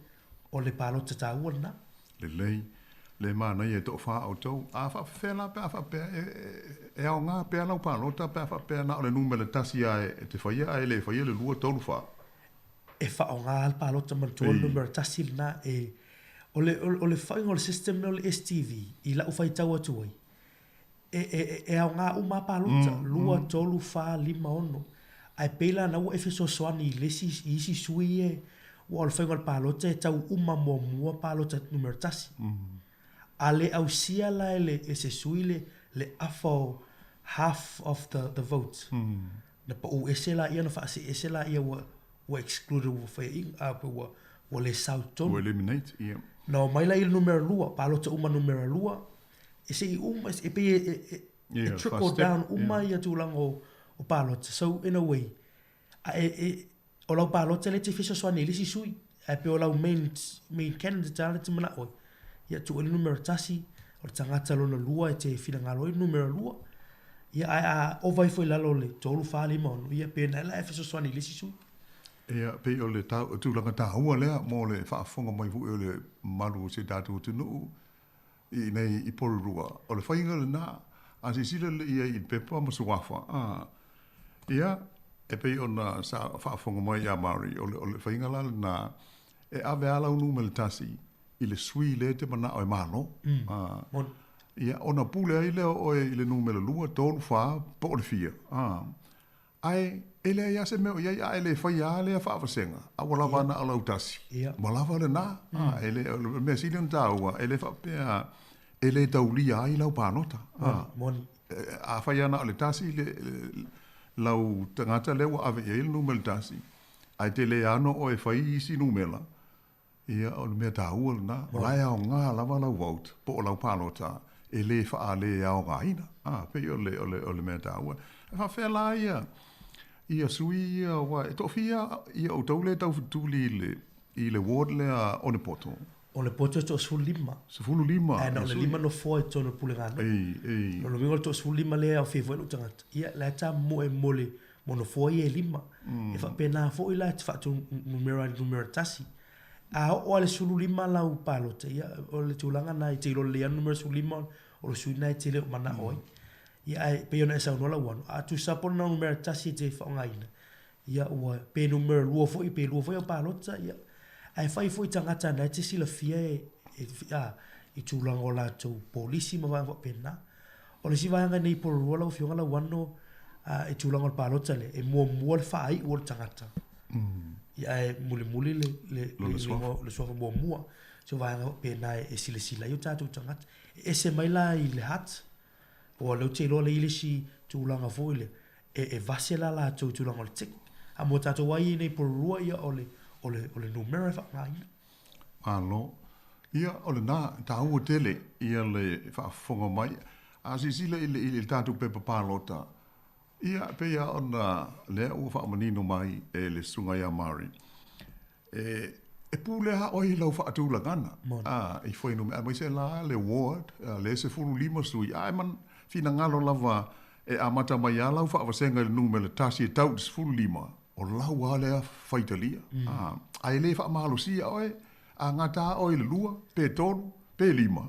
o le palota taua lena.
Lelei, le manaia e toafa outou. A faapefea la pe a faapea e, e, e aoga pea lau palota pe a faapea na o le numera tasi lava e, e te faia ae le faia le lua, tolu, fa?
E faaaoga lava le palota manatua o le numera tasi lena e O le, o le faiga o le system lea o le STV, i lau faitau atu ai, e, e, e aoga uma lava palota, lua, tolu, fa, lima, ono. Ae pei la na ua e fesoasoani i le isi, i isi sui ia, aua o le faiga o le palota e tau uma muamua palota numera tasi. A le ausia la e le, e se sui le, le afa o half of the, the vote, na pau ese laia na faasee ese laia ua, ua excluded ua faiaina, a pe ua, ua le sao i totonu.
Ua eliminate, ia.
Na omai la i le numera lua, palota uma numera lua, e se i uma, e pei e, e, e,
Yeah,
e trickle
first step,
down uma
yeah.
ia tulaga o, o palota. So, in a way, a e, e, o lau palota lea e te fesoasoani ai i le isi sui. Ae pei o lau main, main candidate lava lea e te manao ai, ia tuu ai le numera tasi, o le tagata lona lua e te finagalo ai numera lua. Ia ae a ova ifo i lalo o le 3, 4, 5, 6, ia pe na la e fesoasoani i le isi sui.
Ia, pei o le tulaga taua lea mo le faafofoga mai foi o le mamalu o si o tatou atunuu i inei i Porirua. O le faiga lena, a silasila lelei i ai i le pepa ma suafa, a, ia, e pei ona sa faafofoga mai ia Mary, o le, o le faiga la lena, e ave lava lau numera tasi i le sui lea e te manao e malo. A, ia, ona pule ai lea o oe i le numera lua, tolu, fa, po o le fia. A, Ae e leai lava se mea o i ai, a e le faia lava lea faavasega, a ua lava na o lau tasi, ua lava lena. A, e le, o le mea sili ona taua, e le faapea e le taulia ai lau palota. A, afai lava na o le tasi le, lau tagata lea ua ave i ai le numera tasi, ae te le ano oe e fai isi numera, Ia, o le mea taua lena, o la e aoga lava lau vote po o lau palota e le faaleaogaina. A, pei o le, o le, o le mea taua. E faapefea la ia, ia sui ia, aua e toafia ia outou lea e taufetuli i le, i le ward lea o Onepoto?
O Onepoto e toa-15.
15
Ae na o le lima nofoa i totonu o le Pulega nuu.
Ei, ei.
O lona uiga o le toa-15 lea e aofia ai foi lou tagata, ia, la e tamomoe mo le mo nofoa ia e lima. E faapena foi la e te faatunumera i le numera tasi. A oo lava i le 15 lau palota, ia o le tulaga lena e te iloa lelei lava le numera 15 o le sui lena e te le o manao ai. Ia ae pei ona e saunoa Lauano, a tusa po o le numera tasi e te faaaogaina, ia ua pe numera lua foi, pe lua foi au palota, ia ae fai foi tagata na e te silafia e, e, a, i tulaga o latou polisi ma vaega faapena. O le isi vaega nei i Porirua lau Afioga Lauano, i tulaga o le palota lea, e muamua le faaiu o le tagata. Ia ae mulimuli le, le, le, le, le suafa muamua. Se vaega faapena e silasila ai o tatou tagata. E ese mai la i le Hutt, aua o lea ou te iloa lea e i ai le isi tulaga foi lea, e, e vase la latou i tulaga o le tick. A mo tatou lava ia i nei i Porirua, ia o le, o le, o le numera e faaaogaina.
Malo. Ia, o lena, e taua tele ia le faafofoga mai. A silasila i le, i le tatou pepa palota, ia, e pei lava ona lea ua faamanino mai e le Susuga ia Murray, e, e pule lava oe i lau faatulagana, a, i fuainumera, aemaise la le ward, lea e 15 sui, a e man, finagalo lava e amata mai lava lau faavasega i le numera tasi e tau i le 15, O lau lava lea faitalia. A e le faamalosia oe, a gata lava oe i le lua, pe tolu, pe lima,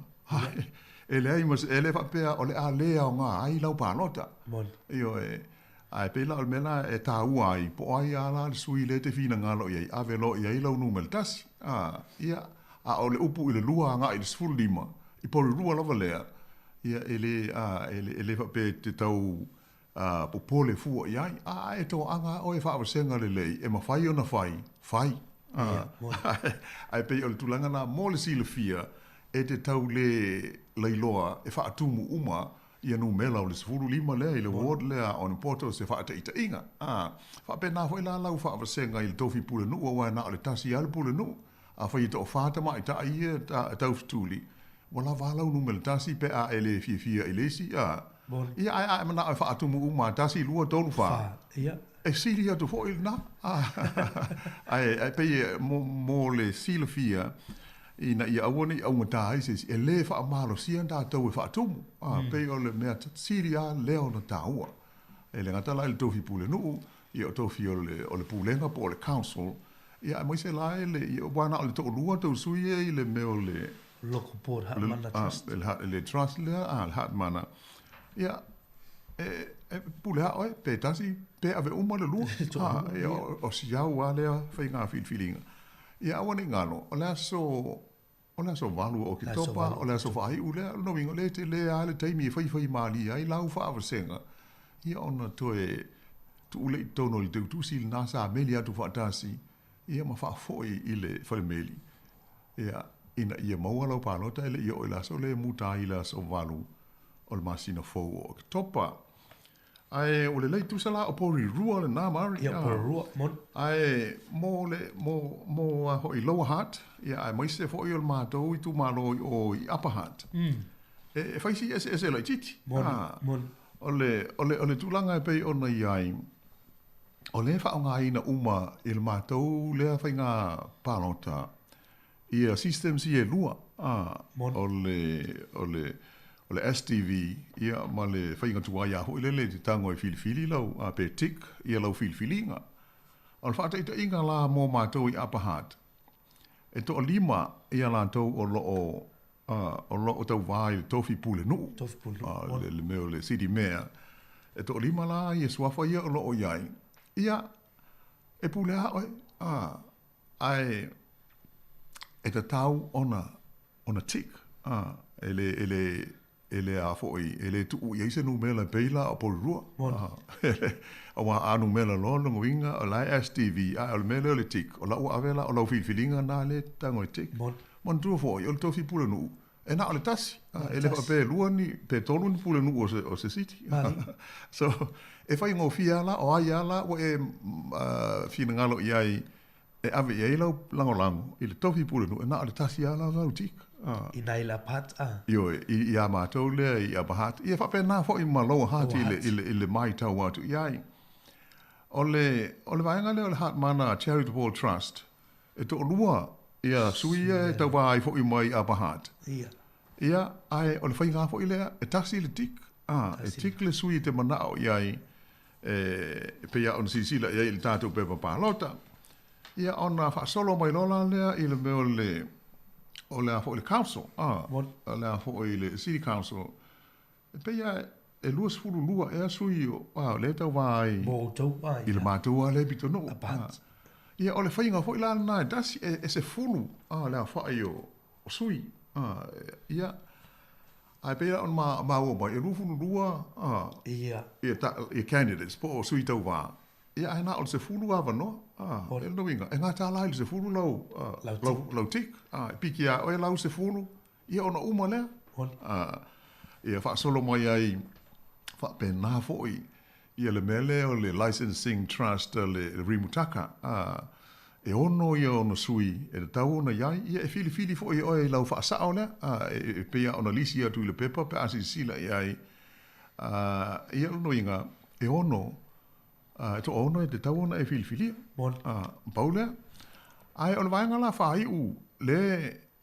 e leai ma se, e le faapea o le a le aoga ai lau palota. Ioe. Ae pei la o le mea la e taua ai, po o ai lava la le sui lea e te finagalo i ai, ave loa i ai lau numera tasi. Ia, a o le upu i le lua agai i le 15, i Porirua lava lea, ia e le, e le faapea e te tau ā, popole fua i ai, ā, e toaga lava oe e faavasega lelei, e mafai ona fai, fai. Ā, ae pei o le tulaga lena mo le silafia, e te tau le lailoa e faatumu uma ia numera o le 15 lea i le ward lea on poto o se faataitaiga. Ā, faapena foi la lau faavasega i le tofi pulenuu aua e na o le tasi lava le pulenuu. Afai e toafa tamaitai ia e taufetuli, ua lava a lau numera tasi pe a e le fiafia i le isi, a. Ia, ae a e manao e faatumu uma a tasi, lua, tolu, fa.
Ia.
E sili atu foi lena. Ae, ae pei e mo, mo le silafia, ina ia aua ne i augata ai se isi, e le faamalosia tatou e faatumu. A, pei o le mea sili lava lea ona taua. E le gata la i le tofi pulenuu, ia o tofi o le, o le pulega po o le council, Ia, aemaise la e le, ia, aua na o le toalua tou sui ia i le mea o le...
Local Board Hutt Mana Trust.
Le, le trust lea, a, le Hutt Mana. Ia, e, e pule lava oe, pe tasi, pe ave uma le lua. A, ia, o si au lava lea faiga filifiliga. Ia, aua ne i galo, o le aso, o le aso 8 o Oketopa, o le aso faaiu lea, o lona uiga, o lea e tele lava le taimi e faifai malie ai lau faavasega, ia ona toe tuu lea i totonu o le teutusi lena sa meli atu faatasi, ia ma faafoi i le falemeli, ia, ina ia maua lau palota e le i oo i le aso lea e muta ai i le aso 8 o le masina fou o Oketopa. Ae o lelei tusa la o Porirua lena Mari.
Ia, Porirua, moni.
Ae mo le, mo, mo a hoʻi Lower Hutt, ia aemaise foi o le matou itumalo i o i Upper Hutt. E, e fai si eseese laitiiti.
Moni, moni.
O le, o le, o le tulaga e pei ona i ai, O lea e faaaogaina uma i le matou lea faiga palota ia systems ia e lua, a, o le, o le, o le STV ia ma le faiga tuai lava foi lele e te tago e filifili lau, a, pe tick ia lau filifiliga. O le faataitaiga la mo matou i Upper Hutt, e toalima ia latou o lo o, o lo o tauvā i le tofi pulenuu,
Tofi pulenuu, a,
le, le mea o le city mayor. E toalima la ia suafa ia o lo o i ai, ia, e pule lava oe, a, ae e tatau ona, ona tick, a, e le, e le, E le a foi, e le tuu i ai se numera e pei la o Porirua. Auā a numera loa lona uiga o la e STV, ae o le mea lea o le tick, o la ua ave la o lau filifiliga na lea e tago e tick. Manatua foi, o le tofi pulenuu, e na o le tasi, e le faapea e lua ni, pe tolu ni pulenuu o se city. So, e faigofie lava la, o ai lava la ua e finagalo i ai E ave i ai lau lagolago i le tofi pulenuu, e na o le tasi lava la lau tick.
I nai la Hutt, a.
Ioe, i a matou lea i Upper Hutt, ia faapena foi ma Lower Hutt i le, i le, i le maitau atu i ai. O le, o le vaega lea o le Hutt Mana Charitable Trust, e toalua ia sui ia e tauvā ai foi mai Upper Hutt.
Ia.
Ia, ae o le faiga foi lea, e tasi le tick, a, e tick le sui e te manao i ai, e pei lava ona silasila i ai i le tatou pepa palota. Ia ona faasolo mai loa la lea i le mea o le o le a foi le council, a, o le a foi le city council. E pei lava e 22 ea sui o, a, o lea e tauvā ai
Mo outou, a,
i le matou lava lea pitonuu. A, ia o le faiga foi la lena e tasi, e 10 a, le aofai o sui. A, ia, ae pei la ona maua mai, e 22 a,
ia.
Ia, ta, ia candidates po o sui tauvā. Ia, ae na o le 10 avanoa. A, e lona uiga, e gata la i le 10 lau, a, lau, lau tick. A, e piki ia oe lau 10, ia ona uma lea. A, ia faasolo mai ai faapena foi ia le mea lea o le Licensing Trust a le Rimutaka, a, e ono ia ona sui e tatau ona i ai, ia e filifili foi e oe i lau faasao lea, a, e pei lava ona lisi atu i le pepa pe a silasila i ai, a, ia lona uiga, e ono, a, e toaono e tatau ona e filifilia. A, pau lea. Ae o le vaega la faaiu le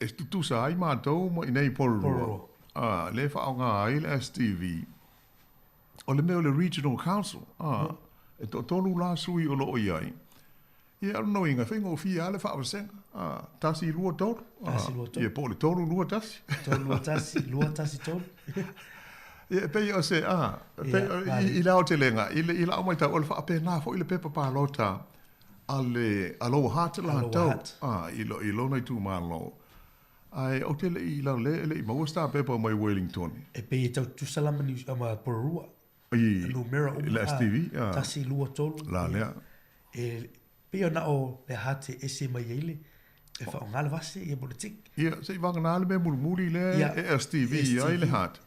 e tutusa ai matou ma i inei i Porirua, a, le faaaoga ai le STV, O le mea o le Regional Council, a, e toatolu la sui o lo o i ai. Ia, o lona uiga, e faigofie lava le faavasega, a, tasi, lua, tolu, a,
Tasi, lua, tolu.
ia, po o le tolu, lua, tasi.
Tolu, lua, tasi, lua, tasi, tolu.
Ia, e pei o se, a, e pei,
Ia,
i, i le aotelega, i le, i lau matau, o le faapena foi le pepa palota a le, a Lower Hutt latou, a, i, lo, i lona itumalo. Ae ou te le i lale, e le i maua se tapepa mai Wellingtone.
E pei e tau tutusa la ma New, ma Porirua.
I,
Numera uma.
I le STV, a.
Tasi, lua, tolu.
La lea.
E pei ona o le aha te ese mai ai le, e whaonga le vase, ia mo le tik.
Ia, se i whangana le mea mulimuli le
Ia,
e STV ai le Hutt.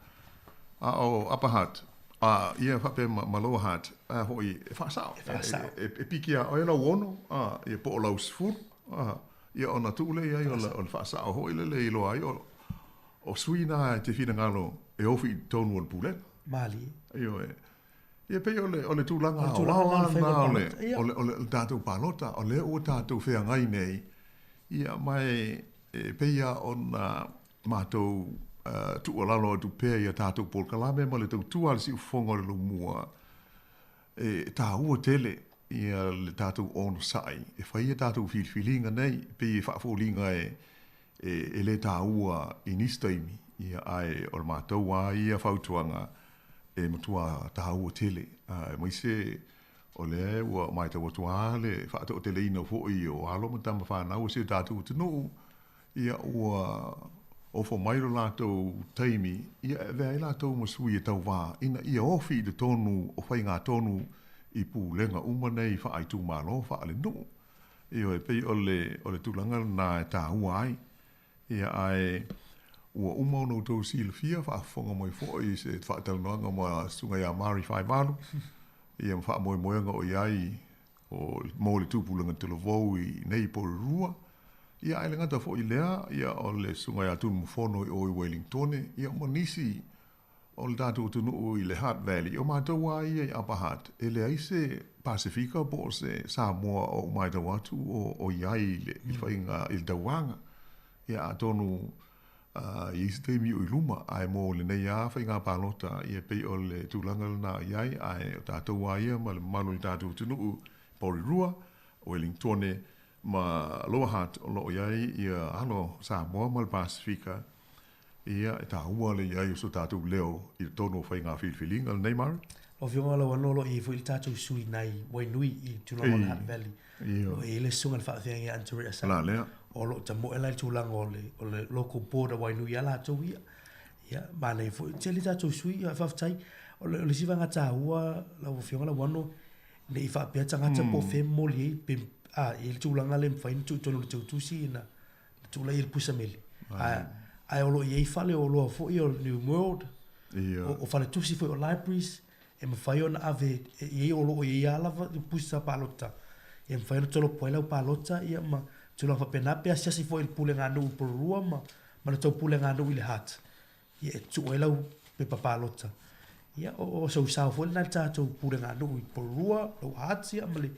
A o Upper Hutt. A, ia whape ma, ma Lower Hutt. A hoi, e whaasao.
E whaasao.
E, e, e piki a oe lau ono, a, ia po o lau sefulu. A, Ia ona tuu lea i ai o le faasao foi lele e iloa ai o sui na e te finagalo e ofi i totonu o le pulega.
Malie.
Ioe. Ia pei o le, o le tulaga aoao lena o le, o le, o le tatou palota, o lea ua tatou feagai nei, ia ma e, e pei lava ona matou tuualalo atu pea i a tatou polokalame ma le tautua a le siufofoga o le Laumua, E taua tele ia le tatou onosai e fai a tatou filifiliga nei, e pei e faafoliga e e le taua i nisi taimi, ia ae o le matou lava ia fautuaga e matua taua tele, aemaise o lea ua matau atu lava le faatoateleina foi o alo ma tama fanau o si o tatou atunuu, Ia ua ofo mai lo latou taimi, ia e avea ai latou ma sui e tauvā, ina ia ofi i totonu o faigatonu i pulega uma nei faaitumalo faalenuu. Ioe, pei o le, o le tulaga lena e taua ai. Ia ae ua uma ona outou silafia, faafofoga mai foi i se faatalanoaga ma Susuga ia Mari Faivalu, ia ma faamoemoega o i ai o, mo le tupulaga talavou i nei Porirua. Ia ae le gata foi i lea, ia o le Susuga ia Tunumafono i o i Wellingtone, ia ma nisi o le tatou atunuu i le Hutt Valley, o matou lava ia i Upper Hutt, e leai se Pasefika po o se Samoa o ou matau atu o i ai i le faiga i le tauvaga. Ia atonu i ai se taimi o i luma, ae mo lenei lava faiga palota, ia e pei o le tulaga lena o i ai, ae o tatou lava ia ma le mamalu o le tatou atunuu i Porirua, o Ueligitone ma Lower Hutt o lo o i ai ia alo Samoa ma le Pasefika, Ia, e taua le i ai o so tatou leo i totonu o faiga filifiliga lenei, Murray.
Lau Afioga Lauano, o lo o i ai foi le tatou sui nai Wainui i tulaga o le Hutt Valley. O lo o i ai le susuga i le faafeagai ia Antorea Sala.
La lea.
O lo o tamoe la i le tulaga o le, o le local board a Wainui a latou ia. Ia, manaia foi, tele tatou sui, ia, faafetai. O le, o le isi vaega taua lau Afioga Lauano, ne i faapea tagata po o fea e momoli ai, pe, a, i ai le tulaga lea e mafai ona tuu i totonu o le teutusi ina na tulai ai le pusa meli. Ae, ae o lo o i ai fale oloa foi o New World, o, o faletusi foi o libraries, e mafai ona ave, e i ai o lo o i ai lava lava i pusa palota, e mafai ona tolopo ai lau palota, ia ma tulaga faapena, pe asiasi foi i le pulega nuu i Porirua ma, ma le tou pulega nuu i le Hutt, ia e tuu ai lau pepa palota. Ia, o, o sou sao foi lena i le tatou pulega nuu i Porirua, Lower Hutt, ia ma le,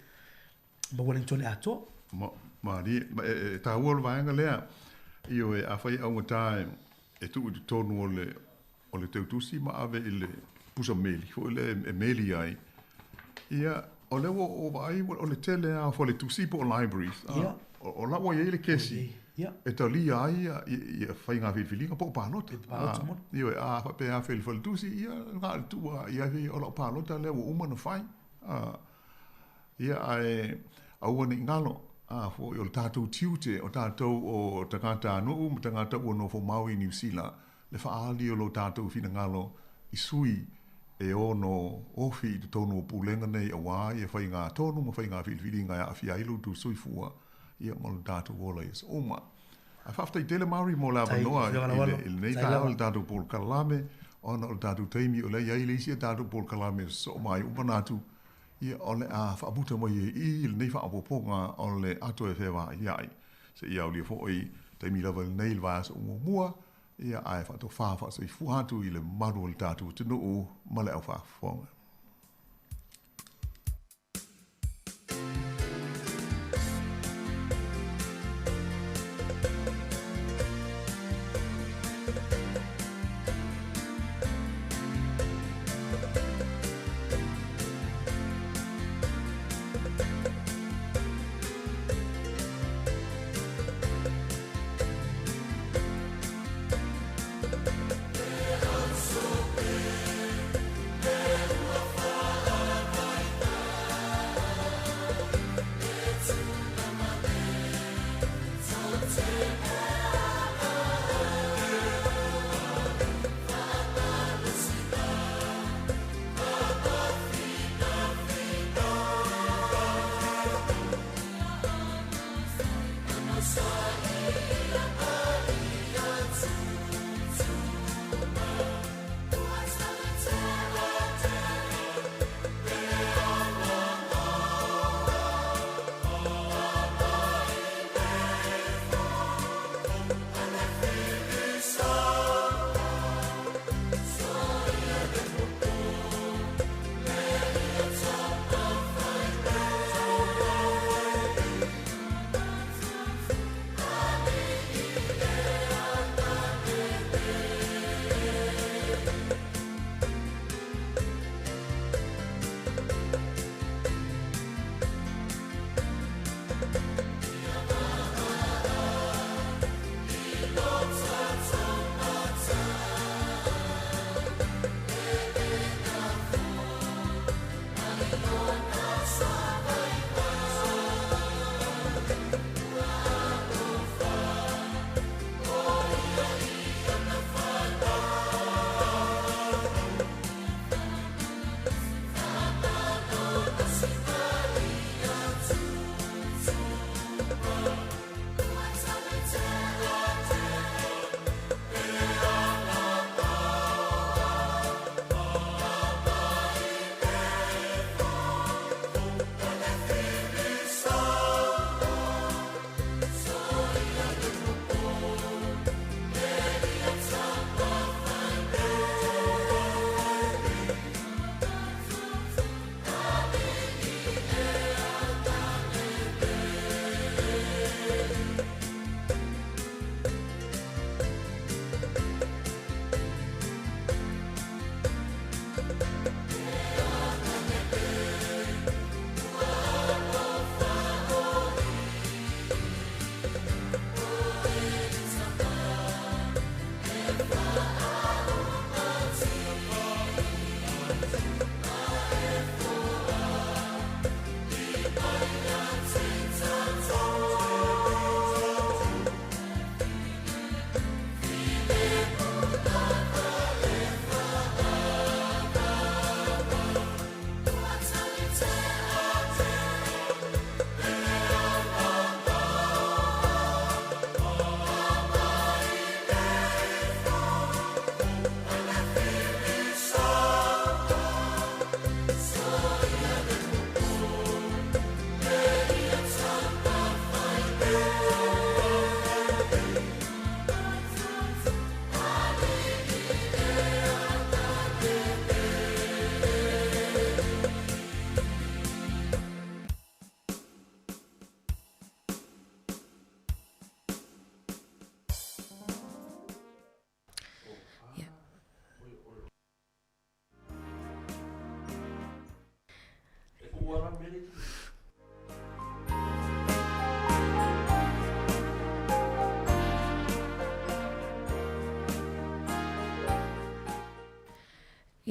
ma Wellington atoa.
Ma, malie, ma e, e taua le vaega lea, ioe, afai e augata e, e tuu i totonu o le, o le teutusi ma ave i le pusa meli, foi lea e, e meli ai, ia, o lea ua ou vaai, o le tele lava o faletusi po o libraries, a,
Ia.
o, o la ua i ai le kesi
Ia.
e talia ai ia, ia faiga filifiliga po o palota.
Palota moni.
Ioe, a faapea e afe i le faletusi, ia, na o le tuu lava i ai o lau palota lea ua uma ona fai. A, Ia, ae aua ne i galo, a foi o le tatou tiute, o tatou o tagata nuu ma tagata ua nofo mau i Niu Sila, le faaali o lo tatou finagalo i sui e ono ofi i totonu o pulega nei auā ia faiga tonu ma faiga filifiliga e aafia ai lo outou soifua, ia ma lo tatou ola i aso uma. Ae faafetai tele Murray mo le avanoa i lenei taeao i le tatou polokalame, ona o le tatou taimi o lea e i ai le isi a tatou polokalame e sosoo mai ai ua manatu Ia, o le a faamuta mai ai i i lenei faaopoopoga o le ato e fevaaiai. Seia aulia foi taimi lava lenei i le vaiaso muamua, ia, ae faatofā faasoifua atu i le mamalu o le tatou atunuu ma le au faafofoga.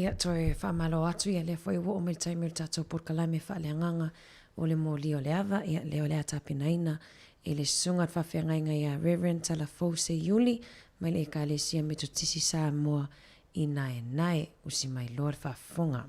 Ia, toe faamalo atu, ia lea foi ua oo mai le taimi o le tatou polokalame faaleagaga o le moli o le ava, ia lea o le a tapenaina e le Susuga le Faafeagaiga ia Rev. Talafou Seiuli mai le Ekalesia Metotisi Samoa i Naenae. Usi mai loa le faafofoga.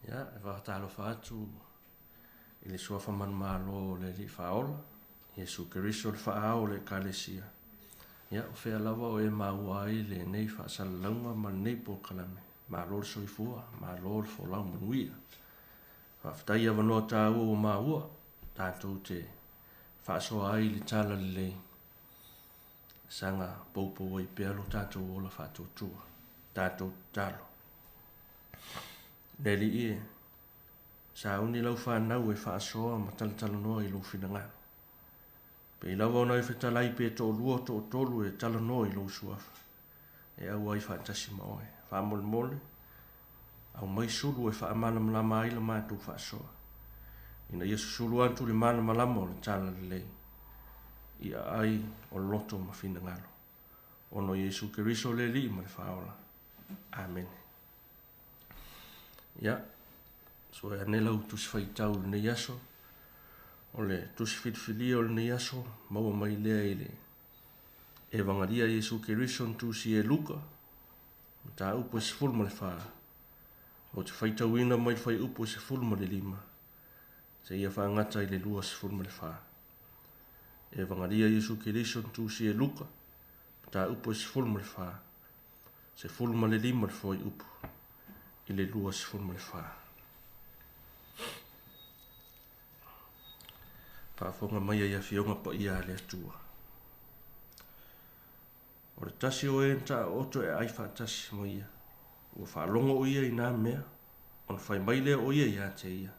Ia, e faatalofa atu i le suafa manumalo o le Alii Faaola, Iesu Keriso le Faaao o le Ekalesia. Ia, o fea lava o e maua ai lenei faasalalauga ma lenei polokalame. Malo le soifua, malo le folau manuia. Faafetai i avanoa taua ua maua, tatou te faasoa ai i le tala lelei, saga poupou ai pea lo tatou ola faatuatua. Tatou tatalo. Le Alii e, sauni lau fanau e faasoa ma talatalanoa i lou finagalo. Pei lava ona e fetalai pe toalua toatolu e talanoa i lou suafa, e auai faatasi ma oe. Faamolemole, aumai sulu e faamalamalama ai la matou faasoa, ina ia susulu atu le malamalama o le tala lelei i aai o loto ma finagalo, ona o Iesu Keriso le Alii ma le Faaola. Amene. Ia, sue ane lau tusi faitau i lenei aso. O le tusi filifilia o lenei aso, maua mai lea i le Evagalia Iesu Keriso na tusi e Luka, mataupu e 14. Ou te faitauina mai le fuaiupu e 15 seia faagata i le 24. Evagalia Iesu Keriso na tusi e Luka, mataupu e 14, 15 le fuaiupu i le 24. Faafofoga mai ai Afioga paia a le Atua. O le tasi o e na taooto e aai faatasi ma ia, ua faalogo o ia i nā mea, ona fai mai lea o ia ia te ia,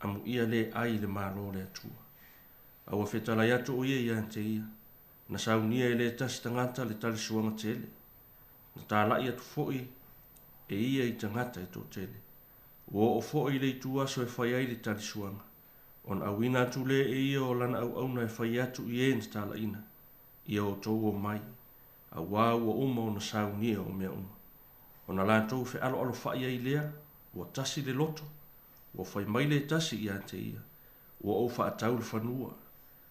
Amuia le ai i le Malo o le Atua. A ua fetalai atu o ia ia te ia, na saunia e le tasi tagata le talisuaga tele, na talai atu foi e ia i tagata e toatele. Ua oo foi i le ituaso e fai ai le talisuaga, ona auina atu lea e ia o lana auauna e fai atu i e na talaina, ia outou omai, auā ua uma ona saunia o mea uma. Ona latou fealoalofa'i ai lea, ua tasi le loto, ua fai mai le tasi ia te ia, Ua ou faatau le fanua,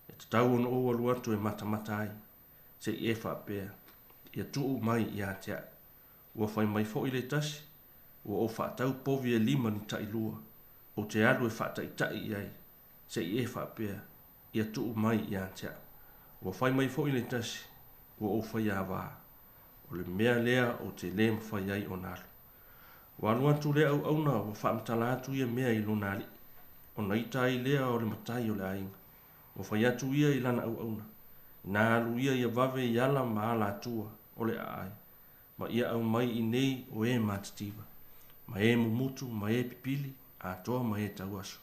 e tatau ona ou alu atu e matamata ai, se i e faapea, ia tuu mai ia te a'u. Ua fai mai foi le tasi, Ua ou faatau povi e lima ni tailua, ou te alu e faataita'i i ai, se i e faapea, ia tuu mai ia te a'u. Ua fai mai foi le tasi, Ua ou faiāvā, o le mea lea ou te lē mafai ai ona alu. Ua alu atu le auauna ua faamatala atu ia mea i lona alii, ona ita ai lea o le matai o le aiga. Ua fai atu ia i lana auauna, Inā alu ia ia vave i ala ma ala atua o le aai, ma ia aumai i nei o e matitiva, ma e mumutu ma e pipili, atoa ma e tauaso.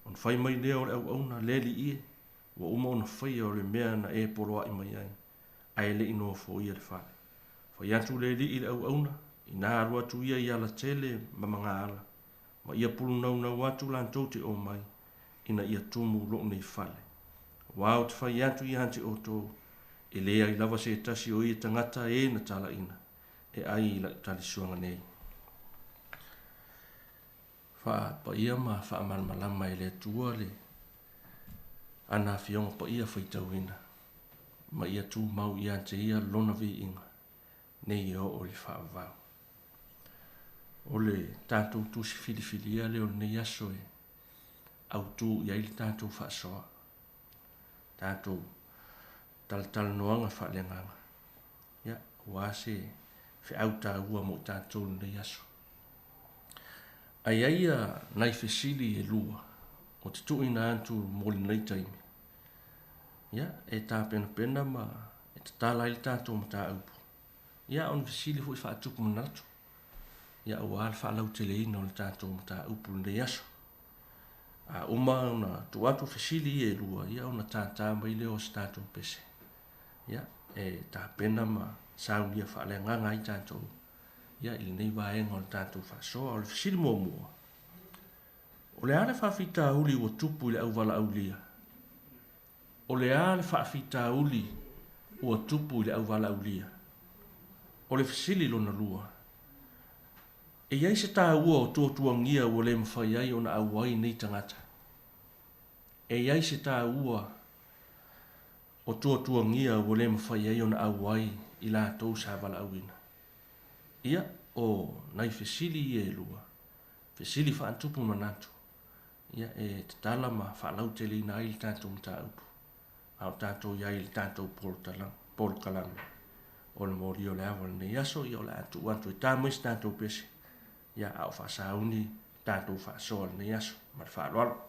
Ona fai mai lea o le auauna, Le alii e, ua uma ona faia o le mea na e poloa'i mai ai, ae le i nofoia le fale. Fai atu le alii i le auauna, inā alu atu ia i ala tele ma magaala, ma ia pulunaunau atu latou te omai, ina ia tumu lo'u nei fale. Auā ou te fai atu ia te outou, e leai lava se tasi o ia tagata e na talaina e ai i la'u talisuaga nei. Faapaia ma faamalamalama e le Atua le ana Afioga paia faitauina, ma ia tumau ia te Ia Lona viiga. Nei e oo i le faavavau. O le tatou tusi filifilia lea o lenei aso e autū i ai le tatou faasoa, tatou talatalanoaga faaleagaga, ia, aua se feau taua mo i tatou i lenei aso. Ae i ai nai fesili e lua ou te tuuina atu mo lenei taimi, ia, e tapenapena ma e tatala ai le tatou mataupu, ia, o ni fesili foi faatupu manatu, ia, aua le faalauteleina o le tatou mataupu i lenei aso. A uma ona tuu atu fesili ia e lua, ia, ona tātā mai lea o se tatou pese, ia, e tapena ma saunia faaleagaga ai tatou, ia, i lenei vaega o le tatou faasoa. O le fesili muamua, O le a le faafitauli ua tupu i le auvalaaulia? O le a le faafitauli ua tupu i le auvalaaulia? O le fesili lona lua, E i ai se taua o tuatuagia ua le mafai ai ona auai nei tagata? E i ai se taua o tuatuagia ua le mafai ai ona auai i latou sa valaauina? Ia, o nai fesili ia e lua, fesili faatupu manatu, ia, e tatala ma faalauteleina ai le tatou mataupu, a o tatou i ai i le tatou polokalame o le Moli o le Ava o lenei aso, ia o le a tuu atu e ta mai se tatou pese, ia, a o faasauni le tatou faasoa i lenei aso. Ma le faaaloalo.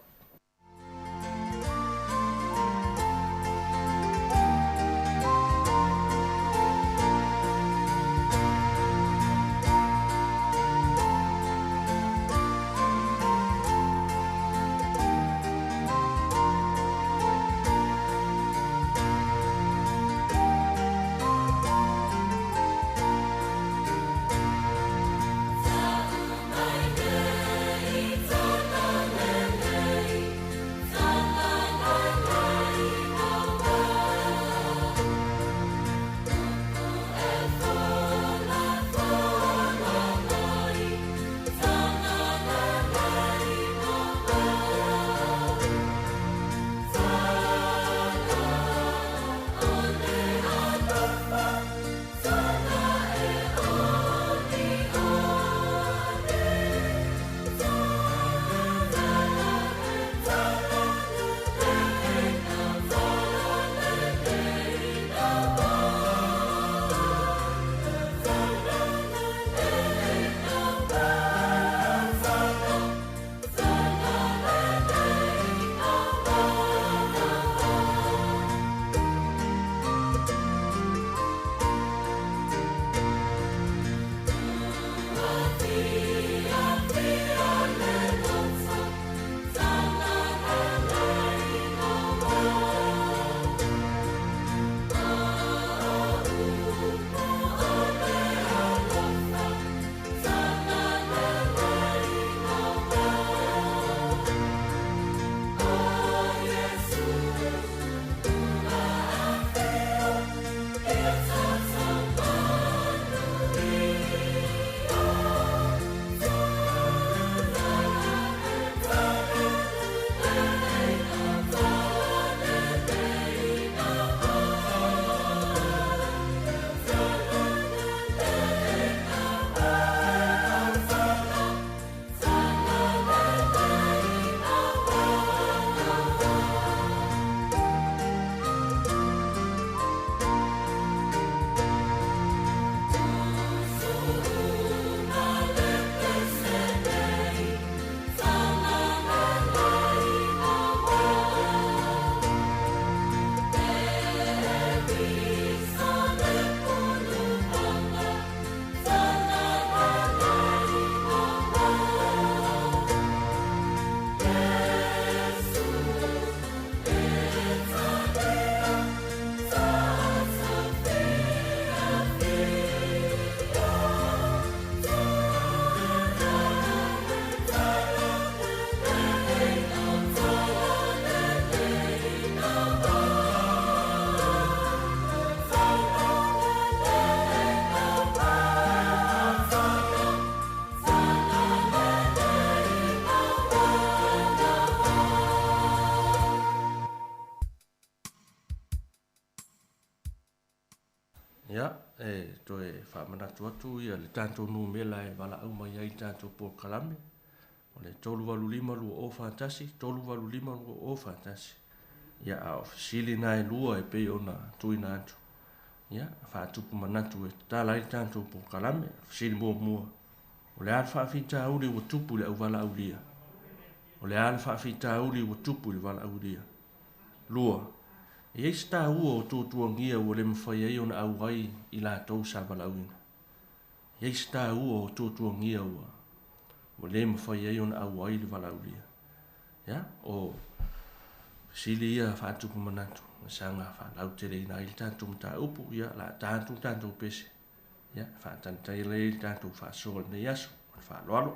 Ia, e toe faamanatu atu ia le tatou numera e valaau mai ai i le tatou polokalame, o le 385 2041, 385 2041. Ia, a o fesili na e lua e pei ona tuuina atu, ia, faatupu manatu e tatala ai le tatou polokalame. O le fesili muamua, o le a le faafitauli ua tupu i le auvalaaulia? O le a le faafitauli ua tupu i le valaaulia? Lua, e i ai se taua o tuatuagia ua le mafai ai ona auai i latou sa valaauina? E i ai se taua o tuatuagia ua ua le mafai ai ona auai le valaaulia? Ia, o fesili ia faatupu manatu e saga faalauteleina ai le tatou mataupu. Ia, o le a ta atu le tatou pese, ia, faatalitali ai le tatou faasoa i lenei aso. Ma le faaaloalo.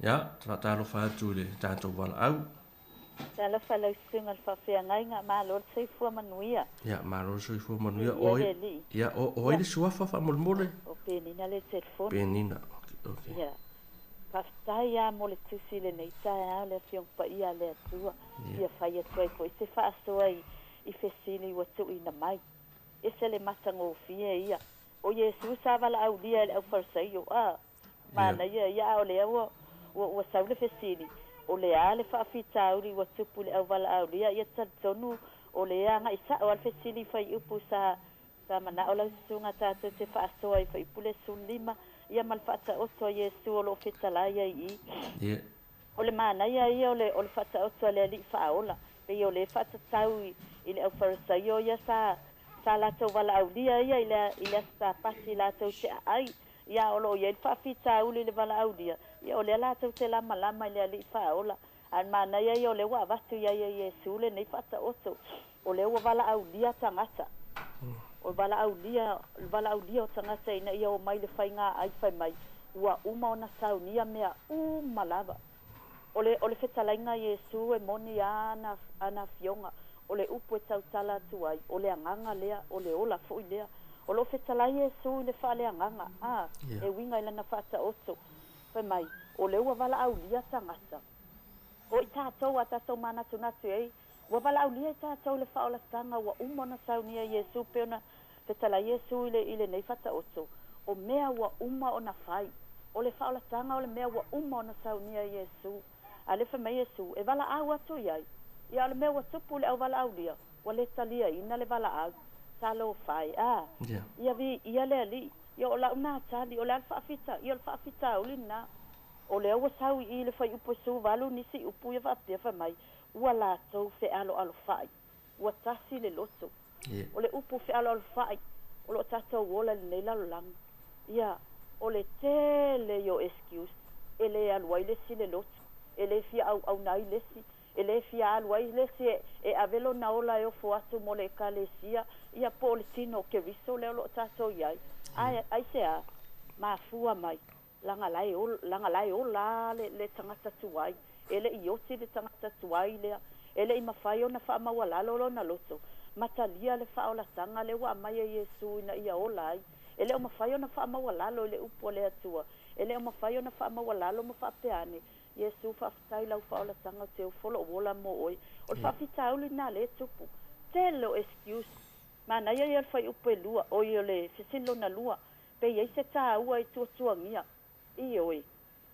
Ia, faatalofa atu i le tatou valaau.
Talofa lau susuga i le faafeagaiga, malo le soifua manuia.
Ia, malo le soifua manuia. O ai, ia, o, o ai le suafa faamolemole?
O Penina le telefoni.
Penina, okay. okay.
Ia. Faafetai lava mo le tusi i lenei taeao le Afioga Paia a le Atua. Ia fai atu ai foi se faasoa i, i fesili ua tuuina mai. Ese le matagofie ia. O Iesu sa valaaulia e le aufarisaio, a, manaia ia, a o lea ua, ua, ua sau le fesili, o le a le faafitauli ua tupu i le auvalaaulia, ia talitonu o lea agai sa'o a le fesili i fuaiupu sa, sa mana'o lau susuga tatou te faasoa i fuaiupu le 15, ia ma le faataoto a Iesu o lo o fetalai ai i i. O le manaia ia o le, o le faataoto a le Alii Faaola, pei o lea e faatatau i, i le aufarisaio ia sa, Sa latou valaaulia ia i le i le Aso Sapati latou te aai, ia o lo o i ai le faafitauli i le valaaulia, ia o lea latou te lamalama i le Alii Faaola. A o le manaia ia o lea ua avatu i ai e Iesu lenei faataoto, o lea ua valaaulia tagata, o le valaaulia, le valaaulia o tagata ina ia omai i le faiga ai fai mai, ua uma ona saunia mea uma lava. O le, o le fetalaiga a Iesu e moni a ana, ana afioga, o le upu e tautala atu ai, o le agaga lea, o le ola foi lea. O lo o fetalai Iesu i le faaleagaga, a, e uiga i lana faataoto. Fai mai, o lea ua valaaulia tagata. O i tatou a tatou manatunatu i ai, ua valaaulia i tatou le faaolataga ua uma ona saunia e Iesu pei ona Fetalai Iesu i le i lenei Faataoto, o mea ua uma ona fai. O le faaolataga o le mea ua uma ona saunia e Iesu. A lea fai mai Iesu, e valaau atu i ai. Ia o le mea ua tupu i le auvalaaulia, ua le taliaina le valaau. Talofa e, a! Ia viia le Alii. Ia o lau na tali, o le a le faafita, ia o le faafitauli lena. O lea ua sau i i le fuaiupu e 18 nisi upu ia faapea fai mai, ua latou fealoalofa'i, ua tasi le loto. O le upu fealoalofa'i, o lo o tatou ola i lenei lalolagi. Ia, o le tele ia o excuse e le alu ai le isi i le lotu, e le fia auauna ai le isi, e le fia alu ai le isi e ave lona ola e ofo atu mo le Ekalesia, ia po o le tino o Keriso lea o lo o tatou i ai. Ae aisea? Mafua mai, laga la e ola, laga la e ola le, le tagata tuai, e le i oti le tagata tuai lea, e le i mafai ona faamaualalo lona loto, ma talia le faaolataga lea ua aumai e Iesu ina ia ola ai. E le o mafai ona faamaualalo i le upu a le Atua, e le o mafai ona faamaualalo ma faapea ane, Iesu faafetai lau faaolataga ou te ofo lou ola mo oe. O le faafitauli lena lea e tupu. Tele o excuse. Manaia ia o le fuaiupu e lua, oi o le fesili lona lua, pe i ai se taua i tuatuagia. Ioe.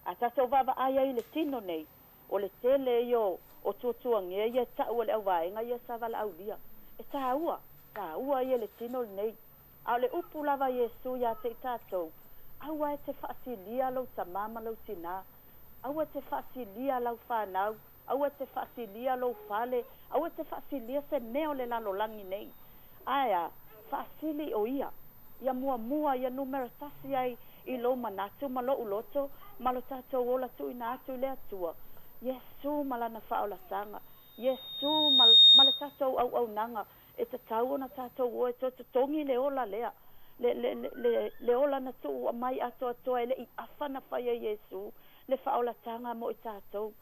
A tatou vaavaai ai i le tino nei, o le tele ia o tuatuagia ia e tau e le auvaega ia sa valaaulia. E taua, taua ia le tino lenei. A o le upu lava a Iesu ia te i tatou, Aua e te faasilia lou tamā ma lou tinā. Aua e te faasilia lau fanau, aua e te faasilia lou fale, aua e te faasilia se mea o le lalolagi nei. Ae a? Faasili o Ia. Ia muamua, ia numera tasi ai i lou manatu ma lou loto ma lo tatou ola tuuina atu i le Atua, Iesu ma Lana faaolataga, Iesu ma, ma le tatou auaunaga, e tatau ona tatou o e toe totogi le ola lea, le, le, le, le ola na tuu mai atoatoa e le i afa na fai e Iesu le faaolataga mo i tatou.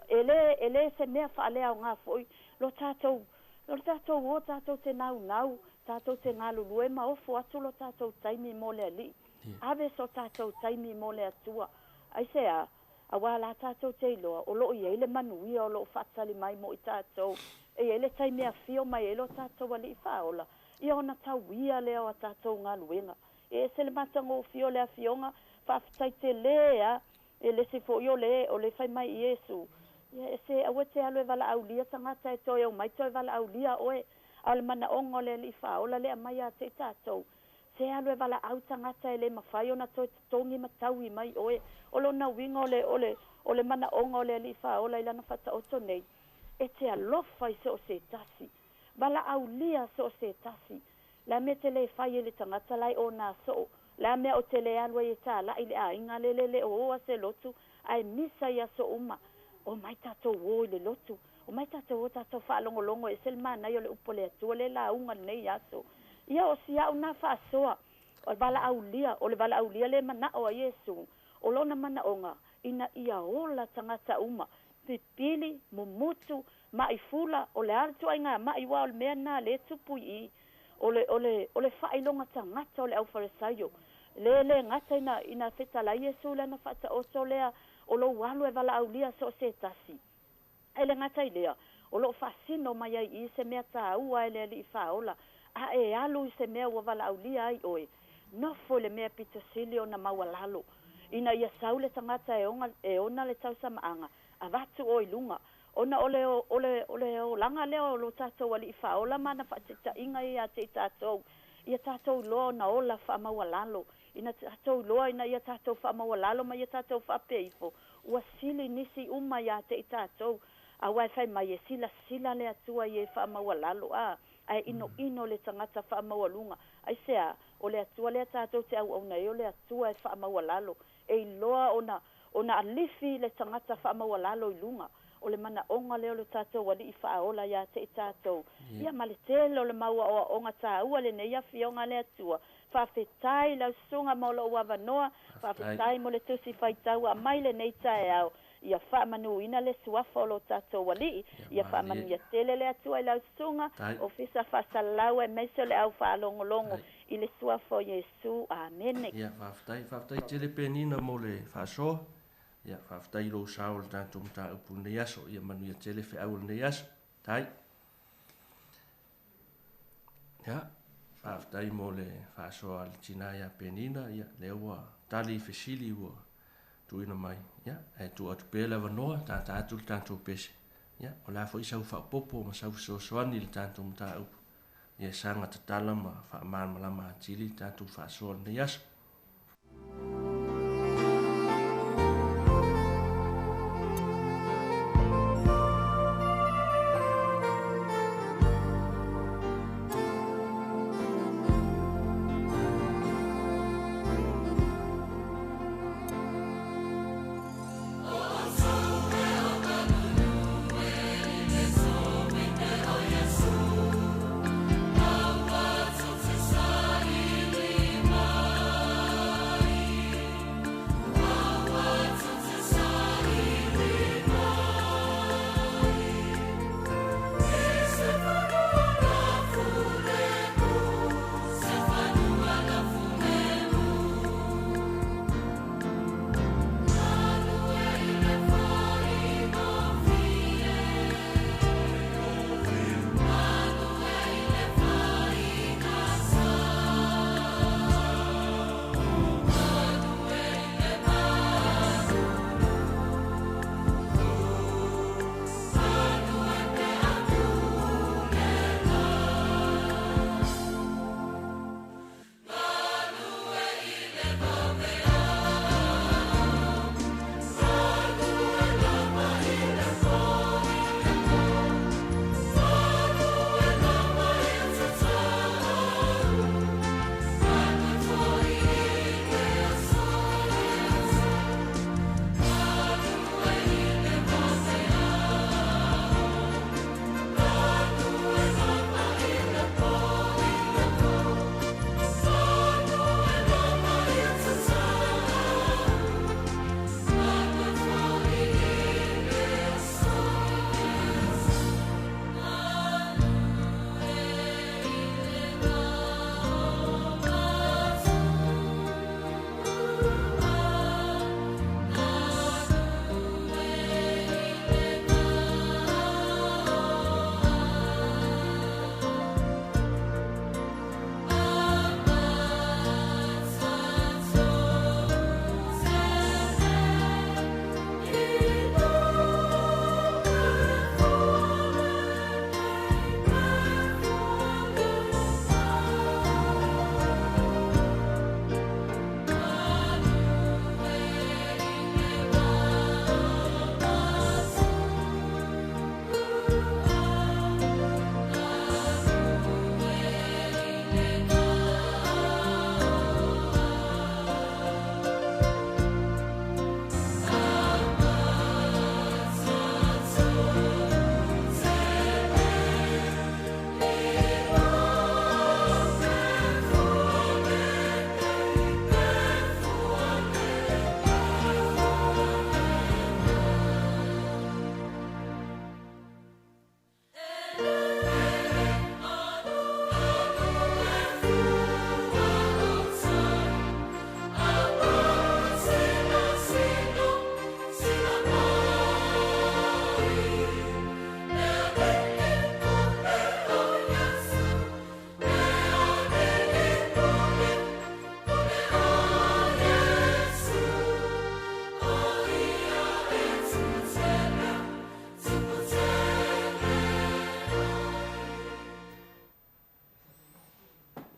E le, e le se mea faaleaoga foi lo tatou, lo tatou o tatou te naunau, tatou te galulue ma ofo atu lo tatou taimi mo le Alii. Ave so tatou taimi mo le Atua. Aisea? Aua la tatou te iloa, o lo o i ai le manuia o lo o faatali mai mo i tatou. E i ai le taimi e afio mai ai lo tatou Alii Faaola, ia ona tauia lea o a tatou galuega. E ese le matagofie o le afioga, faafetai tele a e le isi foi o le o le fai mai i Iesu, Ia e se aua e te alu e valaaulia tagata e toe omai toe valaaulia oe, a o le manaoga o le Alii Faaola lea aumai ia te i tatou, Se alu e valaau tagata e le mafai ona toe totogi ma taui mai oe. O lona uiga o le, o le, o le manaoga o le Alii Faaola i lana Faataoto nei, e te alofa i so o se tasi. Valaaulia so o se tasi. Le a mea te le fai e le tagata la e ona soo? Le a mea o te le alu ai e tālaʻi le aiga lele le o oa se lotu ae misa i aso uma? Omai tatou o i le lotu. Omai tatou o tatou faalogologo e ese le manaia o le upu a le Atua le lauga i lenei aso. Ia o si au na faasoa, o le valaaulia, o le valaaulia le manao a Iesu, o lona manaoga, ina ia ola tagata uma, pipili, mumutu, maʻi fula, o le a le ituaiga maʻi aua o le mea lena lea e tupu i i, o le, o le, o le faailoga tagata o le aufalesaio, le le gata ina, ina fetalai Iesu i lana faataoto lea o lou alu e valaaulia so o se tasi. E le gata i lea, o lo o faasino mai ai i i se mea taua e le Alii Faaola, a e alu i se mea ua valaaulia ai oe, nofo i le mea pito sili ona maualalo, ina ia sau le tagata e ona, e ona le tausamaaga, avatu oe i luga, ona o le, o le, o le olaga lea o lo tatou Alii Faaola ma ana faataitaiga ia te i tatou, ia tatou iloa ona ola faamaualalo, ina tatou iloa ina ia tatou faamaualalo ma ia tatou faapea ifo, ua sili nisi uma ia te i tatou, aua e fai mai e silasila le Atua i e faamaualalo, a, ae inoino le tagata faamaualuga. Aisea? O le Atua lea tatou te auauna ai o le Atua e faamaualalo, e iloa ona, ona alifi le tagata faamaualalo i luga. O le manaoga lea o le tatou Alii Faaola ia te i tatou. Ia ma le tele o le mau aoaoga taua lenei Afioga a le Atua. Faafetai lau Susuga mo lou avanoa, faafetai mo le Tusi Faitau aumai lenei taeao. Ia faamanuina le Suafa o lo tatou Alii, ia faamanuia tele le Atua i lau Susuga, Ofisa Faasalalau aemaise o le au faalogologo i le Suafa o Iesu. Amene.
Ia faafetai, faafetai tele Penina mo le faasoa. Ia faafetai i lou sao i le tatou mataupu i lenei aso. Ia manuia tele feau o lenei aso. Tai. Ia. Faafetai mo le faasoa a le tinā iā Penina, ia, lea ua tali i fesili ua tuuina mai, ia, ae tuu atu pea le avanoa, tātā atu le tatou pese, ia, o le a foi sau faaopoopo ma sau fesoasoani i le tatou mataupu, ia saga tatala ma faamalamalama atili le tatou faasoa i lenei aso.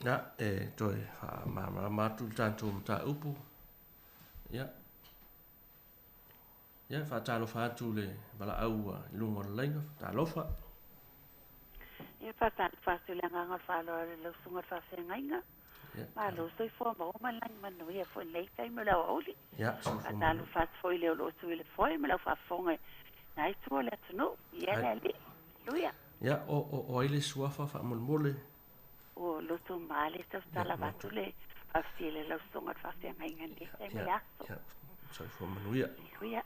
Ia, e toe faamalamalama atu le tatou mataupu. Ia, ia faatalofa atu le valaau ua i luga o le laina, talofa.
Ia, faatalofa atu i le agaga o le faaaloalo i lau susuga i le faafeagaiga. Malo soifua maua ma le lagi manuia foi i lenei taimi o le aoauli.
Ia, soifua manuia.
Faatalofa atu foi i le o lo o tu i le foe ma lau faafofoga i na itu o le atunuu. Ia le Alii. Aleluia.
Ia, o ai le suafa faamolemole?
Ua loto male tautala avatu le faafetai i lau susuga i le faafeagaiga i lenei taimi o le aso.
Ia, soifua manuia.
Aleluia.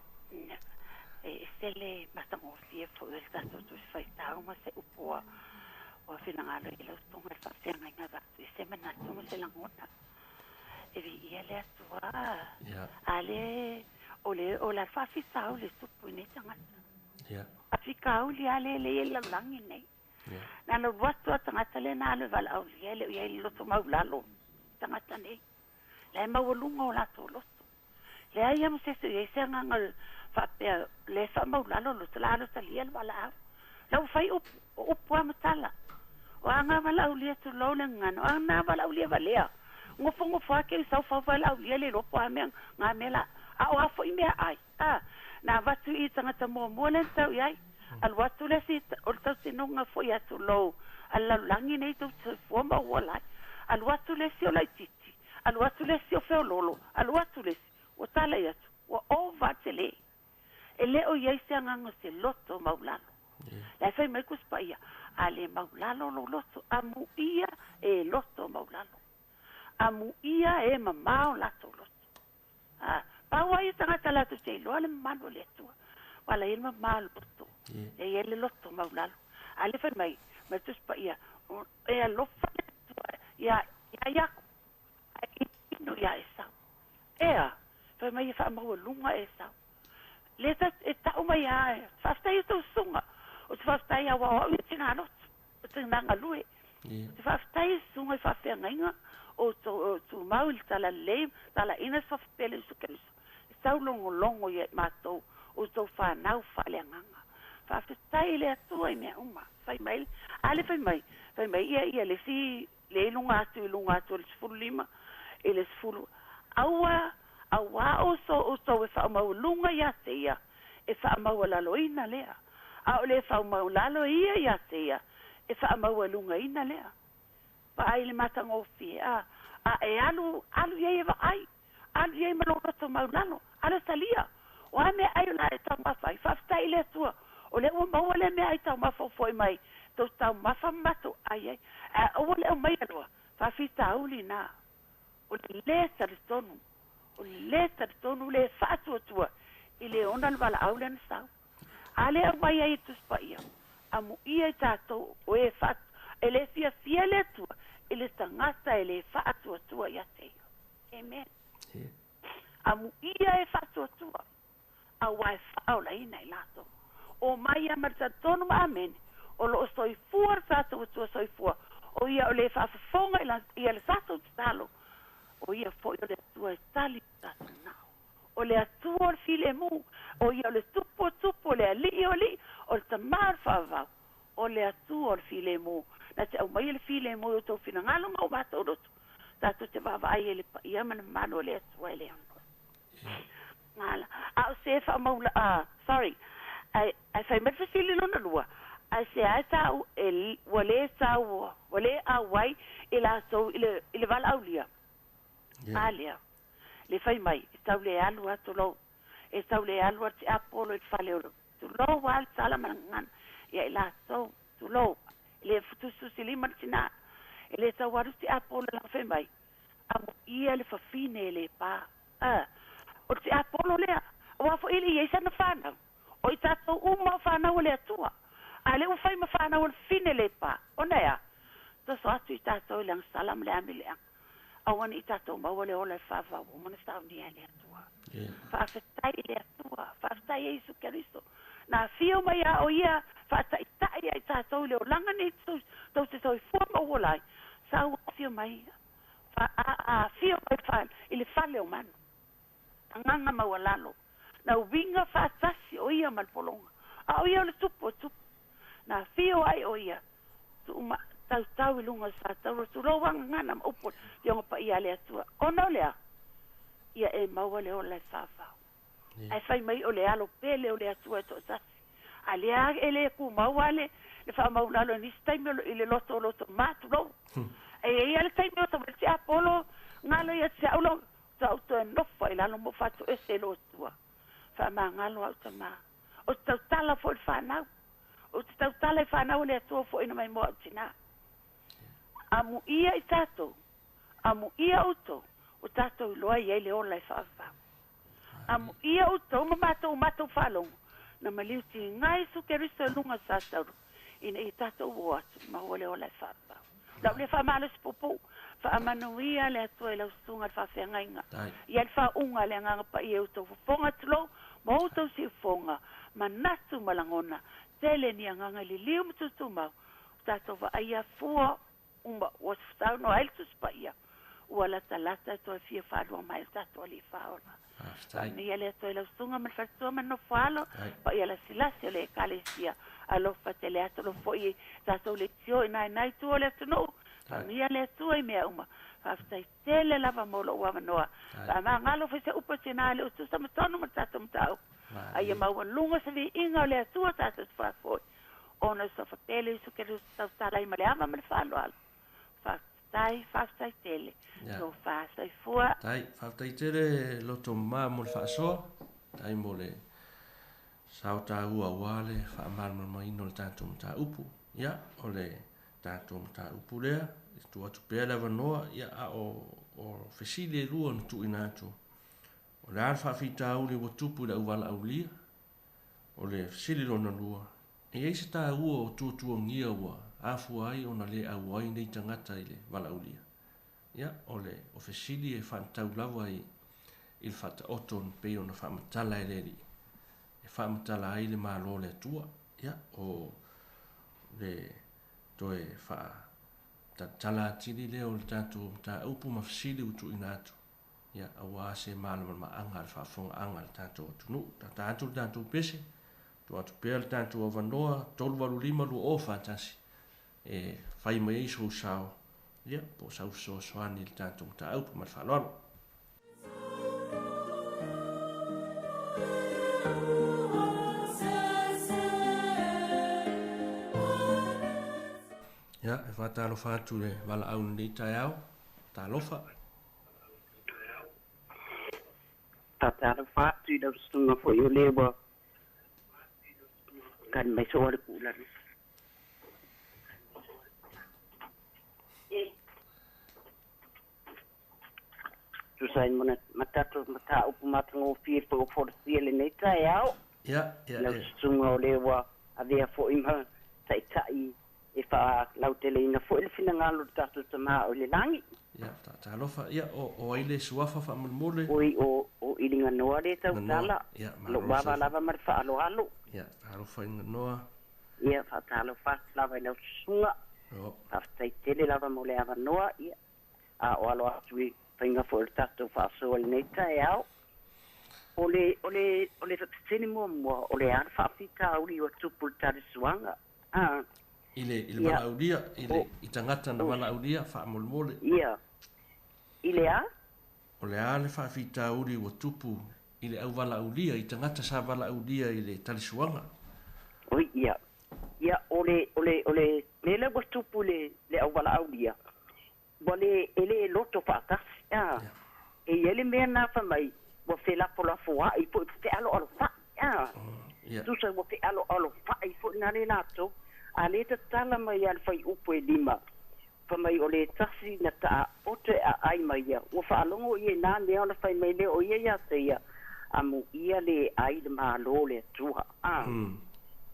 E ese le matagofie foi o le tatou Tusi Faitau ma se upu ua finagalo i lau susuga i le faafeagaiga avatu i se manatu ma se lagona. E viia le Atua. A le o le o la faafitauli e tupu i nei tagata. Faafitauli lava lea e i ai le lalolagi lenei. Na na alu atu a tagata lea na alu e valaaulia e le o i ai le loto maulalo i tagata nei. La e maualuga o latou loto. Leai lava ma se isi o i ai se agaga faapea le faamaulalo loto la alu talia le valaau. La ua fai upu, o upu lava ma tala. O a na valaaulia tulou le gagana, o a na valaaulia valea. Nofonofo lava ke sau fau valaaulia le iloa po o a mea na mea la. A o a foi mea ai, a, na avatu i i tagata muamua lea na tau i ai. Alu atu le isi o le tautinoga foi a tulou a le lalolagi nei tou te soifua ma ou ola ai. Alu atu le isi o laitiiti, alu atu le isi o feoloolo, alu atu le isi, ua talai atu, ua ova tele. E le o i ai se agaga o se loto maulalo. La e fai mai Tusi Paia, A le maulalo lou loto, amuia e loto maulalo. Amuia e mamao latou loto. A, pau lava ia tagata latou te iloa le mamalu o le Atua. Ua ala ai le mama o le loto. E i ai le loto maulalo. A lea fai mai, ma le Tusi Paia, e alofa le Atua iā, iā Iakopo, ae inoino iā Esau. Ea, fai mai e faamaualuga Esau. Lea ta, e tau mai lava, faafetai i tou susuga. Ou te faafetai aua o au ia tinā lotu, o tinā galue. Ou te faafetai i susuga i faafeagaiga o outou o tumau i le talalelei, talaina se fafapele i Keriso. E taulogologo ia i matou, outou fanau faaleagaga. Faafetai i le Atua i mea uma. Fai mai, a lea fai mai, fai mai ia, ia le isi, le i luga atu i luga atu o le 15 i le 10, aua, auā outou, outou e faamaualuga ia te ia, e faamaualaloina lea, a o le faamaualalo ia ia te ia, e faamaualugaina lea. Vaai i le matagofie, a, a e alu, alu i ai e vaai, alu i ai ma lou loto maulalo, alu e talia. O a meaai o le a e taumafa ai? Faafetai i le Atua, o lea ua maua lea meaai taumafa ua foi mai, tou taumafa ma matou ai ai. Ae aua le aumaia loa, faafitauli na. O le lē talitonu, o le lē talitonu le faatuatua i le ona le valaau lea na sau. A lea aumai ai e Tusi Paia, amuia i tatou o e faa, e le fiafia le Atua i le tagata e le faatuatua ia te Ia. Amen. Amuia e faatuatua, auā e faaolaina i latou. Omai ia ma le talitonu ma amene, o lo o soifua le tatou Atua soifua, o Ia o le faafofoga i la, ia le tatou tatalo, o Ia foi o le Atua e tali i tatou manao. O le Atua o le filemu, o Ia o le Tupu o tupu, o le Alii o alii, o le Tama o le faavavau, o le Atua o le filemu. Na te aumaia le filemu i outou finagalo ma o matou loto, tatou te vaavaai ai i le paia ma le mamalu o le Atua e le ono. Gala. A o se faamaula, a, sorry, ae, ae fai mai le fesili lona lua, aisea e tāu e, ua lē tau, ua lē auai i latou i le, i le valaaulia? A lea, le fai mai, e tau le alu a tulou, e tau le alu a le tiapolo i le fale o le, tulou a le tala ma le gagana, ia i latou, tulou, e le tusitusilima le tinā, e le tau alu tiapolo i lana fai mai, amuia le fafine e le pā. A, o le tiapolo lea, aua foi e le i ai sana fanau, o i tatou uma o fanau a le Atua, a lea ua fai ma fanau a le fafine le pā, ona e a? Toso atu i tatou i le agasala ma le amileaga. Aua ne i tatou maua le ola e faavavau uma na saunia e le Atua. Faafetai i le Atua, faafetai e Iesu Keriso, na afio mai a o Ia faataitai ia i tatou i le olaga nei tou te soifua ma ou ola ai, sa ua afio mai ia, fa, a, a afio mai fa, i le fale o manu. Agaga maualalo, na uiga faatasi o Ia ma le pologa, a o Ia o le Tupu o tupu. Na afio ai o Ia, tuu ma, tautau i luga o le satauro, tulou a gagana ma upu o le Afioga Paia a le Atua, ona o le a? Ia e maua le ola e faavau. Ae fai mai o le alo pele o le Atua e toatasi. A lea e le tumau lava le, le faamaulalo i nisi taimi o i le loto o loto ma, tulou. E i ai lava le taimi o tau tiapolo galo ia te au lau, sa ou toe nofo i lalo ma ou faatoese i lou Atua. Faamagalo au tama. Ou te tautala foi i le fanau. Ou te tautala i fanau a le Atua foaiina mai mo au tinā. Amuia i tatou, amuia outou, ua tatou iloa i ai le ola e faavavau. Amuia outou ma matou matou faalogo, na maliu tiga Iesu Keriso i luga o le satauro, ina ia tatou o atu maua le ola e faavavau. Lau lea faamalosi puupuu, faamanuia le Atua i lau susuga i le faafeagaiga, ia le faauuga a le Agaga Paia i outou fofoga tulou ma outou siufofoga, manatu ma lagona, tele ni agaga i liliu ma tutumau, Tatou vaaia fua uma ua saunoa ai le Tusi Paia, ua latalata e toe fia faalua mai le tatou Alii Faaola. Faamanuia le Atua i lau susuga ma le faletua ma le nofo alo, paia lasilasi o le Ekalesia. Alofa tele atu lo foi i tatou leitio i nainai tua o le atunuu. Faamanuia le Atua i mea uma. Faafetai tele lava mo lou avanoa. Faamagalo foi se upu a tina le utusa ma tonu ma le tatou mataupu. A ia maualuga se viiga o le Atua tatou te faafoi. Ona o suafa pele o Iesu Keriso tautala ai ma le ava ma le faaaloalo. Faafetai, faafetai tele. Tofa soifua.
Tai, faafetai tele loto mama mo le faasoa. Tai mo le sao taua aua le faamalamalamaina o le tatou mataupu. Ia, o le tatou mataupu lea, e tuu atu pea le avanoa, ia, a o, o fesili e lua na tuuina atu. O le a le faafitauli ua tupu i le auvalaaulia? O le fesili lona lua, e i ai se taua o tuatuagia ua afua ai ona le auai nei tagata i le valaaulia? Ia, o le o fesili e faatatau lava i i le faataoto e pei ona faamatala e le Alii, e faamatala ai le Malo o le Atua. Ia, o le toe faatalatala atili lea o le tatou mataupu ma fesili ua tuuina atu, ia, aua se malamalamaaga a le faafofogaaga a le tatou atunuu. Tata atu le tatou pese, tuu atu pea le tatou avanoa 385 2041 e fai mai ai sou sao, ia, po o sau fesoasoani i le tatou mataupu. Ma le faaaloalo. Ia, e faatalofa atu i le valaau i lenei taeao. Talofa.
Faatalofa atu i lau susuga foi o le ua tali mai soa le pu'ulagi. Tusa ai ma ma tatou mataupu matagofie foi ua folasia i lenei taeao.
Ia, ia,
Lau susuga o le ua avea foi ma taitai e faalauteleina foi le finagalo o le tatou Tama o i le lagi.
Ia, talofa. Ia, o, o ai le suafa faamolemole?
Oi, o, o Iliganoa le tautala.
Ia,
Lou
malo
ava lava ma le faaaloalo.
Ia, talofa Iliganoa.
Ia, faatalofa atu lava i lau susuga. Faafetai tele lava mo le avanoa, ia, a o alo atu i faiga foi o le tatou faasoa i lenei taeao. O le, o le, o le fesili muamua, o le a le faafitauli ua tupu i le talesuaga? A.
I le, i le valaaulia, i le, i tagata na valaaulia, faamolemole.
Ia. I le a?
O le a le faafitauli ua tupu i le auvalaaulia, i tagata sa valaaulia i le talisuaga?
Oi, ia. Ia, o le, o le, o le mea lea ua tupu i le, le auvalaaulia, ua le, e le loto faatasi, a. E i ai le mea na fai mai, ua felafolafoai foi, fealoalofa'i, a. Tusa ua fealoalofa'i foi na le latou, a le tatala mai lava le fuaiupu e 5, fai mai o le tasi na taoto e aai mai ia, ua faalogo ia i na mea ona fai mai lea o ia ia te ia, amuia le ai le Malo o le Atua. A.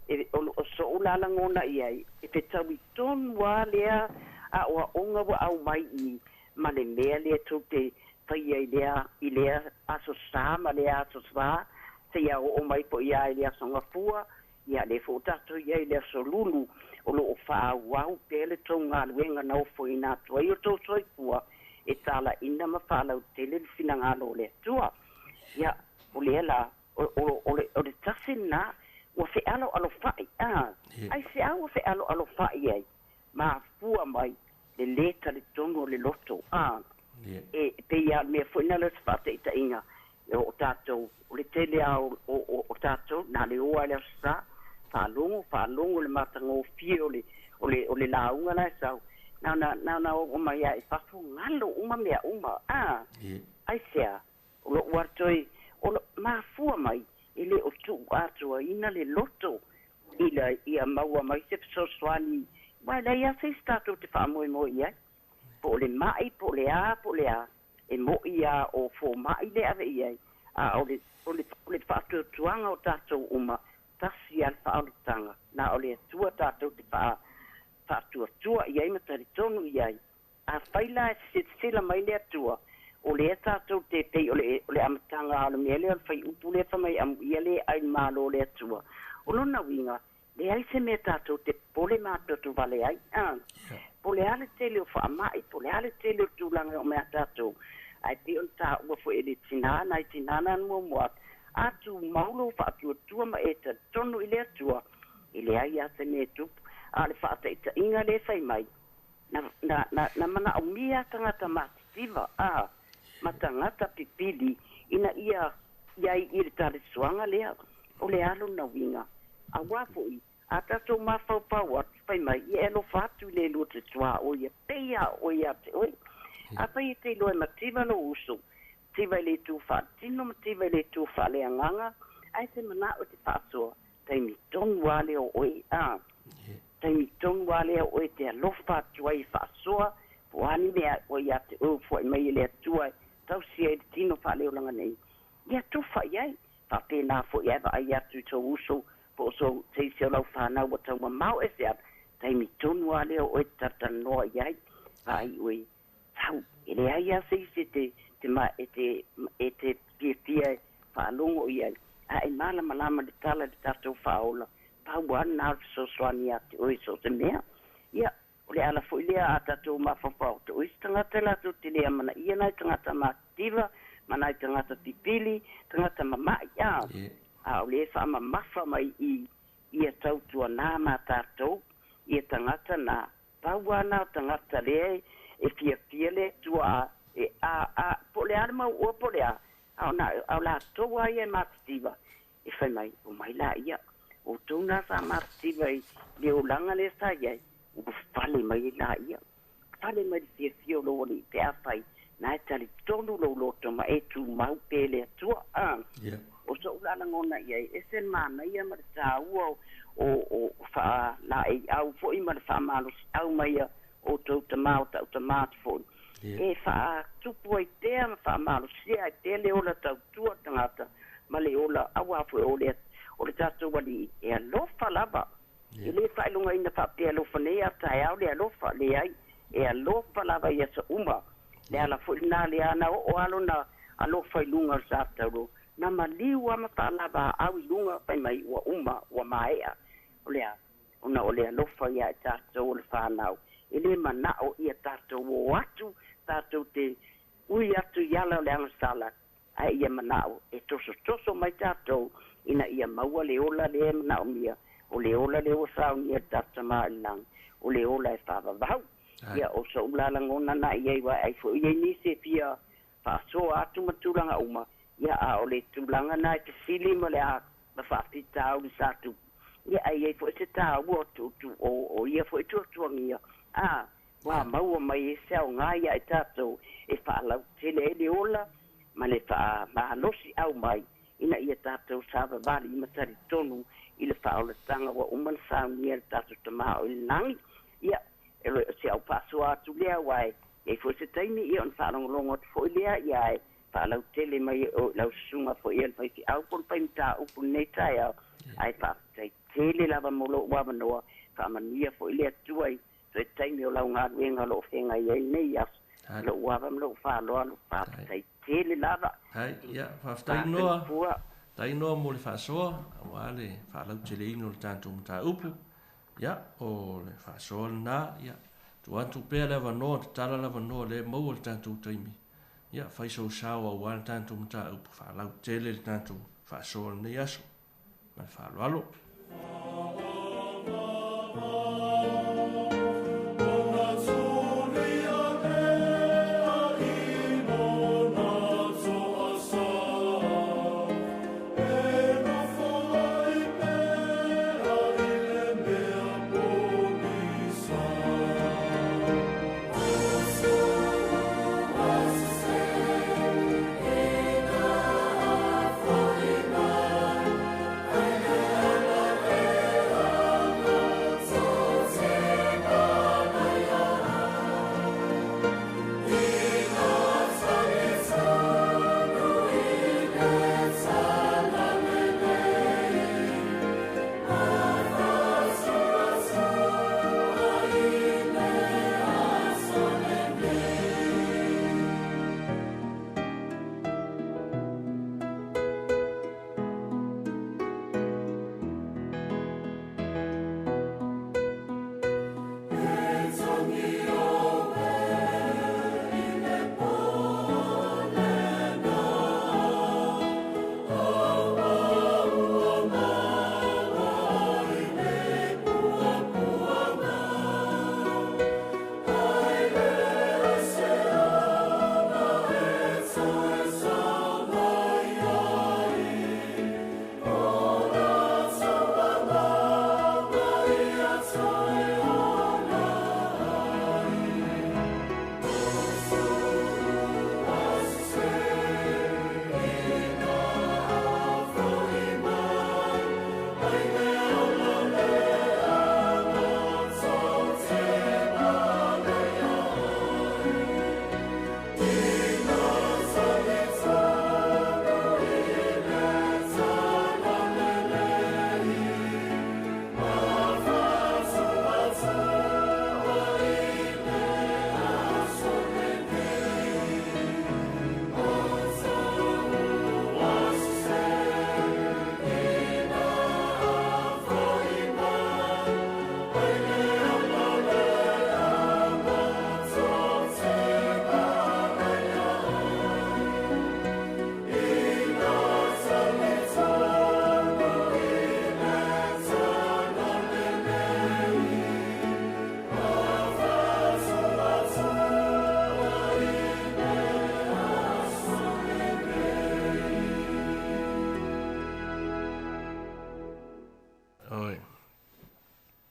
E, o, o so'u la lagona i ai, e fetaui tonu lava lea aoaoga ua aumai i ma le mea lea tou te faia i lea, i lea aso Sa ma lea aso Fa, seia oo mai foi lava i le aso Gafua, ia lea foi ua tatou i ai i le aso Lulu, o lo o faaauau pea le tou galuega na ofoina atu ai o tou soifua e talaina ma faalautele le finagalo o le Atua. Ia, o lea la, o, o, o, le, o le tasi lena ua fealoalofa'i, a, aisea ua fealoalofa'i ai? Mafua mai le lē talitonu o le loto, a. E pei lava o le mea foi lena o se faataitaiga, o tatou, o le tele lava o, o, o tatou, na le o lava i le Aso Sa, faalogo, faalogo i le matagofie o le, o le, o le lauga la e sau, na ona, na ona oo mai lava i fafo, galo uma mea uma, a. Aisea? O lou lava toe, o lo, mafua mai, e le o tuu atoaina le loto ina ia maua mai se fesoasoani, aua e leai lava se isi tatou te faamoemoe i ai, po o le ma'i, po o le a, po o le a, e mo'i lava o fomai le ave i ai, a o le, o le, o le faatuatuaga o tatou uma, tasi lava le faaolataga, na o le Atua tatou te faa, faatuatua i ai ma talitonu i ai. Afai la e silasila mai le Atua, o lea tatou te pei o le, o le amataga lava o le mea lea o le fuaiupu lea fai mai amuia le ai le Malo o le Atua. O lona uiga, Leai se mea tatou te popole ma vale ai. Po o le a le tele o faamai, po o le a le tele o tulaga e oo mai ia tatou, ae pei ona taua foi e le tinā nai tinā na muamua atu, a tumau lou faatuatua ma e talitonu i le Atua, e leai lava se mea e tupu. A o le faataitaiga lea e fai mai, na, na, na, na manaomia tagata matitiva, a, ma tagata pipili ina ia i ai i le talesuaga lea. O le a lona uiga? Auā foi a tatou mafaufau atu, fai mai, ia e alofa atu i le lua te tuaoi e pei lava o oe ia te oe. Afai e te iloa e mativa lou uso, mativa i le itu faaletino, mativa i le itu faaleagaga, ae te manao e te faasoa, taimi tonu lava lea o oe, a, taimi tonu lava lea o oe e te alofa atu ai e faasoa, po o a ni mea ua ia te oe ua foai mai e le Atua e tausia ai le tino faaleolaga nei, ia tufa i ai. Faapena foi ae vaai atu i tou uso po o sou se isi o lau fanau ua taumamao ese atu, taimi tonu lava lea o oe te talatalanoa i ai, vaai oe, tau, e leai lava se isi e te, te ma, e te, e te fiafia e faalogo i ai, a e malamalama le tala i le tatou faaola, pau lava lena o le fesoasoani ia te oe i so o se mea. Ia, O le ala foi lea a tatou mafaufau atu o isi tagata latou te le amanaia nai tagata matitiva ma nai tagata pipili, tagata mama'i, a, a o lea e faamamafa mai i ia tautuanā ma tatou ia tagata na, pau lava na o tagata lea e fiafia le Atua a e a a po o le a le mau oa po o le a, a o na a o latou lava ia e matitiva e fai mai, Omai laia, outou na sa matitiva i le olaga lea sa i ai, ua fale mai ai laia, fale mai le fiafia o lou alii pe afai na e talitonu lou loto ma e tumau pea i le Atua. A o soʻu la lagona i ai, ese le manaia ma le taua o o faalaeiau foi ma le faamalosiau mai a outou tama o ta'u tama atu foi, e faatupu ai pea ma faamalosia ai pea le ola tautua tagata ma le ola auā foi o le o le tatou Alii e alofa lava. E le faailogaina faapea alofa nei a taeao le alofa, leai, e alofa lava i aso uma. Le ala foi lenā lea na oo lava lona alofa i luga o le sa taulo, na maliu lava ma faalavaau i luga fai mai ua uma, ua maea. O le a? Ona o le alofa ia i tatou o le fanau, e le manao ia tatou o atu, tatou te ui atu i ala o le agasala, ae ia manao e tosotoso mai tatou ina ia maua le ola lea e manaomia, o le ola lea ua saunia e le tatou Tama i le Lagi, o le ola e faavavau. Ia, o soʻu la lagona na i ai, aua e ai foi i ai nisi e fia faasoa atu ma tulaga uma, ia, a o le tulaga na e fesili ma le a ma faafitauli sa tupu, ia, ae i ai foi se taua o tu, o, o ia foi tuatuagia, a, ua maua mai ai se aoga ia i tatou e faalautele ai le ola ma le faamalosi mai ina ia tatou savavali ma talitonu i le faaolataga ua uma ona saunia e le tatou Tama o i le Lagi. Ia, e le o se au faasoa atu lea, aua e i ai foi se taimi ia ona faalogologo atu foi lea, ia ae faalautele mai e oe i lau susuga foi ia le faifeau po o le faimataupu i lenei taeao, ae faafetai tele lava mo lou avanoa, faamanuia foi le Atua i toe taimi o lau galuega o lo o feagai ai lenei aso. Lou ava ma lou faaaloalo, faafetai tele lava.
Hai, ia, faafetai Noa. Faafetai Noa mo le faasoa, aua le faalauteleina o le tatou mataupu. Ia, o le faasoa lenā, ia, tuu atu pea le avanoa, tatala le avanoa o lea e maua le tatou taimi. Ia, fai sou sao aua le tatou mataupu, faalautele le tatou faasoa i lenei aso. Ma le faaaloalo.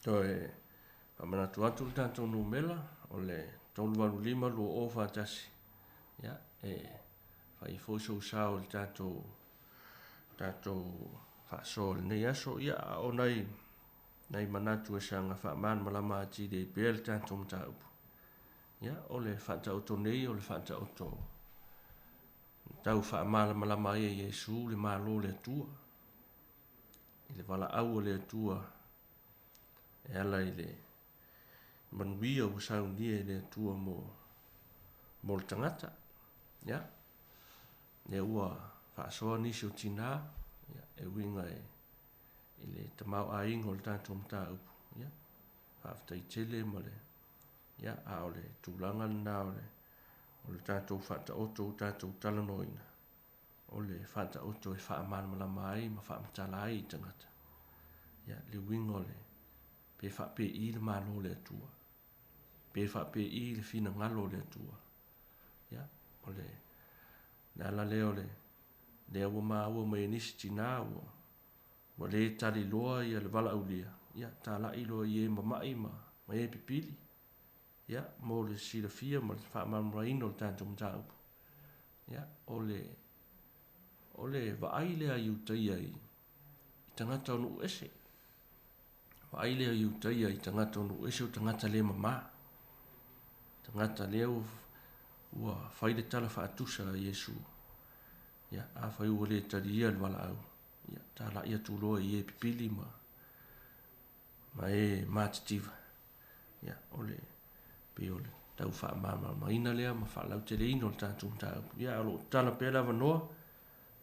Toe faamanatu atu le tatou numera o le 385 2041. Ia, e fai foi sou sao i le tatou tatou faasoa i lenei aso. Ia, a o nai nai manatu e saga faamalamalama atili ai pea le tatou mataupu. Ia, o le faataoto nei o le faataoto tau faamalamalama ai e Iesu le Malo o le Atua i le valaau a le Atua e ala i le manuia ua saunia e le Atua mo, mo le tagata. Ia, lea ua faasoa nisi o tinā, ia, e uiga e, i le tamaoaiga o le tatou mataupu. Ia, faafetai tele ma le, ia, a o le tulaga lena o le, o le tatou faataoto o tatou talanoaina, o le faataoto e faamalamalama ai ma faamatala ai i tagata. Ia, le uiga o le, pe faapei le Malo o le Atua, pe faapei le finagalo o le Atua. Ia, o le, le ala lea o le, lea ua maua mai e nisi tinā ua, ua le tali loa ia le valaaulia, ia, talai loa i e mama'i ma, ma e pipili. Ia, mo le silafia ma le faamalamalamaina o le tatou mataupu, ia, o le, o le vaai lea a Iutaia i, i tagata o nuu ese. Vaai lea a Iutaia i tagata o nuu ese o tagata le mamā. Tagata lea ua, ua fai le tala faatusa a Iesu. Ia, afai ua le talia le valaau, ia, talai atu loa i e pipili ma, ma e matitiva. Ia, o le, pei o le tau faamalamalamaina lea ma faalauteleina o le tatou mataupu. Ia, o lo o tatala pea le avanoa,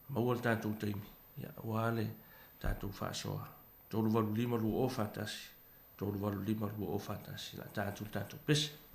maua le tatou taimi, ia, aua le tatou faasoa. 385 2041, 385 2041, la ta atu le tatou pese.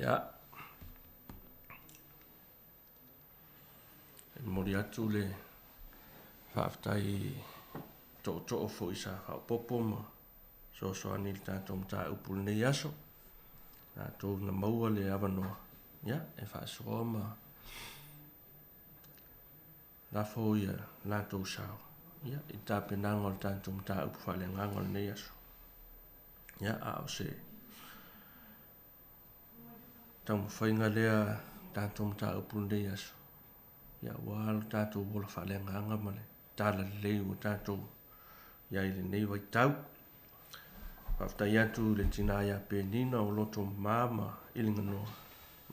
Ia. E momoli atu le faafetai i tootoo foi sa faaopoopo ma fesoasoani i le tatou mataupu i lenei aso. Latou na maua le avanoa, ia, e faasoa ma lafo ia latou sao, ia, i tapenaga o le tatou mataupu faaleagaga o lenei aso. Ia, a o se taumafaiga lea tatou mataupu lenei aso, ia, ua lo tatou ola faaleagaga ma le talalelei ua tatou i ai i lenei vaitau. Faafetai atu i le tina ia Penina o loto mama ma Iliganoa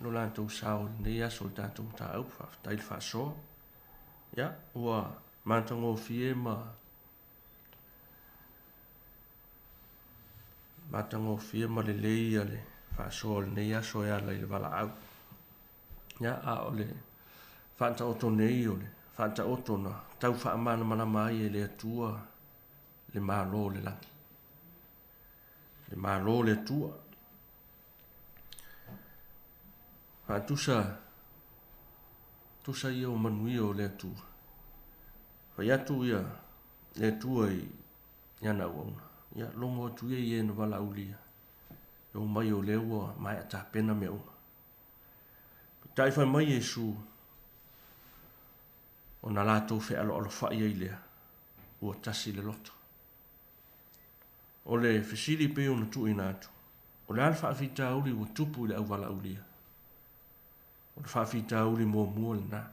lo latou sao i lenei aso o le tatou mataupu. Faafetai le faasoa. Ia, ua matagofie ma matagofie ma lelei ia le faasoa o lenei aso e ala i le valaau. Ia, a o le faataoto nei o le faataoto na tau faamalamalama ai e le Atua le Malo o le lagi. Le Malo o le Atua. Faatusa tusa ia o manuia o le Atua. Fai atu ia le Atua i ana auauna. Ia, logo atu ia i e na valaaulia. E o mai o lea ua maea tapena mea uma. Peitai fai mai Iesu, ona latou fealoalofai ai lea, ua tasi le loto. O le fesili pei ona tuuina atu, o le a le faafitauli ua tupu i le auvalaulia? O le faafitauli muamua lena,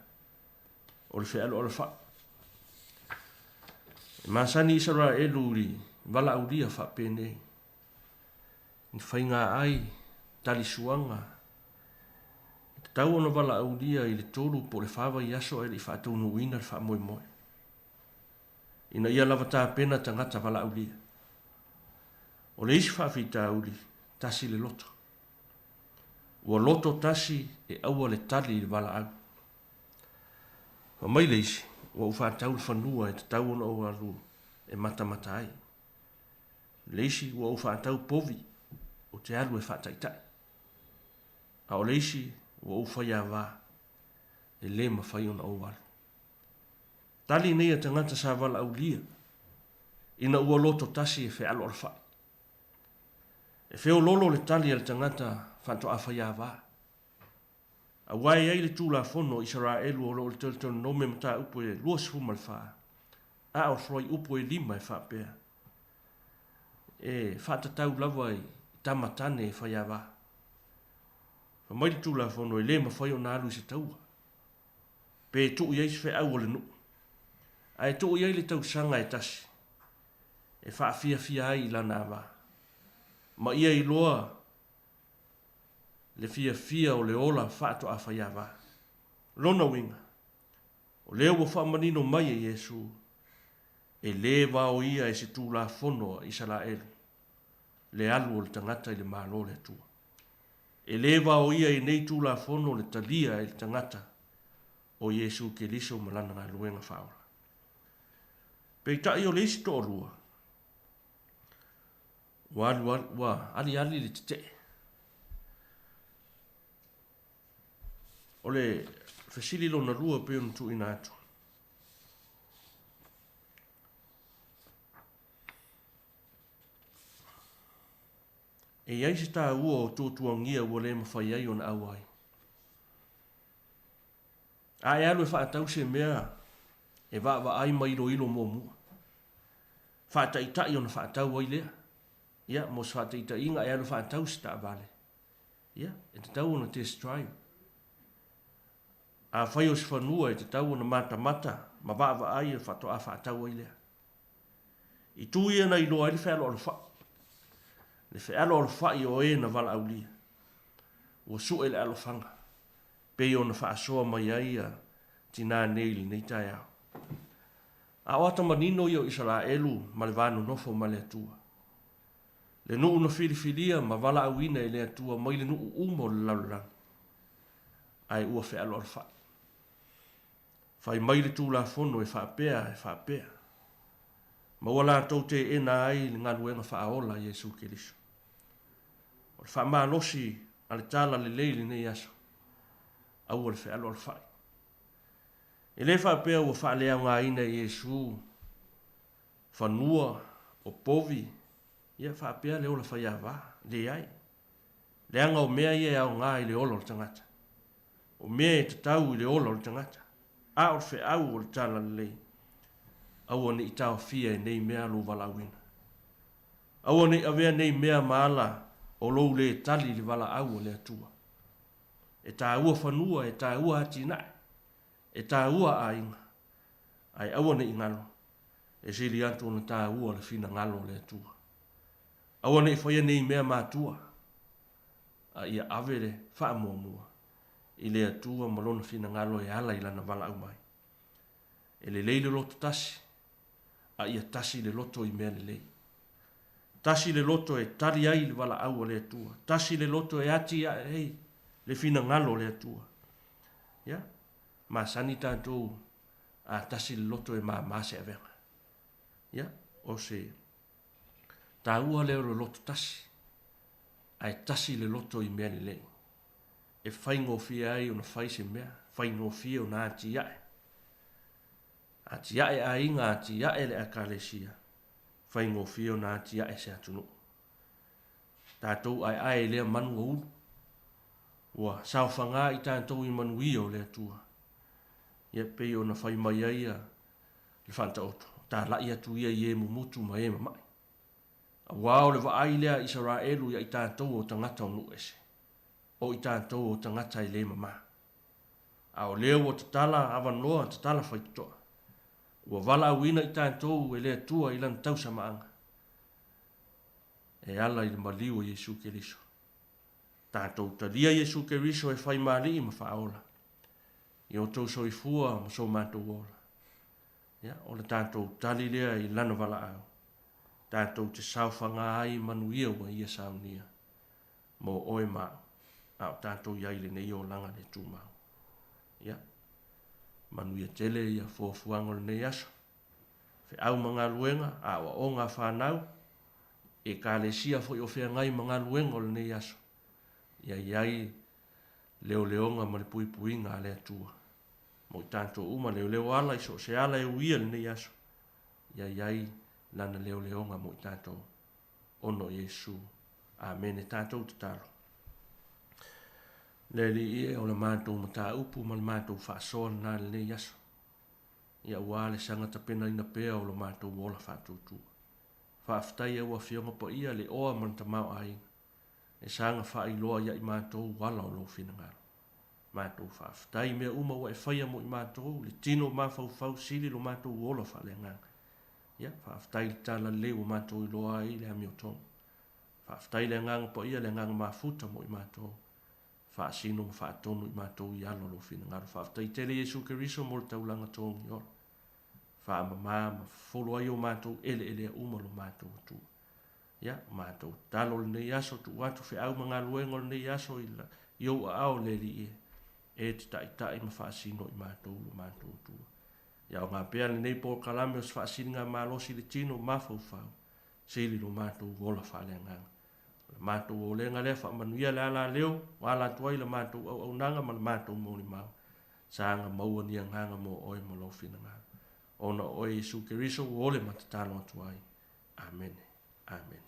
o le fealoalofai. E masani Isaraelu i valaaulia faapenei, ni faiga ai, talisuaga, e tatau ona valaaulia i le 3 po o le 4 vaiaso ae le i faataunuuina le faamoemoe, ina ia lava tapena tagata valaaulia. O le isi faafitauli, tasi le loto. Ua loto tasi e aua le tali i le valaau. Fai mai le isi, ua ou faatau le fanua e tatau ona ou alu e matamata ai. Le isi, ua ou faatau povi, ou te alu e faataitai. A o le isi, ua ou faiavā, e le mafai ona ou alu. Tali nei a tagata sa valaaulia, ina ua loto tasi e fealoalofai. E feololo le tali a le tagata faatoa faiavā. Aua e i ai le Tulafono o Isaraelu o lo o le Deuteronome mataupu e 24, a o le fuaiupu e 5 e faapea, e faatatau lava i tama tane e faiavā. Fai mai le Tulafono e le mafai ona alu i se taua, pe tuu i ai se feau o le nuu, ae tuu i ai le tausaga e tasi e faafiafia ai i lana avā, ma ia iloa le fiafia o le ola faatoa faiavā. Lona uiga, o lea ua faamanino mai e Iesu, e lē vaoia e se Tulafono a Isaraelu le alu o le tagata i le Malo o le Atua. E lē vaoia e nei Tulafono le talia e le tagata o Iesu Keriso ma lana galuega faaola. Peitai o le isi toalua, ua alu ua aliali le tetee. O le fesili lona lua pei ona tuuina atu. E i ai se taua o tuatuagia ua le mafai ai ona auai. A e alu e faatau se mea e vaavaai ma iloilo muamua. Faataitai ona faatau ai lea. Ia, mo se faataitaiga e alu e faatau se taavale. Ia, e tatau ona test drive. Afai o se fanua e tatau ona matamata ma vaavaai e faatoa faatau ai lea. I tu ia na iloa ai le fealoalofai. Le fealoalofai o e na valaaulia. Ua sue le alofaga, pei ona faasoa mai ai ia tinā nei i lenei taeao. A o ata manino ia o Isaraelu ma le va nonofo ma le Atua. Le nuu na filifilia ma valaauina e le Atua mai le nuu uma o le lalolagi, ae ua fealoalofai. Fai mai le Tulafono e faapea, e faapea. Ma ua latou teena ai le galuega faaola a Iesu Keriso. O le faamalosi a le Talalelei i lenei aso, aua le fealoalofa'i. E lē faapea ua faaleaogaina e Iesu fanua, o povi, ia faapea le ola faiavā. Leai. Leaga o mea ia e aogā i le ola o le tagata. O mea e tatau i le ola o le tagata. A o le feau o le Talalelei, aua ne i taofia e nei mea lou valaauina. Aua ne i avea nei mea ma ala o lou lē tali i le valaau a le Atua. E tāua fanua, e tāua atinae, e tāua aiga, ae aua ne i galo, e sili atu ona tāua le finagalo o le Atua. Aua ne i faia nei mea matua, a ia ave le faamuamua i le Atua ma Lona finagalo e ala i Lana valaau mai. E lelei le loto tasi, a ia tasi le loto i mea lelei. Tasi le loto e tali ai i le valaau a le Atua. Tasi le loto e atiae ai le finagalo o le Atua. Ia, masani tatou a tasi le loto e māmā se avega. Ia, o se taua lea o le loto tasi, ae tasi le loto i mea lelei. E faigofie ai ona fai se mea, faigofie ona atiae. Atiae aiga, atiae le Ekalesia, faigofie ona atiae se atunuu. Tatou aeae i lea manu ua ulu, ua saofagā i tatou i manuia o le Atua. Ia pei ona fai mai ai le Faataoto, tala'i atu ia i e mumutu ma e mama'i. Auā o le vaai lea a Isaraelu ia i tatou o tagata o nuu ese, o i tatou o tagata e le mamā. A o lea ua tatala avanoa, tatala faitotoa. Ua valaauina i tatou e le Atua i Lana tausamaaga, e ala i le maliu o Iesu Keriso. Tatou talia Iesu Keriso e fai ma Alii ma Faaola i outou soifua ma so matou ola. Ia, o le tatou tali lea i Lana valaau, tatou te saofaga ai i manuia ua Ia saunia mo oe ma au, a o tatou i ai i lenei olaga le tumau. Ia, manuia tele ia fuafuaga o lenei aso. Feau ma galuega, aoaoga a fanau, Ekalesia foi o feagai ma galuega o lenei aso, ia i ai leoleoga ma le puipuiga a le Atua. Mo i tatou uma, leoleo ala i so o se ala e uia i lenei aso, ia i ai Lana leoleoga mo i tatou, ona o Iesu. Amene. Tatou tatalo. Le Alii e, o le matou mataupu ma le matou faasoa lena i lenei aso, ia aua le saga tapenaina pea o lo matou ola faatuatua. Faafetai e au Afioga Paia, le oa ma le tamaoaiga, e saga faailoa ia i matou ala o lou finagalo. Matou faafetai i mea uma ua e faia mo i matou, le tino mafaufau sili lo matou ola faaleagaga. Ia, faafetai i le talalelei ua matou iloa ai le amiotonu. Faafetai i le Agaga Paia, le Agaga mafuta mo i matou, faasino ma faatonu i matou i ala o lou finagalo. Faafetai tele Iesu Keriso mo le taulaga togi ola. Faamama ma fofolo ai o matou eleelea uma lo matou Atua. Ia, o matou tatalo o lenei aso, tuu atu feau ma galuega o lenei aso i, i ou aao le Alii e, e te taitai ma faasino i matou lo matou Atua. Ia aoga pea lenei polokalame o se faasiliga malosi i le tino mafaufau, sili lo matou ola faaleagaga. O le matou olega lea faamanuia le ala leo, ua ala atu ai le matou auaunaga ma le matou molimau. Saga maua ni agaga mo oe ma lou finagalo. Ona o oe Iesu Keriso ua ole ma tatalo atu ai. Amene. Amene.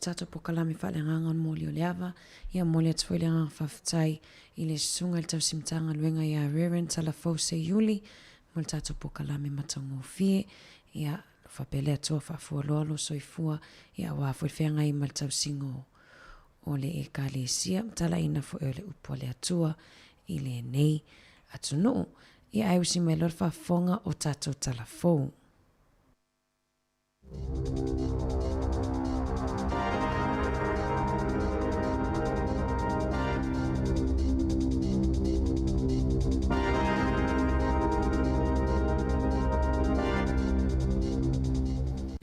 tatou pokalame faaleagaga o le moli o le ava. Ia momoli atu foi le agaga faafetai i le Susuga i le Tausi Matagaluega ia Reverend Talafou Seiuli mo le tatou pokalame matagofie. Ia alofa pea le Atua faafualoa lou soifua, ia aua foi le feagai ma le tausiga o o le Ekalesia ma talaiina foi o le upu a le Atua i lenei atunuu. Ia ae usi mai loa le faafofoga o tatou tala fou.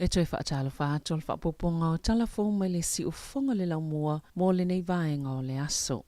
E toe faatalofa atu o le faaopoopoga o tala fou mai le siufofoga le laumua mo lenei vaega o le aso.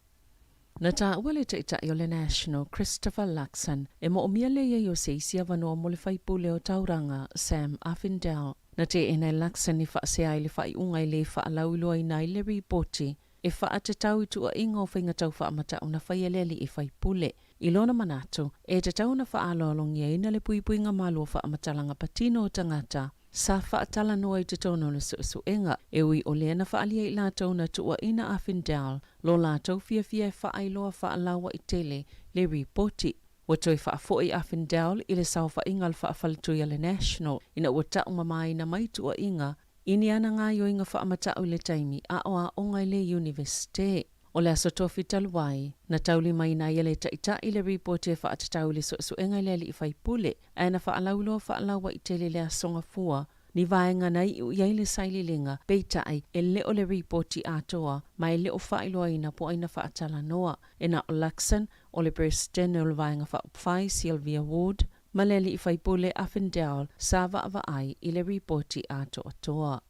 Na taua le Taitai o le National, Christopher Luxon, e moomia le i ai o se isi avanoa mo le faipule o Tauranga, Sam Uffindell. Na teena e Luxon i faasea ai le faaiuga e le faalauiloaina ai le ripoti e faatatau i tuuaiga o faiga tau faamatau na faia e le alii faipule. I lona manatu, e tatau ona faaaloalogiaina le puipuiga malu o faamatalaga patino o tagata sa faatalanoa i totonu o le suesuega, e ui o lea na faaalia i latou na tuuaina a Findell lo latou fiafia e faailoa faalauaitele le ripoti. Ua toe faafoi a Findell i le saofaiga a le faafaletui a le National ina ua taumamaina mai tuuaiga i ni ana gaoioiga faamatau i le taimi a o aoga i le Iunivesite. O le Aso Tofi talu ai, na taulimaina ai e le Taitai le ripoti e faatatau i le suesuega i le alii faipule, ae na faalauiloa faalauaitele le Aso Gafua ni vaega na iu i ai le sailiiliga, peitai, e le o le ripoti atoa ma e le o faailoaina po o ai na faatalanoa. E na o Luxon, o le Peresetene o le Vaega Faaupufai, Sylvia Ward, ma le alii faipule Uffindell sa vaavaai i le ripoti atoatoa.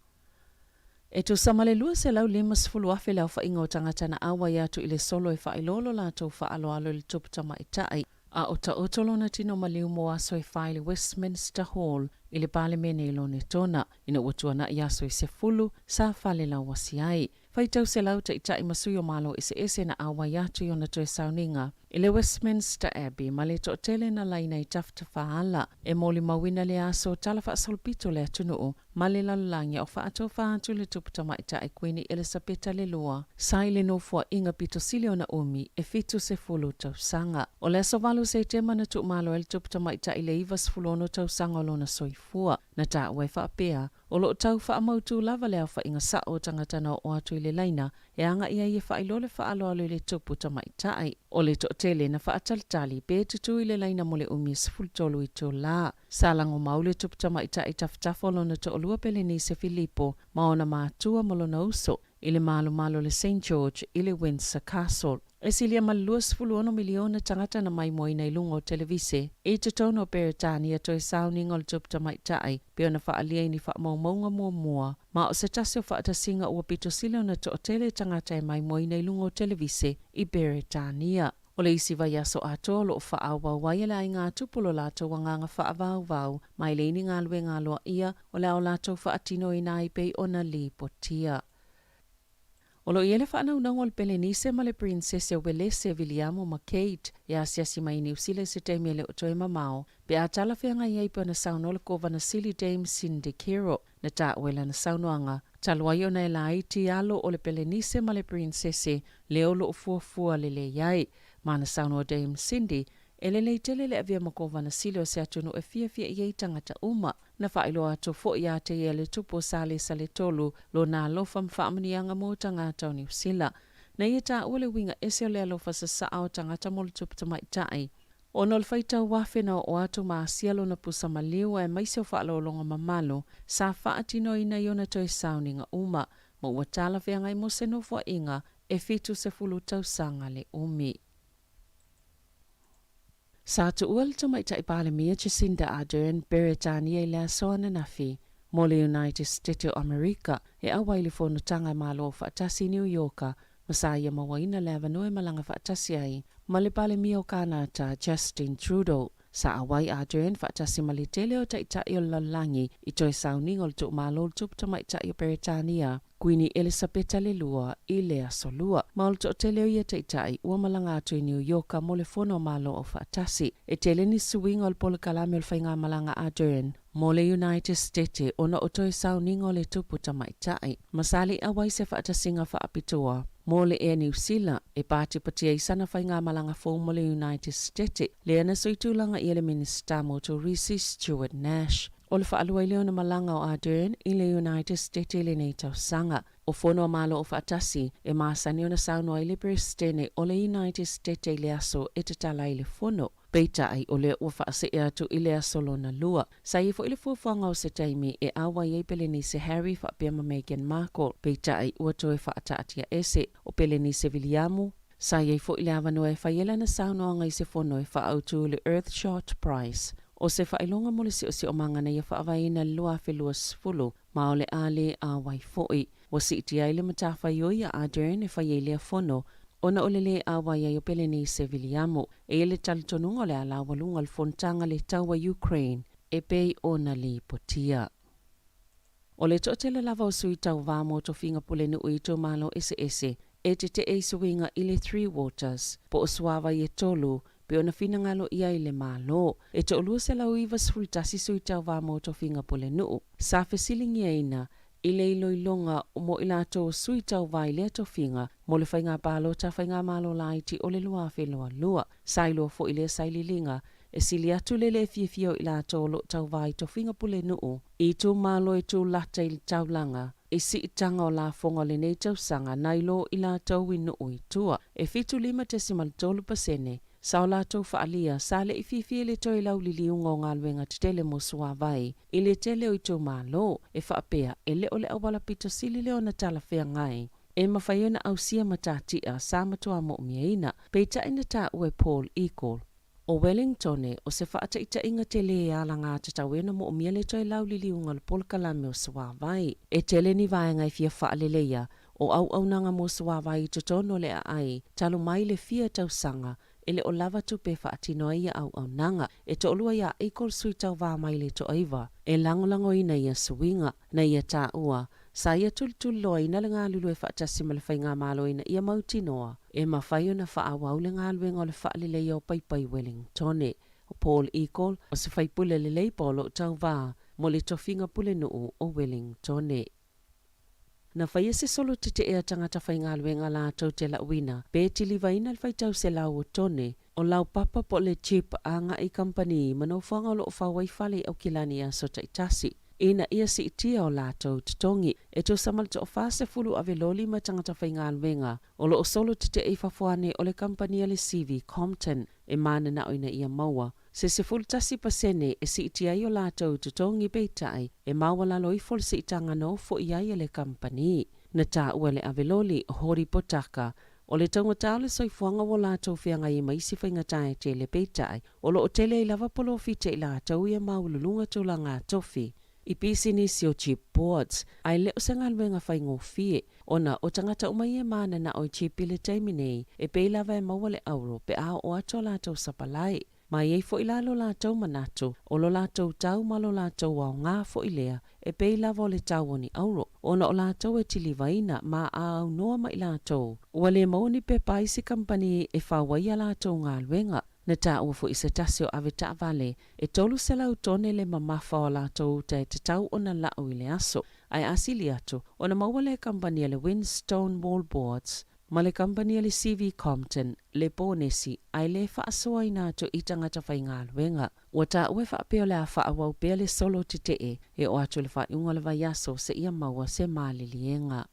E tusa ma le 250,000 le aofaiga o tagata na auai atu i le solo e faailoa lo latou faaaloalo i le tupu tamaitai, a o taoto lona tino maliu mo aso e fa i le Westminster Hall i le Palemene i Lonetona, ina ua tuanai aso e 10 sa falelauasi ai. Faitau selau taitai ma sui o Malo eseese na auai atu i ona toe sauniga i le Westminster Abbey ma le toatele na laina i tafatafaala e molimauina le aso tala faasolopito le atunuu ma le lalolagi a o faatofa atu le tupu tamaitai Kuini Elisapeta le Lua sa i le nofoaiga pito sili ona umi e 70 tausaga. O le aso 8 Setema na tuumalo ai le tupu tamaitai i le 96 tausaga o lona soifua. Na taua e faapea, O lo o tau faamautū lava le aofaiga sa'o o tagata na oo atu i le laina e agaʻi ai e faailoa le faaaloalo i le tupu tamaitai. O le toatele na faatalitali pe tutū i le laina mo le umi e 13 itulā. Sa lagomau le tupu tamaitai tafatafa o lona toalua Pelenise Filipo ma ona matua ma lona uso i le malomalo o le Saint George i le Windsor Castle. E silia ma le 26 miliona tagata na maimoaina i luga o televise i totonu o Peretania toe sauniga o le tupu tamaitai pei ona faaalia i ni faamaumauga muamua ma o se tasi o faatasiga ua pito sili ona toatele tagata e maimoaina i luga o televise i Peretania. O le isi vaiaso atoa o lo o faaauau ai e le aiga tupu lo latou agaga faavauvau ma e leai ni galuega aloaia o le a o latou faatinoina ai pei ona lipotia. O lo o i ai le faanaunauga o le Pelenise ma le Prinsese o Welese, Viliamo ma Kate, e asiasi mai i Niu Sila i se taimi e le o toe mamao, pe a talafeagai ai pei ona saunoa le Kovana Sili Dame Cindy Kiro. Na taua i lana saunoaga, talu ai ona e laiti alo o le Pelenise ma le Prinsese lea o lo o fuafua lelei ai. Ma na saunoa Dame Cindy, e lelei tele le avea ma Kovana Sili o se atunuu e fiafia i ai tagata uma. Na faailoa atu foi ia te ia le tupu o Salesa le Tolu lona alofa ma faamanuiaga mo tagata o Niu Sila. Na ia taua le uiga ese o le alofa sasaa o tagata mo le tupu tamaitai. Ona o le faitau afe na oo atu ma asia lona pusa maliu aemaise o faaaloaloga mamalu sa faatinoina i ona toe sauniga uma ma ua talafeagai mo se nofoaiga e 70 tausaga le umi. Sa tuua le tamaitai Palemia Jacinda Ardern Peretania i le aso ananafi mo le United State o Amerika e auai i le fonotaga e Malo Aufaatasi i Niu Ioka ma sa ia mauaina le avanoa e malaga faatasi ai ma le Palemia o Kanata Justin Trudeau. Sa auai Ardern faatasi ma le tele o taitai o le lalolagi i toe sauniga o le tuumalo o le tupu tamaitai o Peretania Kuini Elisapeta le Lua i le Aso Lua. Ma o le toatele o ia taitai ua malaga atu i Niu Ioka mo le Fono a Malo Aufaatasi. E tele ni suiga o le polokalame o le faigamalaga a Ardern. mo le United Stete ona o toe sauniga o le tupu tamaitai ma sa le i auai se faatasiga faapitoa mo le Air Niu Sila e patipatia ai sana faigamalaga fou mo le United Stete lea na suitulaga ia le Minisita mo Turisi Stuart Nash. O le faalua ai lea ona malaga o Ardern i le United Stete i lenei tausaga. O Fono a Malo o Faatasi e masani ona saunoa ai le Peresetene o le United Stete i le aso e tatala ai le fono. Peitai, o lea ua faasee atu i le aso lona lua. Sa i ai foi le fuafuaga o se taimi e auai ai Pelenise Harry faapea ma Meghan Markle, peitai ua toe faataatiaese o Pelenise Viliamu. Sa i ai foi le avanoa e fai ai lana saunoaga i se fono e faaautu le Earthshot Prize, o se faailoga mo le siosiomaga na ia faavaeina i le 2020, ma o le a le auai foi. Ua siitia ai le matafaioi a Ardern e fai ai lea fono, ona o le lē auai ai o Pelenise Viliamu. E i ai le talitonuga o le a laualuga le fonotaga le tau a Ukraine e pei ona lipotia. O le toatele lava o sui tauva mo tofiga pulenuu i itumalo eseese e tetee i suiga i le Three Waters, po o suavai e tolu, pei ona finagalo i ai le Malo. E 291 sui tauva mo tofiga pulenuu sa fesiligiaina i le iloiloga mo i latou o sui tauva i lea tofiga mo le faiga palota faigamalo laiti o le 2022. Sa iloa foi lea saililiga e sili atu le le fiafia o i latou o lo o tauva i tofiga pulenuu i itumalo e tulata i le taulaga i siitaga o lafoga o lenei tausaga nai lo i latou i nuu i tua. E 75.3% sa o latou faaalia sa le i fiafia i le toe lauliliuga o galuega tetele mo suavai i le tele o itumalo, e faapea e le o le auala pito sili lea ona talafeagai e mafai ona ausia matatia sa matua moomiaina, peitai na taua e Paul Eagle o Wellingtone o se faataitaiga tele e alagatatau ai ona moomia le toe lauliliuga o le polokalame o suavai. E tele ni vaega e fia faaleleia o auaunaga mo suavai i totonu o le aai talu mai le fia tausaga e le o lava tupe e faatino ai ia auaunaga. E toalua ia Eagle sui tauva mai le toaiva e lagolagoina ia suiga na ia taua sa ia tulituliloaina le galulue faatasi ma le faigamalo ina ia mautinoa e mafai ona faaauau le galuega o le faaleleia o paipai Wellingtone. O Paul Eagle o se faipule lelei pa o lo o tauva mo le tofiga pulenuu o Wellingtone. Na faia se solo tetee a tagata faigaluega latou te lauina pe tilivaina le faitau selau o tone o laupapa po o le chip agai i kamupani ma nofoaga o lo o fau ai fale i Aukilani i aso taitasi ina ia siitia o latou totogi. E tusa ma le toafa-sefulu ave loli ma tagata faigaluega o lo o solo tetee i fafo ane o le kamupani a le CV Compton e mananao ina ia maua se 11% e siitia ai o latou totogi peitai e maualalo ifo le siitaga na ofo i ai e le kamupani. Na taua e le ave loli o Hori Potaka o le taugata o le soifuaga ua latou feagai ai ma isi faigata e tele peitai o lo o tele ai lava polofiti a i latou ia maualuluga tulaga tofi i pisinisi o chipboards ae le o se galuega faigofie ona o tagata uma ia e mananao i chip i le taimi nei e pei lava e maua le auro pe a oo atu a latou sapalai. Ma e i ai foi la lo latou manatu, o lo latou tau ma lo latou aoga foi lea, e pei lava o le tau o ni auro, ona o latou e tilivaina ma a aunoa ma i latou. Ua le maua ni pepa a isi kamupani e fau ai a latou galuega. Na taua foi se tasi o ave taavale, e 300 tone le mamafa o a latou uta e tatau ona lau i le aso, ae a sili atu, ona maua lea e kamupani a le Winstone Wallboards, ma le kamupani a le CV Compton, le ponesi, ae le faasoaina atu i tagata faigaluega. Ua taua e faapea o le a faaauau pea le solo tetee e oo atu i le faaiuga o le vaiaso seia maua se maliliega.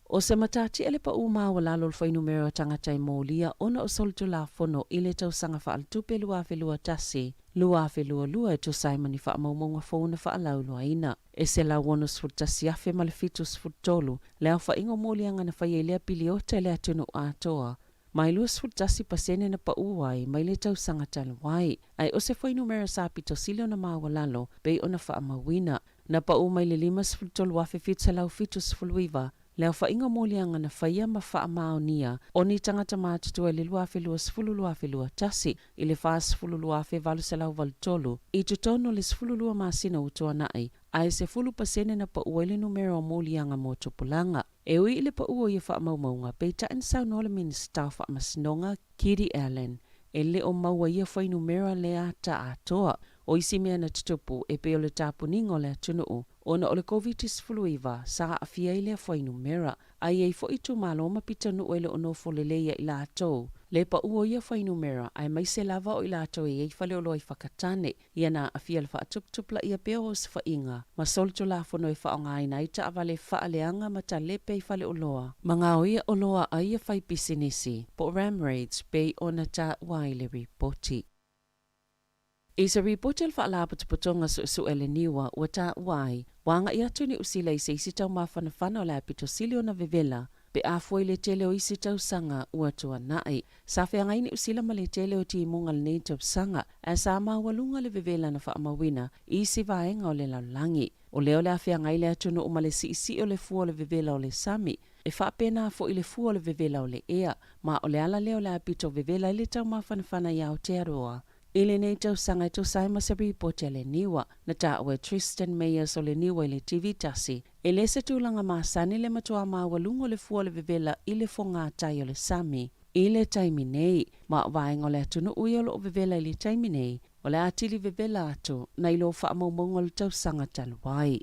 O se matatia le pau maualalo o le fuainumera o tagata e molia ona o solitulafono i le tausaga faaletupe 2021, 2022 e tusa ai ma ni faamaumauga fou na faalauiloaina. E 161,073 le aofaiga o moliaga na faia i lea piliota i le atunuu atoa, mai 21% na pau ai mai le tausaga talu ai. Ae o se fuainumera sa pito sili ona maualalo pei ona faamauina, na pau mai le 53,779 le aofaiga o moliaga na faia ma faamaonia o ni tagata matutua i le 2020-2021 i le 42,883 i totonu o le 12 masina ua tuanai, ae 10% na pau ai le numera o moliaga mo tupulaga. E ui i le pau o ia faamaumauga, peitai na saunoa le Minisita o Faamasinoga, Kiri Allan, e le o maua ia fuainumera le ata atoa. O isi mea na tutupu e pei o le tapuniga o le atunuu ona o le Koviti-19 sa aafia ai lea fuainumera, a i ai foi itumalo ma pitonuu e le o nofo lelei ia i latou le pau o ia fuainumera aemaise lava o i latou e i ai faleoloa i Whakatane. Ia na aafia le faatuputupulaia pea o osofaiga ma solitulafono e faaaogaina ai taavale faaleaga ma talepe i faleoloa ma gaoia oloa a ia faipisinisi po o ram raids pei ona taua ai le ripoti. I se ripoti a le Faalapotopotoga Suesue a le Niua ua taua ai, ua agai atu Niu Sila i se isi taumafanafana o le a pito sili ona vevela pe a fua i le tele o isi tausaga ua tuanai. Sa feagai Niu Sila ma le tele o timuga i lenei tausaga, ae sa maualuga le vevela na faamauina i isi vaega o le lalolagi. O lea o le a feagai le atunuu ma le siisii o le fua o le vevela o le sami, e faapena foi le fua o le vevela o le ea, ma o le ala lea o le a pito vevela ai le taumafanafana i Aotearoa. I lenei tausaga e tusa ai ma se ripoti a le Niua, na taua e Tristan Meyers o le Niua i le TV tasi, e le se tulaga masani le matuā maualuga o le fua o le vevela i le fogātai o le sami i le taimi nei, ma o vaega o le atunuu ia o lo o vevela i le taimi nei, o le a atili vevela atu nai lo faamaumauga o le tausaga talu ai.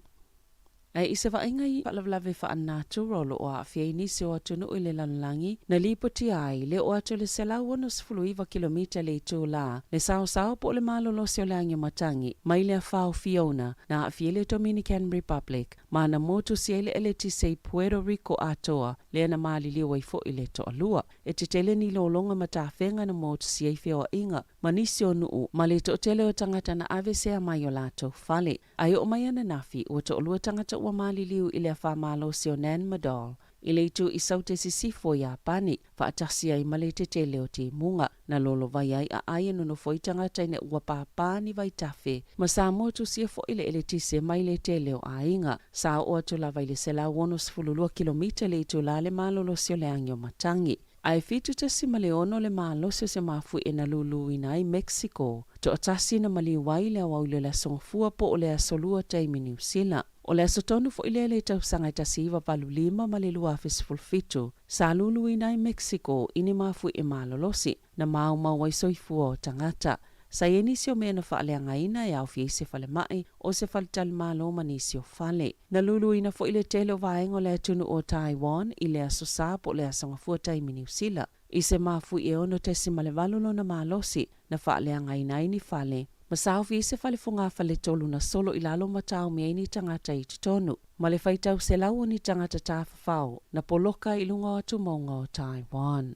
Ae i se vaaiga i faalavelave faalenatura o lo o aafia ai nisi o atunuu i le lalolagi, na lipotia ai le oo atu i le 169 kilomita i le itulā le saosao po o le malolosi o le agiomatagi mai le afa o Fiona na aafia ai le Dominican Republic ma na motusia ai le eletise i Puerto Rico atoa lea na maliliu ai foi le toalua. E tetele ni lologa ma tafega na motusia ai feoaiga ma nisi o nuu ma le toatele o tagata na aveesea mai o latou fale. Ae oo mai ananafi, ua toalua tagata ua maliliu i le afa malosi o Nanmadol i le itu i Saute Sisifo o Iapani, faatasi ai ma le tetele o timuga. Na lolovai ai aai e nonofo ai tagata ina ua pāpā ni vaitafe ma sa motusia foi le eletise mai le tele o aiga. Sa oo atu lava i le 162 kilomita i le itulā le malolosi o le agiomatagi. Ae 7.6 le malosi o se mafuie na luluina ai Mexico. Toatasi na maliu ai i le aoauli o le Aso Gafua po o le Aso Lua taimi Niu Sila. O le aso tonu foi lea i le tausaga e 1985 ma le 2017, sa luluina ai Mexico i ni mafuie malolosi na maumau ai soifua o tagata. Sa i ai nisi o mea na faaleagaina e aofia ai se falemai, o se faletalimalo ma nisi o fale. Na luluina foi le tele o vaega o le atunuu o Taiwan i le Aso Sa po o le Aso Gafua taimi Niu Sila. I se mafuie e 6.8 lona malosi na faaleagaina ai ni fale, ma saofi ai se fale fogafale tolu na solo i lalo ma taomi ai ni tagata i totonu, ma le faitau selau o ni tagata tafafao na poloka i luga o atumauga o Taiwan.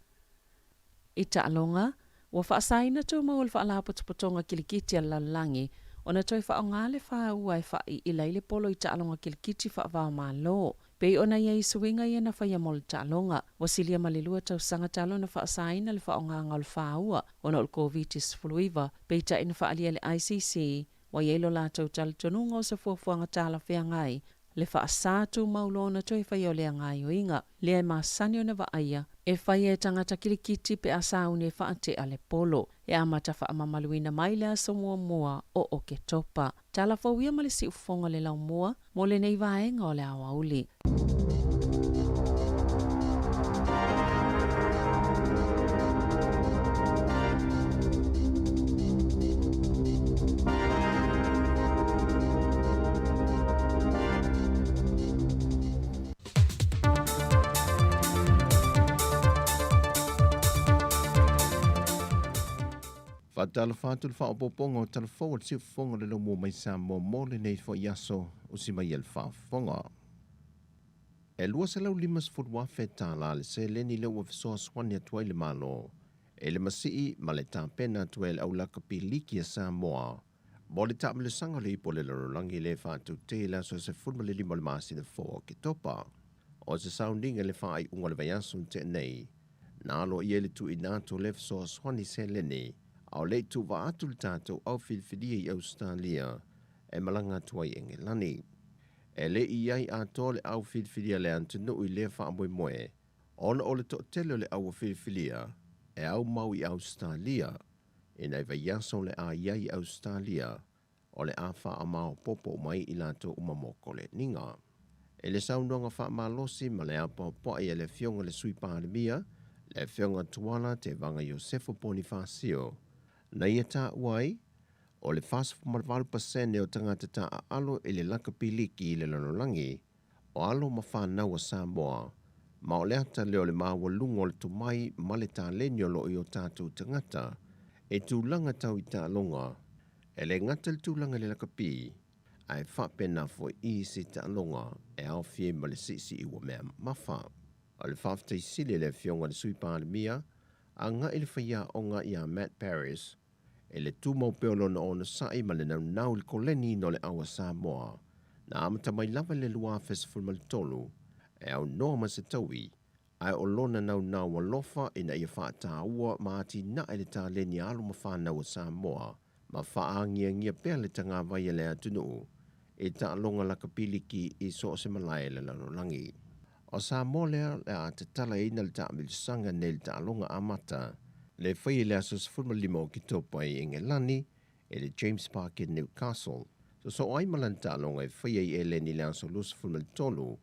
I taaloga, ua faasaina tumau e le Faalapotopotoga Kilikiti a le Lalolagi ona toe faaaoga le fāua e faaiila ai le polo i taaloga kilikiti faava-o-Malo. Pei ona i ai suiga ia na faia mo le taaloga, ua silia ma le lua tausaga talu ona faasaina le faaaogaga o le fāua ona o le Koviti-19, peitai na faaalia e le ICC ua i ai lo latou talitonuga o se fuafuaga talafeagai le faasā tumau loa ona toe faia o lea gaoioiga lea e masani ona vaaia e faia e tagata kilikiti pe a sauni e faatea le polo. E amata faamamaluina mai le aso muamua o Oketopa. Tala fou ia ma le siufofoga o le laumua mo lenei vaega o le aoauli.
Faatalofa atu le faaopoopoga o Tala Fou a le Siufofoga o le Laumua mai Samoa mo lenei foi aso o si mai e le faafofoga. E $250,000 tālā le seleni lea ua fesoasoani atu ai le Malo e le masii ma le tapena atu ai e le Au Lakapi Liki a Samoa mo le taamilosaga o le Ipu o le Lalolagi lea e faatautē i le aso 15 o le masina fou o Oketopa. O se sauniga i le faaiuga o le vaiaso na tea nei, na aloaia ai le tuuina atu o lea fesoasoani seleni a o le i tuuvaa atu le tatou au filifilia i Ausetalia e malaga atu ai i Engelani. E le i i ai atoa le au filifilia a le atunuu i lea faamoemoe ona o le toatele o le au filifilia e aumau i Ausetalia i nai vaiaso o le a i ai i Ausetalia o le a faamaopoopo uma ai i latou uma mo koleniga. I le saunoaga faamalosi ma le apoapoai a le Afioga i le Sui Palemia, le Afioga Tuala Tevaga Iosefo Ponifasio, na ia taua ai, O le 48% o tagata taaalo i le lakapi liki i le lalolagi, o alo ma fanau a Samoa, ma o le ata lea o le maualuga o le tomai ma le taleni o lo o i o tatou tagata e tulaga tau i taaloga, e le gata i le tulaga i le lakapi, ae faapena foi i isi taaloga e aofia ai ma le siisii uamea mamafa. O le faafetai sili a le Afioga i le Sui Palemia agai i le faiaoga ia Matt Paris i le tumau pea o lona onosai ma le naunau i le koleniina o le au a Samoa na amata mai lava i le 2013 e aunoa ma se taui ae o lona naunau alofa ina ia faataua ma atinae le taleni a alo ma fanau a Samoa ma faagiagia pea le tagavai a le atunuu i taaloga lakapiliki i so o se malae i le lalolagi. O Samoa lea o le a tatalaina le taamilosaga nei i le taaloga amata le faia i le aso 15 o Oketopa i Engelani i le James Park i Newcastle. Sosoo ai ma lana taaloga e faia i Eleni i le aso 23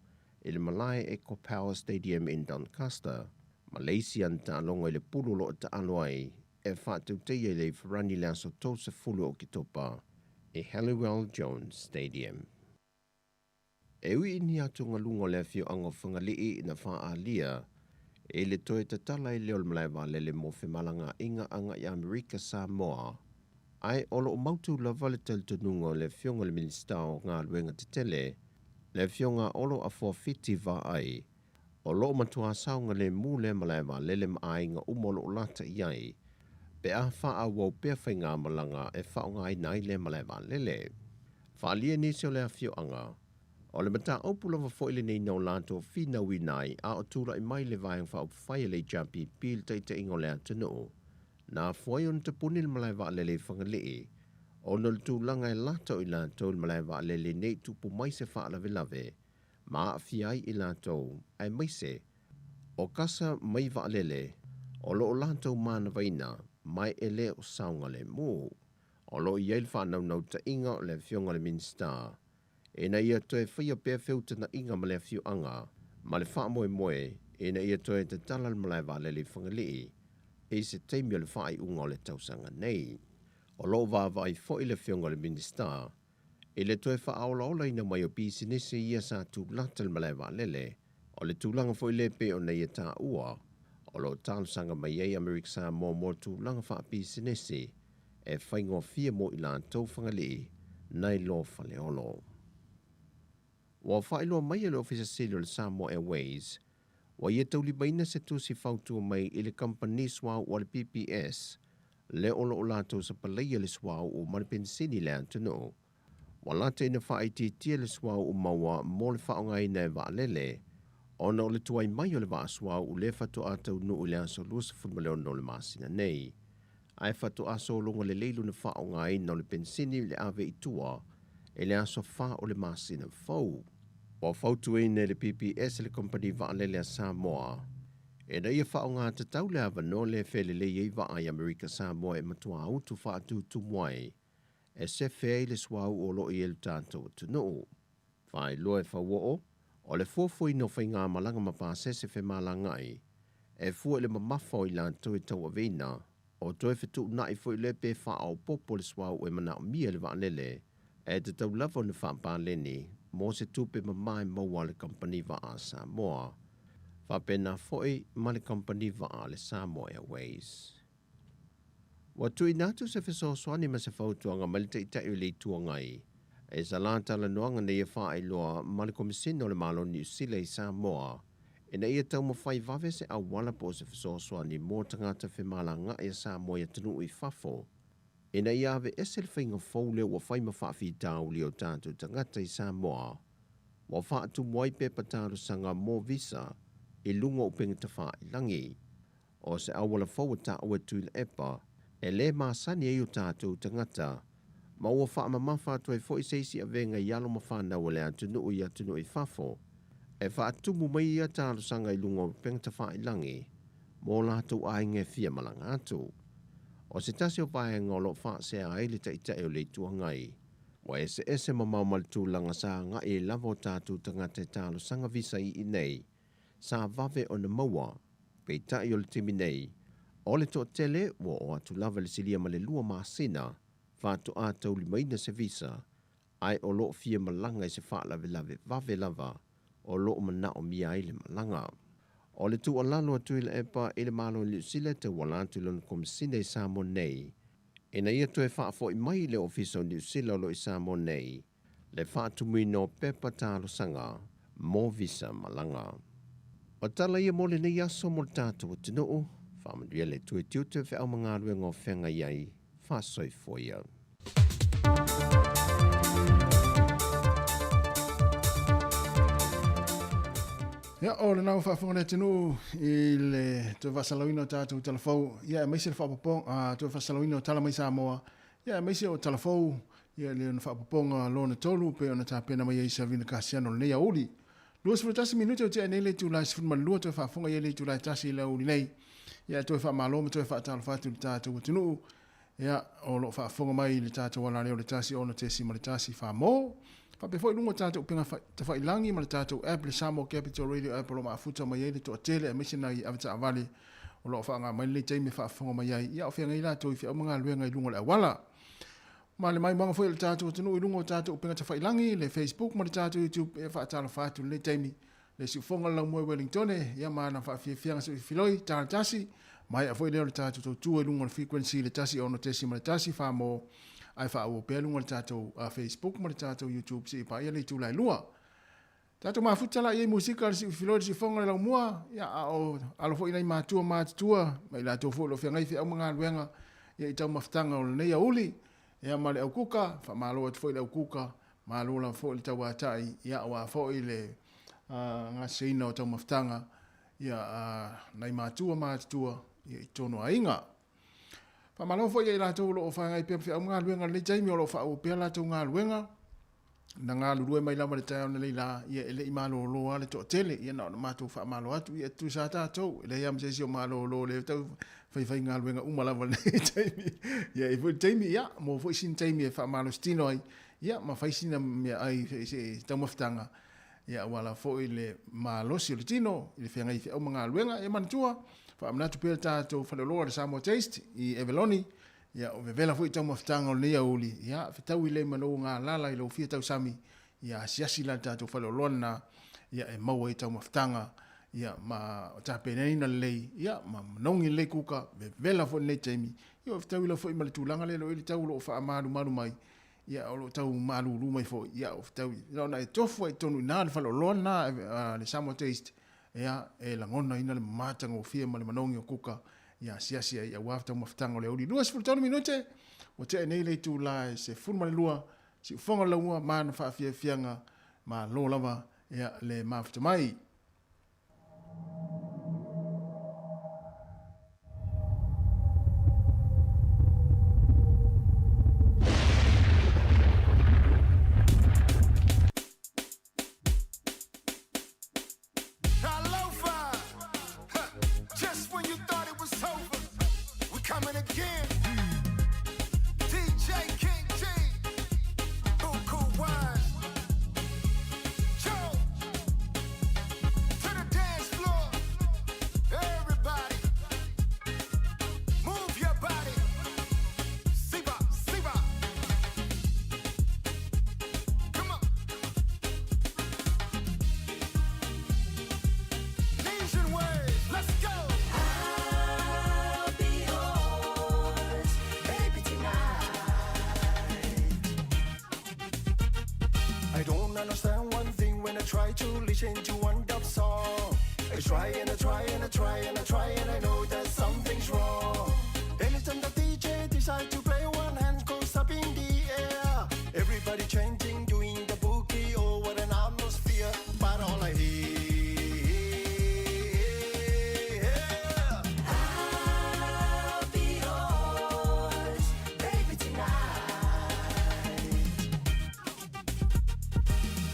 i le malae Eco Power Stadium in Doncaster ma le isi ana taaloga i le pulu o lo o taalo ai e faatautaia i le ifarani i le aso 30 o Oketopa i Halliwell Jones Stadium. E ui i ni atugaluga o le afioaga o Fagalii na faaalia i le toe tatala ai lea o le malae vaalele mo femalagaaiga agai Amerika Samoa, ae o lo o mautu lava le talitonuga o le Afioga i le Minisita o Galuega Tetele, le Afioga Olo Afuafiti Vaai, O lo o matuā saogalemu lea malae vaalele ma aiga uma o lo o lata i ai pe a faaauau pea faigamalaga e faaaogaina ai lea malae vaalele. Faaalia nisi o le afioaga, o le mataupu lava foi lenei na o latou finauina ai a o tulai mai le Vaega Faaupufai a le HRPP i le taitaiga o le atunuu. Na afua ai ona tapuni le malae vaalele i Fagalii ona o le tulaga e lata o i latou i le malae vaalele ne i tupu mai se faalavelave ma aafia ai i latou, aemaise o kasa mai vaalele o lo o latou manavaina mai e le o saogalemu. O lo o i ai le faanaunautaiga o le Afioga i le Minisita ina ia toe faia pea feutagaiga ma le afioaga ma le faamoemoe ina ia toe tatala le malae vaalele i Fagalii i se taimi o le faaiuga o le tausaga nei. O lo o vaavaai foi le Afioga i le Minisita I le toe faaolaolaina mai o pisinisi ia sa tulata i le malae vaalele, o le tulaga foi lea pei ona ia taua, o lo o talosaga mai ai Amerika Samoa mo tulaga faapisinisi e faigofie mo i latou Fagalii nai lo Faleolo. Ua faailoa mai e le Ofisa Sili o le Samoa Airways, ua ia taulimaina se tusi fautua mai i le kamupani suauu a le PPS lea o lo o latou sapalaia le suauu ma le penisini i le atunuu. Ua lata ina faaitiitia le suauu maua mo le faaaogaina e vaalele, ona o le tuai mai o le vaa suauu lea faatoa taunuu i le aso 26 o le masina nei. Ae faatoa sologa lelei lona faaaogaina o le penisini i le ave i tua i le aso 4 o le masina fou. Ua fautuaina e le PPS le Kamupani Vaalele a Samoa ina ia faaaoga tatau le avanoa lea e felelei ai vaa i Amerika Samoa e matuā utu faatutumu ai e sefe ai le suauu o lo o i ai lo tatou atunuu. Faailoa e fauoo, o le fuafuaina o faigamalaga ma pasese femalagaai e fua i le mamafa o i latou e tauaveina, o toe fetuunai foi lea pe faaopoopo le suauu e manaomia e le vaalele, e tatau lava ona faapaleni mo se tupe mama e maua a le kamupani vaa a Samoa, faapena foi ma le kamupani vaa a le Samoa Airways. Ua tuuina atu se fesoasoani ma se fautuaga mai le Taitai o le Itu Agai e sa talanoaga nei e faailoa ma le Komesina o le Malo o Niu Sila i Samoa ina ia taumafai vave se auala po o se fesoasoani mo tagata femalagaai a Samoa i atunuu i fafo ina ia aveese le faiga fou lea ua fai ma faafitauli o tatou tagata i Samoa ua faatumu ai pepa talosaga mo visa i luga o upega tafailagi. O se auala fou e taua e Tuilaepa e lē masani ai o tatou tagata, ma ua faamamafa atu ai foi se isi avega i alo ma fanau a le atunuu i atunuu i fafo e faatumu mai ia talosaga i luga o upega tafailagi mo latou aiga e fia malaga atu. O se tasi o vaega o lo o faasea ai le Taitai o le Itu Agai, ua eseese mamao ma le tulaga sa agai ai lava o tatou tagata e talosaga visa i inei, sa vave ona maua, peitai o le taimi nei, o le toatele ua oo atu lava i le silia ma le lua masina faatoa taulimaina se visa, ae o loo fia malaga i se faalavelave vave lava o loo manaomia ai le malaga. O le tuualalo a Tuilaepa i le Malo o Niu Sila e tauala atu i lona Komesina i Samoa nei, ina ia toe faafo'i mai i le Ofisa o Niu Sila o lo o i Samoa nei le faatumuina o pepa talosaga mo visa malaga. O tala ia mo lenei aso mo le tatou atunuu, faamanuia le Atua i tiute o feau ma galuega o feagai ai, faasoifua ia.
Ia, o lena ua faafofoga le atunuu i le toe faasalauina o tatou tala fou, ia aemaise le faaopoopoga, toe faasalaauina o tala mai Samoa, ia aemaise o tala fou, ia le ona faaopoopoga lona tolu pei ona tapena mai ai Savina Kasiano i lenei aoauli. 21 minute o tea nei le itula e 12 toe faafofoga i ai le itula e 1 i le aoauli nei. Ia toe faamalo ma toe faatalofa atu i le tatou atunuu. Ia, o lo o faafofoga mai i le tatou alaleo le 1 6.1 Famo. Faapea foi i luga o tatou upega tafailagi ma le tatou app, le Samoa Capital Radio app o lo o maafuta mai ai le toatele aemaise nai avetaavale o lo o faaaoga mai lenei taimi e faafofoga mai ai. Ia, o feagai latou i feau ma galuega i luga o le auala. Ma le maimoaga foi o le tatou atunuu i luga o tatou upega tafailagi, le Facebook ma le tatou YouTube, e faatalofa atu i lenei taimi le siufoga le laumua i Wellingtone, ia ma ana faafiafiaga seufiloi, tala tasi, maea foi lea o le tatou tautua i luga o le frequency le 1 6.1 Famo, ae faaauau pea luga o le tatou Facebook ma le tatou YouTube seia paia le itula e 2. Tatou mafuta la i ai musika le siufiloi le siufoga le laumua, ia a o alo foi nai matua matutua, ma i latou foi o lo o feagai feau ma galuega, ia i taumafataga o lenei aoauli, ia ma le aukuka, faamalo atu foi i le aukuka, malo lava foi le tauatai, ia aua foi le gaseina o taumafataga, ia nai matua matutua, ia i totonu o aiga. Faamalo foi ia i latou o lo o feagai pea ma feau ma galuega i lenei taimi, o lo o faaauau pea latou galuega, na galulue mai lava i le taeao nei la, ia e le i malolo lava le toatele, ia na ona matou faamalo atu, ia e tutusa lava tatou, e leai lava ma se isi o malolo, o lea e tau faifaigaluega uma lava i lenei taimi. Ia e i ai foi le taimi, ia maua foi sina taimi e faamalositino ai, ia ma fai sina meaai se taumafataga, ia aua lava foi le malosi o le tino i le feagai feau ma galuega. Ia manatua, faamanatu pea le tatou faleoloa le Samoa Taste i Avaloni, Ia, o vevela foi taumafataga o lenei aoauli, ia, fetaui lelei ma lou galala i lou fia tausami, ia asiasi la i le tatou faleoloa lena, ia, e maua ai taumafataga, ia, ma tapenaina lelei, ia, ma manogi lelei kuka, vevela foi lenei taimi, ia, o fetaui lava foi ma le tulaga lea e le o i ai le tau o lo o faamalumalu mai, ia, o lo o tau malulu mai foi, ia, o fetaui, na ona e tofu ai i totonu i ina i le faleoloa lena, le Samoa Taste, Ea, e lagonaina le matagofie ma le manogi o kuka i asiasi ai aua taumafataga o le aoauli. 23 minute, ua tea nei le itula e 12, siufoga le laumua ma ana faafiafiaga, malo lava ea le mafuta mai.
Talofa! Huh. Just when you thought it was over, we coming again. DJ King G, Buku Wine. Joe, to the dance floor. Everybody, move your body. Siva, Siva. Come on. Nesian waves, let's go.
I'll be yours, baby, tonight.
I don't understand one thing when I try to listen to one dub song. I try and I try and I try and I try and I know that something's wrong. Anytime the DJ decide to play, one hand goes up in the air. Everybody chanting, doing the boogie, oh what an atmosphere. But all I hear,
I'll be yours, baby, tonight.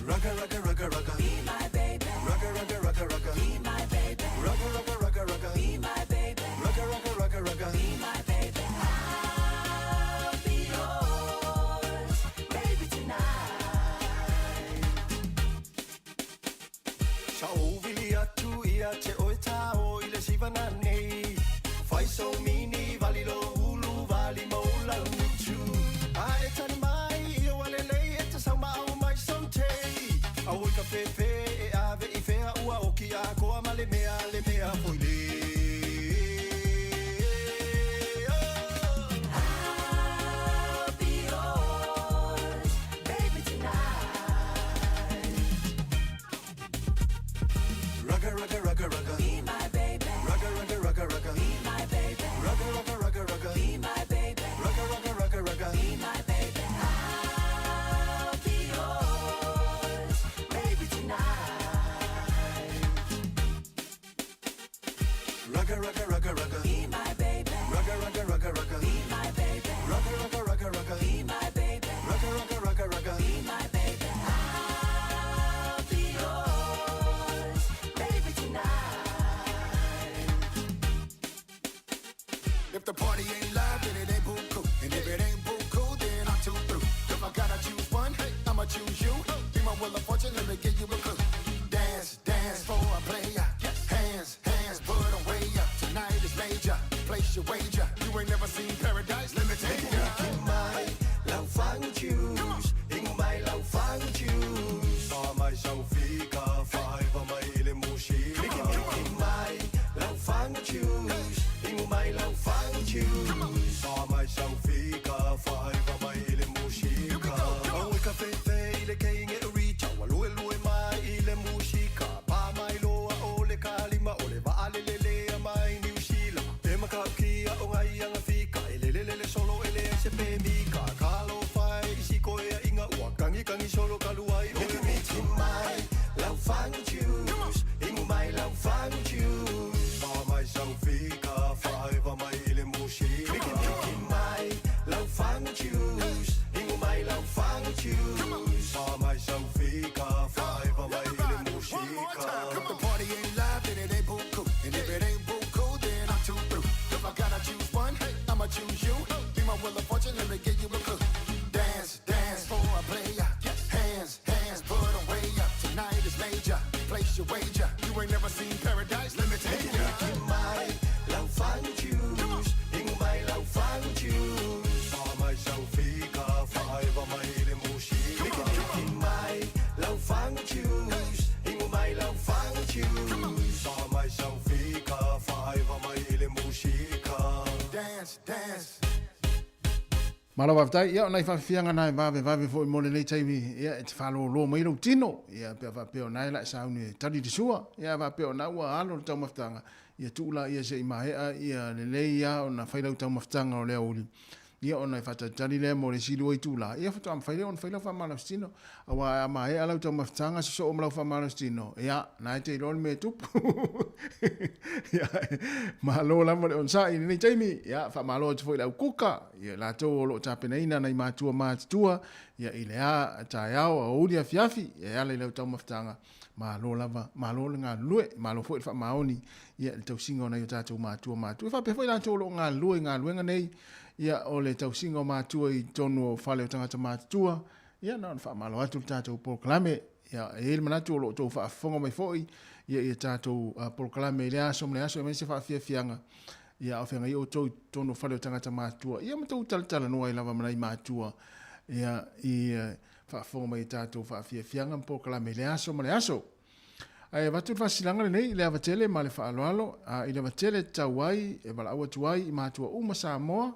Rugga, rugga, rugga, rugga.
Be my baby.
Rugga, rugga, rugga, rugga.
Be my baby.
Rugga, rugga, rugga, rugga.
Be my baby.
Rugga, rugga, rugga, rugga.
Be my baby. I'll be yours, baby, tonight.
Sa ovili atu ia te oe tao i le sivana nei. Fai so mini vali lo ulu vali mo lau mitu. le mea foi le.
I'll be yours, baby, tonight.
Rugga, rugga, rugga, rugga.
Be my baby.
Rugga, rugga, rugga, rugga.
Be my baby.
Rugga, rugga, rugga, rugga.
Be my baby.
Rugga, rugga, rugga, rugga.
Be my baby. I'll be yours, baby, tonight.
Rugga, rugga, rugga, rugga.
Be my baby.
Rugga, rugga, rugga, rugga.
Be my baby.
Rugga, rugga, rugga, rugga.
Be my baby.
Rugga, rugga, rugga, rugga.
Be my baby. I'll be yours, baby, tonight.
If the party ain't live, then it ain't buku. And if it ain't buku, then I'm too through. If I gotta choose one, I'ma choose you. Be my wheel of fortune, let me give you a clue. Dance, dance for a player. Hands, hands, put 'em way up. Tonight is major. Place your wager. You ain't never seen paradise, let me take ya.
Lau fagu choose, ingo mai lau fagu choose.
Fa mai sau fika, faiva mai ile mushika.
Miki miki mai, lau fagu choose, ingo mai lau fagu choose.
Fa mai sau fika, faiva mai ile mushika. Au e ka fefe ile keinge e richa, wa lue lue mai ile mushika. Pa mai loa o le kalima, o le va'a le le lea mai New Zealand. E makau kia o ngai anga fika, e lele lele solo ele ai se pe mika. Ka lo fai isi koe a inga ua, kangi kangi solo kaluai o
Miki miki mai, lau fagu choose, ingo mai lau fagu choose.
Fa mai sau fika, faiva mai ile mushika.
Miki miki mai, lau fagu choose, ingo mai lau fagu choose.
Fa mai sau fika, faiva mai ile mushika. If the party ain't live, then it ain't buku. And if it ain't buku, then I'm too through. If I gotta choose one, I'ma choose you. Be my wheel of fortune, let me give you a clue. Dance, dance for a player. Hands, hands, put 'em way up. Tonight is major. Place your wager. You ain't never seen paradise, let me take
Miki
ya.
miki mai, lau fagu choose, ingo mai lau fagu choose.
Fa mai sau fika, faiva mai ile mushika.
Miki miki mai, lau fagu choose, ingo mai lau fagu choose.
Fa mai sau fika, faiva mai ile mushika. Dance, dance.
Malo faafetai, ia o nai faafiafiaga na e vavevave foi mo lenei taimi, ia e te faalōlō mai lou tino, ia pe a faapea o na e la e sauni e tali le sua, ia a faapea o na ua alo le taumafataga, ia tuu laia seʻi maeʻa ia lelei a ona fai lau taumafataga o le aoauli, ia ona e faatalitali lea mo le isi lua itulā, ia faatoa mafai lea ona fai lau faamalositino, auā a maeʻa lau taumafataga sosoo ma lau faamalositino, ia na e te iloa le mea e tupu. Ia, malo lava le onosai i lenei taimi, ia faamalo atu foi i le au kuka, ia latou o lo o tapenaina nai matua matutua, ia i le a taeao aoauli afiafi, ia e ala i lau taumafataga, malo lava, malo le galulue, malo foi le faamaoni, ia i le tausiga o nai o tatou matua matutua. E faapea foi latou o lo o galulue i galuega nei, ia o le tausiga o matua i totonu o fale o tagata matutua, ia na ona faamalo atu le tatou polokalame. Ia, e i ai le manatu o lo o outou faafofoga mai foi ia i a tatou polokalame i lea aso ma le aso, aemaise faafiafiaga, ia a o feagai outou i totonu o fale o tagata matutua, ia ma tou talatalanoa ai lava ma nai matua, ia, i faafofoga mai i tatou faafiafiaga ma polokalame i lea aso ma le aso. Ae avatu le faasilaga lenei i le ava tele ma le faaaloalo, a i le ava tele e tatau ai, e valaau atu ai i matua uma Samoa,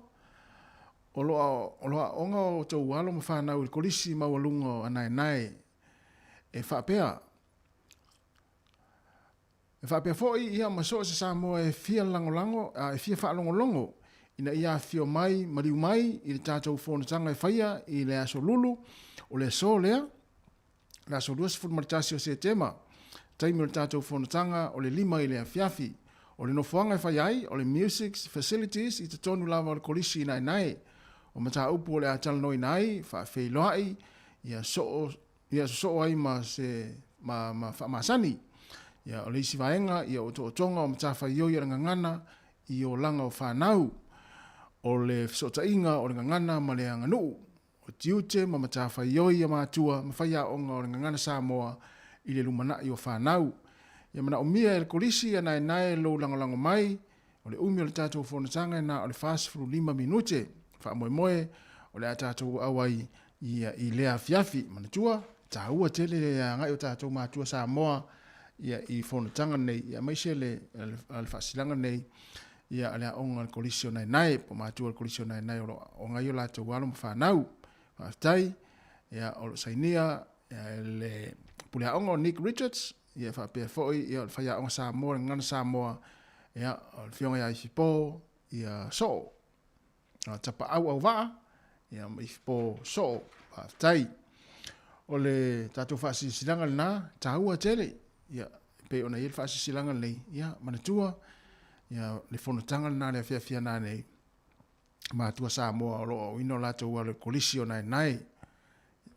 O lo o aooga o outou alo ma fanau i le Kolisi Maualuga o Anaenae e faapea, E faapea foi ia ma so o se Samoa e fia lagolago a e fia faalogologo ina ia afifio mai maliu mai i le tatou fonotaga e faia i le Aso Lulu o le aso lea, le aso 21 o Setema, taimi o le tatou fonotaga o le 5 i le afiafi. O le nofoaga e fai ai, o le Music Facilities i totonu lava o le Kolisi i Naenae. O mataupu o le a talanoaina ai, faafeiloai, ia soo, ia sosoo ai ma se ma, ma faamasani. Ia, o le isi vaega, ia otootoga o matafaioi a le gagana i olaga o fanau. O le fesootaiga o le gagana ma le aganuu. O tiute ma matafaioi a matua ma faiaoga o le Gagana Samoa i le lumanai o fanau. Ia manaomia e le Kolisi ia naenae lou lagolago mai, o le umi o le tatou fonotaga e na o le 45 minute. Faamoemoe o le a tatou auai ia i lea afiafi. Manatua, taua tele le agai o tatou matua Samoa ia i fonotaga nei, ia aemaise le le faasilaga nei ia a le aoga a le Kolisi o Naenae, po o matua o le Kolisi o Naenae o lo o aoga ai o latou alo ma fanau. Faafetai, ia o lo o sainia ia e le pule aoga o Nick Richards, ia faapea foi ia o le faiaoga Samoa, le Gagana Samoa, ia o le Afioga ia Ifipo, ia Soo. Tapaau Auvaa, ia ma Ifipo Soo. Faafetai. O le tatou faasilasilaga lena, taua tele. Ia, e pei ona i ai le faasilasilaga lenei, ia, manatua, ia, le fonotaga lena le afiafi ana nei, matua Samoa o lo o aoina o latou alo i Kolisi o Naenae.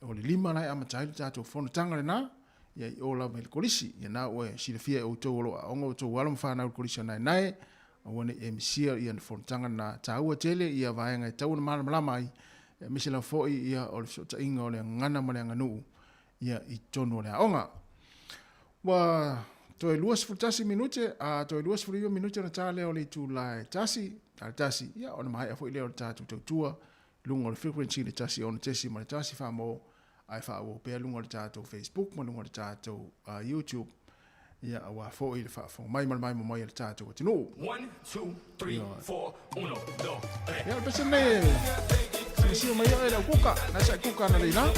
O le 5 la e amata ai le tatou fonotaga lena, ia i o lava i le Kolisi. Ia na ua e silafia e outou o lo o aoga outou alo ma fanau i le Kolisi o Naenae, aua ne i e misia ia le fonotaga lena. Taua tele ia vaega e tatau ona malamalama ai, aemaise lava foi ia o le fesootaiga o le gagana ma le aganuu ia i totonu o le aoga. Ua toe 21 minute, a toe 29 minute ona ta lea o le itula e tasi, ta le tasi, ia ona maea foi lea o le tatou tautua i luga o le frequency le 106.1 faa-mo, ae faaauau pea luga o le tatou Facebook ma luga o le tatou YouTube, ia aua foi le faafofoga mai ma le maimoa mai a le tatou atunuu.
1, 2, 3, 4, 1, 2, 3.
Ia, o le pese lenei e silasila mai ai le au kuka, na sa kuka na leila.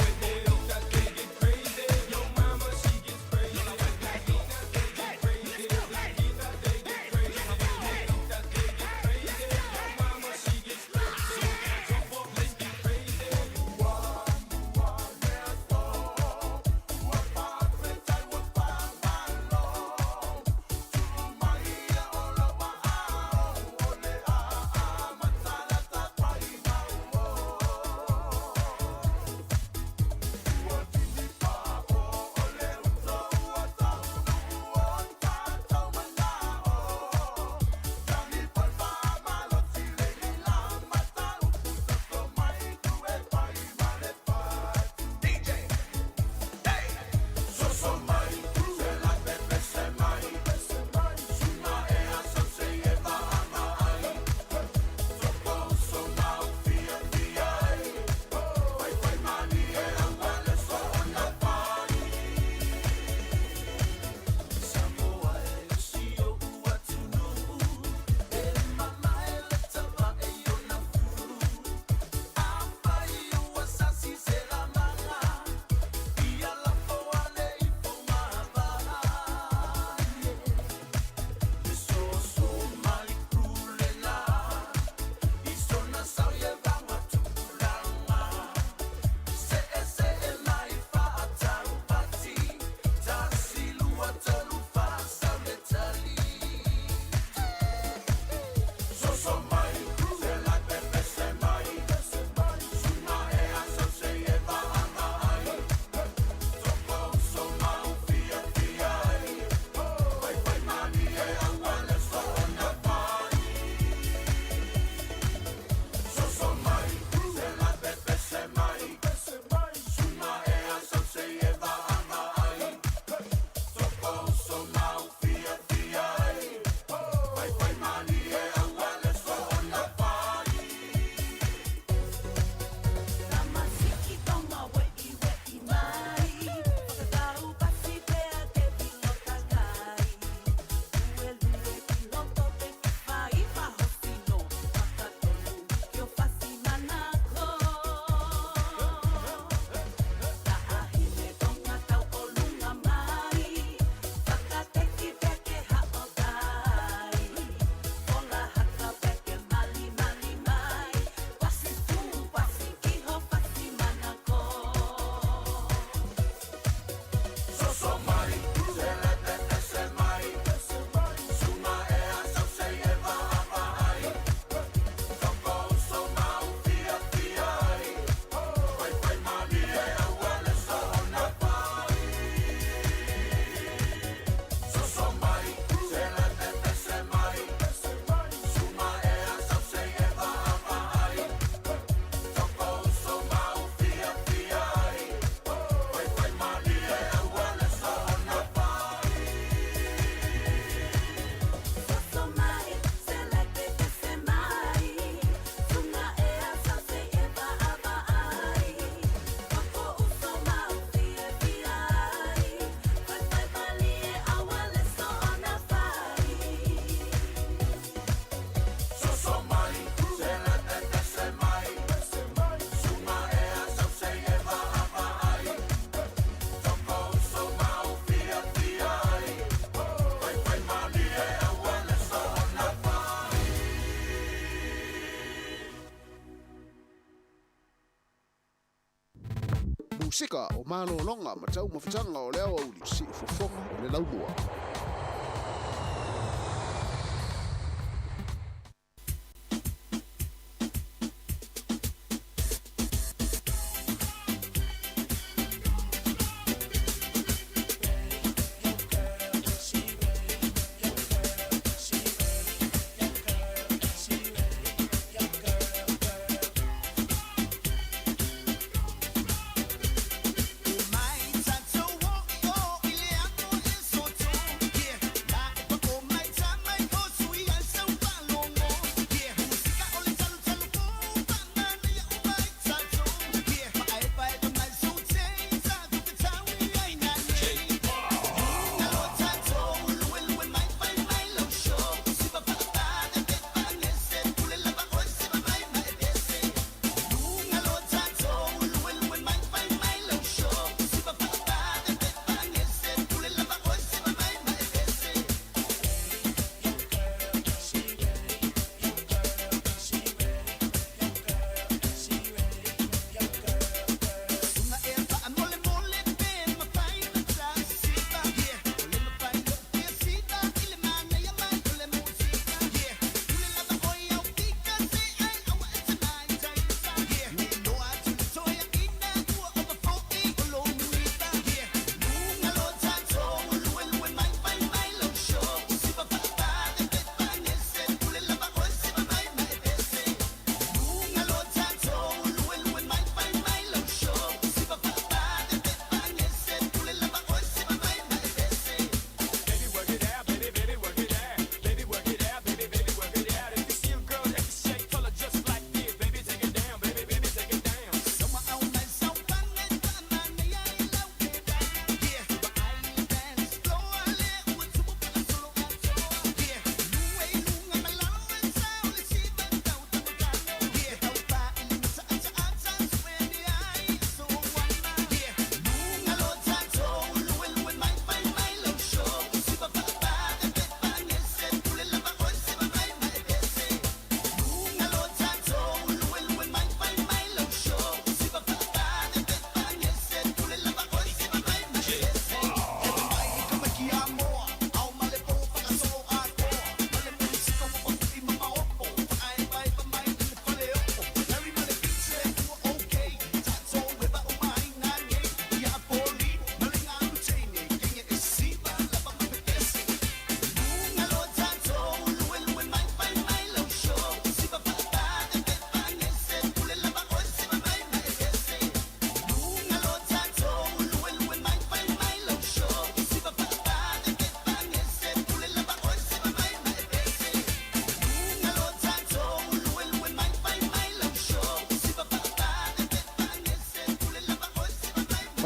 Musika o malologa ma taumafataga o le aoauli, siufofoga o le laumua.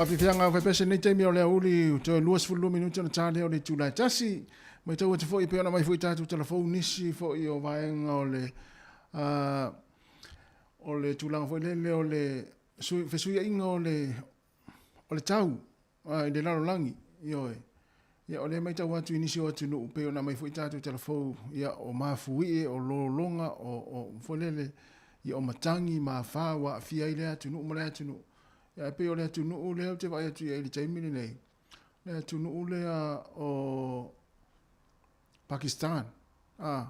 Faafiafiaga aufaipese lenei taimi o le aoauli toe 22 minute ona ta lea o le itula e tasi. Matau atu foi e pei ona aumai foi i tatou talafou nisi foi o vaega o le o le tulaga foi lele o le fesuiaiga o le o le tau i le lalolagi, ioe. Ia, o lea e matau atu i nisi o atunuu, pei ona aumai foi tatou talafou, ia, o mafuie, o lologa, o, o, foi lele, ia, o matagi, ma afa ua aafia ai lea atunuu ma lea atunuu. Ia, ae pei o le atunuu lea ou te vaai atu i ai i le taimi lenei, le atunuu lea o Pakistan, a,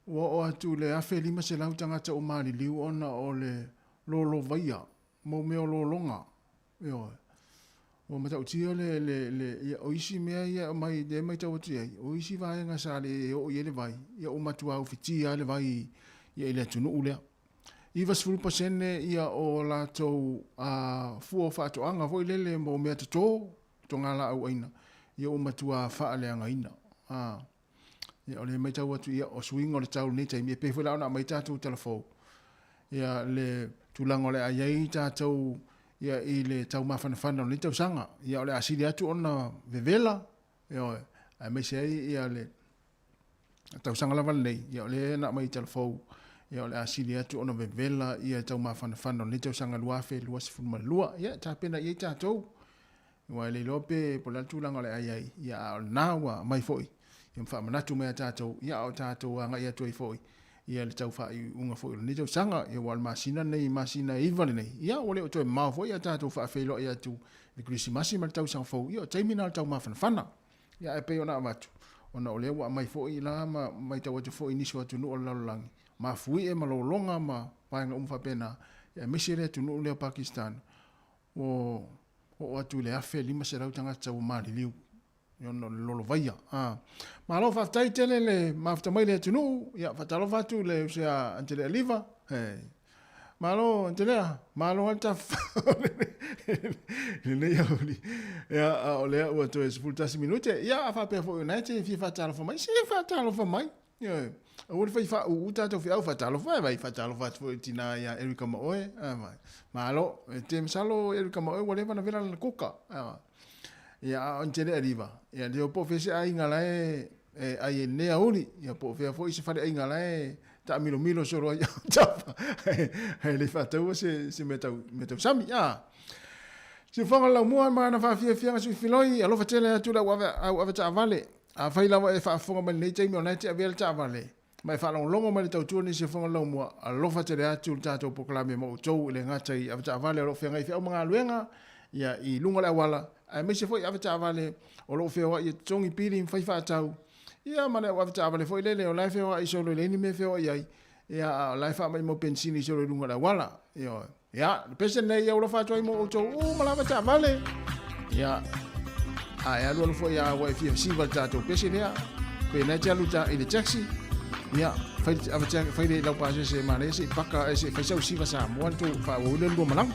ua oo atu i le 1,500 tagata ua maliliu ona o le lolovaia mau mea o lologa, ioe. Ua matautia le, le, le, ia, o isi mea ia e aumai, lea e matau atu i ai, o isi vaega sa le oo i ai le vai, ia ua matua ufitia lava le vai ia i le atunuu lea. 90% ia o latou fua o faatoaga foi lele mo mea toto, togalaau aina, ia ua matua faaleagaina. Ia, o lea e matau atu, ia, o suiga o le tau i lenei taimi, e pei foi la ona aumai tatou talafou, ia, le tulaga o le a i ai tatou ia, i le taumafanafana o lenei tausaga. Ia, o le a sili atu ona vevela, ioe, aemaise ai ia le tausaga lava lenei, ia, o lea na aumai talafou, ia, o le a sili atu ona vevela ia taumafanafana o lenei tausaga 2022. Ia, tapena i ai tatou. Aua e le iloa pe po o le a le tulaga o le a i ai, ia a o lena ua aumai foi, ia ma faamanatu mai ia tatou, ia a o tatou agai atu ai foi Ia le tau faaiuiuga foi o lenei tausaga, ia aua o le masina lenei, masina e 9 lenei, ia ua le o toe mamao foi a tatou faafeiloai atu i le Kerisimasi ma le tausaga fou, ia o taimi na o le taumafanafana. Ia ae pei ona avatu, ona o lea ua aumai foi la ma matau atu foi i nisi o atunuu o le lalolagi, mafuie ma lologa ma vaega uma faapena, ia aemaise le atunuu lea o Pakistan, ua oo atu i le 1500 tagata ua maliliu ona o le lolovaia. A. Malo faafetai tele le mafuta mai le atunuu. Ia faatalofa atu le uso ia Antelea Liva. Hey. Malo Antelea, malo lava le tafafao lenei aoauli. Ia, a o lea ua toe 11 minute. Ia, a faapea foi o lena e te fia faatalofa mai, se faatalofa mai. Ioe. Aua le fai faauu tatou feau, faatalofa e vai, faatalofa atu foi i le tina ia Erika Maoe. A, malo. E te masalo Erika Maoe ua leva ona vela lana kuka. A, ia, a o Antelea Liva, ia, le iloa po o fea se aiga la e e ai i lenei aoauli, ia po o fea foi se faleaiga la e taamilomilo solo ai autafa ae le i faataua se, se mea tau, mea tausami. A. Siufofoga le laumua ma ana faafiafiaga sui filoi, alofa tele atu le au ave, au avetaavale. Afai lava e faafofoga mai lenei taimi o lena e te avea le taavale, ma e faalogologo mai le tautua nisi o fofoga le laumua, alofa tele atu le tatou polokalame mo outou e le gata i avetaavale o lo o feagai feau ma galuega, ia, i luga o le auala, aemaise foi avetaavale o lo o feoai e totogi pili ma fai faatau, ia, ma le au avetaavale foi lele o la e feoai solo e leai ni mea e feoai ai, ia, a o la e faamaimau penisini solo i luga o le auala. Ioe. Ia, le pese lenei e alofa atu ai mo outou uma lava taavale. Ia, a e alualu foi a ua e fia siva le tatou pese lea, pe na e te alu ta, i le taxi, ia, fai, fai le lau pasese e manaia se i paka, se i fai sau siva Samoa le tou faaauau le lua malaga.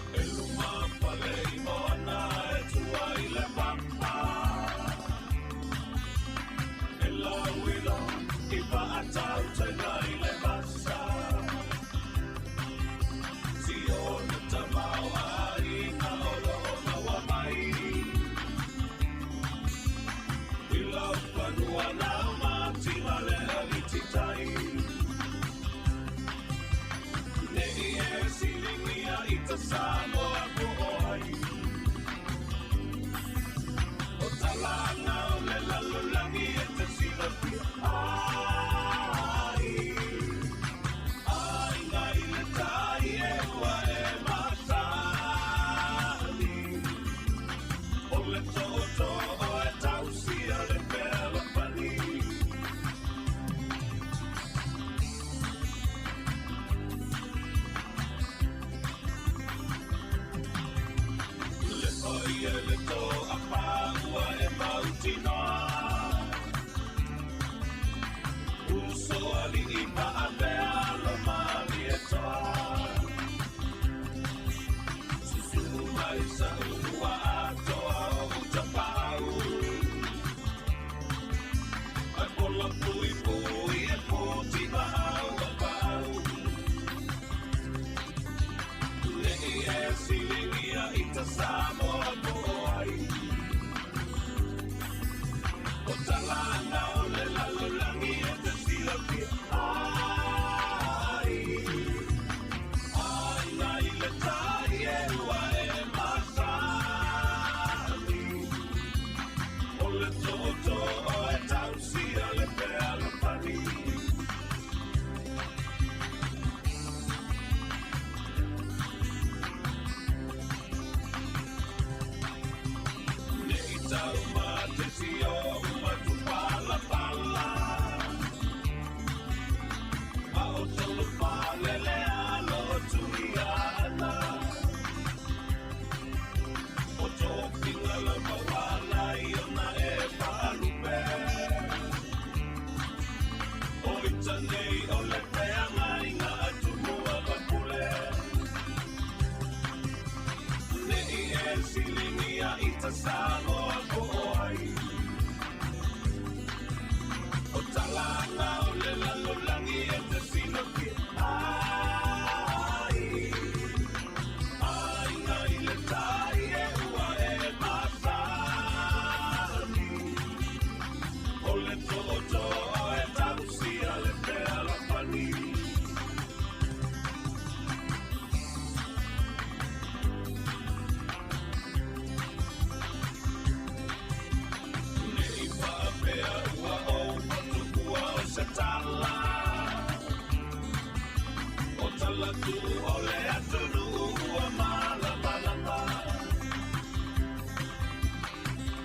O le atunuu ua malamalama.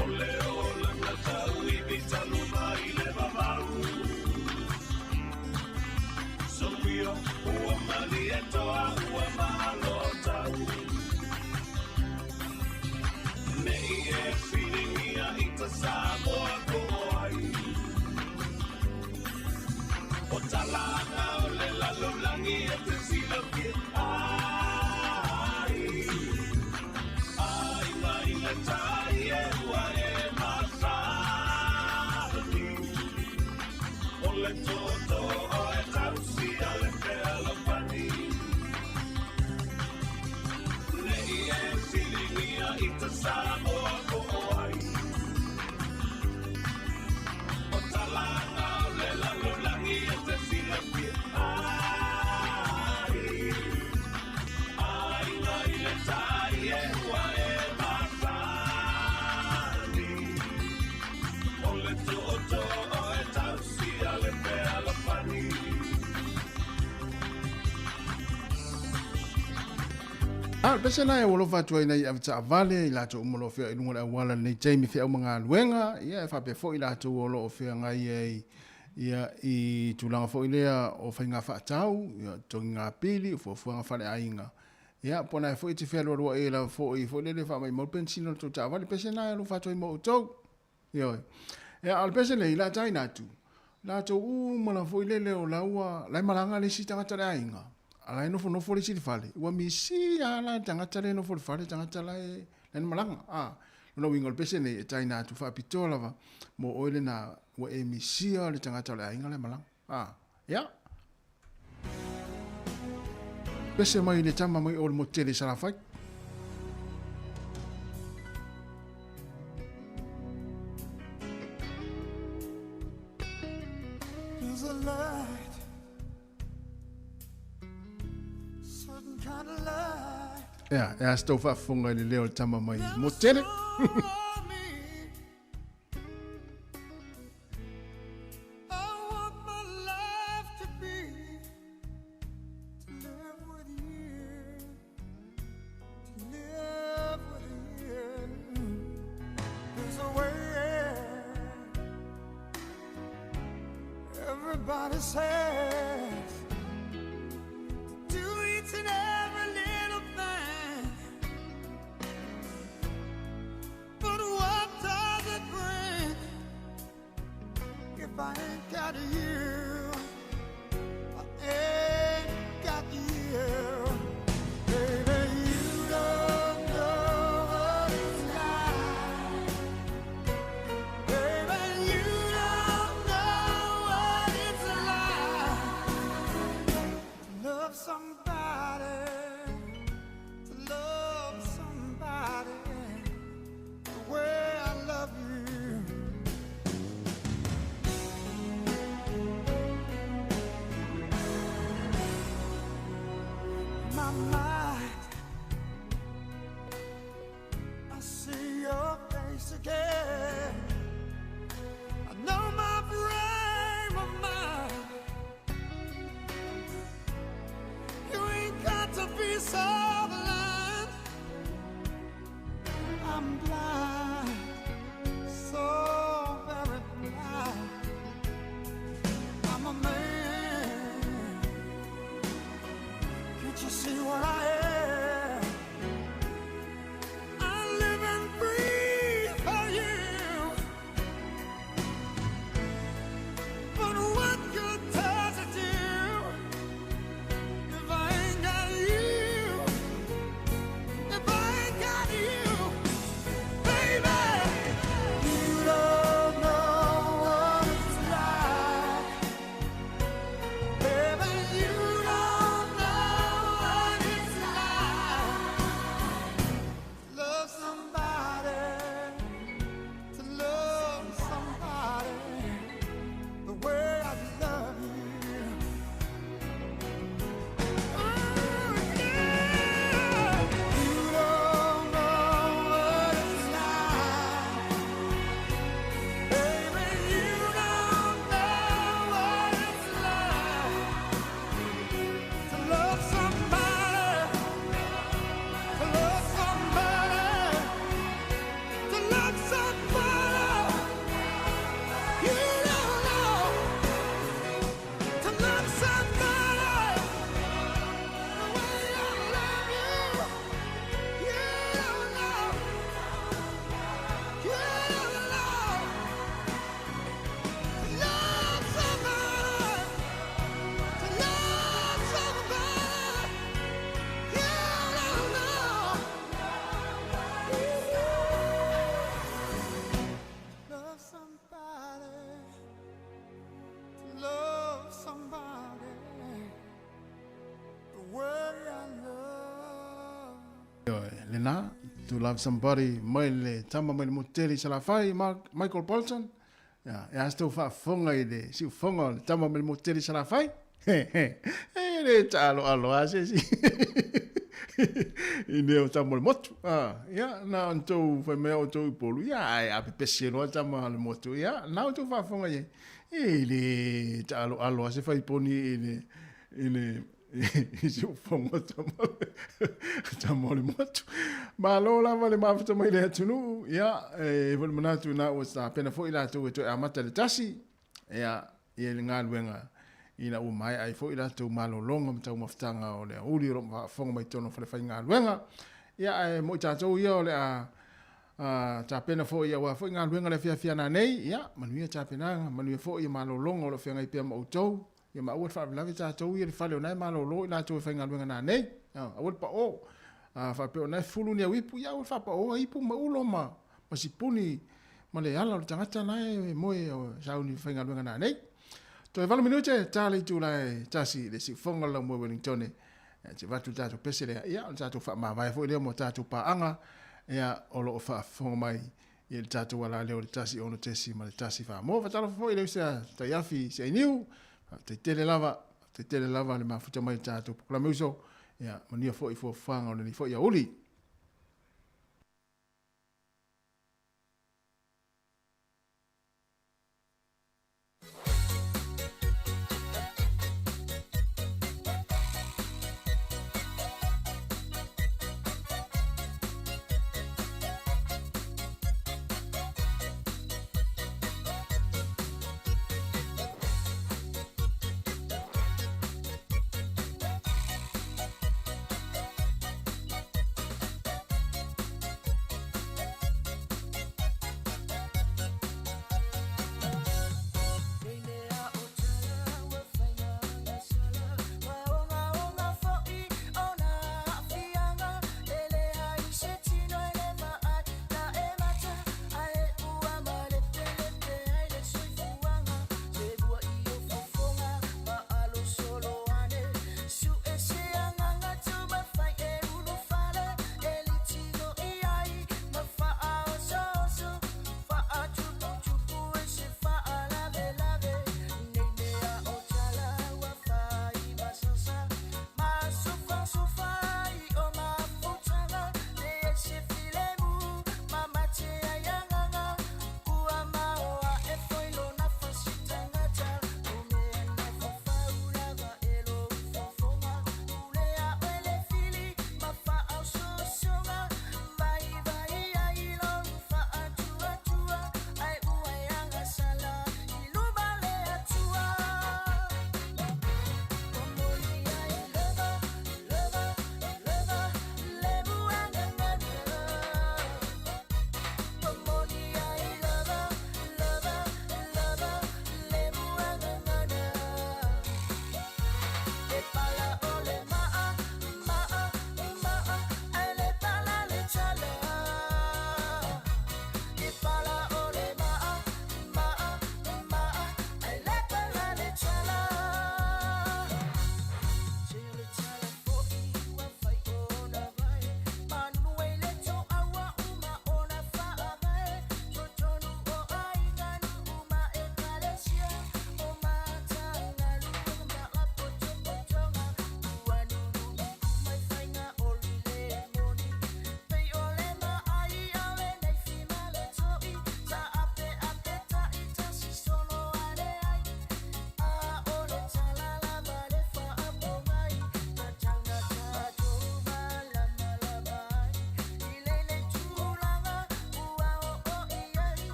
O le olaga tauivi talu mai le vavau. Soia ua malietoa ua malo tau. Nei e filigia i ta Samoa ko ai. O talaga o le lalolagi e te silafia ai. Ai mai le tai e ua e masani. O le toto o e tausia le fealofani. Nei e filigia i ta Samoa ko ai. O talaga o le lalolagi e te silafia ai. Ai mai le tai e ua e masani. O le toto o e tausia le fealofani.
A, o le pese lena e ua alofa atu ai nai avetaavale i latou uma o lo o feoai i luga o le auala i lenei taimi feau ma galuega, ia e faapea foi i latou o lo o feagai ai ia i tulaga foi lea o faiga faatau, ia totogiga pili, o fuafuaga faaleaiga. Ia po o na foi e te fealualuai ai lava foi foi lele faamaumau le penisini o le tou taavale, le pese lena e alofa atu ai mo outou. Ioe. Ia, a o le pese nei, o le a taina atu, latou uma lava foi lele o la ua, la e malaga le isi tagata o le aiga, a la e nofonofo le isi i le fale, ua misi lava la le tagata lea e nofo i le fale, le tagata la e, la e malaga. A, lona uiga o le pese nei, e taina atu faapitoa lava mo oe lena ua e misia le tagata o le aiga la e malaga. A, ia. Pese mai le tama mai o le motu tele i Salafai.
There's a light, certain kind of light.
Ea, e a se tau faafofoga i le leo o le tama mai motu tele.
I want my life to be to live with you, to live with you. There's a way everybody says to do each and every little thing, but what does it bring if I ain't got you? I ain't got you. Baby, you don't know what it's like. Baby, you don't know what it's like to love somebody, to love somebody the way I love you. My mind, I see your face again. I know my frame of mind. You ain't got to be so blind. I'm blind, so very blind. I'm a man. Can't you see what I am? I live and breathe for you. But what good does it do if I ain't got you? If I ain't got you, baby, you don't know what it's like. Baby, you don't know what it's like.
lena, To Love Somebody mai le tama mai le motu tele i Salafai, Mark, Michael Bolton. Ia, e a se tou faafofoga i le siufofoga o le tama mai le motu tele i Salafai? E le taaloalo lava se isi i mea o tama o le motu. Ah, ia, na ona tou fai mai o outou i Upolu, ia, ae a pepese loa tama o le motu, ia, na outou faafofoga i ai. E le taaloalo lava se faiponi i le, i le, i siufofoga o tama, tama o le motu. Malo lava le mafuta mai le atunuu, ia, e foi le manatu na ua tapena foi latou e toe amata le tasi, ia, i le galuega ina ua maea ai foi latou malologa ma taumafataga o le aoauli o lo o faafofoga mai totonu o falefaigaluega. Ia, ae mo i tatou ia o le a tapena foi aua foi galuega le afiafi a nanei, ia, manuia tapenaga, manuia foi malologa o lo o feagai pea ma outou. Ia ma aua le faalavelave tatou ia i le fale o na e malolo i latou e faigaluega nanei. Aua le pao. A faapea o na e fulu ni au ipu, ia aua le faapaoa ipu ma ulo ma sipuni ma le ala o le tagata na e moe sauni faigaluega nanei. Toe 8 minute, ta le itula e tasi i le siufofoga o le laumua Wellingtone. E te avatu le tatou pese lea, ia o le tatou faamavae foi lea mo tatou paaga, ia o lo o faafofoga mai i le tatou ala lea o le 1 6.1 Mo faatalofa foi i le uso a Taiafi Seainiu, faafetai tele lava, faafetai tele lava le mafuta mai i le tatou polokalame uso, ia manuia foi fuafuaga o lenei foi aoauli.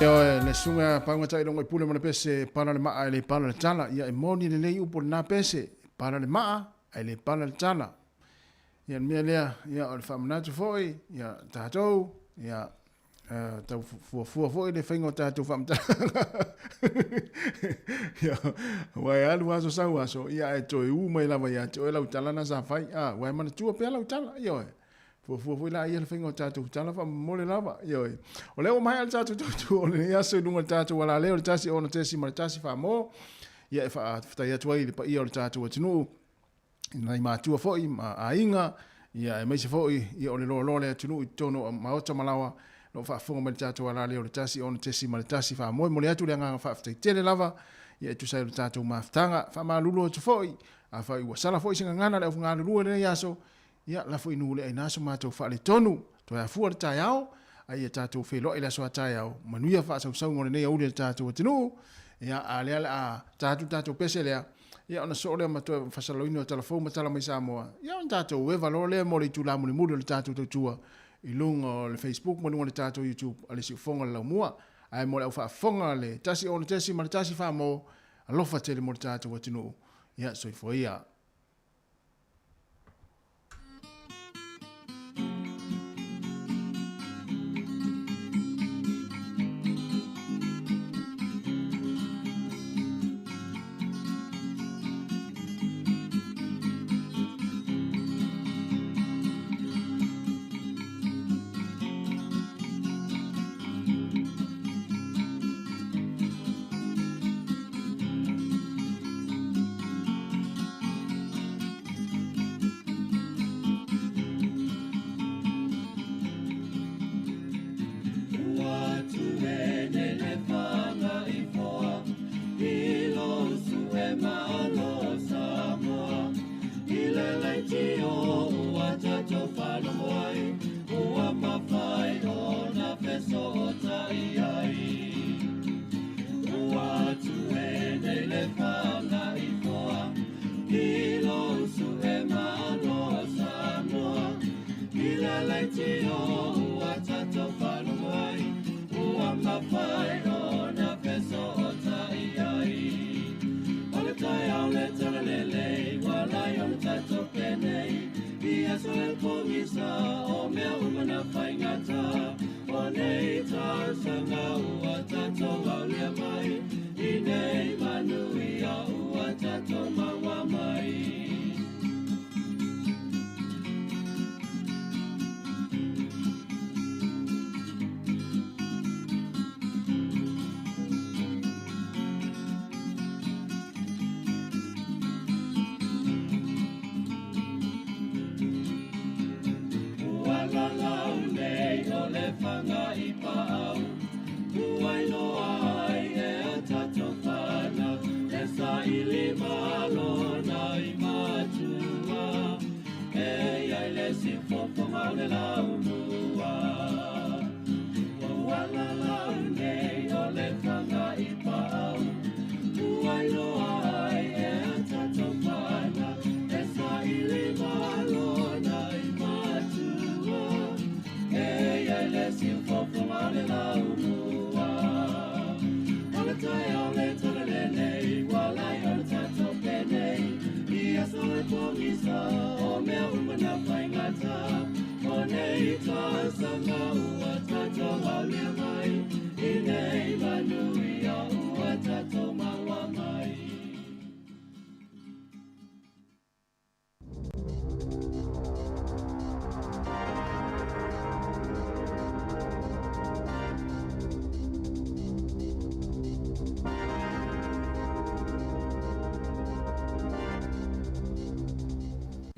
Ioe, le susuga Pauga Tailongo i pule ma le pese, pala le maa e le pala le tala. Ia e moni lelei upu o lena pese, pala le maa ae le pala le tala. Ia le mea lea, ia o le faamanatu foi, ia tatou, ia tau fuafua foi le faiga o tatou faamatalaga. Ia, aua e alu aso sau aso, ia ae toe u mai lava ia te oe lau tala na sa fai. A, ua e manatua pea lau tala, ioe. Fuafua foi la ia le faiga o tatou tala faamomole lava, ioe. O lea ua maea le tatou tautua o lenei aso i luga o le tatou alaleo i le 1.1 Faamo. Ia e faafetai atu ai i le paia o le tatou atunuu, i nai matua foi ma aiga, ia aemaise foi ia o le loaloa o le atunuu i totonu o maota ma laoa, o lo o faafofoga mai i le tatou alaleo i le 1.1 Faamoe. Momoli atu le agaga faafetai tele lava ia e tusa ai o le tatou mafutaga. Faamalulu atu foi, afai ua sala foi se gagana le augalulue i lenei aso, Ia, lafo i nuu le aina so matou faaletonu. Toe afua le taeao, a ia tatou feiloai i le aso a taeao. Manuia faasausauga o lenei aoauli a le tatou atunuu. Ia, a lea o le a ta atu le tatou pese lea, ia ona soo lea ma toe faasalalouina o tala fou ma tala mai Samoa. Ia ona tatou eva loa lea mo le itula mulimuli o le tatou tautua i luga o le Facebook ma luga o le tatou YouTube a le Siufofoga o le Laumua. Ae mo le au faafofoga le 1.6.1 Faamo, alofa tele mo le tatou atunuu. Ia, soifua ia.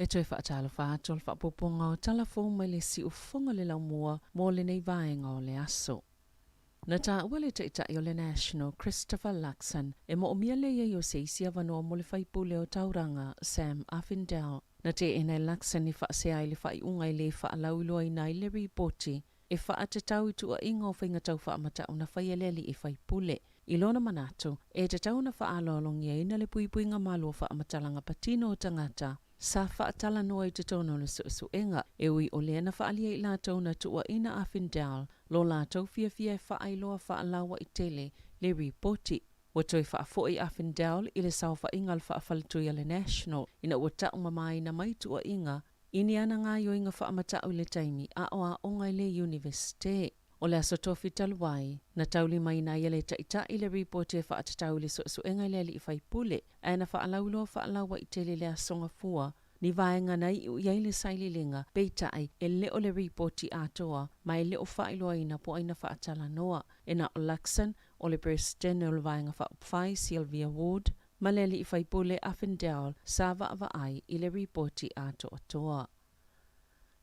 E toe faatalofa atu o le faaopoopoga o tala fou mai le siufofoga o le laumua mo lenei vaega o le aso. Na taua le Taitai o le National, Christopher Luxon, e moomia le i ai o se isi avanoa mo le faipule o Tauranga, Sam Uffindell. Na teena e Luxon i faasea ai le faaiuga e le faalauiloaina ai le ripoti e faatatau i tuuaiga o faiga tau faamatau na faia e le alii faipule. I lona manatu, e tatau ona faaaloalogiaina le puipuiga malu o faamatalaga patino o tagata. sa faatalanoa i totonu o le suesuega, e ui o lea na faaalia e i latou na tuuaina a Findell lo latou fiafia e faailoa faalauaitele le ripoti. Ua toe faafoi a Findell i le saofaiga a le faafaletui a le National ina ua taumamaina mai tuuaiga i ni ana gaoioiga faamatau i le taimi a o aoga i le Iunivesite. O le Aso Tofi talu ai, na taulimaina ai e le Taitai le ripoti e faatatau i le suesuega i le alii faipule, ae na faalauiloa faalauaitele i le Aso Gafua ni vaega na iu i ai le sailiiliga, peitai, e le o le ripoti atoa ma e le o faailoaina po o ai na faatalanoa. E na o Luxon, o le Peresetene o le Vaega Faaupufai, Sylvia Ward, ma le alii faipule a Findell sa vaavaai i le ripoti atoatoa.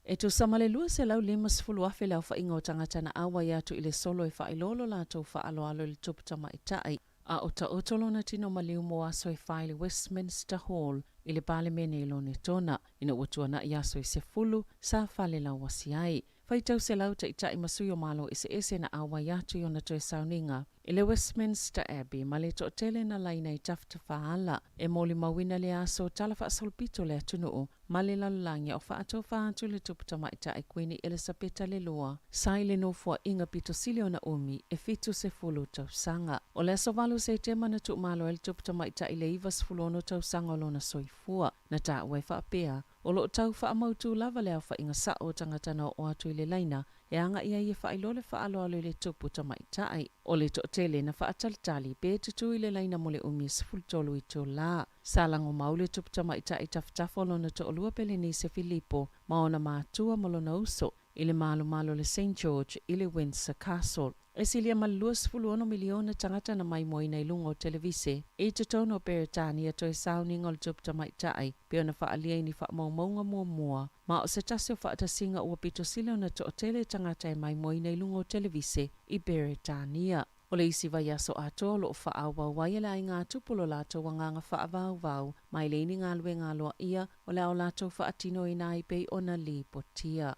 E tusa ma le 250,000 le aofaiga o tagata na auai atu i le solo e faailoa lo latou faaaloalo i le tupu tamaitai, a o taoto lona tino maliu mo aso e fa i le Westminster Hall i le Palemene i Lonetona, ina ua tuanai aso e 10 sa falelauasi ai. Faitau selau taitai ma sui o Malo eseese na auai atu i ona toe sauniga i le Westminster Abbey ma le toatele na laina i tafatafaala e molimauina lea aso tala faasolopito le atunuu ma le lalolagi a o faatofa atu le Tupu Tamaitai Kuini Elisapeta le Lua sa i le nofoaiga pito sili ona umi e 70 tausaga. O le aso 8 o Setema na tuumalo ai le Tupu Tamaitai i le 96 tausaga o lona soifua. Na taua e faapea, O lo o tau faamautū lava le aofaiga sa'o o tagata na oo atu i le laina e aga'i ai e faailoa le faaaloalo i le tupu tamaitai. O le toatele na faatalitali pe tutū i le laina mo le umi e 13 itulā. Sa lagomau le tupu tamaitai i tafatafa o lona toalua Pelenise Filipo ma ona matua ma lona uso i le malomalo o le Saint George i le Windsor Castle. E silia ma le 26 miliona tagata na maimoaina i luga o televise i totonu o Peretania toe sauniga o le tupu tamaitai pei ona faaalia i ni faamaumauga muamua, ma o se tasi o faatasiga ua pito sili ona toatele tagata e maimoaina i luga o televise i Peretania. O le isi vaiaso atoa o lo o faaauau ai e le aiga tupu lo latou agaga faavauvau ma e leai ni galuega aloaia o le a o latou faatinoina ai pei ona lipotia.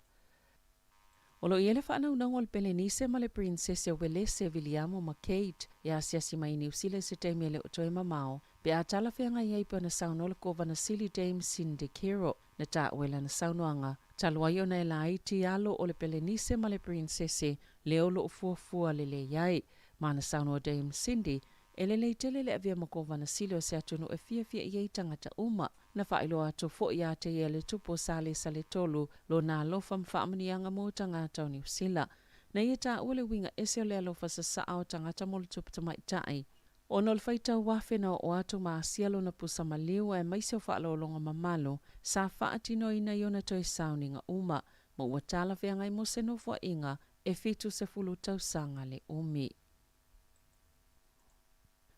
O lo o i ai le faanaunauga o le Pelenise ma le Prinsese o Welese, Viliamo ma Kate, e asiasi mai i Niu Sila i se taimi e le o toe mamao, pe a talafeagai ai pei ona saunoa le Kovana Sili Dame Cindy Kiro, na taua i lana saunoaga, talu ai ona e laiti alo o le Pelenise ma le Prinsese lea o lo o fuafua lelei ai. Ma na saunoa Dame Cindy, e lelei tele le avea ma Kovana Sili o se atunuu e fiafia i ai tagata uma. Na faailoa atu foi ia te ia le tupu o Salesa le Tolu lona alofa ma faamanuiaga mo tagata o Niu Sila. Na ia taua le uiga ese o le alofa sasaa o tagata mo le tupu tamaitai. Ona o le faitau afe na oo atu ma asia lona pusa maliu aemaise o faaaloaloga mamalu sa faatinoina i ona toe sauniga uma, ma ua talafeagai mo se nofoaiga e 70 tausaga le umi.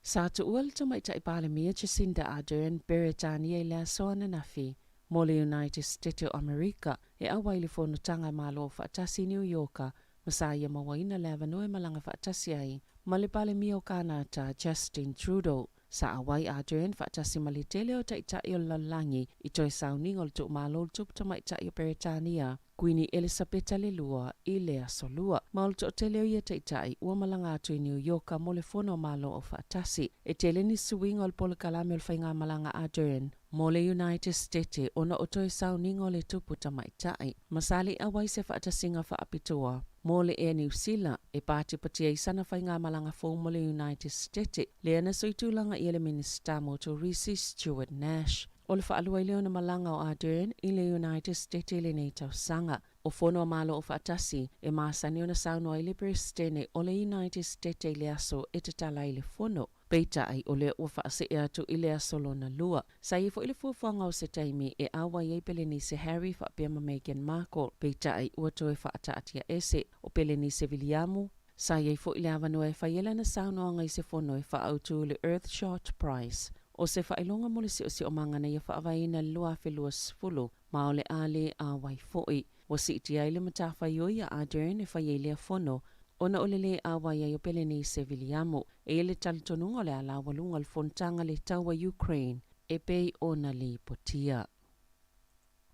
Sa tuua le Tamaitai Palemia Jacinda Ardern Peretania i le aso ananafi mo le United State o Amerika e auai i le Fonotaga a Malo Aufaatasi i Niu Ioka ma sa ia mauaina le avanoa e malaga faatasi ai ma le Palemia o Kanata Justin Trudeau. Sa auai Ardern faatasi ma le tele o taitai o le lalolagi i toe sauniga o le tuumalo o le Tupu Tamaitai o Peretania Kuini Elisapeta le Lua i le Aso Lua, ma o le toatele o ia taitai ua malaga atu i Niu Ioka mo le Fono a Malo Aufaatasi. E tele ni suiga o le polokalame o le faigamalaga a Ardern mo le United Stete ona o toe sauniga o le tupu tamaitai, ma sa le i auai se faatasiga faapitoa mo le Air Niu Sila e patipatia ai sana faigamalaga fou mo le United Stete, lea na suitulaga ʻia le Minisita mo Turisi Stuart Nash. O le faalua ai lea ona malaga o Ardern i le United States i lenei tausaga. O Fono a Malo Aufaatasi e masani ona saunoa ai le Peresetene o le United States i le aso e tatala ai le fono. Peitai, o lea ua faasee atu i le aso lona lua. Sa i ai foi le fuafuaga o se taimi e auai ai Pelenise Harry faapea ma Meghan Markle, peitai ua toe faataatiaese. O Pelenise Viliamu, Sa i ai foi le avanoa e fai ai lana saunoaga i se fono e faaautu i le Earthshot Prize, o se faailoga mo le siosiomaga na ia faavaeina i le 2020, ma o le a le auai foi. Ua siitia ai le matafaioi a Ardern e fai ai lea fono, ona o le lē auai ai o Pelenise Viliamu. E i ai le talitonuga o le a laualuga le fonotaga le taua Ukraine e pei ona lipotia.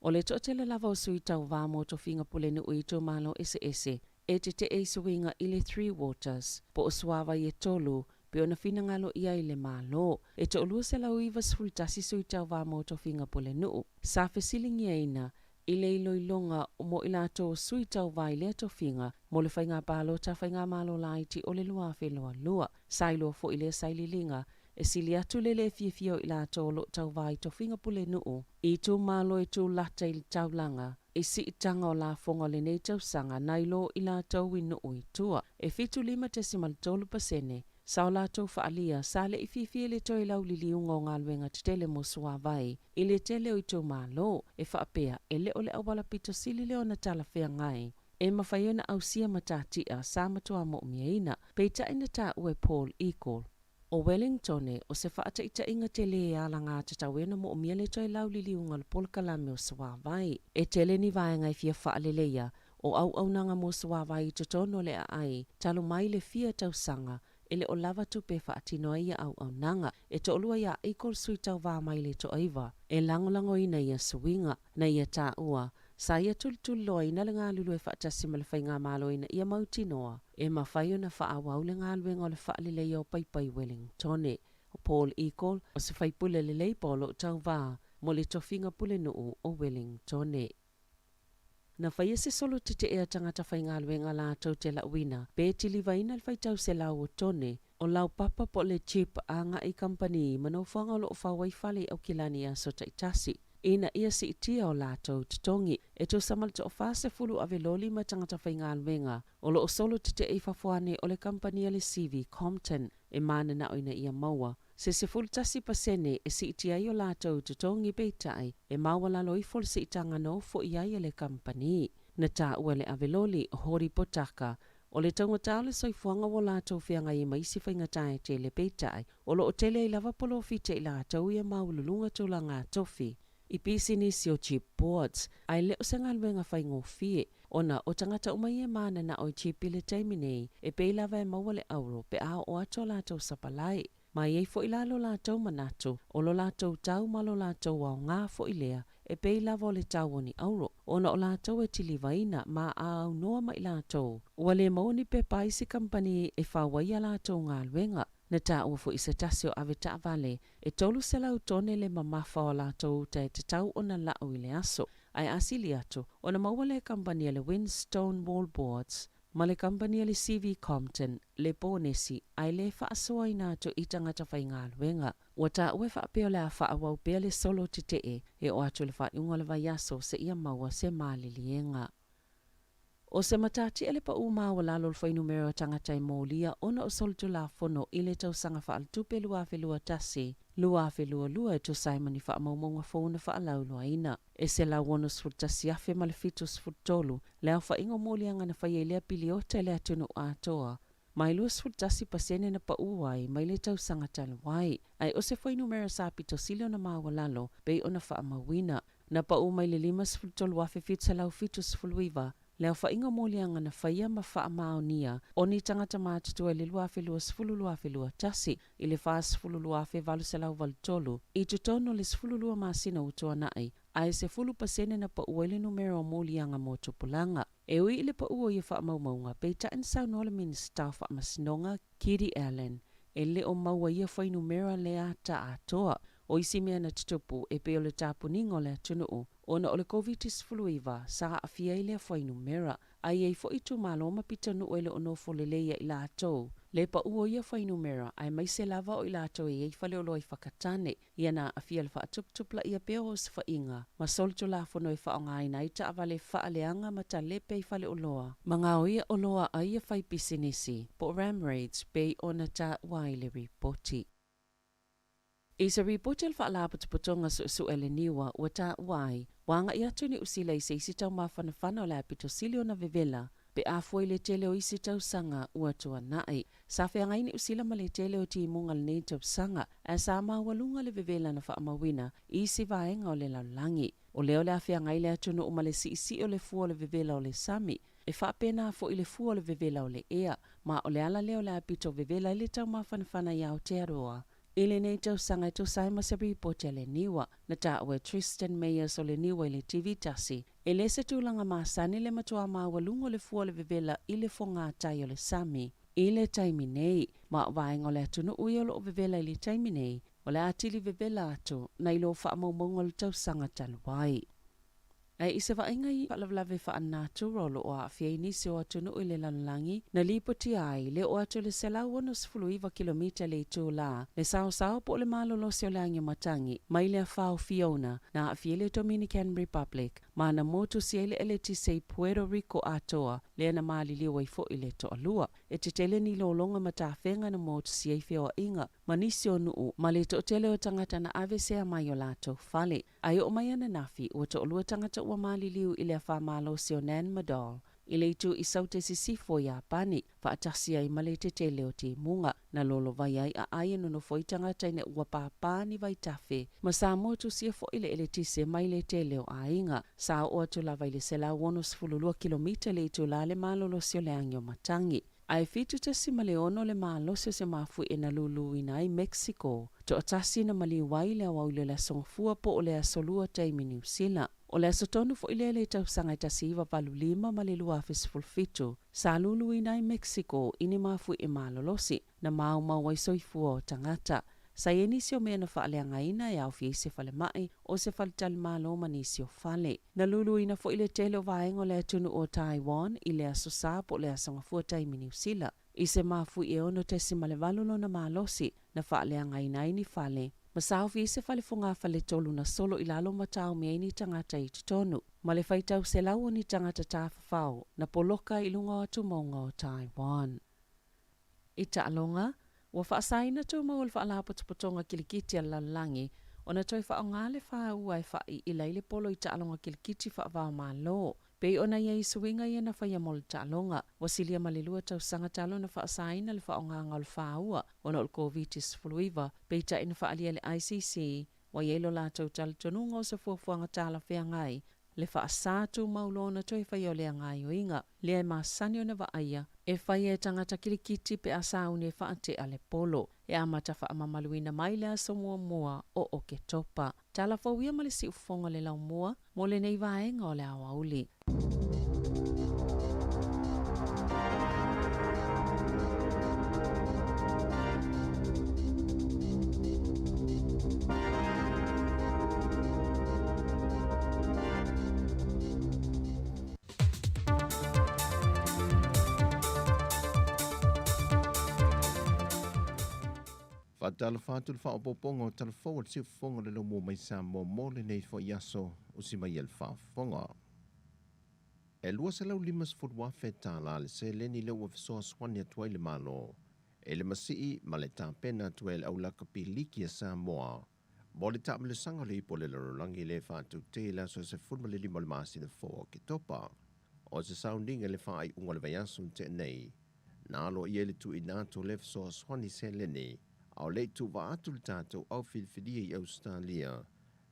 O le toatele lava o sui tauva mo tofiga pulenuu i itumalo eseese e tetee i suiga i le Three Waters, po o suavai e tolu pei ona finagalo i ai le Malo. E toa-291 sui tauva mo tofiga pulenuu sa fesiligiaina i le iloiloga mo i latou o sui tauva i lea tofiga mo le faiga palota faigamalo laiti o le 2022. Sa iloa foi i lea sailiiliga e sili atu le lē fiafia o i latou o lo o tauva i tofiga pulenuu i itumalo e tulata i le taulaga i siitaga o lafoga o lenei tausaga nai lo i latou i nuu i tua. E 75.3% sa o latou faaalia sa le i fiafia i le toe lauliliuga o galuega tetele mo suavai i le tele o itumalo, e faapea e le o le auala pito sili lea ona talafeagai e mafai ona ausia matatia sa matua moomiaina. Peitai na taua e Paul Eagle o Wellingtone o se faataitaiga tele e alagatatau ai ona moomia le toe lauliliuga o le polokalame o suavai. E tele ni vaega e fia faaleleia o auaunaga mo suavai i totonu o le aai talu mai le fia tausaga e le o lava tupe e faatino ai ia auaunaga. E toalua ia Eagle sui tauva mai le toaiva e lagolagoina ia suiga na ia taua sa ia tulituliloaina le galulue faatasi ma le faigamalo ina ia mautinoa e mafai ona faaauau le galuega o le faaleleia o paipai Wellingtone. O Paul Eagle o se faipule le Labour o lo o tauva mo le tofiga pulenuu o Wellingtone. Na faia se solo tetee a tagata faigaluega latou te lauina pe tilivaina le faitau selau o tone o laupapa po o le chip agai i kamupani ma nofoaga o lo o fau ai fale i Aukilani i aso taitasi ina ia siitia o latou totogi. E tusa ma le toa-40 ave loli ma tagata faigaluega o lo o solo tetee i fafo ane o le kamupani a le CV Compton e mananao ina ia maua se 11% e siitia ai o latou totogi peitai e maualalo ifo le siitaga na ofo i ai e le kamupani. Na taua e le ave loli o Hori Potaka o le taugata o le soifuaga ua latou feagai ai ma isi faigata e tele peitai o lo o tele ai lava polofiti a i latou ia maualuluga tulaga tofi i pisinisi o chip boards ae le o se galuega faigofie ona o tagata uma ia e mananao i chip i le taimi nei e pei lava e maua le auro pe a oo atu a latou sapalai. Ma e i ai foi la lo latou manatu, o lo latou tau ma lo latou aoga foi lea, e pei lava o le tau o ni auro, ona o latou e tilivaina ma a aunoa ma i latou, ua le maua ni pepa a isi kamupani e fau ai a latou galuega. Na taua foi se tasi o ave taavale, e 300 tone le mamafa o a latou uta e tatau ona lau i le aso, ae a sili atu, ona maua lea e kamupani a le Winstone Wallboards, ma le kamupani a le CV Compton, le ponesi, ae le faasoaina atu i tagata faigaluega. Ua taua e faapea o le a faaauau pea le solo tetee e oo atu i le faaiuga o le vaiaso seia maua se maliliega. O se matatia le paū maualalo o le fuainumera o tagata e molia ona o solitulafono i le tausaga faaletupe 2021, 2022 e tusa ai ma ni faamaumauga fou na faalauiloaina. E 161,073 le aofaiga o moliaga na faia i lea piliota i le atunuu atoa, ma e 21% na pau ai mai le tausaga talu ai. Ae o se fuainumera sa pito sili ona maualalo pei ona faamauina. Na pau mai le 53,779 le aofaiga o moliaga na faia ma faamaonia o ni tagata matutua i le 2020 2021 i le 42,883 i totonu o le 12 masina ua tuanai, ae 10% na pau ai le numera o moliaga mo tupulaga. E ui i le pau o ia faamaumauga, peitai na saunoa le Minisita o Faamasinoga, Kiri Allan, e le o maua ia fuainumera le ata atoa o isi mea na tutupu e pei o le tapuniga o le atunuu ona o le Koviti-19 sa aafia ai lea fuainumera. A i ai foi itumalo ma pitonuu e le o nofo lelei ia i latou le pau o ia fuainumera aemaise lava o i latou e i ai faleoloa i Whakatane. Ia na aafia le faatuputupulaia pea o osofaiga ma solitulafono e faaaogaina ai taavale faaleaga ma talepe i faleoloa ma gaoia oloa a ia faipisinisi po o ram raids pei ona taua ai le ripoti. I se ripoti a le Faalapotopotoga Suesue a le Niua ua taua ai, ua agai atu Niu Sila i se isi taumafanafana o le a pito sili ona vevela pe a fua i le tele o isi tausaga ua tuanai. Sa feagai Niu Sila ma le tele o timuga lenei tausaga, ae sa maualuga le vevela na faamauina i isi vaega o le lalolagi. O lea o le a feagai le atunuu ma le siisii o le fua o le vevela o le sami, e faapena foi le fua o le vevela o le ea, ma o le ala lea o le a pito vevela ai le taumafanafana i Aotearoa. I lenei tausaga e tusa ai ma se ripoti a le Niua, na taua e Tristan Meyers o le Niua i le TV tasi, e le se tulaga masani le matua maualuga o le fua o le vevela i le fogātai o le sami. i le taimi nei, ma o vaega o le atunuu ia o lo o vevela i le taimi nei, o le atili vevela atu nai lo faamaumauga o le tausaga talu ai. Ae i se vaaiga i faalavelave faalenatura o lo o aafia ai nisi o atunuu i le lalolagi, na lipotia ai le oo atu i le 169 kilomita i le itulā le saosao po o le malolosi o le agi matagi mai le afa o Fiona na aafia ai le Dominican Republic ma na motusia ai le eletise i Puerto Rico atoa lea na maliliu ai foi le toalua. E tetele ni lologa ma tafega na motusia ai feoaiga ma nisi o nuu ma le toatele o tagata na aveesea mai o latou fale. Ae oo mai ananafi, ua toalua tagata ua maliliu i le afa malosi o Nanmadol i le itu i Saute Sisifo o Iapani, faatasi ai ma le tetele o timuga. Na lolovai ai aai e nonofo ai tagata ina ua pāpā ni vaitafe ma sa motusia foi le eletise mai le tele o aiga. Sa oo atu lava i le 162 kilomita le itulā le malolosi o le agi o matagi. Ae 7.6 le malosi o se mafuie na luluina ai Mexico. Toatasi na maliu ai i le aoauli o le Aso Gafua po o le Aso Lua taimi Niu Sila. O le aso tonu foi lea i le tausaga e 1985 ma le 2017, sa luluina ai Mexico i ni mafuie malolosi na maumau ai soifua o tagata. Sa i ai nisi o mea na faaleagaina e aofia ai se falemai, o se faletalimalo ma nisi o fale. Na luluina foi le tele o vaega o le atunuu o Taiwan i le Aso Sa po o le Aso Gafua taimi Niu Sila. I se mafuie e 6.8 lona malosi na faaleagaina ai ni fale, ma sa aofia ai se fale fogafale-tolu na solo i lalo ma taomi ai ni tagata i totonu, ma le faitau selau o ni tagata tafafao na poloka i luga o atumauga o Taiwan. I taaloga, ua faasaina tumau e le Faalapotopotoga Kilikiti a le Lalolagi ona toe faaaoga le fāua e faaiila ai le polo i taaloga kilikiti faava-o-Malo. Pei ona i ai suiga ia na faia mo le taaloga, ua silia ma le lua tausaga talu ona faasaina le faaaogaga o le fāua ona o le Koviti-19, peitai na faaalia e le ICC ua i ai lo latou talitonuga o se fuafuaga talafeagai le faasā tumau loa ona toe faia o lea gaoioiga lea e masani ona vaaia e faia e tagata kilikiti pe a sauni e faatea le polo. E amata faamamaluina mai le aso muamua o Oketopa. Tala fou ia ma le siufofoga le laumua mo lenei vaega o le aoauli.
Faatalofa atu le faaopoopoga o Tala Fou a le Siufofoga o le Laumua mai Samoa mo lenei foi aso usi mai e le faafofoga. E $250,000 tala le seleni lea ua fesoasoani atu ai le Malo e le masii ma le tapena atu ai e le Au Lakapi Liki a Samoa mo le taamilosaga o le Ipu o le Lalolagi le faatautea i le aso 15 o le masina fou o Oketopa. O se sauniga i le faaiuga o le vaiaso na tea nei, na aloaia ai le tuuina atu o lea fesoasoani seleni a o le i tuuvaa atu le tatou au filifilia i Ausetalia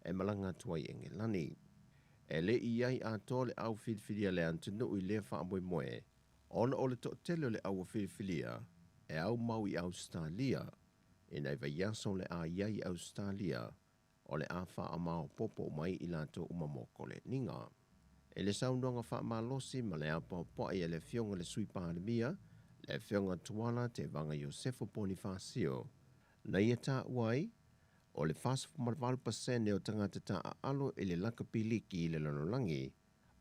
e malaga atu ai i Engelani. E le i i ai atoa le au filifilia a le atunuu i lea faamoemoe ona o le toatele o le au filifilia e aumau i Ausetalia i nai vaiaso o le a i ai i Ausetalia o le a faamaopoopo mai i latou uma mo koleniga. I le saunoaga faamalosi ma le apoapoai a le Afioga i le Sui Palemia, le Afioga Tuala Tevaga Iosefo Ponifasio, na ia taua ai, o le 48% o tagata taaalo i le lakapi liki i le lalolagi,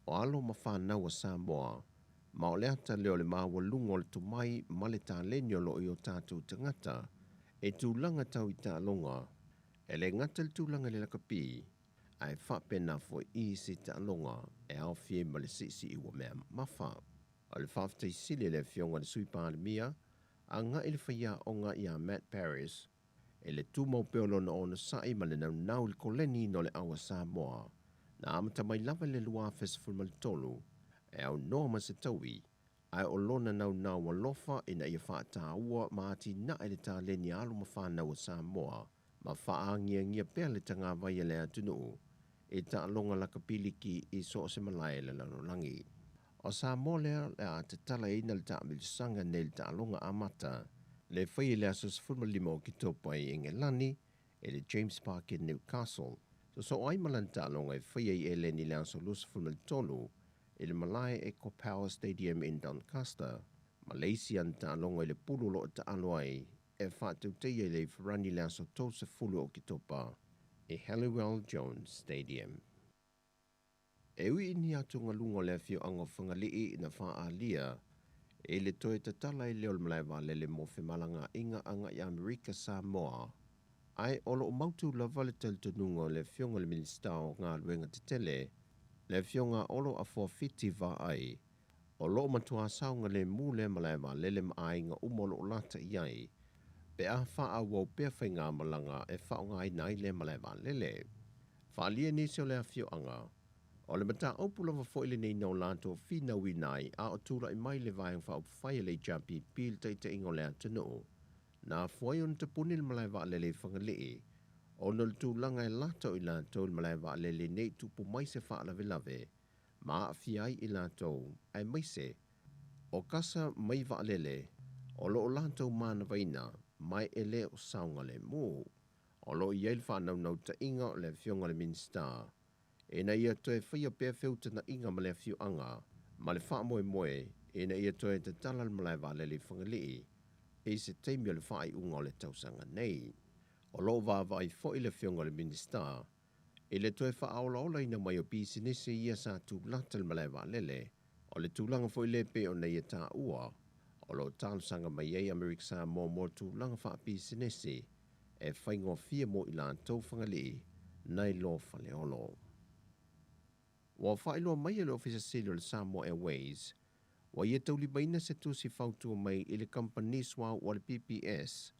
o alo ma fanau a Samoa, ma o le ata lea o le maualuga o le tomai ma le taleni o lo o i o tatou tagata e tulaga tau i taaloga, e le gata i le tulaga i le lakapi, ae faapena foi i isi taaloga e aofia ai ma le siisii uamea mamafa. O le faafetai sili a le Afioga i le Sui Palemia agai i le faiaoga ia Matt Paris i le tumau pea o lona onosai ma le naunau i le koleniina o le au a Samoa na amata mai lava i le 2013 e aunoa ma se taui ae o lona naunau alofa ina ia faataua ma atinae le taleni a alo ma fanau a Samoa ma faagiagia pea le tagavai a le atunuu i taaloga lakapiliki i so o se malae i le lalolagi. O Samoa lea o le a tatalaina le taamilosaga nei i le taaloga amata le faia i le aso 15 o Oketopa i Engelani i le James Park i Newcastle. Sosoo ai ma lana taaloga e faia i Eleni i le aso 23 i le malae Eco Power Stadium in Doncaster. ma le isi ana taaloga i le pulu o lo o taalo ai e faatautaia i le ifarani i le aso 30 o Oketopa i Halliwell Jones Stadium. E ui i ni atugaluga o le afioaga o Fagalii na faaalia i le toe tatala ai lea o le malae vaalele mo femalagaaiga agai Amerika Samoa, ae o lo o mautu lava le talitonuga o le Afioga i le Minisita o Galuega Tetele, le Afioga Olo Afuafiti Vaai, o lo o matuā saogalemu lea malae vaalele ma aiga uma o lo o lata i ai, pe a faaauau pea faigamalaga e faaaogaina ai lea malae vaalele. Faaalia nisi o le afioaga, o le mataupu lava foi lenei na o latou finauina ai a o tulai mai le Vaega Faaupufai a le HRPP i le taitaiga o le atunuu, na afua ai ona tapuni le malae vaalele i Fagalii, ona o le tulaga e lata o i latou i le malae vaalele ne i tupu mai se faalavelave ma aafia ai i latou, aemaise o kasa mai vaalele o lo o latou manavaina ma e le o saogalemu. O lo o i ai le faanaunautaiga o le Afioga i le Minisita ina ia toe faia pea feutagaiga ma le afioaga ma le faamoemoe ina ia toe tatala le malae vaalele i Fagalii i se taimi o le faaiuga o le tausaga nei. O lo o vaavaai foi le Afioga i le Minisita i le toe faaolaolaina mai o pisinisi ia sa tulata i le malae vaalele, o le tulaga foi lea pei ona ia taua, o lo o talosaga mai ai Amerika Samoa mo tulaga faapisinisi e faigofie mo i latou Fagalii nai lo Faleolo. Ua faailoa mai e le Ofisa Sili o le Samoa Airways, ua ia taulimaina se tusi fautua mai i le kamupani suauu a le PPS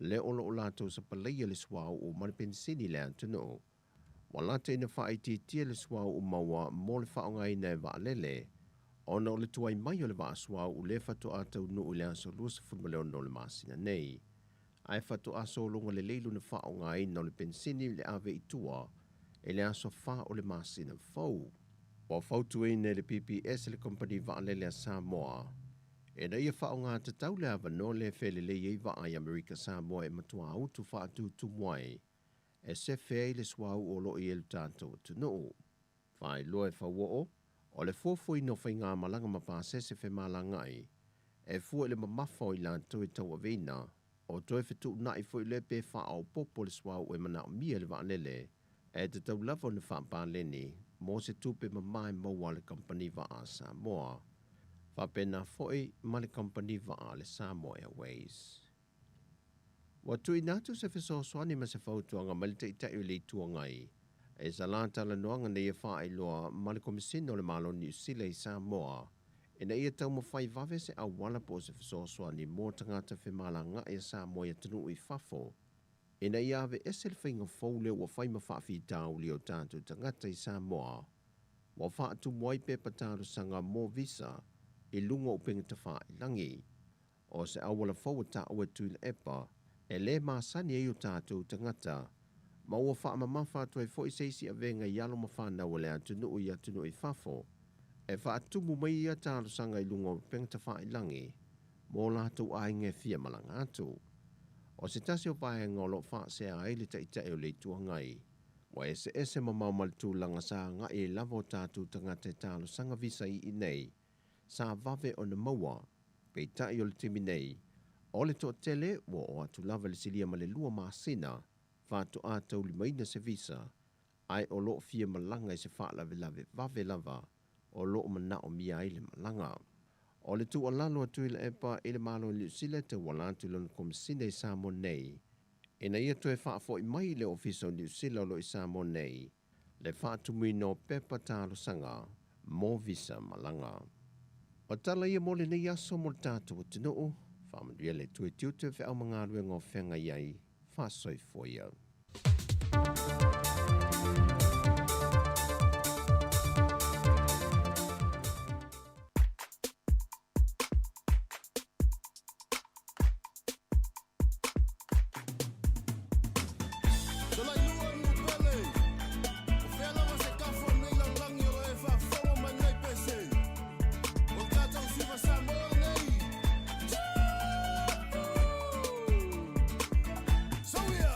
lea o lo o latou sapalaia le suauu ma le penisini i le atunuu. Ua lata ina faaitiitia le suauu maua mo le faaaogaina e vaalele ona o le tuai mai o le vaa suauu lea faatoa taunuu i le aso 26 o le masina nei. Ae faatoa sologa lelei lona faaaogaina o le penisini i le ave i tua i le aso 4 o le masina fou. Ua fautuaina e le PPS le Kamupani Vaalele a Samoa ina ia faaaoga tatau le avanoa lea e felelei ai vaa i Amerika Samoa e matuā utu faatutumu ai e sefe ai le suauu o lo o i ai lo tatou atunuu. Faailoa e Fauoo, o le fuafuaina o faigamalaga ma pasese femalagaai e fua i le mamafa o i latou e tauaveina, o toe fetuunai foi lea pe faaopoopo le suauu e manaomia e le vaalele, e tatau lava ona faapaleni mo se tupe mama e maua a le kamupani vaa a Samoa, faapena foi ma le kamupani vaa a le Samoa Airways. Ua tuuina atu se fesoasoani ma se fautuaga mai le Taitai o le Itu Agai e sa talanoaga nei e faailoa ma le Komesina o le Malo o Niu Sila i Samoa ina ia taumafai vave se auala po o se fesoasoani mo tagata femalagaai a Samoa i atunuu i fafo ina ia aveese le faiga fou lea ua fai ma faafitauli i o tatou tagata i Samoa ua faatumu ai pepa talosaga mo visa i luga o upega tafailagi. O se auala fou e taua e Tuilaepa e lē masani ai o tatou tagata, ma ua faamamafa atu ai foi se isi avega i alo ma fanau a le atunuu i atunuu i fafo e faatumu mai ia talosaga i luga o upega tafailagi mo latou aiga e fia malaga atu. O se tasi o vaega o lo o faasea ai le Taitai o le Itu Agai, ua eseese mamao ma le tulaga sa agai ai lava o tatou tagata e talosaga visa i inei sa vave ona maua, peitai o le taimi nei, o le toatele ua oo atu lava i le silia ma le 2 masina faatoa taulimaina se visa, ae o lo o fia malaga i se faalavelave vave lava o lo o manaomia ai le malaga. O le tuualalo a Tuilaepa i le Malo o Niu Sila e tauala atu i lona Komesina i Samoa nei, ina ia toe faafoi mai i le Ofisa o Niu Sila o lo o i Samoa nei le faatumuina o pepa talosaga mo visa malaga. O tala ia mo lenei aso mo le tatou atunuu, faamanuia le Atua i tiute o feau ma galuega o feagai ai, faasoifua ia.
Talailua nu pele O fea lava se kafo nei lalagi o lo e faafofoga mai nei pese O le tatou siva Samoa nei Soia!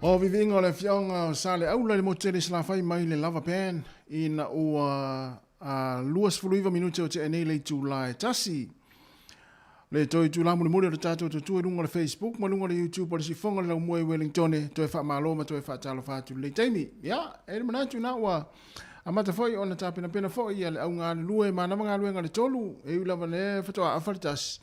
O viviiga o le afioaga o Saleaula i le motu tele i Salafai mai le Lava Band ina ua 29 minute o tea nei le itula e tasi. Le toe itula mulimuli o le tatou tautua i luga o le Facebook ma luga o le YouTube o le Sifoga o le Laumua i Wellingtone, toe faamalo ma toe faatalofa atu i lenei taimi. Ia, e i ai le manatu ina ua amata foi ona tapenapena foi ia le au galulue manava galuega i le tolu, e ui lava lea faatoa afa le tasi.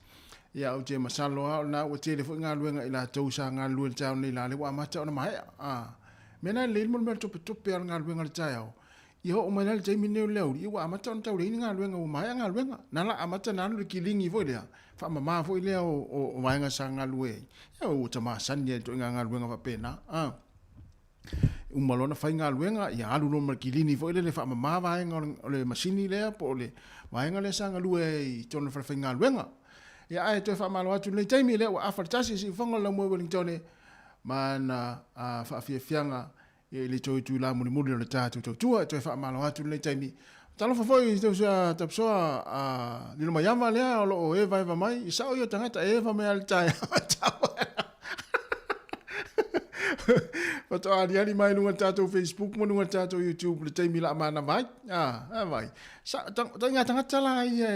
Ia, ou te masalo lava o lena ua tele foi galuega i latou sa galulue i le taeao nei la, lea ua amata ona maea. A, mea na e lelei le mea o le topetope lava o le galuega i le taeao. Ia oo mai la le taimi lenei o le aoauli, ia ua amata ona tau leai ni galuega, ua maea galuega. Na la amata ona alu le kilini foi lea, faamama foi lea o vaega sa galulue ai. Ia ua ta masani ai i le ituaiga galuega faapena. A uma loa ona fai galuega, ia alu loa ma le kilini foi lele faamama vaega o le masini lea po o le vaega lea sa galue ai i totonu o le falefaigaluega. Ia ae toe faamalo atu i lenei taimi, lea ua afa le tasi i siufofoga o le laumua i Wellingtone ma ana faafiafiaga Ia i le toe itula mulimuli o le tatou tautua e toe faamalo atu lenei taimi. Talofa foi i tausi a Tapsoa a Lilomaiava lea o lo o evaeva mai, i sao ia tagata e eva mai lava i le taeao e tau ai. Faatoa aliali mai luga o le tatou Facebook ma luga o le tatou YouTube le taimi la manava ai. Ah, a vai. Sa, taiga tagata la ia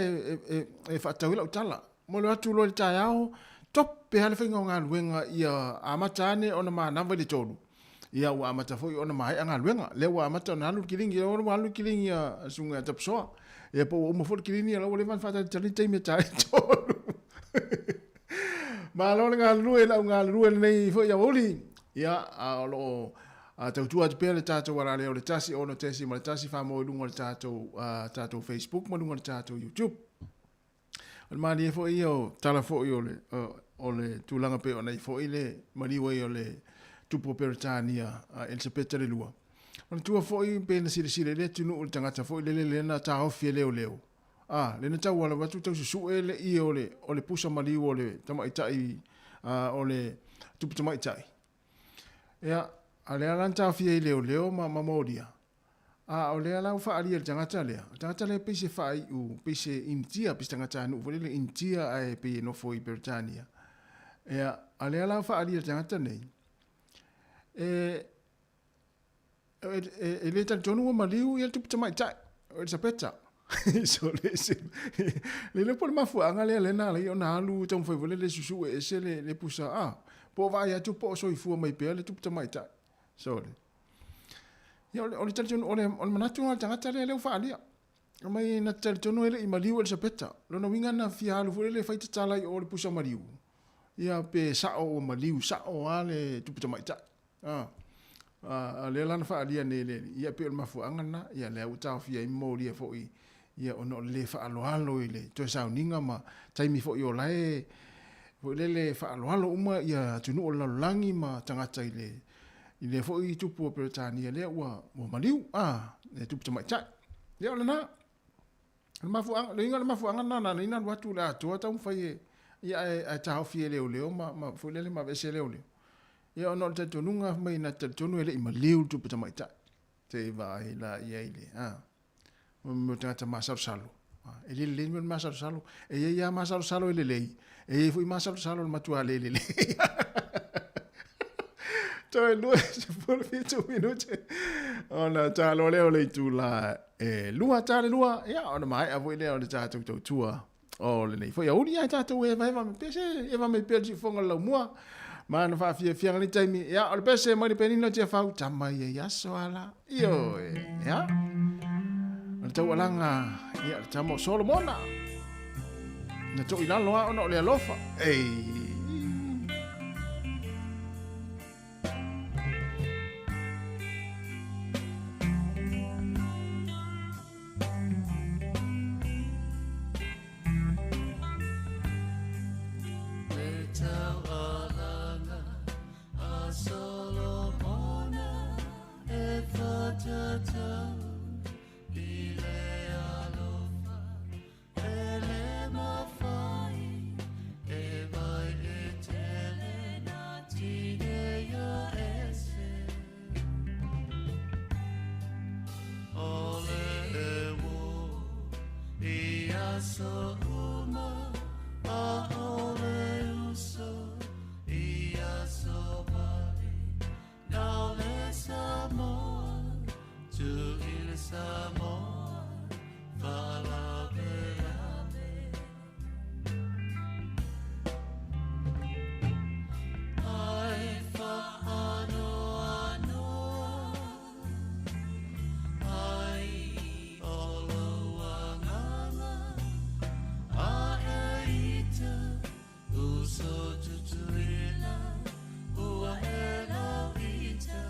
e faatau ai lau tala. Momoli atu loa i le taeao, tope lava le faiga o galuega ia amata ane ona manava i le tolu. Ia ua amata foi ona maea galuega. Lea ua amata ona alu le kilini, lea ua alu le kilini a Susuga ia Tapusoa. Ia po ua uma foi le kilini, ia la ua leva ona faatalitali le taimi e ta ai le tolu. Malo le galulue, lau galulue lenei foi aoauli. Ia, a o lo o tautua atu pea le tatou alaleo i le 1 6.1 faamoe i luga o le tatou Facebook ma luga o le tatou YouTube. O le malie foi ia o tala foi o le, o le tulaga pei ona i foi le maliu ai o le tupu o Peretania a Elisapeta le lua. Manatua foi pe na silasila i le atunuu i le tagata foi lele lea na taofi e leoleo. A, lea na tau alu atu tau susue le ie o le, o le pusa maliu o le tamaitai, a, o le tupu tamaitai. Ia, a lea la na taofia ai leoleo ma, ma molia. A o lea la ua faaalia e le tagata lea, o le tagata lea pei se faaiu, pei se Initia, pei se tagatanuu foi lele Initia ae pei e nofo i Peretania. Ia, a lea la ua faaalia e le tagata nei, e, e, e, e le talitonu ua maliu ia le tupu tamaitai o Elisapeta. so le se le le po le mafuaaga lea lea na ala ai ona alu taumafai foi lele susue ese le, le pusa a po o vaai atu po o soifua mai pea le tupu tamaitai. So le Ia, o le talitonu, o le, o le manatu lena o le tagata lea, lea ua faaalia. Aumai na te talitonu e le i maliu Elisapeta. Lona uiga na fia alu foi lele e fai tatala i o le pusa maliu. Ia, pe sao ua maliu sao lava le tupu tamaitai. A, a, a lea la na faaalia nei le, ia pei o le mafuaaga lena, ia lea ua taofia ai ma molia foi, ia ona o le le faaaloalo i le toe sauniga ma taimi foi o la e, foi lele faaaloalo uma ia atunuu o le lalolagi ma tagata i le, I lea foi tupu o Peretania lea ua, ua maliu, a, le tupu tamaitai. Ia o lena. O le mafuaaga, le uiga o le mafuaaga lena na ala ai ona alu atu le atoa taumafai e, ia ae, ae taofi e leoleo ma, ma foi lele ma aveese e leoleo. Ia ona o le talitonuga fai mai na te talitonu e le i maliu le tupu tamaitai. Se i vaai la i ai le, a. Mo tagata masalosalo. E le lelei le mea o le masalosalo. E i ai lava masalosalo e lelei, e i ai foi masalosalo o le matua le lelei. Toe 27 minute ona talo lea o le itula e lua ta le lua, ia ona maea foi lea o le tatou tautua o lenei foi aoauli ae tatou evaeva mai pea se eva mai pea le siufofoga o le laumua ma na faafiafiaga lenei taimi. Ia o le pese mai le penina o Tiafau tama ia i aso ala ioe. Ia o le taualaga ia o le tama o Solomona na toilalo a ona o le alofa. Ei.
Uso tutuila ua e lauita.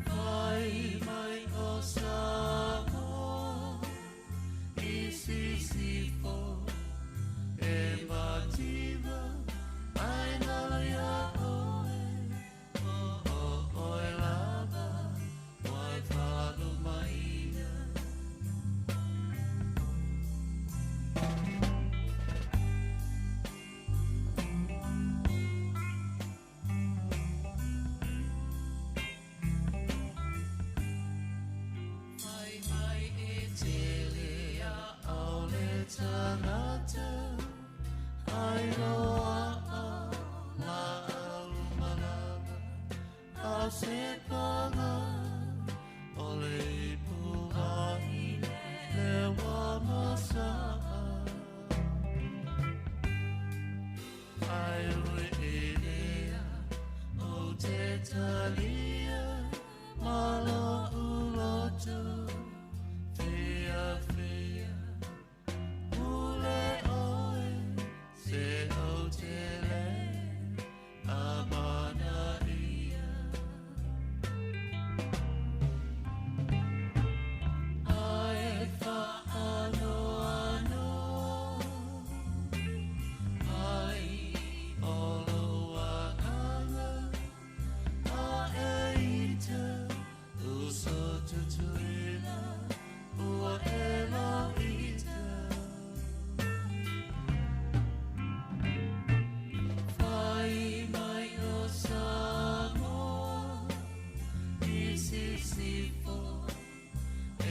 Fai mai o Samoa i sisifo e mativa ai nalo ia oe o o oe lava wai whalu maina. Fai mai e tele a au le tangata ai loa a la au malama a se panga o le ipu ai le wa masaa. Ai ui e lea o te talia malo uloto fia fia ule oe se o te le amana ia. Ai whaanoano ai o loanganga a eita uso tutuila ua e lauita. Fai mai o Samoa i sisifo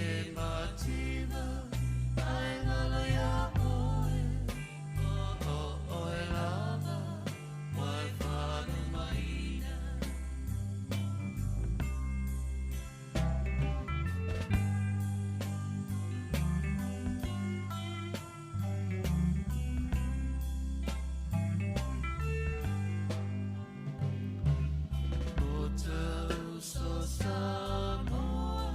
e mativa ai ngalo ia oe o o oe lava wai whalu maina. Uta uso Samoa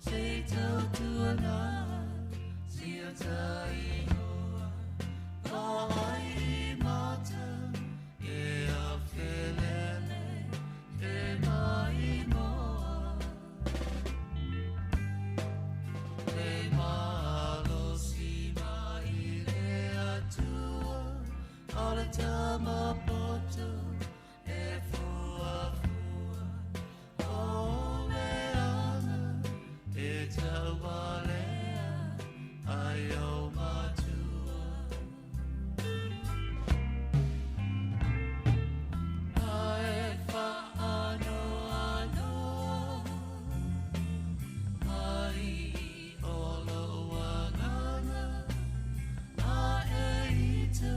se tautuana sia tainoa o ai mata e a felele e mai moa. Le malo si mai le atua o le tamapoto e fua fua o meana e taualea ai o matua. Ai whaanoano ai o loanganga a eita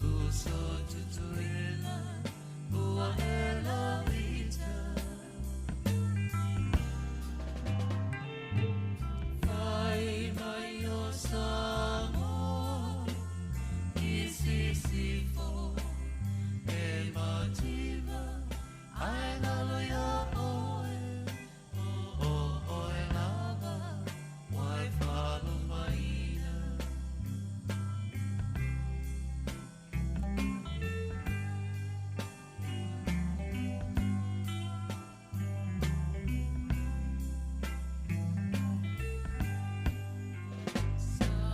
uso tutuila ua e lauita. Fai mai o Samoa i sisifo e mativa ai ngalo ia oe o o oe lava wai whalu maina.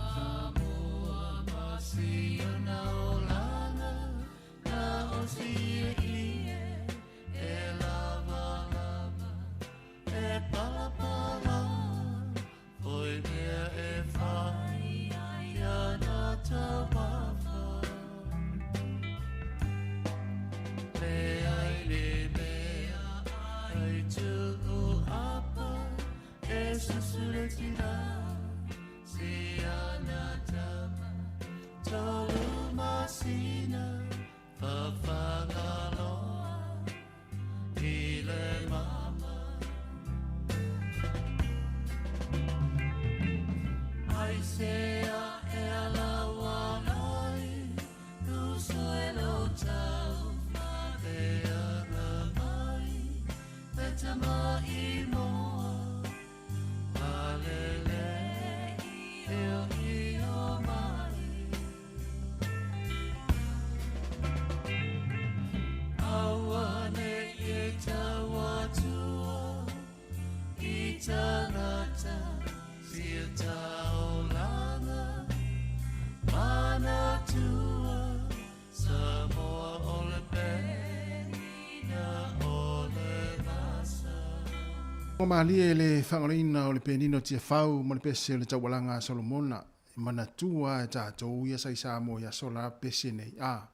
Samoa masiona olanga na osi ie e lava lava e pala pala foi mea e whai ia na taumafa. Le ai le mea ai tuu apa e susule tira si ana tama tolu masina whawhangaloa i le mama. Ai se a e ala walai uso e lo tau le anga mai le tama i moa.
Malie le faagaloina o le penina o Tiafau ma le pese o le taualaga a Solomona, e manatua e tatou ia sa i Samoa i aso la pese nei, a,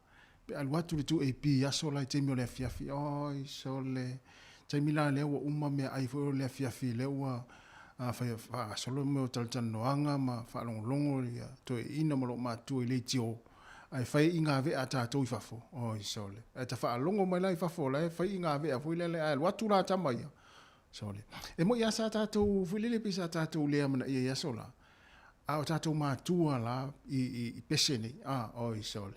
pe alu atu le 2AP i aso la i taimi o le afiafi, oi sole, taimi la lea ua uma meaai foi o le afiafi lea ua fai faagasolo mea o talatalanoaga ma faalogologo ia toeaiina ma loomatua i leitio, ae fai i gavea a tatou i fafo, oi sole, ae ta faalogo mai la i fafo la e fai i gavea foi lele, ae alu atu la tama ia, sole. E moi lava sa tatou foi lele pei sa tatou le amanaia i aso la, a o tatou matua la i pese nei, a, oi sole.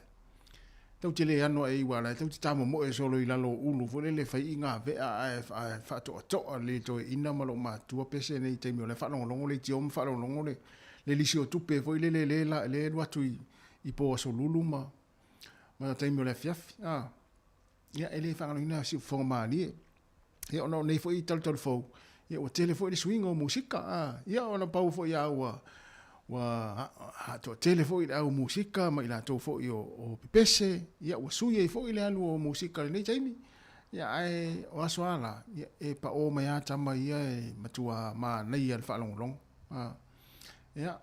Tou te le ano ae iwa la, tou te tamomoe solo i lalo o ulu foi lele fai i gavea ae faatoatoa le toeaina ma loomatua pese nei i taimi o la e faalogologo leitio ma faalogologo le le lisi o tupe foi lele le la le alu atu i i po aso lulu ma ma taimi o le afiafi a ia e le faagaloina siufofoga malie. Ia ona o nei foi talutalu fou, ia ua tele foi le suiga o musika a ia ona pau foi a ua ua toatele foi le au musika ma i latou foi o pepese, ia ua sui ai foi le alu o musika i lenei taimi. Ia ae o aso a la, ia e paʻō mai a tama ia e matua manaia le faalogologo. A ia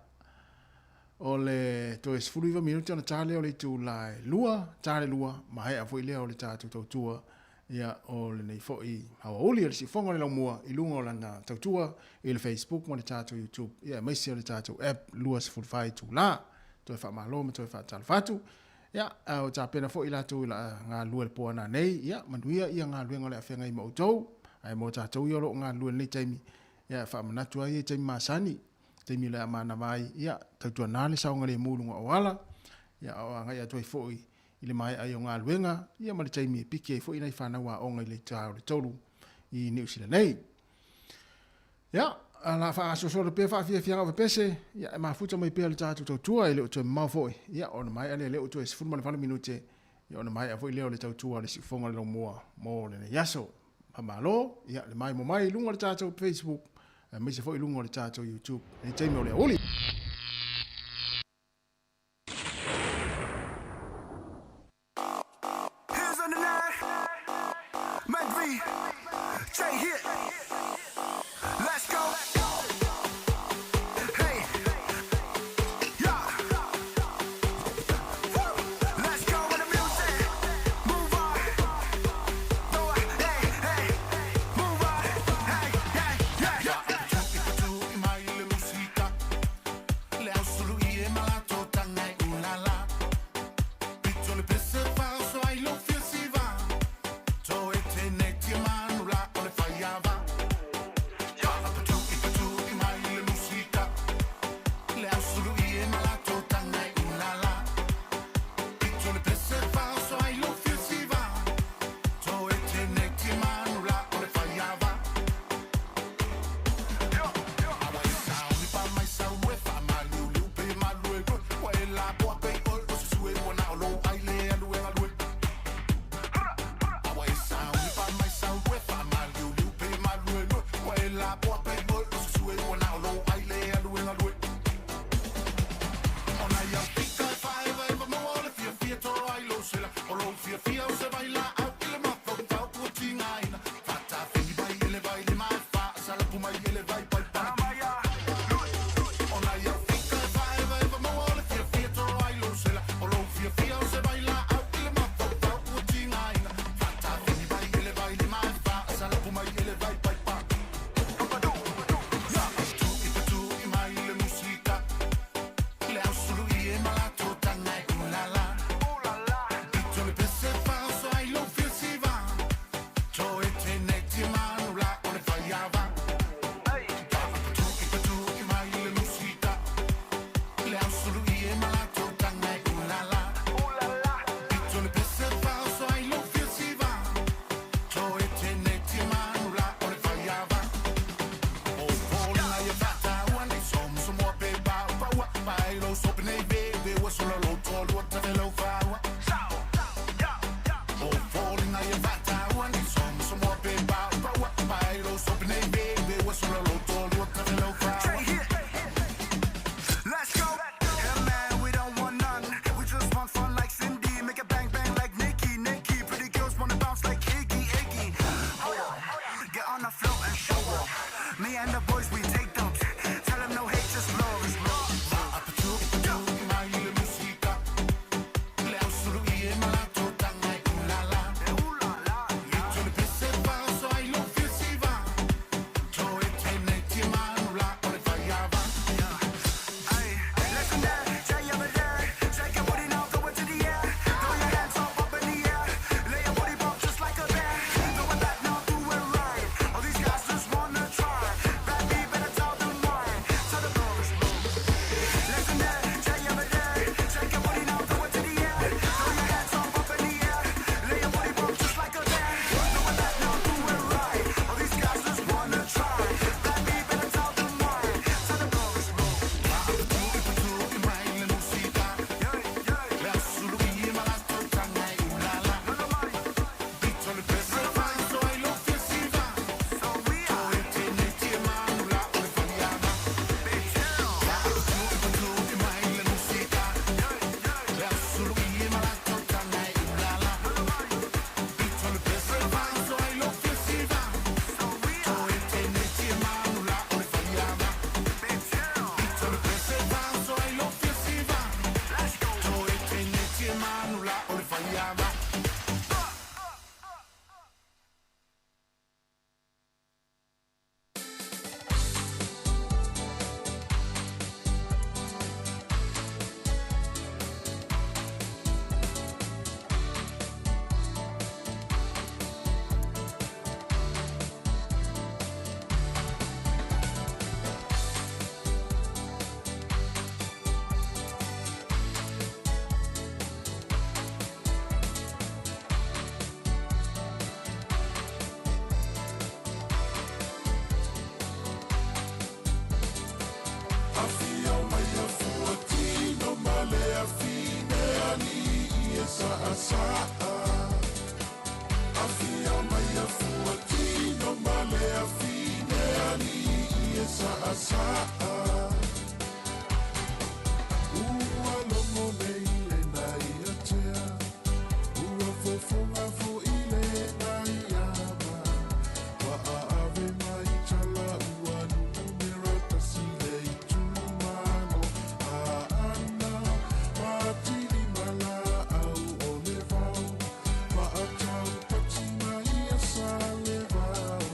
o le toe 19 minute ona ta lea o le itula e 2, ta le 2, maea foi lea o le tatou tautua Ia, o lenei foi aoauli o le siufofoga o le laumua i luga o lana tautua i le Facebook ma le tatou YouTube, ia aemaise o le tatou app 24 itula. Toe faamalo ma toe faatalofa atu. Ia, a o tapena foi latou i la galulue le po ananei, ia, manuia ia galuega o le a feagai ma outou. Ae mo tatou ia o lo o galulue i lenei taimi, ia, e faamanatu ai ia i taimi masani, taimi o le a manava ai, ia, tautuana le saogalemu i luga o auala, ia, a o agai atu ai foi i le maea ai o galuega, ia ma le taimi e piki ai foi nai fanau aoga i le itula o le 3 i Niu Sila nei. Ia, a la faagasoasoa pea faafiafiaga o pepese, ia e mafuta mai pea le tatou tautua e le o toe mamao foi, ia ona maea lea le o toe 18 minute, ia ona maea foi lea o le tautua a le siufofoga o le laumua mo lenei aso. Faamalo, ia le maimo mai i luga o le tatou Facebook, aemaise foi i luga o le tatou YouTube i le taimi o le aoauli.
afine alii e saasaa. Afio mai afuatino ma le afine alii e saasaa. Ua logo nei le nai atea, ua fofoga fo'i le nai ama. Ua aave mai tala ua numera tasi le itumalo. Aana matili malaau o le vao, faataupati mai ia Salevao.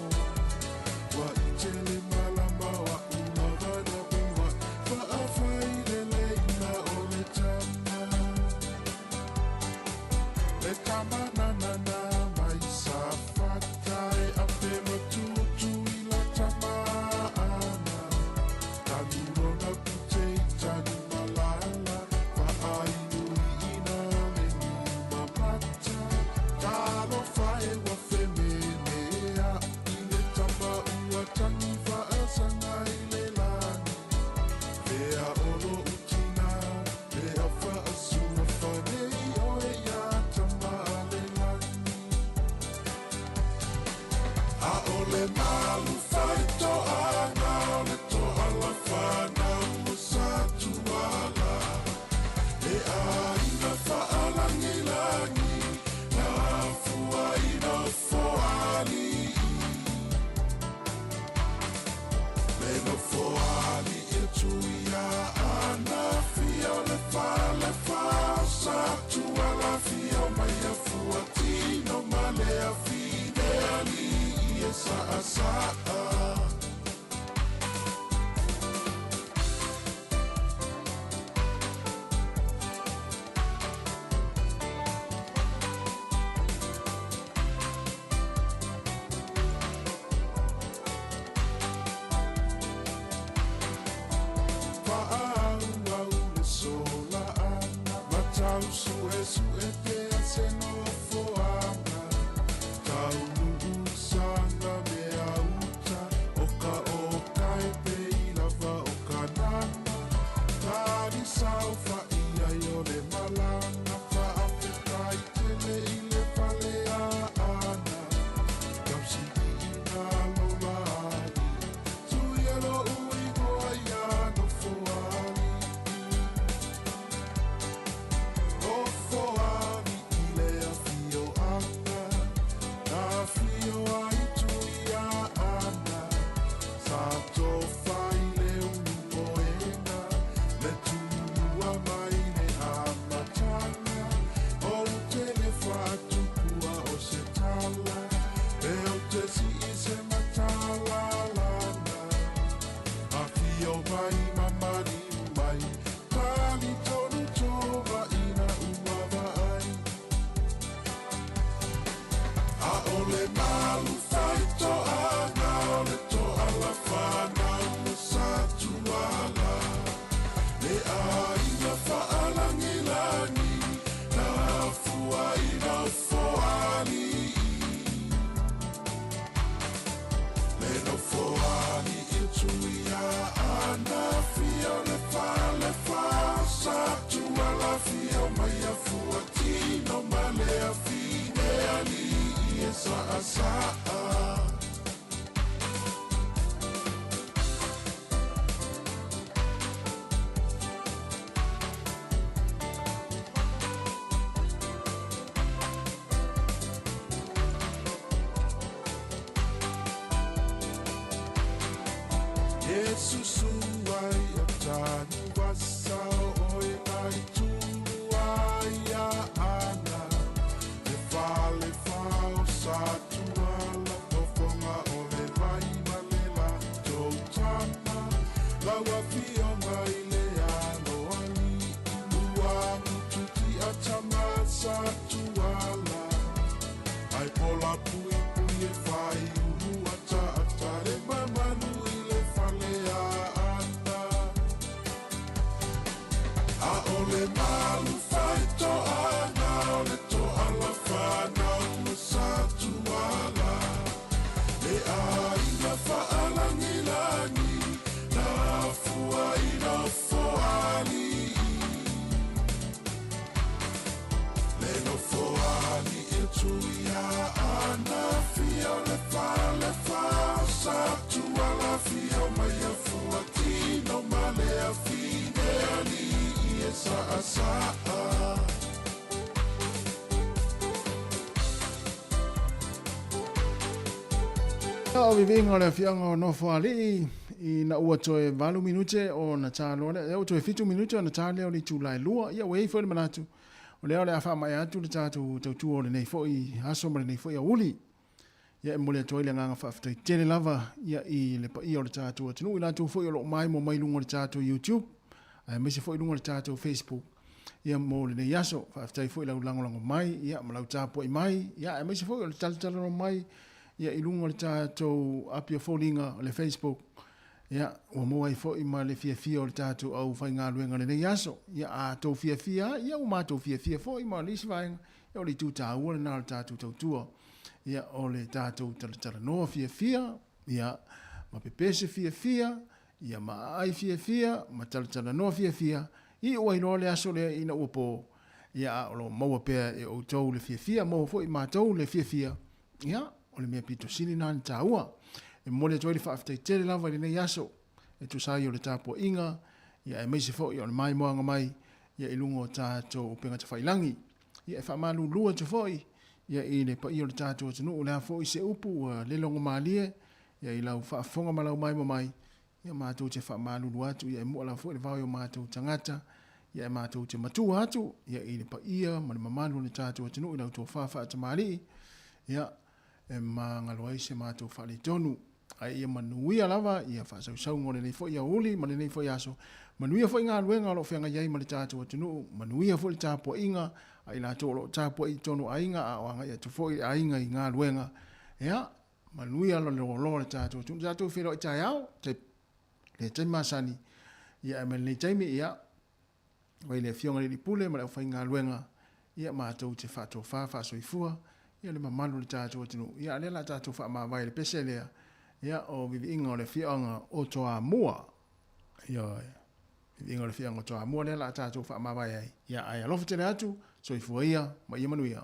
Ua ite le malama o a'u lava na ua'i, faafaileleina o le tama. Le tama nanana mai Safata e ape matutu i la tama ana. Tanu lona pute i tanu malala, faainuiina le niu mamata. Talofa e ua femenea i le tama ua tagi faasaga i le lagi. Fea o lou tina, lea faasuafa nei oe iā tama a le lagi. Aʻole malu faitoaga o le toala fanau o Satuala. E aiga faalagilagi, na afua i Nofoalii. Le Nofoalii o Tuiaana, afio le falefa o Satuala. Afio mai afuatino ma le afine alii e saasaa. Faaauau le sola ana, matau suesue pea se nofoaga. Taunuu saga mea uta, o ka okae pei lava o kanana. Tali saofai ai o le malaga, faafetai tele i le fale aana. Tausiliina lola alii, tuia lou igoa ia Nofoalii. Nofoalii le afioaga, na afio ai Tuiaana. Sa tofa i le ulumoega, le tulua mai le amataga. Ou te le faatupua o se tala, e ou te sii se matalalana. Afio mai mamaliu mai, tali tonu tova ina ua vaai. Aʻole malu faitoaga o le toala fanau o Satuala. Le aiga faalagilagi, na afua i Nofoalii. Le Nofoalii o Tuiaana, afio le falefa o Satuala. Afio mai afuatino ma le afine alii e saasaa. Iesusu ai o Tanuvasa o oe nai tulu ai ia ana. Le falefa o Satuala, fofoga o le vai ma le latou tama. Lau afioga i le aloalii, ua gututia tama Satuala. Ai pola puipui e faiulu ataata le mamalu i le fale aana. Aʻole malu faitoaga o le toala fanau o Satuala. Le aiga faalagilagi, na afua i Nofoalii.
O viviiga o le afioaga o Nofoalii ina ua toe 8 minute ona ta loa lea, ua toe 7 minute ona ta lea o le itula e 2. Ia ua i ai foi le manatu o lea o le a faamaea atu le tatou tautua o lenei foi aso ma lenei foi aoauli. Ia e momoli atu ai le agaga faafetai tele lava ia i le paia o le tatou atunuu, i latou foi o lo o maimoa mai luga o le tatou YouTube aemaise foi luga o le tatou Facebook ia mo lenei aso. Faafetai foi lau lagolago mai ia ma lau tapuai mai ia aemaise foi o le talatalanoa mai ia i luga o le tatou api o foliga o le Facebook. Ia ua maua ai foi ma le fiafia o le tatou aufaigaluega i lenei aso. Ia a tou fiafia ia ua matou fiafia foi ma le isi vaega ia o le itu taua lena o le tatou tautua. Ia o le tatou talatalanoa fiafia, ia ma pepese fiafia, ia ma aai fiafia, ma talatalanoa fiafia, iu ai loa le aso lea ina ua po, ia a o lo o maua pea e outou le fiafia, maua foi e matou le fiafia, ia o le mea pito sili lena ona taua. E momoli atu ai le faafetai tele lava i lenei aso e tusa ai o le tapuaiga, ia aemaise foi o le maimoaga mai ia i luga o tatou upega tafailagi. Ia e faamalulu atu foi ia i le paia o le tatou atunuu, o le a foi se upu ua le logomalie ia i lau faafofoga ma lau maimoa mai, ia matou te faamalulu atu, ia e mua lava foi le vao i o matou tagata, ia e matou te matua atu ia i le paia ma le mamalu o le tatou atunuu i lau tofa faatamalii, ia e magalo ai se matou faaletonu. Ae ia manuia lava ia faasausauga o lenei foi aoauli ma lenei foi aso. Manuia foi galuega o lo o feagai ai ma le tatou atunuu. Manuia foi le tapuaiga a i latou o lo o tapuai i totonu o aiga a o agai atu foi aiga i galuega. Ia, manuia le loaloa o le tatou atunuu. Tatou feiloai taeao, le taimi masani. Ia, ae mai lenei taimi, ia, mai le Afioga i le Alii Pule ma le aufaigaluega, ia matou te faatofa faasoifua ia le mamalu o le tatou atunuu. Ia a o lea o le a tatou faamavae i le pese lea, ia o viviiga o le afioaga o Toamua. Ioe. Viviiga o le afioaga o Toamua lea o le a tatou faamavae ai. Ia ae alofa tele atu, soifua ia ma ia manuia.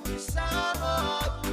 I Samoa.